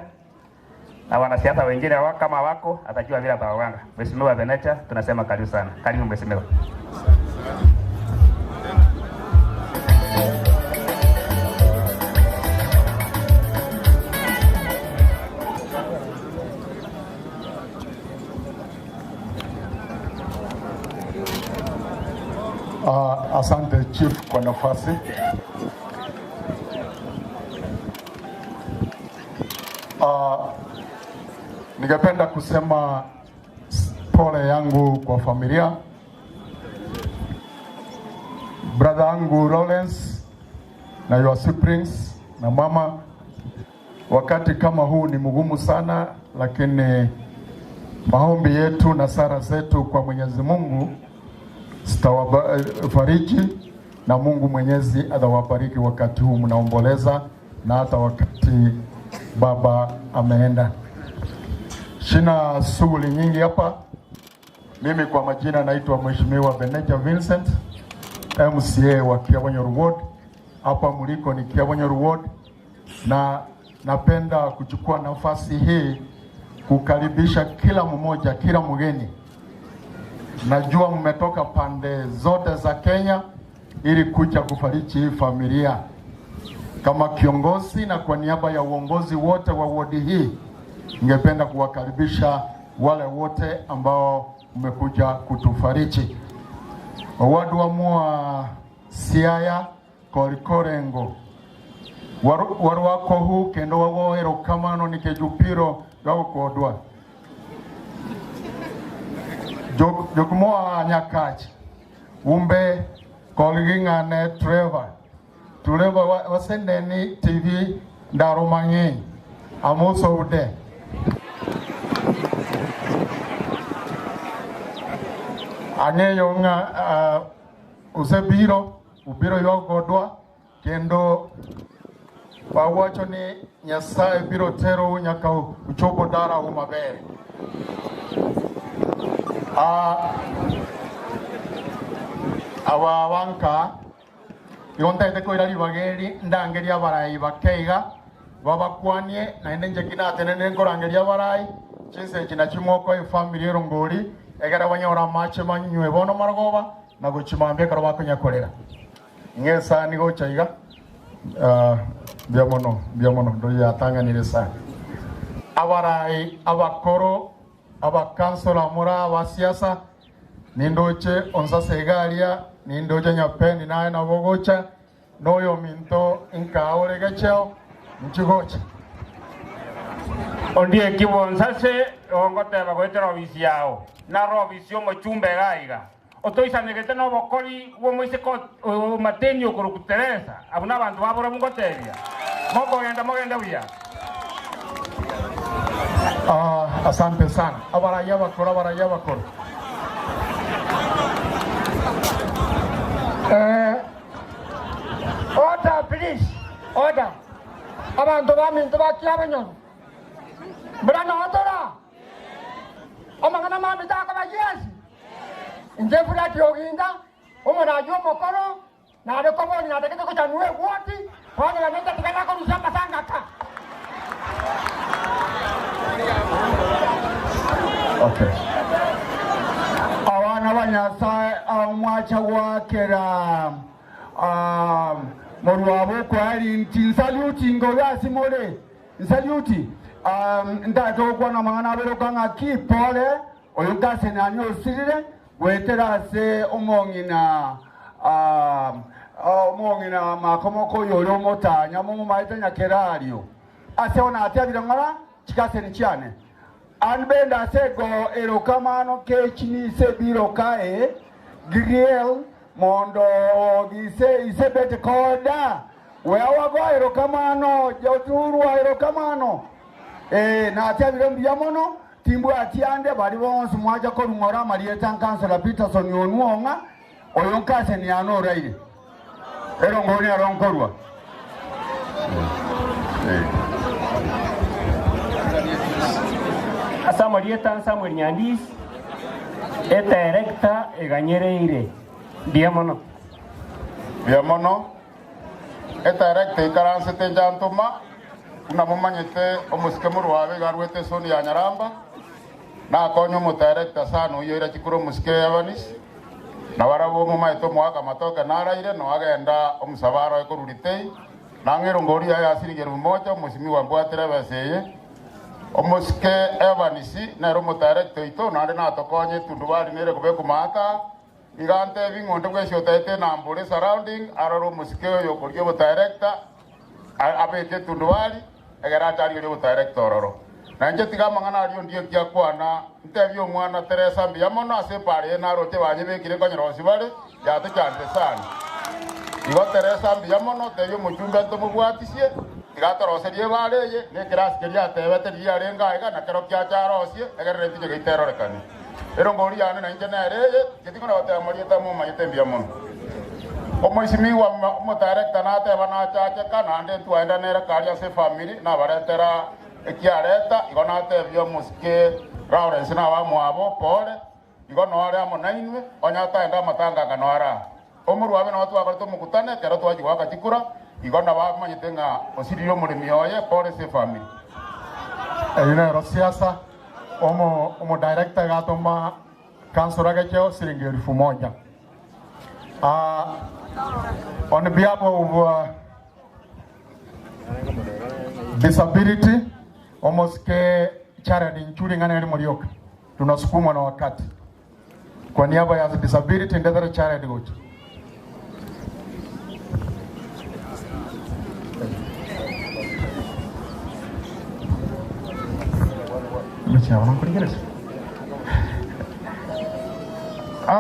na wanasiasa wengine kama wako atajua vile atawanga. Mheshimiwa Benacha, tunasema karibu sana. Karibu mheshimiwa. Asante Chief kwa nafasi. Ningependa kusema pole yangu kwa familia. Brother yangu Lawrence na your siblings na mama, wakati kama huu ni mgumu sana, lakini maombi yetu na sala zetu kwa Mwenyezi Mungu sitawafariji, na Mungu Mwenyezi atawabariki wakati huu mnaomboleza na hata wakati baba ameenda. Sina shughuli nyingi hapa. Mimi kwa majina naitwa Mheshimiwa Beneja Vincent, MCA wa Kiabonyoru Ward. Hapa mliko ni Kiabonyoru Ward, na napenda kuchukua nafasi hii kukaribisha kila mmoja, kila mgeni. Najua mmetoka pande zote za Kenya ili kuja kufariji hii familia. Kama kiongozi na kwa niaba ya uongozi wote wa wodi hii, ningependa kuwakaribisha wale wote ambao mmekuja kutufariji. Wadu wa mua Siaya Kolikorengo waruwako hu kendo wawoero kamano nikejupiro gawokodwa Jokmoa Nyakach umbe kolgingane Trevor Trevor wasendeni TV ndaro mang'eny amoso ude. Ang'eyo ng'a usebiro ubiro ywak kodwa kendo wawacho ni Nyasaye biro terou nyaka uchopo dalau maber. Awa wanka igontaete koira ribageri ndangeria abarai bakeiga Babakwanie na ende njekina atenene nkorangeria barai chinse china chimoko efamily erongori egera banyora mache manywe bono marogoba na gochimambia karo bakonyakorera ngesa ni gocha iga byamono ndo yatanganire sana abarai abakoro abakansola mura abasiasa nindoche onsasegaria nindoche nyapeni naye nabogocha noyo minto inkaore gacheo nchigocha ondie kibonsase ongoteba goetera obisi yao naro obisi omochumbe gaiga otoisanegete nobokori bwomoiseko mateni okorokuteresa abo nabantu babora mungotebia mokogenda mogenda buya. Asante sana abaraya bakora abaraya bakora. Order please, order. Abantu baminto bakiabanyo Brano otora. Omangana mamita kaba yes. Nje fulati oginda omorajo mokoro na rekobo na tekete ko chanue woti wana wanenda tikana ko rusamba sanga ka. Okay. Abana banyasaye amwacha gwakera morwabo kwari ntinsaluti ngorasi more nsaluti ndatokwa na mangana bero kanga kipole oyo gase nanyo sirire wetera se omongina omongina makomoko yoro motanya mu maita nyakerario ase ona atyabira ngara chikase ni chane anbenda sego erokamano kechini se biro kae griel mondo gise isebete koda wewago erokamano joturwa erokamano na atyabira mbiyamono timbu atiande bali bonse mwaja ko rungora marieta Councilor Peterson yonuonga oyo nkase ni anoraire ero ngoni aronkorwa Asamarieta Samuel Nyandis e director eganyereire biamono biamono e director ikaransete njantuma una mumanyete omusike murwabe garwete soni ya Nyaramba na konyo mu director sano iyo ira chikuro musike Evanis na barabo mumaito mwaka matoka naraire no agenda omusabaro ekorurite nangero ngori ya asirigero mmoja musimi wa mbwatira baseye omusike Evanis nero mu director ito nare natokonye tundubali nere kubekumaka igante bingonde kwesho taite na mbure surrounding aroro musike yo koryo director abete tundubali egera atari yo director ororo nanje tiga mang'ana ario ndiyo kiakwana ntebia omwana Teresa mbuya mono ase epare naroche banyebekire nkonyorosi bare yatechande sana igo Teresa mbuya mono tebia omochumbe ntomobwatisie tigatoroserie ebare eye na ekirasi keria atebete riria arenge aiga na kero kiacharosie egerere ntinye geiterorekani ero ngori yane nainche nere eye getikona goteba morieta momanyete mbuya mono omoisimiwa omodirector nateba nachacheka naende ntwaenda nere karia ase efamiri nabaretera ekiareta igo natebia omusike Lawrence nabamwabo pole igo noare amo nainwe onya ataenda amatanganga noara omorwabe no twakorete omokutane kero twachigwaka chikura igo nabamanyete ng'a osirire omoremi oye pole ase efamiri eyo nero siasa omo director gatoma kansora gacheo siringi 1000. On behalf of disability omoske charity nchuri ngana eli morioka tunasukumwa na wakati kwa niaba ya disability ndethera charity gocha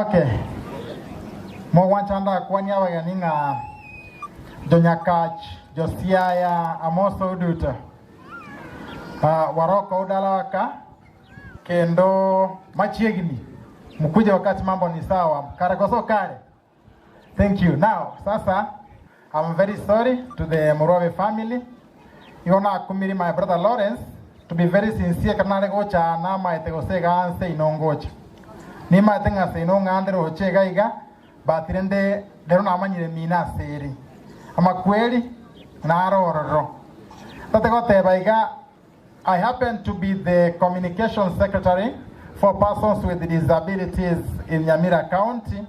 Okay. Mogwanchanda kwa niaba ya ninga Jonyakach Josiah Amoso Uduta waroko udalawaka kendo machiegni mkuje wakati mambo ni sawa kare koso kare. Thank you. Now sasa I'm very sorry to the Morobe family. Iona kumiri my brother Lawrence to be very sincere kanale gocha na maite gosega anse inongocha ni maite ngase inongandero ochega iga batirende dero namanyire mina seri amakweli narororo Tategotebaiga, I happen to be the communication secretary for persons with disabilities in Nyamira County.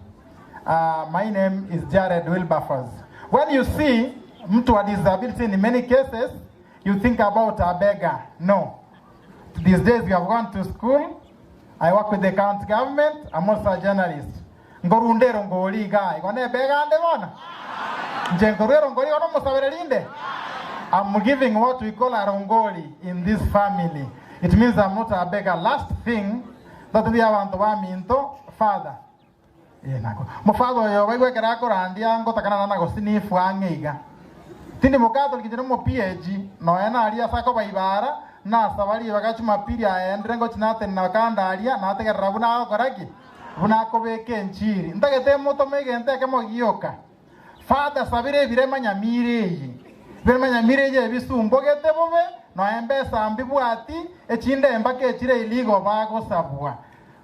My name is Jared Wilberforce. When you see mtu wa disability, in many cases, you think about a beggar. No. These days we have gone to school. I work with the county government. I'm also a journalist. Ngorundero ngori guy. Gone beggar ande gona. Njengorero ngori ono musaberelinde. I'm giving what we call a rongoli in this family. It means I'm not a beggar. Last thing that we have minto father. Mufado yo baigwekera kurandia ngotakana na gosinifu angeiga. Tindi mucatholic jino mo PAG no ena aria sako baibara na sabari bagachuma pili aendire ngochinate na kandaria na ategerera buna akoraki buna akobeke nchiri ntagete moto megente ke mogioka. Father sabire birema nyamire iyi. Birema nyamire ye bisumbogete bobe no embesa mbibwati echinde embake echire iligo bagosabwa.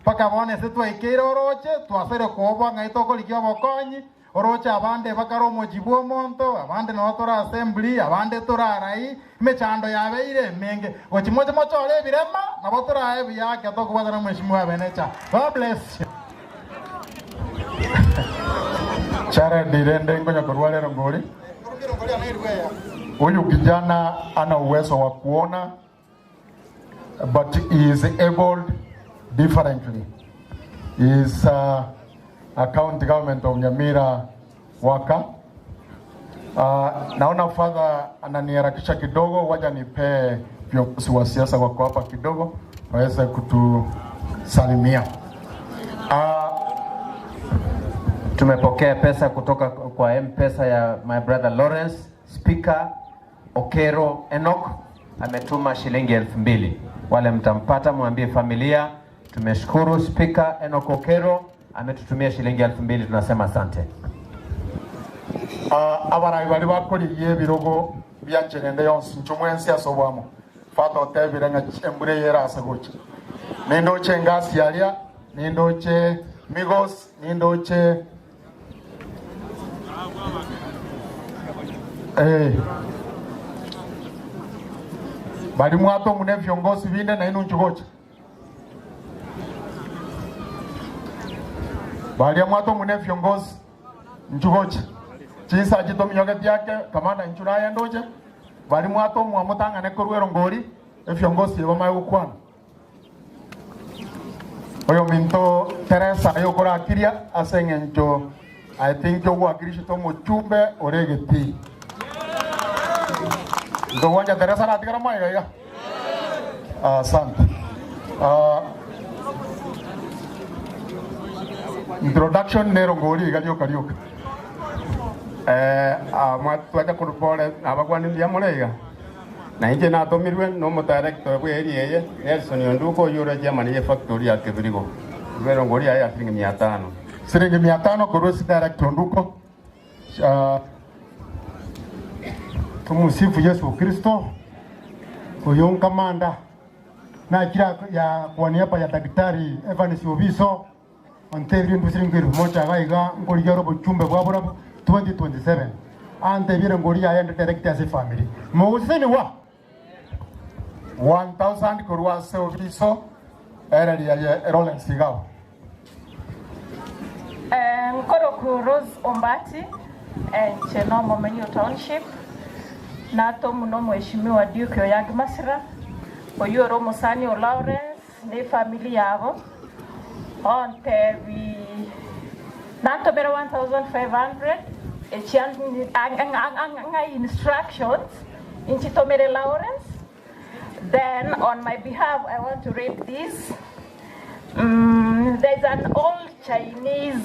Paka bone se twaikeire oroche twasere kuobwa ng'aito korikia obokonyi oroche abande bakara omojibu omonto abande no tora assembly abande torarai emechando yabeire emenge gochi moche mochore ebirema nabo torae biyake tokobwatana mheshimiwa Benecha. God bless you. Jared Irende ngonya korwale rongori. Huyu kijana ana uwezo wa kuona but he is able differently. He is a county government of Nyamira worker. Naona father ananiharakisha kidogo, waja nipe viongozi wa siasa wako hapa kidogo waweze kutusalimia. Tumepokea pesa kutoka kwa M-Pesa ya my brother Lawrence. Speaker Okero Enoch ametuma shilingi 2000. Wale mtampata mwambie familia tumeshukuru Speaker Enoch Okero ametutumia shilingi 2000, tunasema asante. Abarayi bari bakoriye birogo byancherende yonse nchumwensi asobwamo father otebire nga embure yerasa gocha nindoche ngasi alia nindoche Migos nindoche bali mwato mune viongozi binde na inu nchugocha bali mwato mune viongozi nchugocha chinsa chito minyoke byake kamanda nchuraya ndoche bali mwato mwamutangane korwero ngori viongozi bamaye gukwana oyo minto Teresa yokora akiria aseng'encho I think yogwakirisha to muchumbe oregeti Ndogoja Teresa natigara maiga iga. Asante. Introduction nero ngori iga rioka rioka. Mwatwaja kurupole abagwaniria mureiga. Na inje natomirwe no modirector bwe area ye Nelson Yonduko yura Germany ye factory ya Kibirigo. Rwero ngori ya shilingi 500. Shilingi 500 kurusi director Onduko. Tumusifu Yesu Kristo. Uyu kamanda na kira ya kwa niaba ya Daktari Evans Obiso ontebire ndusiringi 1000 gaiga ngori robo chumbe bwa bora 2027 antebire ngori ya director as family muguseni wa 1000 kurwa se Obiso era ya Roland Sigao. Nkoroku Rose Ombati Chenomo Menyo Township nato muno mheshimiwa Duke Oyagi Masira oyoro Musani o Lawrence ne family yabo ontebi nato bera 1500 echian instructions inchitomere Lawrence. Then on my behalf I want to read this. There's an old Chinese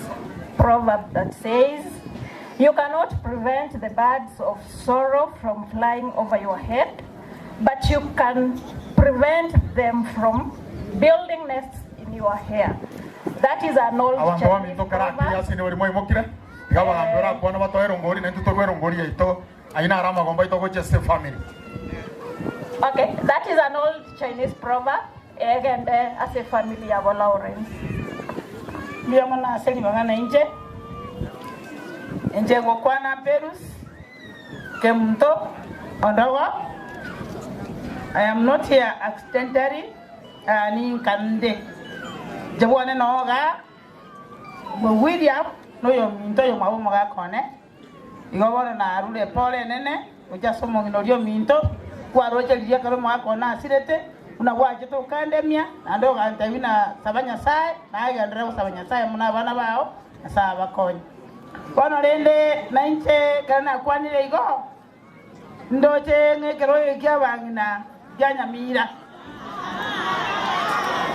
proverb that says, you cannot prevent the birds of sorrow from flying over your head, but you can prevent them from building nests in your hair. That is an old Chinese proverb. Okay, that is an old Chinese proverb. And as a family of Lawrence. Mbiyamona aseli bangana inje. Inje gokwana Perus Kemto Ondawa I am not here accidentally, ninkande jabone noga William noyo minto yo mabo magakone igo bono narure pole nene ojasomo ngino ryo minto kwarocheria karo magakona asirete una gwache tokandemia nando ganta bina saba Nyasaye nagendere gosaba Nyasaye muna abana bao Nyasaye abakonye bono rende nainche kana nakwanire igo ndoche ng'ekero kia bang'ina kia Nyamira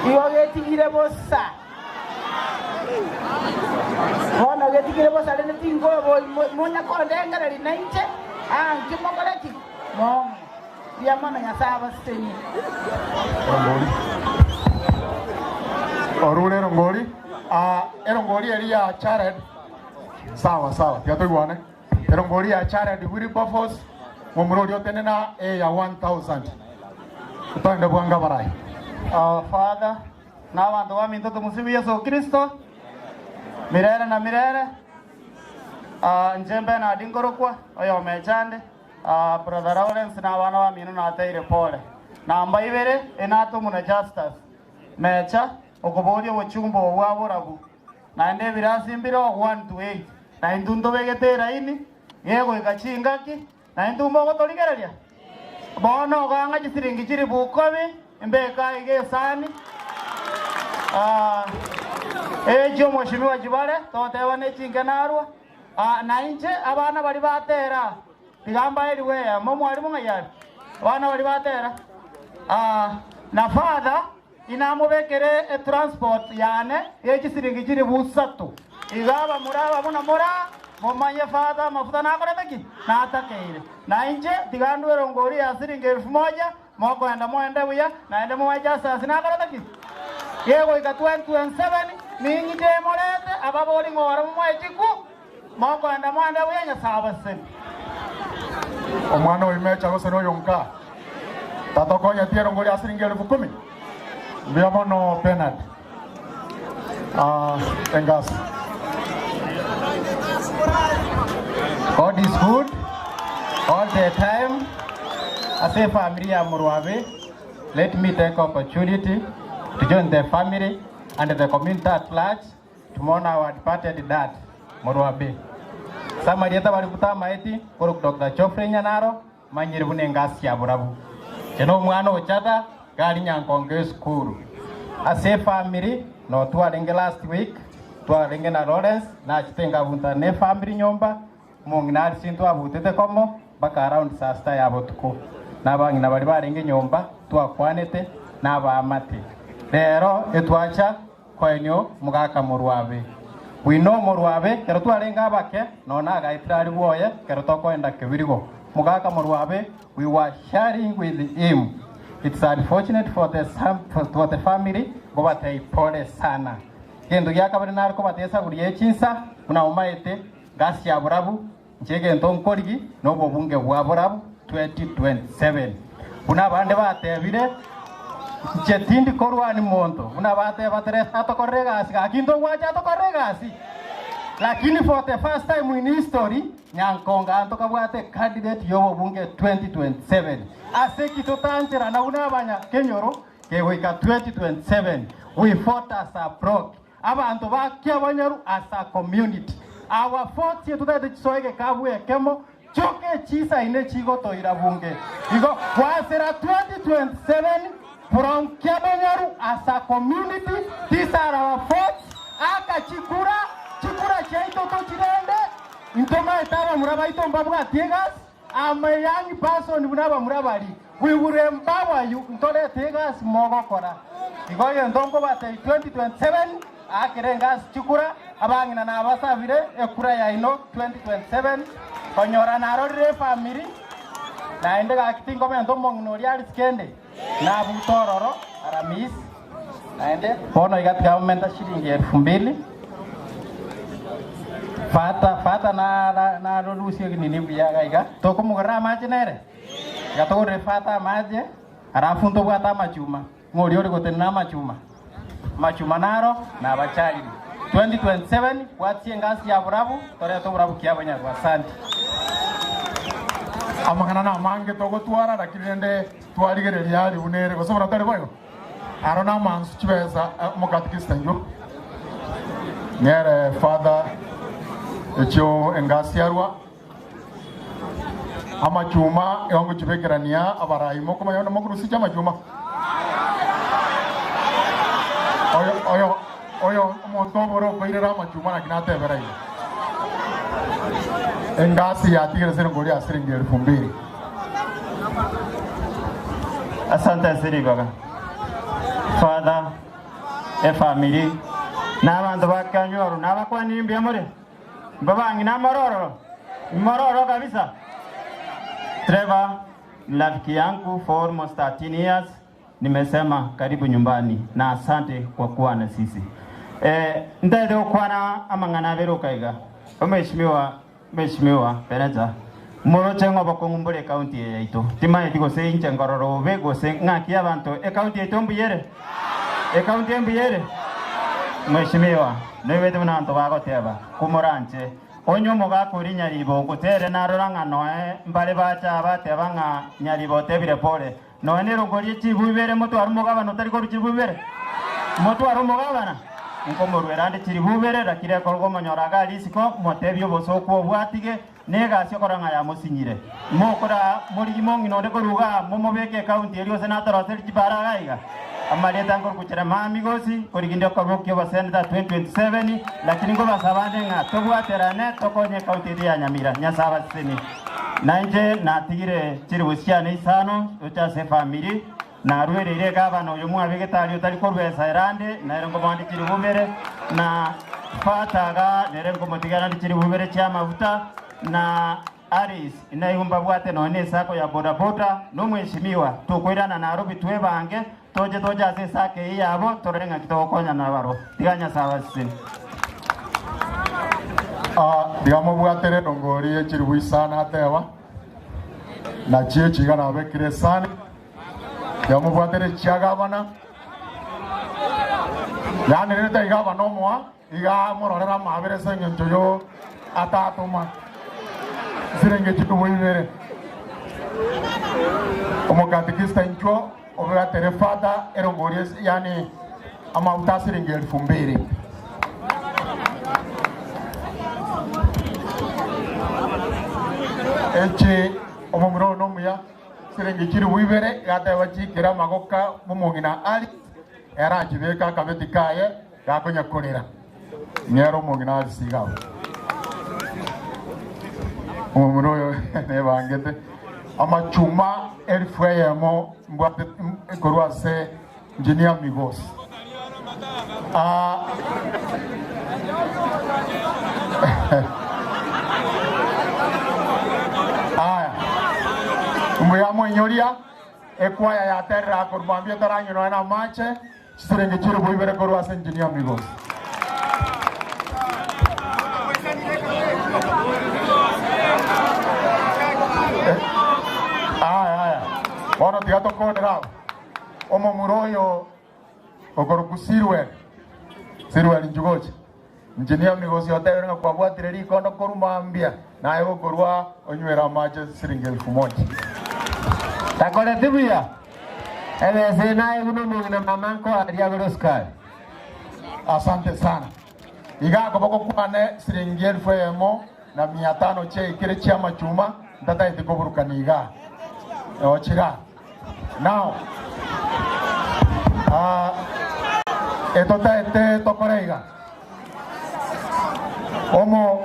igo getigire bosa bono getigire bosa rende tingo monya kondengereri nainche nkimokoreki mong'e ya mana Nyasaye abaseni Orure erongori erongori eri ya Jared sawa sawa tiatoigwane erongori ya Jared Wilberforce momurori otenena e ya 1000 utande bwanga barai. Our Father na bantu ba minto tumusifu Yesu Kristo mirere na mirere. Njembe na dingorokwa oyo mechande Brother Lawrence na abana ba mino nateire pole namba ibere enato muna Justus mecha okoboria obochumba obwa borabu naende ebirasi mbire 1 to 8 na intu begete eraini yegoika chingaki na intu mogotorigereria bono ogang'a chisiringi chiri bukobi mbeka iga esani ejo mheshimiwa Jibale toteba nechinke narwa na inche abana bari batera tigamba eriwe mo mwarimu ng'ayari abana bari batera na father inamubekere e transport yane yechisiringi chiri busatu igaba muraba muna mura momanye father mafuta nakoreteki natakeire na inche tigandu erongori ya siringi 1000 mokoenda moende buya naende mowacha sasi nakoreteki yego ika 2027 ning'ite morete ababori ng'oro momoechiku mokoenda moende buya Nyasaye abaseni. Omwana oimecha gose noyonka tatokonya ti erongori ya siringi 10,000 mbuya mono Bernard Engasi. God is good all the time. As a family ya Murwabe, let me take opportunity to join the family and the community at large to mourn our departed dad, Murwabe. Samarieta barikuta maeti korok Dr. Geoffrey Nyanaro manyiri bune ngasi ya burabu. Cheno mwana ochata gari nyankonge school. As a family no twarenge last week twarenge na Lawrence na chitenga bunta ne family nyomba mong'ina sintu abutete komo baka around saa sita ya botuko nabang'ina bari barenge nyomba twakwanete nabamate rero etwacha koenyo mugaka Murwabe. We know Murwabe kero twarenga abake nona agaitira ari bwoye kero tokoenda kebirigo mugaka Murwabe. We were sharing with him. It's unfortunate for the family gobatei pole sana kendo giakabari narko batesa gurie chinsa una umaete gasi ya burabu nchegento nkorigi nobo bunge bwa burabu 2027 buna bande batebire chetindi korwani monto buna bate atokorre gasi gakinto gwacha atokorre gasi lakini for the first time in history Nyankonga antokabwate candidate yobo bunge 2027 ase kitotanchera na buna abanya kenyoro kegoika 2027 we fought as a block abantu bakia as a community our 40 tutaite chisoege kabwe kemo choke chisa ine chigo toira bunge igo wasera 2027 from Kiabenyaru as a community. These are our votes. Aka chikura chikura chaito to chirende intoma etaba muraba ito mbabwa tiegas. I'm a young person muraba murabari. We will empower you ntole tiegas mogo kora igo yendongo bate 2027 akirengas chikura abang'ina na abasabire ekura ya ino 2027 konyora narorire family naende gakitingo mento mong'ina oria arisikende nabutororo aramis naende bono igatika omenta shilingi 2000 fata fata na narorusie nini buya gaiga tokomugorera amache nere gatogorere fata amache arafu ntobwate amachuma ng'ori ori gotenena amachuma machuma naro nabachariri 2027 bwatie engasi ya burabu torete oburabu kia abanyarwa. Asante. Amangana na mange togotwara lakini nende twarigereria ari unere gosomora tari boyo. Arona mansu chibesa mukatikista njo. Ngere father echo engasiarwa amachuma ewangu chibekerania abaraimo koma yona mokurusi chama chuma. Oyo oyo oyo omotoboro koirera amachuma lakini atebera iyo. Engasi ya tigre siringi ya siringi 2000. Asante siribaga. Father, e family, n'abantu bakanyoro n'abakwanimbia muri mbabangi n'amororo mororo kabisa. Trevor, rafiki yangu for almost 13 years, nimesema karibu nyumbani na asante kwa kuwa na sisi. Ndende okwana amang'ana abere okaiga. Mheshimiwa Mheshimiwa Pereja moroche ngoba kongumbure county yaito timaye gose inche ngororo be gose ng'aki abantu e county yaito mbuyere e county mbuyere. Mheshimiwa niwete munanto bagoteba kumoranje onyo mugakuri nyaribo ngutere narora ng'ano mbare bacha bateba ng'a nyaribo tebire pole noe nirongori chibubere mutwaro mugabana utari koru chibubere mutwaro mugabana nkomorwera ande chiribubere rakire korgo monyora galisiko motebyo bosokwo obwatige negasio koranga ya musinyire mokora muri mong'ino koruga momobeke county eri ose natoroseri chibara gaiga amaleta ngor kuchera mami gosi koriginde korokyo ba senator 2027 lakini ngo basabande nga tobwaterane tokonye county ya Nyamira nyasaba sini nanje natigire chiribusiane isano ochase family narwerere gabana uyu mwabegetari utari korwesa erande naere ngo bandi chiribubere na fataga nere ngo mutigana chiribubere cha mafuta na Aris inaihumba bwate none sako ya boda boda no mheshimiwa tukwirana Nairobi twebange toje toje ase sake yabo torenga kitokonya na baro tiganya sawa sini. Digamos bwatere ndongori chiribuisana atewa na chie chigana bekire sana digamos bwatere chiagabana yani reta igabana omwa iga mororera mabere sengencho yo atatuma sirenge chitubuibere omokatikista incho obwatere fata erongori yani amauta siringe 2000. Eche omomuro nomuya siringi chiribubere gateba chikira magoka mumongina ali era chibeka kabeti kaye gakonya kolera nyero mongina ali sigao omomuro ne bangete amachuma 1000 mbwate korwa se engineer Migos. Aya muyamo inyoria ekwaya ya terra kormambia taranyo no na mache siringi chiribubere korwa se engineer Migos. Aya aya bono tigato kodra omo muroyo okorukusirwe sirwe njugoche engineer Migos yotere nga kwabwatire rikondo korumambia naye gokorwa onywera mache siringi 1000. Takore tibia ebese naye kuno mugina mamanko aria goroskari. Asante sana. Iga koboko kwane siringi 1000 na 500 che kire chia machuma ndata itikoburukaniga. Ochiga. Now etota ete tokoreiga. Omo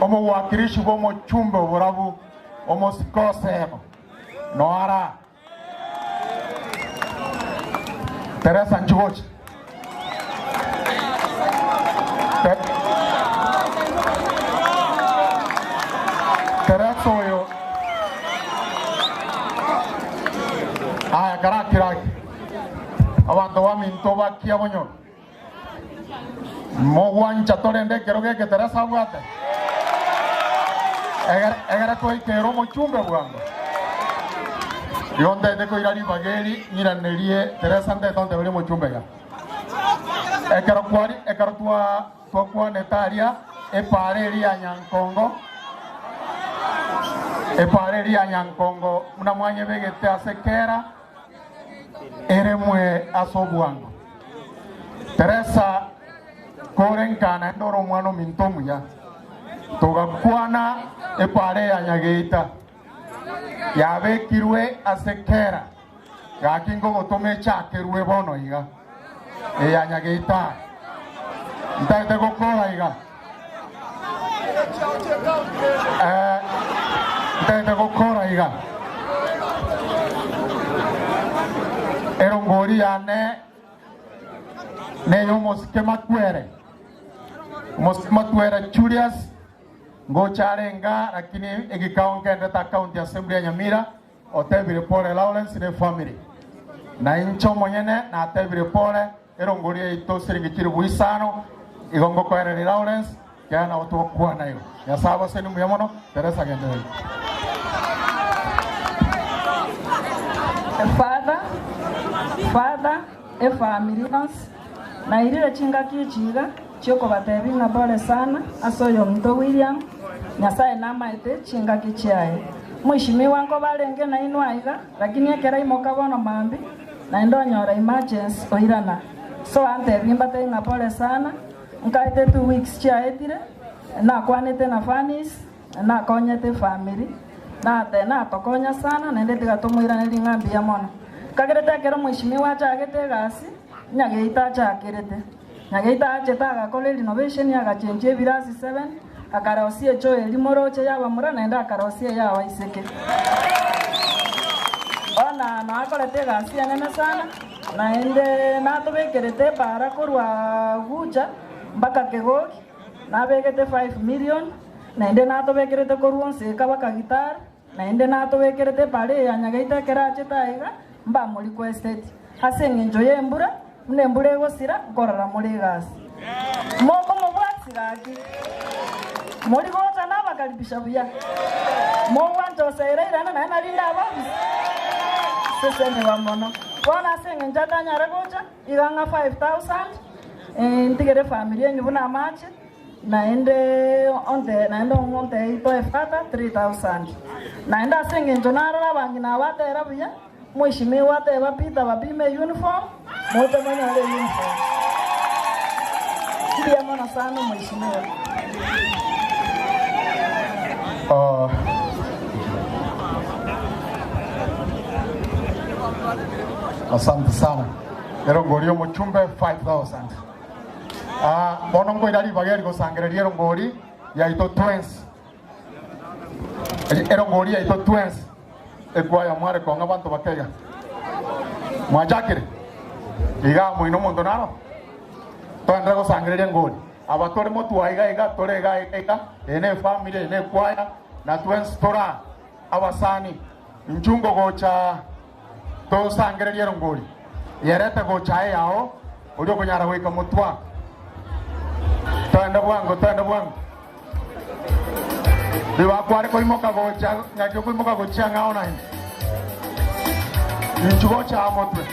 omo wakirishi bomo chumbe borabu omo sikose noara Teresa Njugochi. Teresa oyo aya karakiraki abantu baminto bakia bonyo mogwancha torende kero geke Teresa bwate egera toikero mochumbe bwango yonde ndeko irari bageri nyiranerie Teresa nde tonde bari mochumbe ga ekero kwari ekero twa twakwa netaria epare eri ya Nyankongo Epare ria Nyankongo muna mwanye begete asekera eremwe asobwango. Teresa korenkana ndoro mwana mintomuya. Togakwana epare ya Nyageita. Yabekirwe asekera. Gakingo gotome chakerwe bono iga. Eya Nyageita. Ntaite gokora iga. Ntaite gokora iga. Erongori yane neyo mosike makwere. Mosike makwere Julius ngocharenga lakini egikao nkende ta county assembly ya Nyamira otebire pole Lawrence ne family. Na incho monyene na atebire pole erongori yaito siringi chiribu isano igongo koere Lawrence kana otokuwa nayo. Yasaba senu muyamono Teresa gendewe. Father, efamilians na irire chinga kichiga chioko batebi na pole sana asoyo mto William Nyasaye namaete chinga kichiaye. Mheshimiwa nko balenge na inwa iga lakini ekera imoka bono mambi na ndonyora emergency oirana. So ante bimbate na pole sana nkaite 2 weeks chiaetire na kwanete na fanis na konyete family na tena tokonya sana na ndetiga tumwirane ringambi ya mono. Kagerete kero mheshimiwa achagete gasi Nyageita achakirete. Nyageita acheta agakora renovation agachenjia ebirasi 7 akarosia echo erimoroche yabamura naende akarosia yabaiseke. Ona nakorete gasi enene sana naende natubekerete para korwa gucha mpaka Kegoki nabegete 5 million naende natubekerete korwa nseka baka gitar naende natubekerete pare ya Nyageita keracheta iga mba muri requested ase eng'encho ya embura muna embura egosira nkorora muri egasi moko mobwatsi gaki muri gocha nabakaribisha buya mogwancha oseira irana naye narinda ababisi seseniwa mono bono ase eng'encho atanyare gocha iga ng'a 5000 ntigere family enyu buna amache naende onte naende ong'onte ito efata 3000 naende ase eng'encho narora abang'ina abatera buya Mheshimiwa teba Peter bapime uniform mote manyore uniform. Ndiye mwana sana mheshimiwa. Asante sana. Erongori omuchumbe 5000. Bono ngoirari bageri gosangereria erongori yaito twins. Erongori yaito twins. Ekwaya mware konga bantu bakega. Mwajakire. Iga muino mondo naro. Twandra gosangereria ngori. Abatore motu aiga iga tore iga iga ene family ene kwaya na twins tora abasani nchungo gocha tosangereria ngori. Yerete gocha yao uri kunyara goika mutwa. Twenda bwango twenda bwango. Biwa kware koimoka gocha nyakyo koimoka gocha ngao na hindi. Nchugocha amotwe.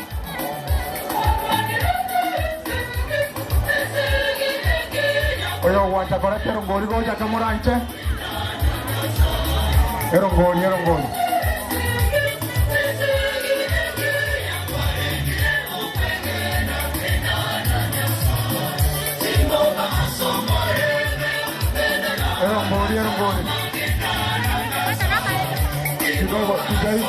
Oyo wacha korete erongori gocha kamoranche. Erongori erongori. Erongori erongori. Kidogo kijai.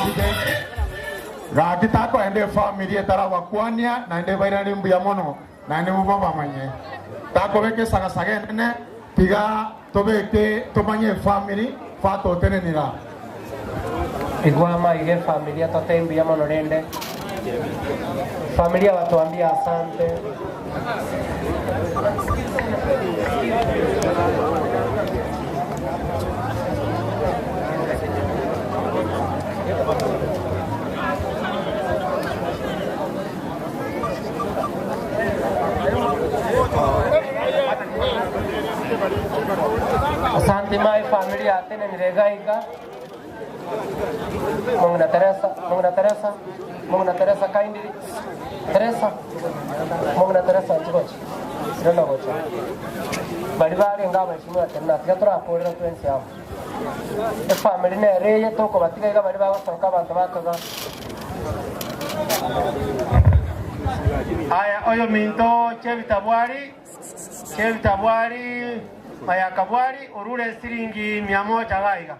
Gaki tako ende familia tarabakuania na ende bairani mbuya mono na ende baba manye. Tako beke saga saga nene tiga tobeke tomanye family fato tenenira. Igwama ige familia tote mbuya mono rende. Familia watuambia asante. Asante mai familia tene niregaiga. Mongna Teresa, Mongna Teresa, Mongna Teresa kindly. Teresa. Mongna Teresa chigochi. Sirona gocha. Bari barenga abashimwa tena tigatura polera twensi abo. Efamily nereye toko batiga bari babasoka abantu bakaza. Aya oyo minto Chebitabwari Chebitabwari Mayakabwari urure siringi 100 gaiga.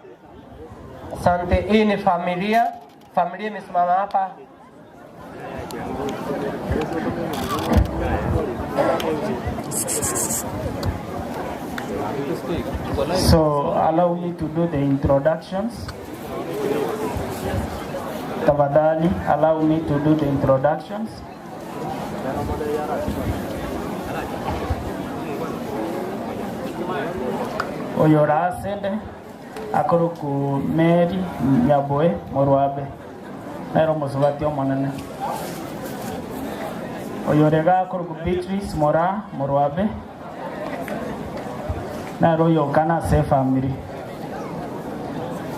Asante. Hii ni familia, familia imesimama hapa. So allow me to do the introductions. Tafadhali, allow me to do the introductions. Oyora asende akoroku Mary Nyaboe Morwabe nero musubati omonene. Oyorega akoroku Beatrice Mora Morwabe nero yokana se family.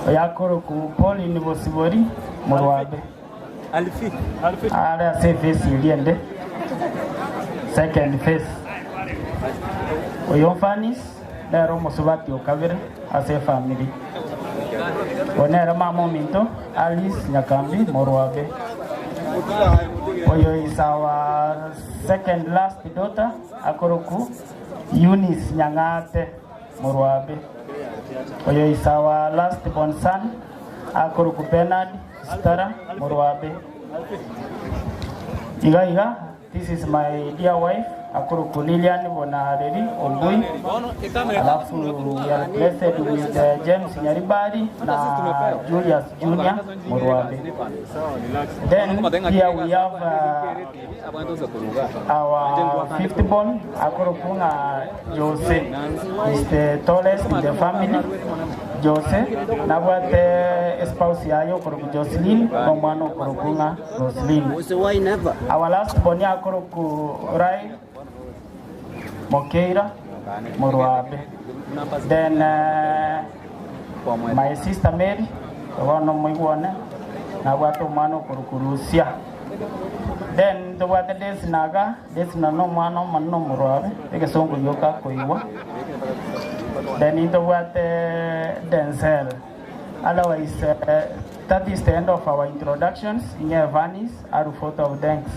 Oyakoroku Pauline Bosibori Morwabe Alfi ara se face iliende second face. Oyofanis nero musubati okabere ase family. Onera mama minto Alice Nyakambi Morwabe. Oyo is our second last daughter akoroku Eunice Nyangate Morwabe. Oyo is our last born son akoroku Bernard Stara Morwabe. Iga iga, this is my dear wife akoroku Lilian Bonareri Ombui. Alafu we are blessed with James Nyaribari na Julius Junior Morwabe. Then here we have our fifth born akoroku na Jose is the tallest in the family. Jose nabwate spouse yayo koroku Jocelyn no mwana koroku na Roslyn. Our last born akoroku Rai Mokeira Morwabe. Then my sister Mary wono muigwane nabwate omwana okurukurusia. Then tobwate Desinaga Desina no mwana omonene Morwabe egesongo gioka koigwa. Then tobwate Denzel. Otherwise that is the end of our introductions. Inge Vanis aru photo of thanks.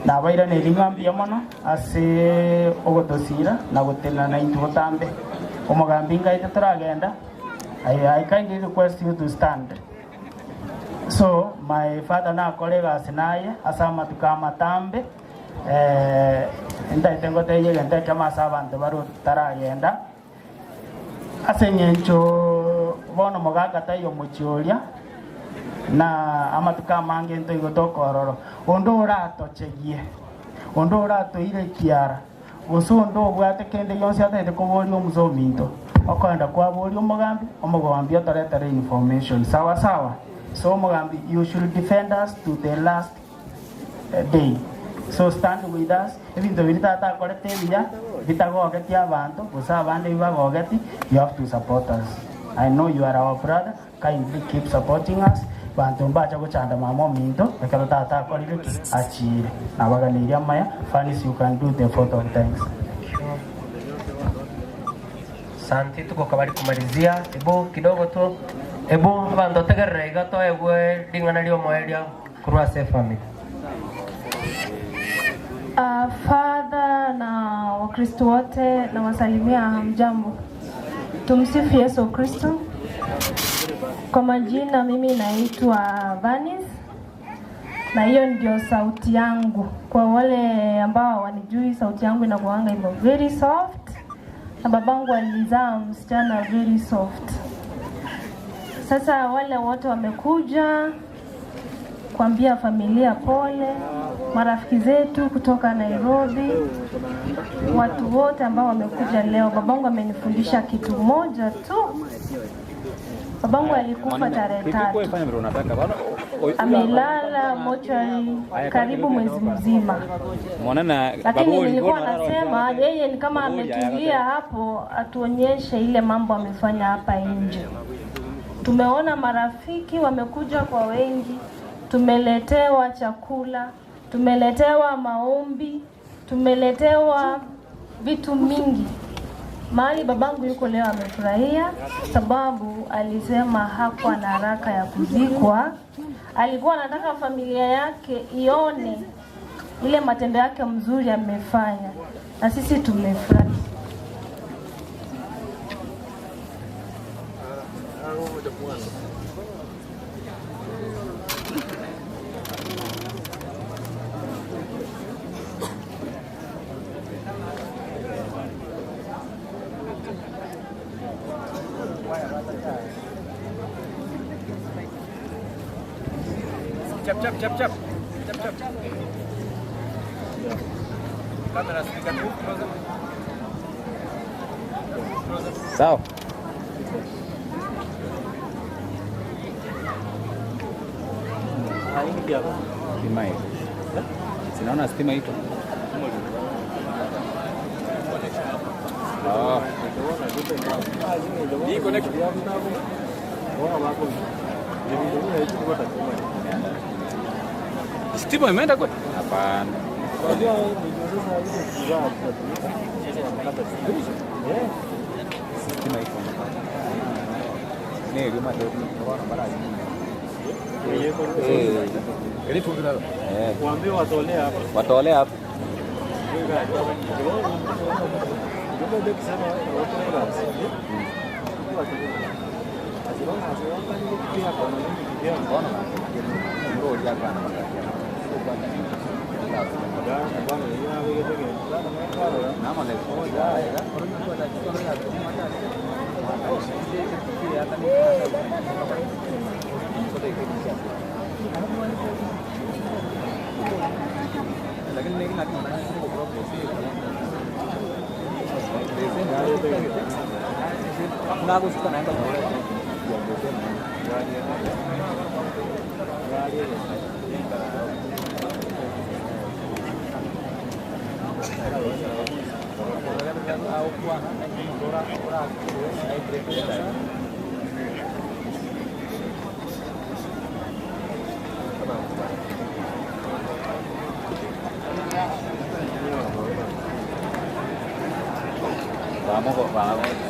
Na baira ne ringambia mono ase ogotosira na gotena na intuotambe omogambi ngaite turagenda. I kindly request you to stand. So my father na kolega asinaye asama tukamatambe ndaite ngote yegente kama sabantu baru taragenda ase nyencho bono mogaka tayo muchioria na amatuka mange nto igotokororo ondo oratochegie ondo oratoire kiara gusu ondo obwate kende yonse atete koboria omusominto okoenda kwaboria omogambi omogambi otoretere information sawa sawa. So omogambi, you should defend us to the last day, so stand with us. Ebinto biri tata akorete ebiya bitagogeti abanto gusa abande bibagogeti, you have to support us. I know you are our brother, kindly keep supporting us. Bantu mbacha guchanda mama minto ekero tata akorire ki achire nabaganiria maya. Fanis, you can do the photo of thanks. Asante, tuko kabali kumalizia. Ebu kidogo tu ebu bantu tegerera igato egwe lingana lio moelia kurwa se family. Father na Wakristo wote na wasalimia hamjambo. Tumsifu Yesu Kristo. Kwa majina mimi naitwa Vanis na hiyo ndio sauti yangu. Kwa wale ambao hawanijui, sauti yangu inakuanga imo very soft, na babangu alizaa msichana very soft. Sasa wale wote wamekuja kuambia familia pole, marafiki zetu kutoka Nairobi, watu wote ambao wamekuja leo. Babangu amenifundisha kitu moja tu. Babangu alikufa tarehe 3. Amelala mochari karibu mwezi mzima. Lakini nilikuwa nasema yeye ni kama ametulia hapo atuonyeshe ile mambo amefanya hapa nje. Tumeona marafiki wamekuja kwa wengi, tumeletewa chakula, tumeletewa maombi, tumeletewa vitu mingi. Mahali babangu yuko leo amefurahia, sababu alisema hakuwa na haraka ya kuzikwa. Alikuwa anataka familia yake ione ile matendo yake mzuri amefanya, na sisi tumefurahi. Chap chap chap chap. Chap chap. Kamera speaker move closer. Sawa. Stima iko. Sinaona stima iko. Ah. Hii connect. Stima imeenda kweli? Hapana. Stima iko. Ne, kama ndio Waambie watolee hapa. Watolee hapa. Vamos, vamos.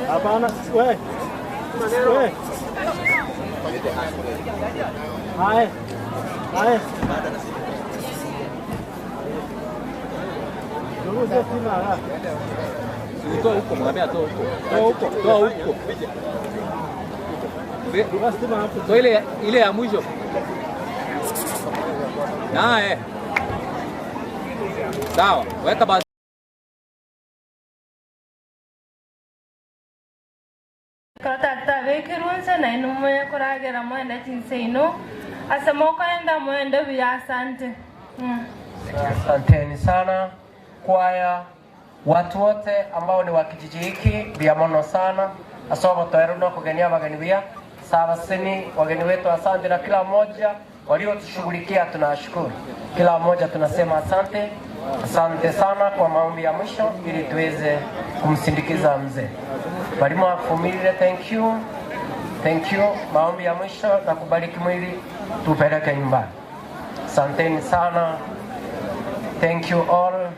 Hapana, wewe. Wewe. Hai. Hai. Toa huko, mwambie atoe huko. Toa huko, toa huko. Toa ile ile ya mwisho. Nae. Sawa, weka basi. Tata vekirunse na inu kuragera mwenda chinse inu asema ukaenda mwende vya asante. Asanteni sana kwaya, watu wote ambao ni wa kijiji hiki biamono sana asobo toeruno kugenia wageni bia sabasini wageni wetu, asante na kila mmoja waliotushughulikia tunashukuru. Kila mmoja tunasema asante, asante sana kwa maombi ya mwisho ili tuweze kumsindikiza mzee. Mwalimu afumilie, thank you. Thank you. Maombi ya mwisho na kubariki mwili tupeleke nyumbani. Asanteni sana. Thank you all.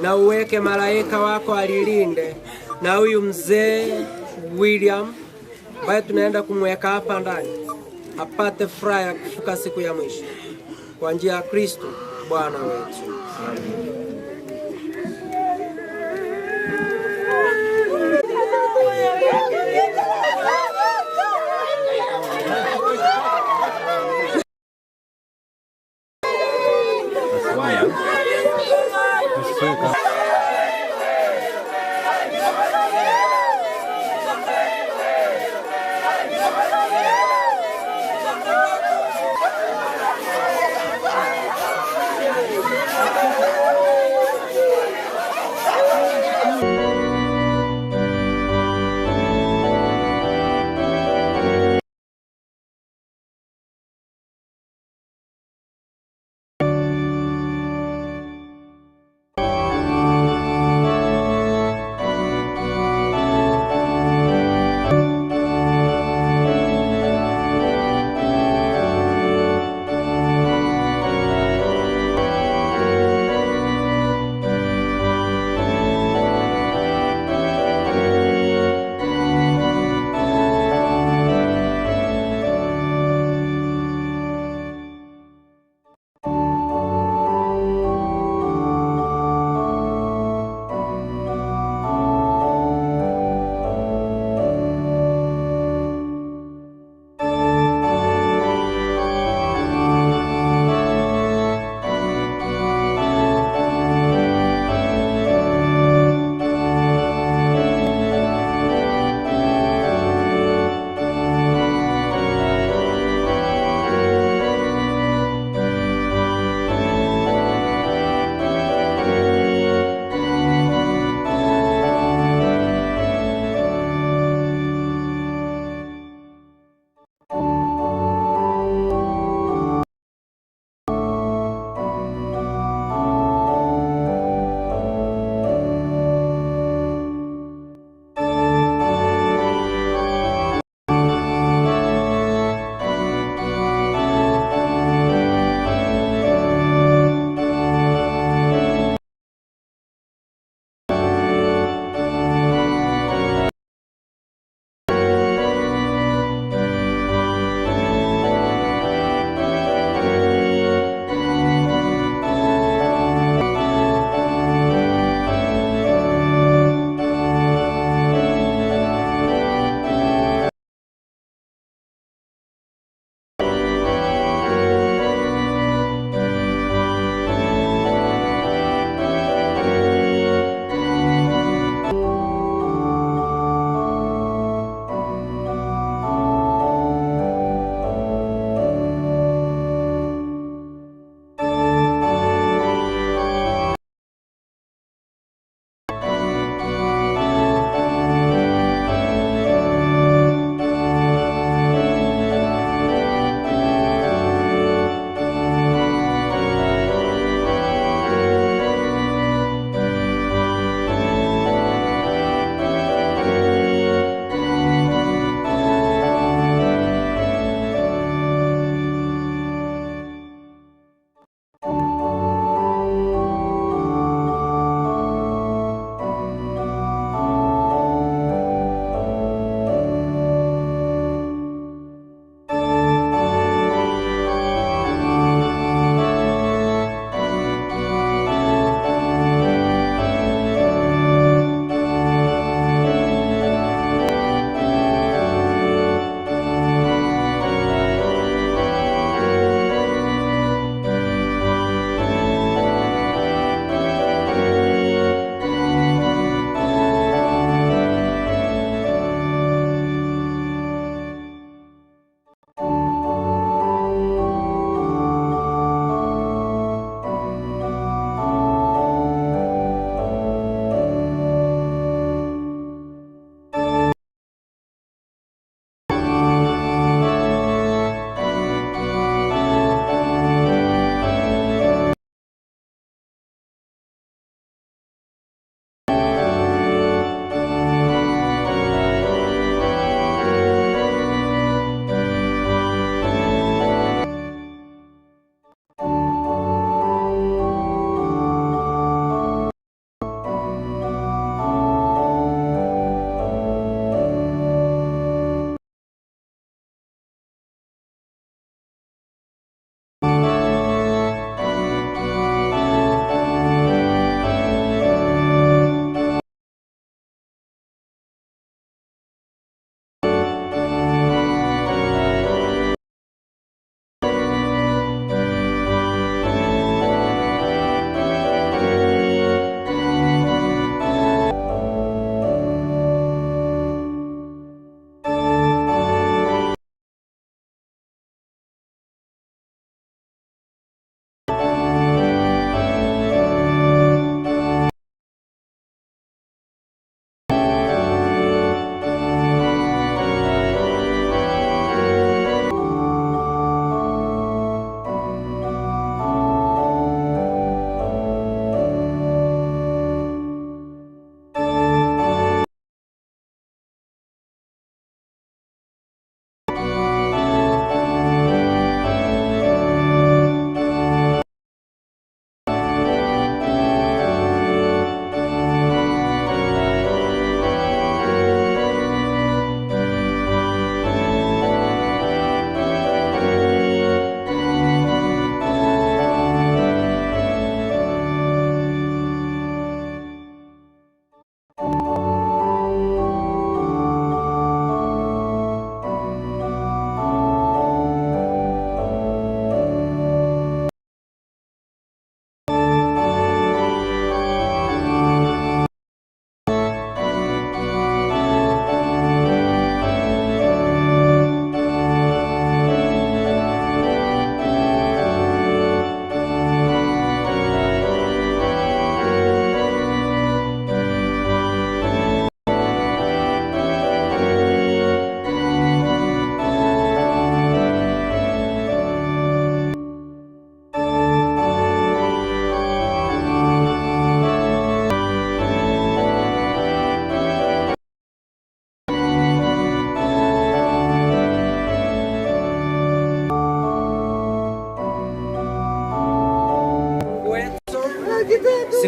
Na uweke malaika wako alilinde, na huyu mzee William ambaye tunaenda kumweka hapa ndani apate furaha ya kufuka siku ya mwisho. Kwa njia ya Kristo Bwana wetu. Amen.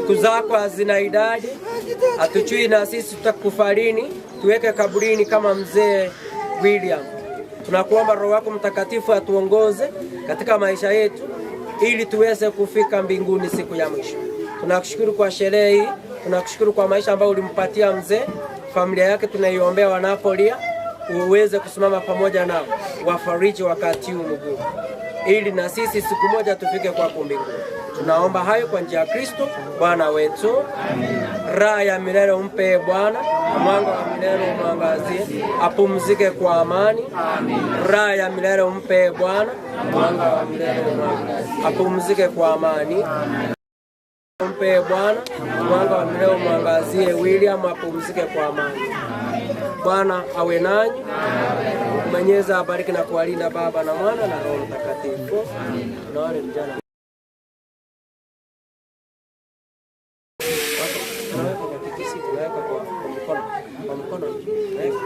Siku zako hazina idadi, hatujui na sisi tutakufa lini, tuweke kaburini kama mzee William. Tunakuomba Roho wako Mtakatifu atuongoze katika maisha yetu ili tuweze kufika mbinguni siku ya mwisho. Tunakushukuru kwa sherehe hii, tunakushukuru kwa maisha ambayo ulimpatia mzee, familia yake tunaiombea wanapolia, uweze kusimama pamoja nao, wafariji wakati huu mgumu, ili na sisi siku moja tufike kwako mbinguni. Tunaomba hayo kwa njia ya Kristo Bwana wetu. Raha ya milele umpe Bwana, na mwanga wa milele umwangazie, apumzike kwa amani. Raha ya milele umpe Bwana, na mwanga wa milele umwangazie, apumzike kwa amani. Umpe Bwana, na mwanga wa milele umwangazie William, apumzike kwa amani. Bwana awe nanyi. Mwenyezi abariki na kuwalinda Baba na Mwana na Roho Mtakatifu. Na wale vijana tunaweka kwa tikisi, tunaweka kwa mkono, kwa mkono tunaweka.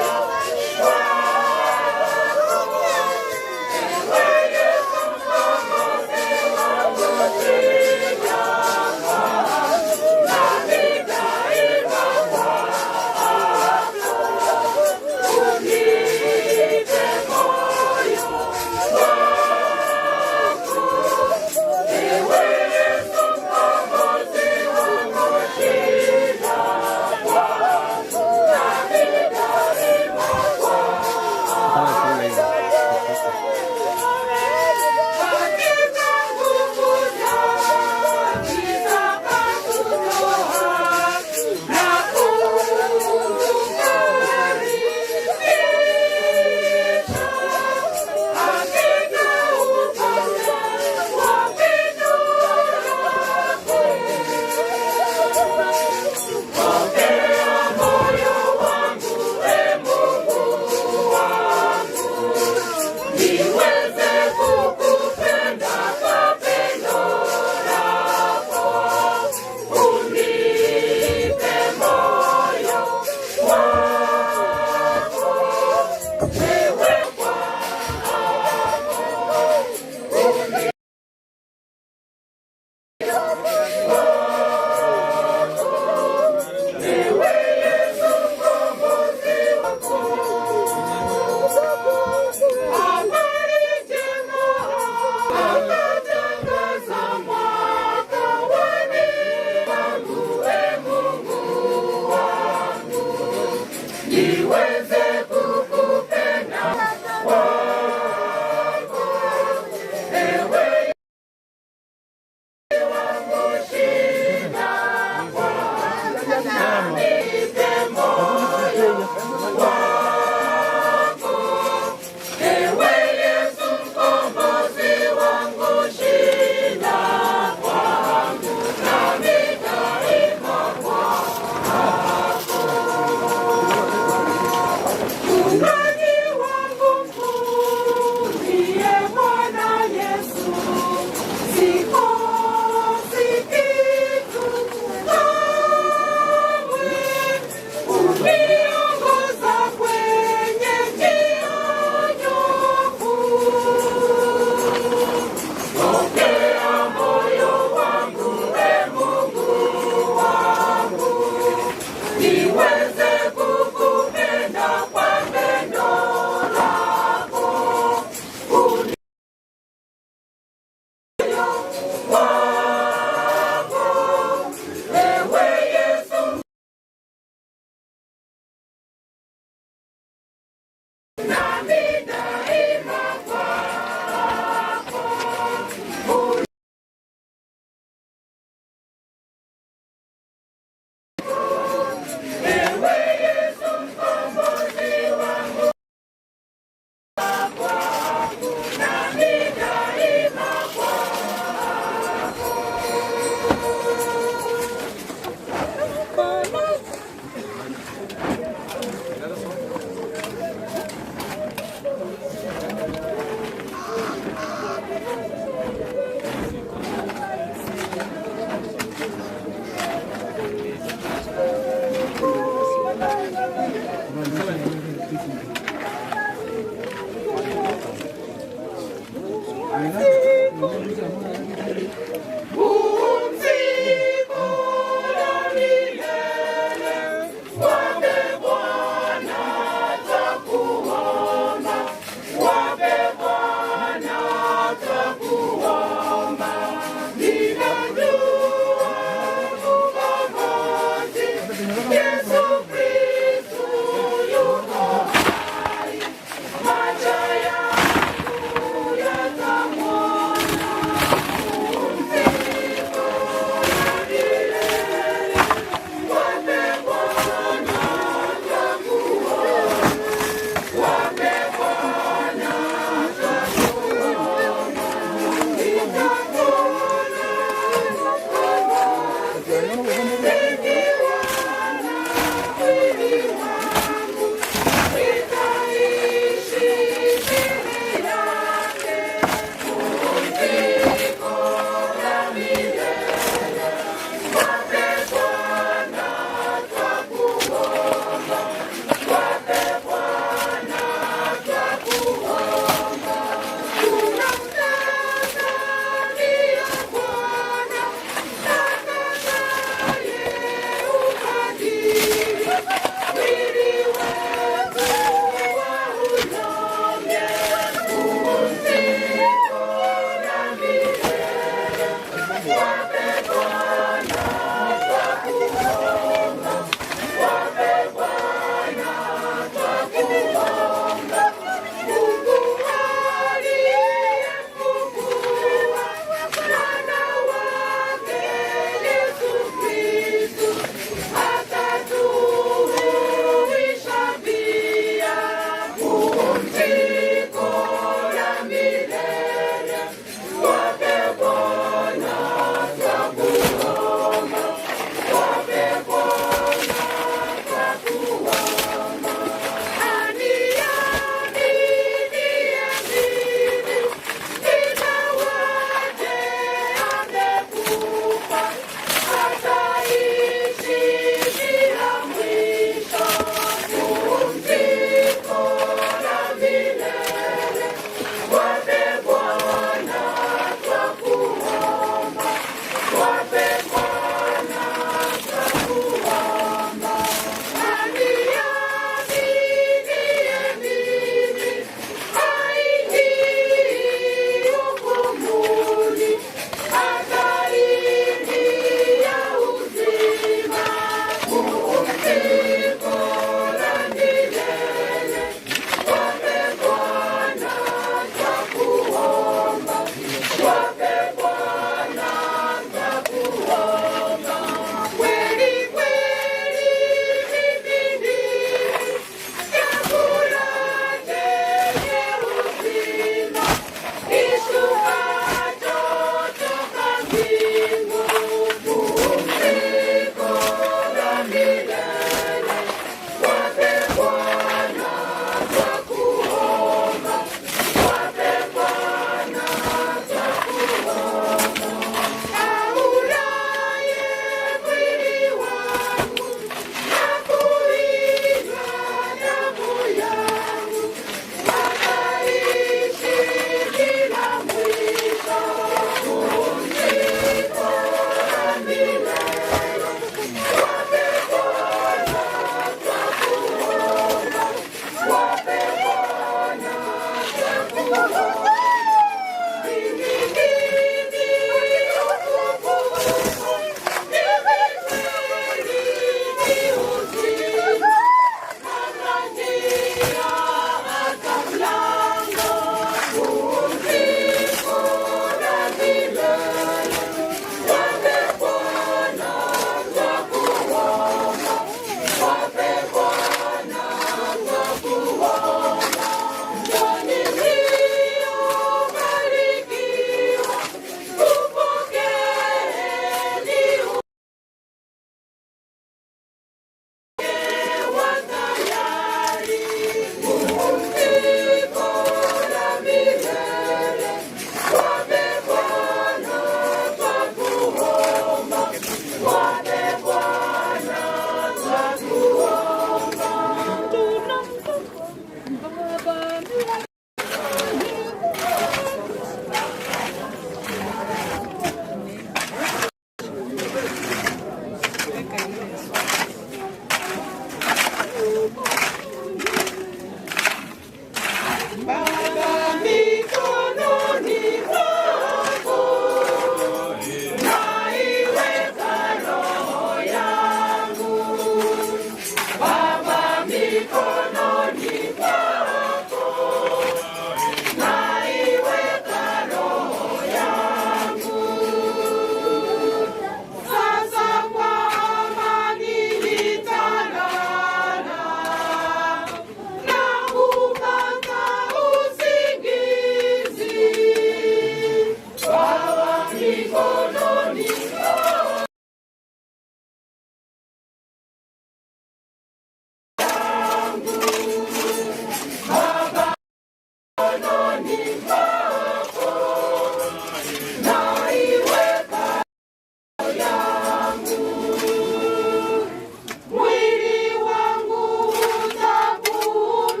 Mwili wangu utapumzika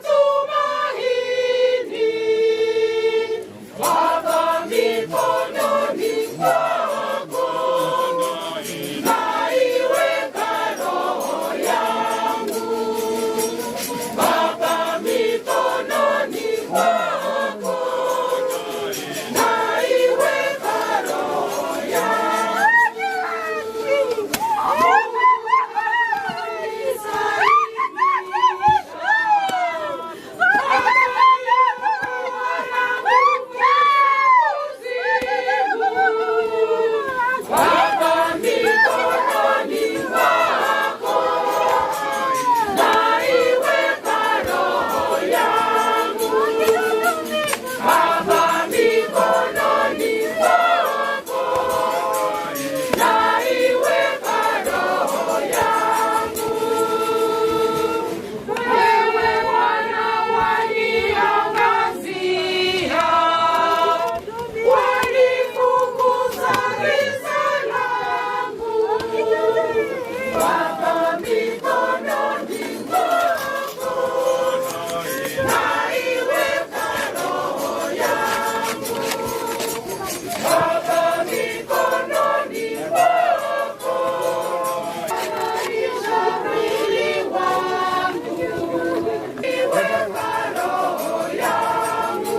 tumaini, Baba mikononi mwako naiweka roho yangu, Baba mikononi mwako naiweka roho Baba mikononi mwako naiweka roho yangu, Baba mikononi mwako naiweka roho yangu. Wewe Bwana waniangazia, walifukuza giza langu. Baba mikononi mwako naiweka roho yangu, Baba mikononi mwako naisha mwili wangu, iweka roho yangu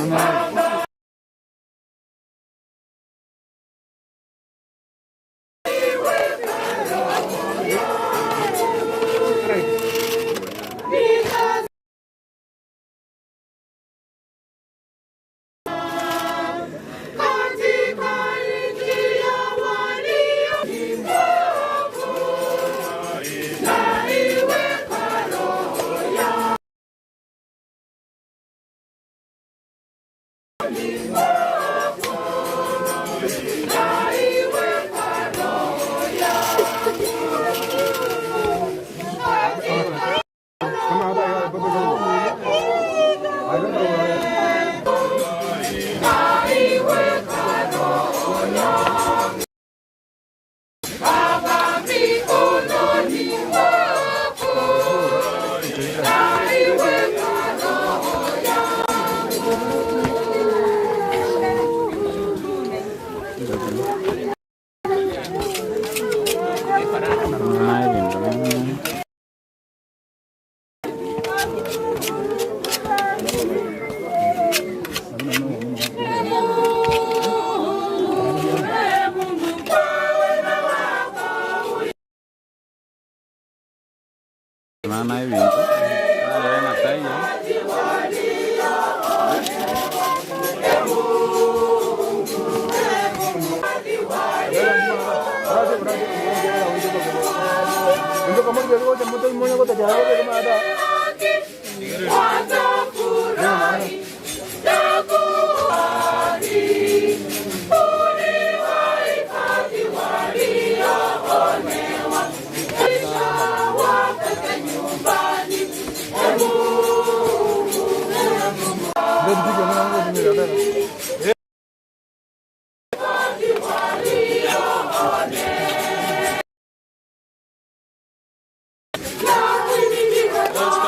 Baba. Katika nchi ya walio mwako naiweka roho yangu. Naiweka roho yangu. Naiweka roho yangu. Baba mikononi mwako naiweka roho Watafurahi na kuhani, uliwahifadhi walioonewa, kisha wapeke nyumbani. E Mungu, walionewa.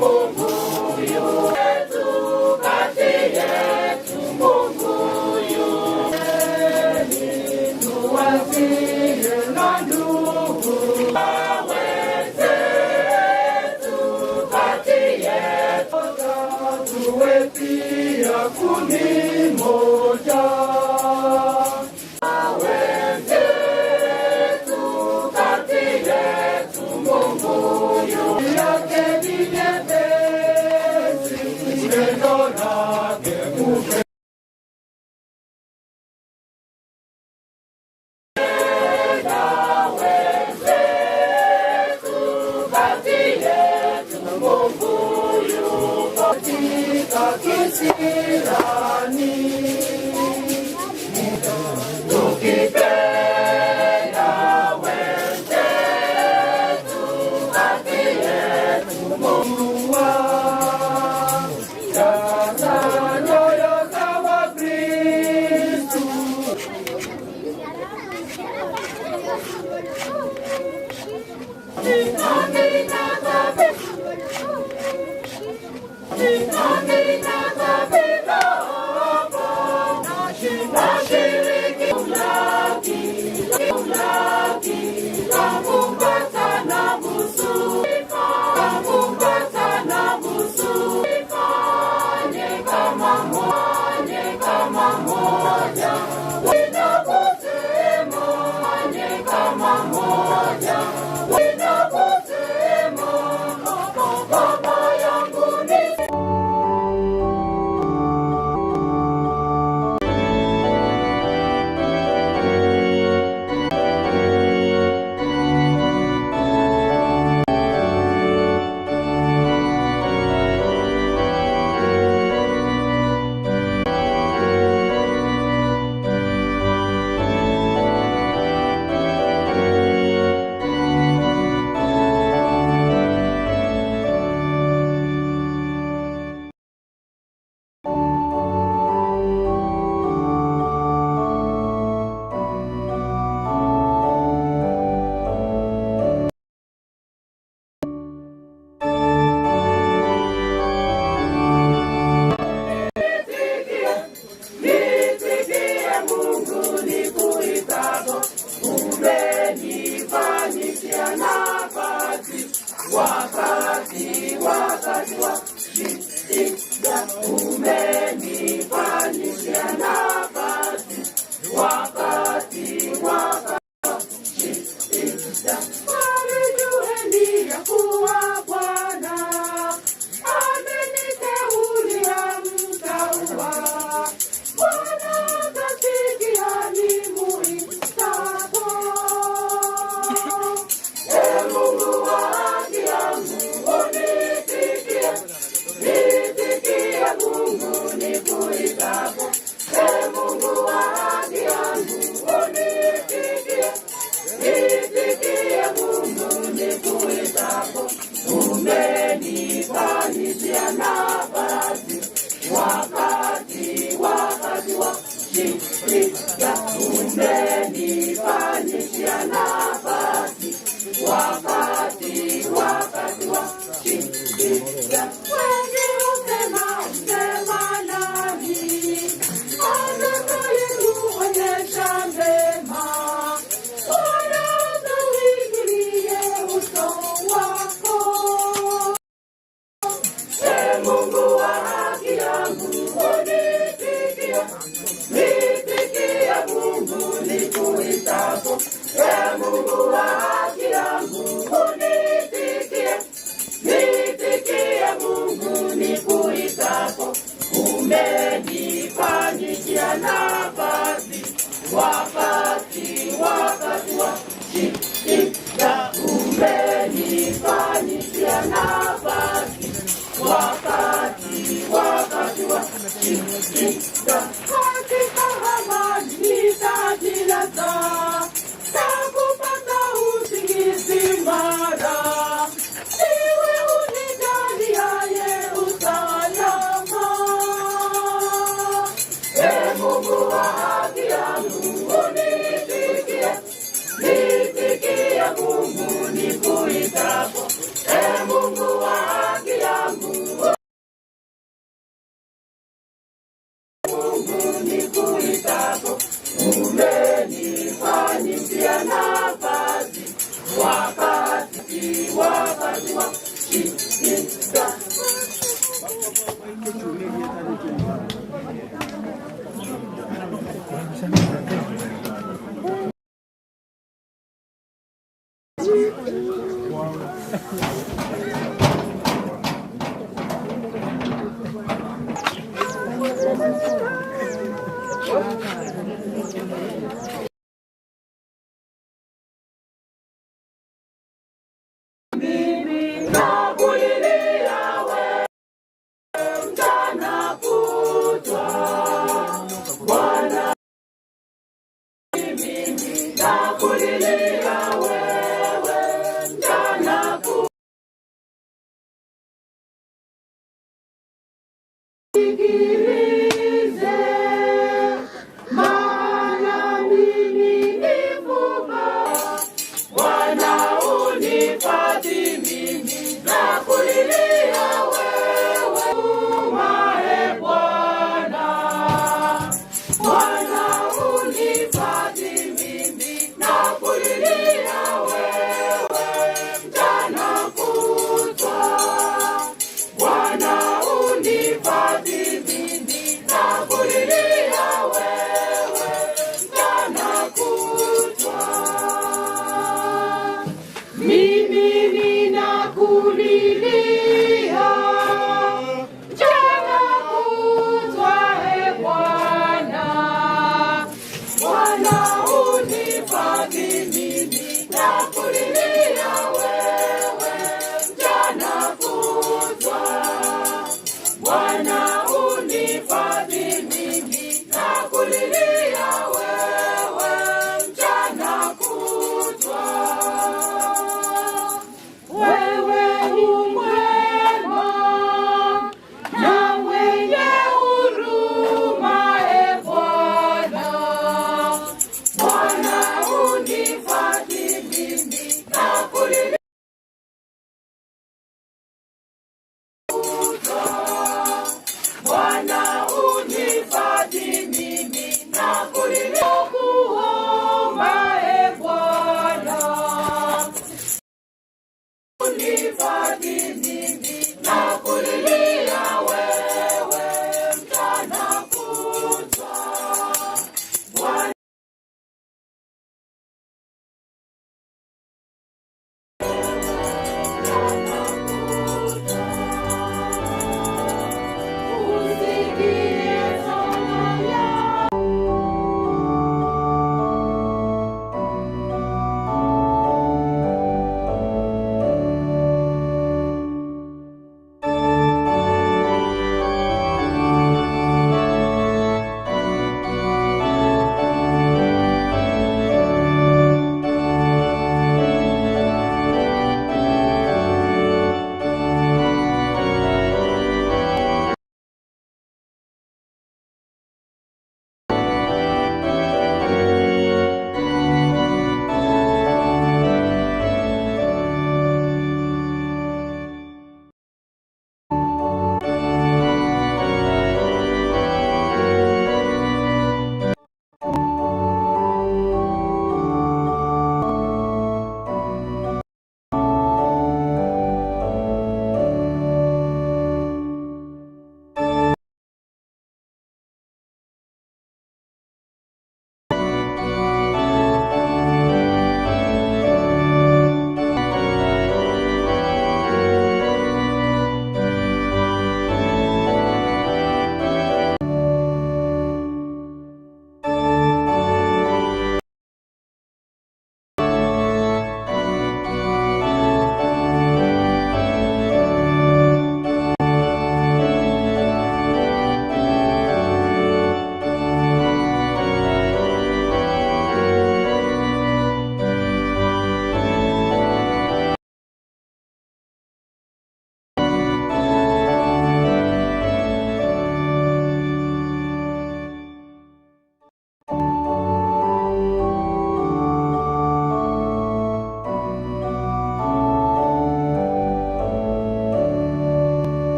Mungu yu yetu, kati yetu Mungu yu. Tuwasiye na ndugu wenzetu, kati yetu tuwe pia kundi moja. Wenzetu, kati yetu Mungu yu. Yake ni nyepesi, neno lake kupenda wenzetu, kati yetu Mungu yupo katika kisirani. Tukipenda wenzetu, kati yetu Mungu jaza nyoyo za Wakristu. Baba yangu ni Nitikie Mungu nikuitapo, umenifanyisia nafasi wakati wa shida, umenifanyisia nafasi wakati wa shida. Walijueni ya kuwa Bwana ameniteulia mtaua. Bwana atasikia nimuitapo. Ee Mungu wa haki yangu, unitikie, nitikie Mungu nikuitapo. Ee Mungu wa haki yangu, unitikie, nitikie Mungu nikuitapo. Umenifanyizia nafasi wakati wa shida, umenifanyizia nafasi wakati wa shida. Wengi husema sema nami, atakayenionyesha mema. Bwana auingilie uso wako. Ee Mungu wa haki yangu, unitikie, nitikie Mungu nikuitapo. Ee Mungu wa haki yangu, unitikie, nitikie Mungu nikuitapo. Umenifanyizia nafasi wakati wa shida, umenifanyizia nafasi wakati wa shida. Katika amani nitajilaza na kupata usingizi. shida. Nakulilia wewe mchana kutwa, Bwana mimi nakulilia wewe mchana kutwa. Sikilize, maana mimi ni mfupa. Bwana unifadhi mimi, nakulilia wewe, umae Bwana. Bwana unifadhi mimi, nakulilia wewe mchana kutwa. Bwana unifadhi mimi,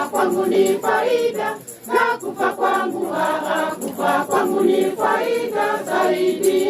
Kufa kwangu ni faida na kufa kwangu, kufa kwangu ni faida zaidi.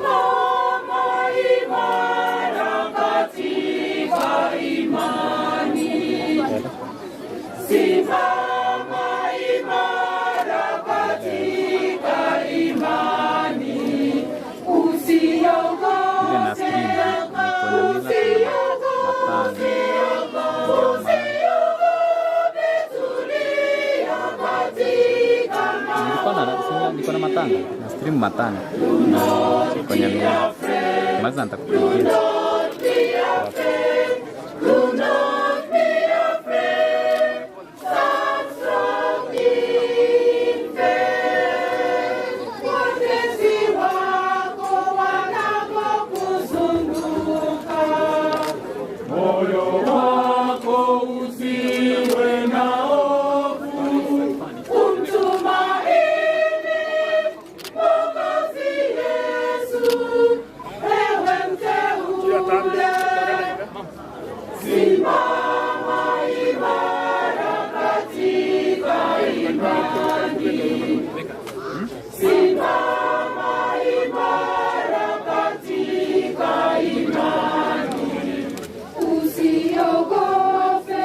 Simama imara katika imani. Simama imara katika imani. Usiogope, usiogope, tulia katika Niko na matanga na stream matanga na kwenye mia maliza nitakupigia. Be afraid, do not be afraid. Stand strong in faith. Watesi wako wanapokuzunguka, Moyo wako usiwe na hofu, umtumaini Mwokozi Yesu, ewe mteule. Simama imara katika imani. Simama imara katika imani. Usiogope,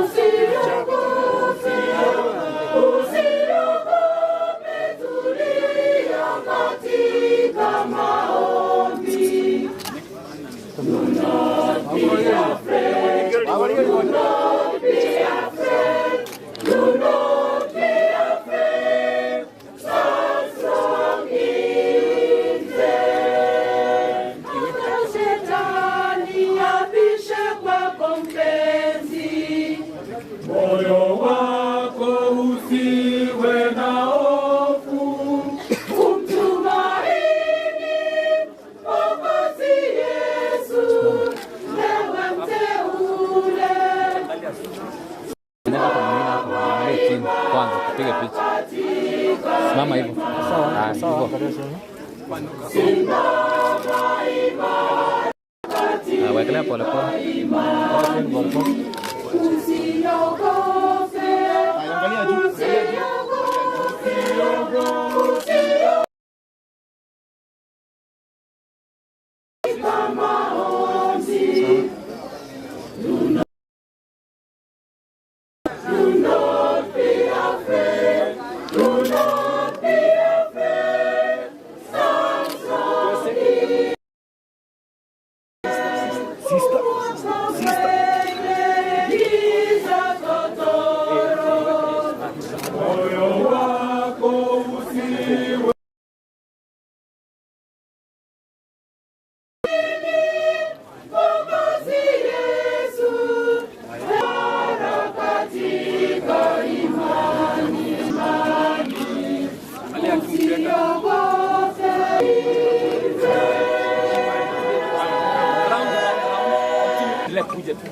usiogope, usiogope, tulia katika maombi. Do not be afraid, do not be afraid, do not be afraid. Stand strong in faith. Hata shetani apishe kwako mpenzi. Moyo wako usiwe na hofu, Umtumaini Mwokozi Yesu, ewe mteule. Nenda kwa mwingine hapo, angalia chini kwanza, tupige picha. Simama hivyo. Ah, hivyo. Simama imara Ah, wekelea pole pole. Usiogope, usiogope, usiogope maombi. Do not be afraid, do not be afraid. Stand strong in moyo wako usiwe Kuja tu.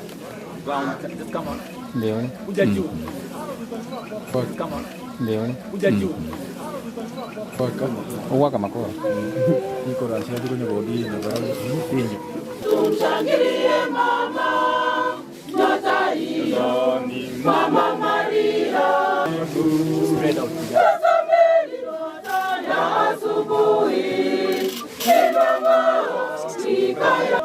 Round, just come on. Ndio. Kuja juu. Come on. Ndio. Kuja juu. Uwaka makoro. Tumshangilie mama, nyota hiyo, Mama Maria. Spread out. Tazameni nyota ya asubuhi, inang'aa ikaya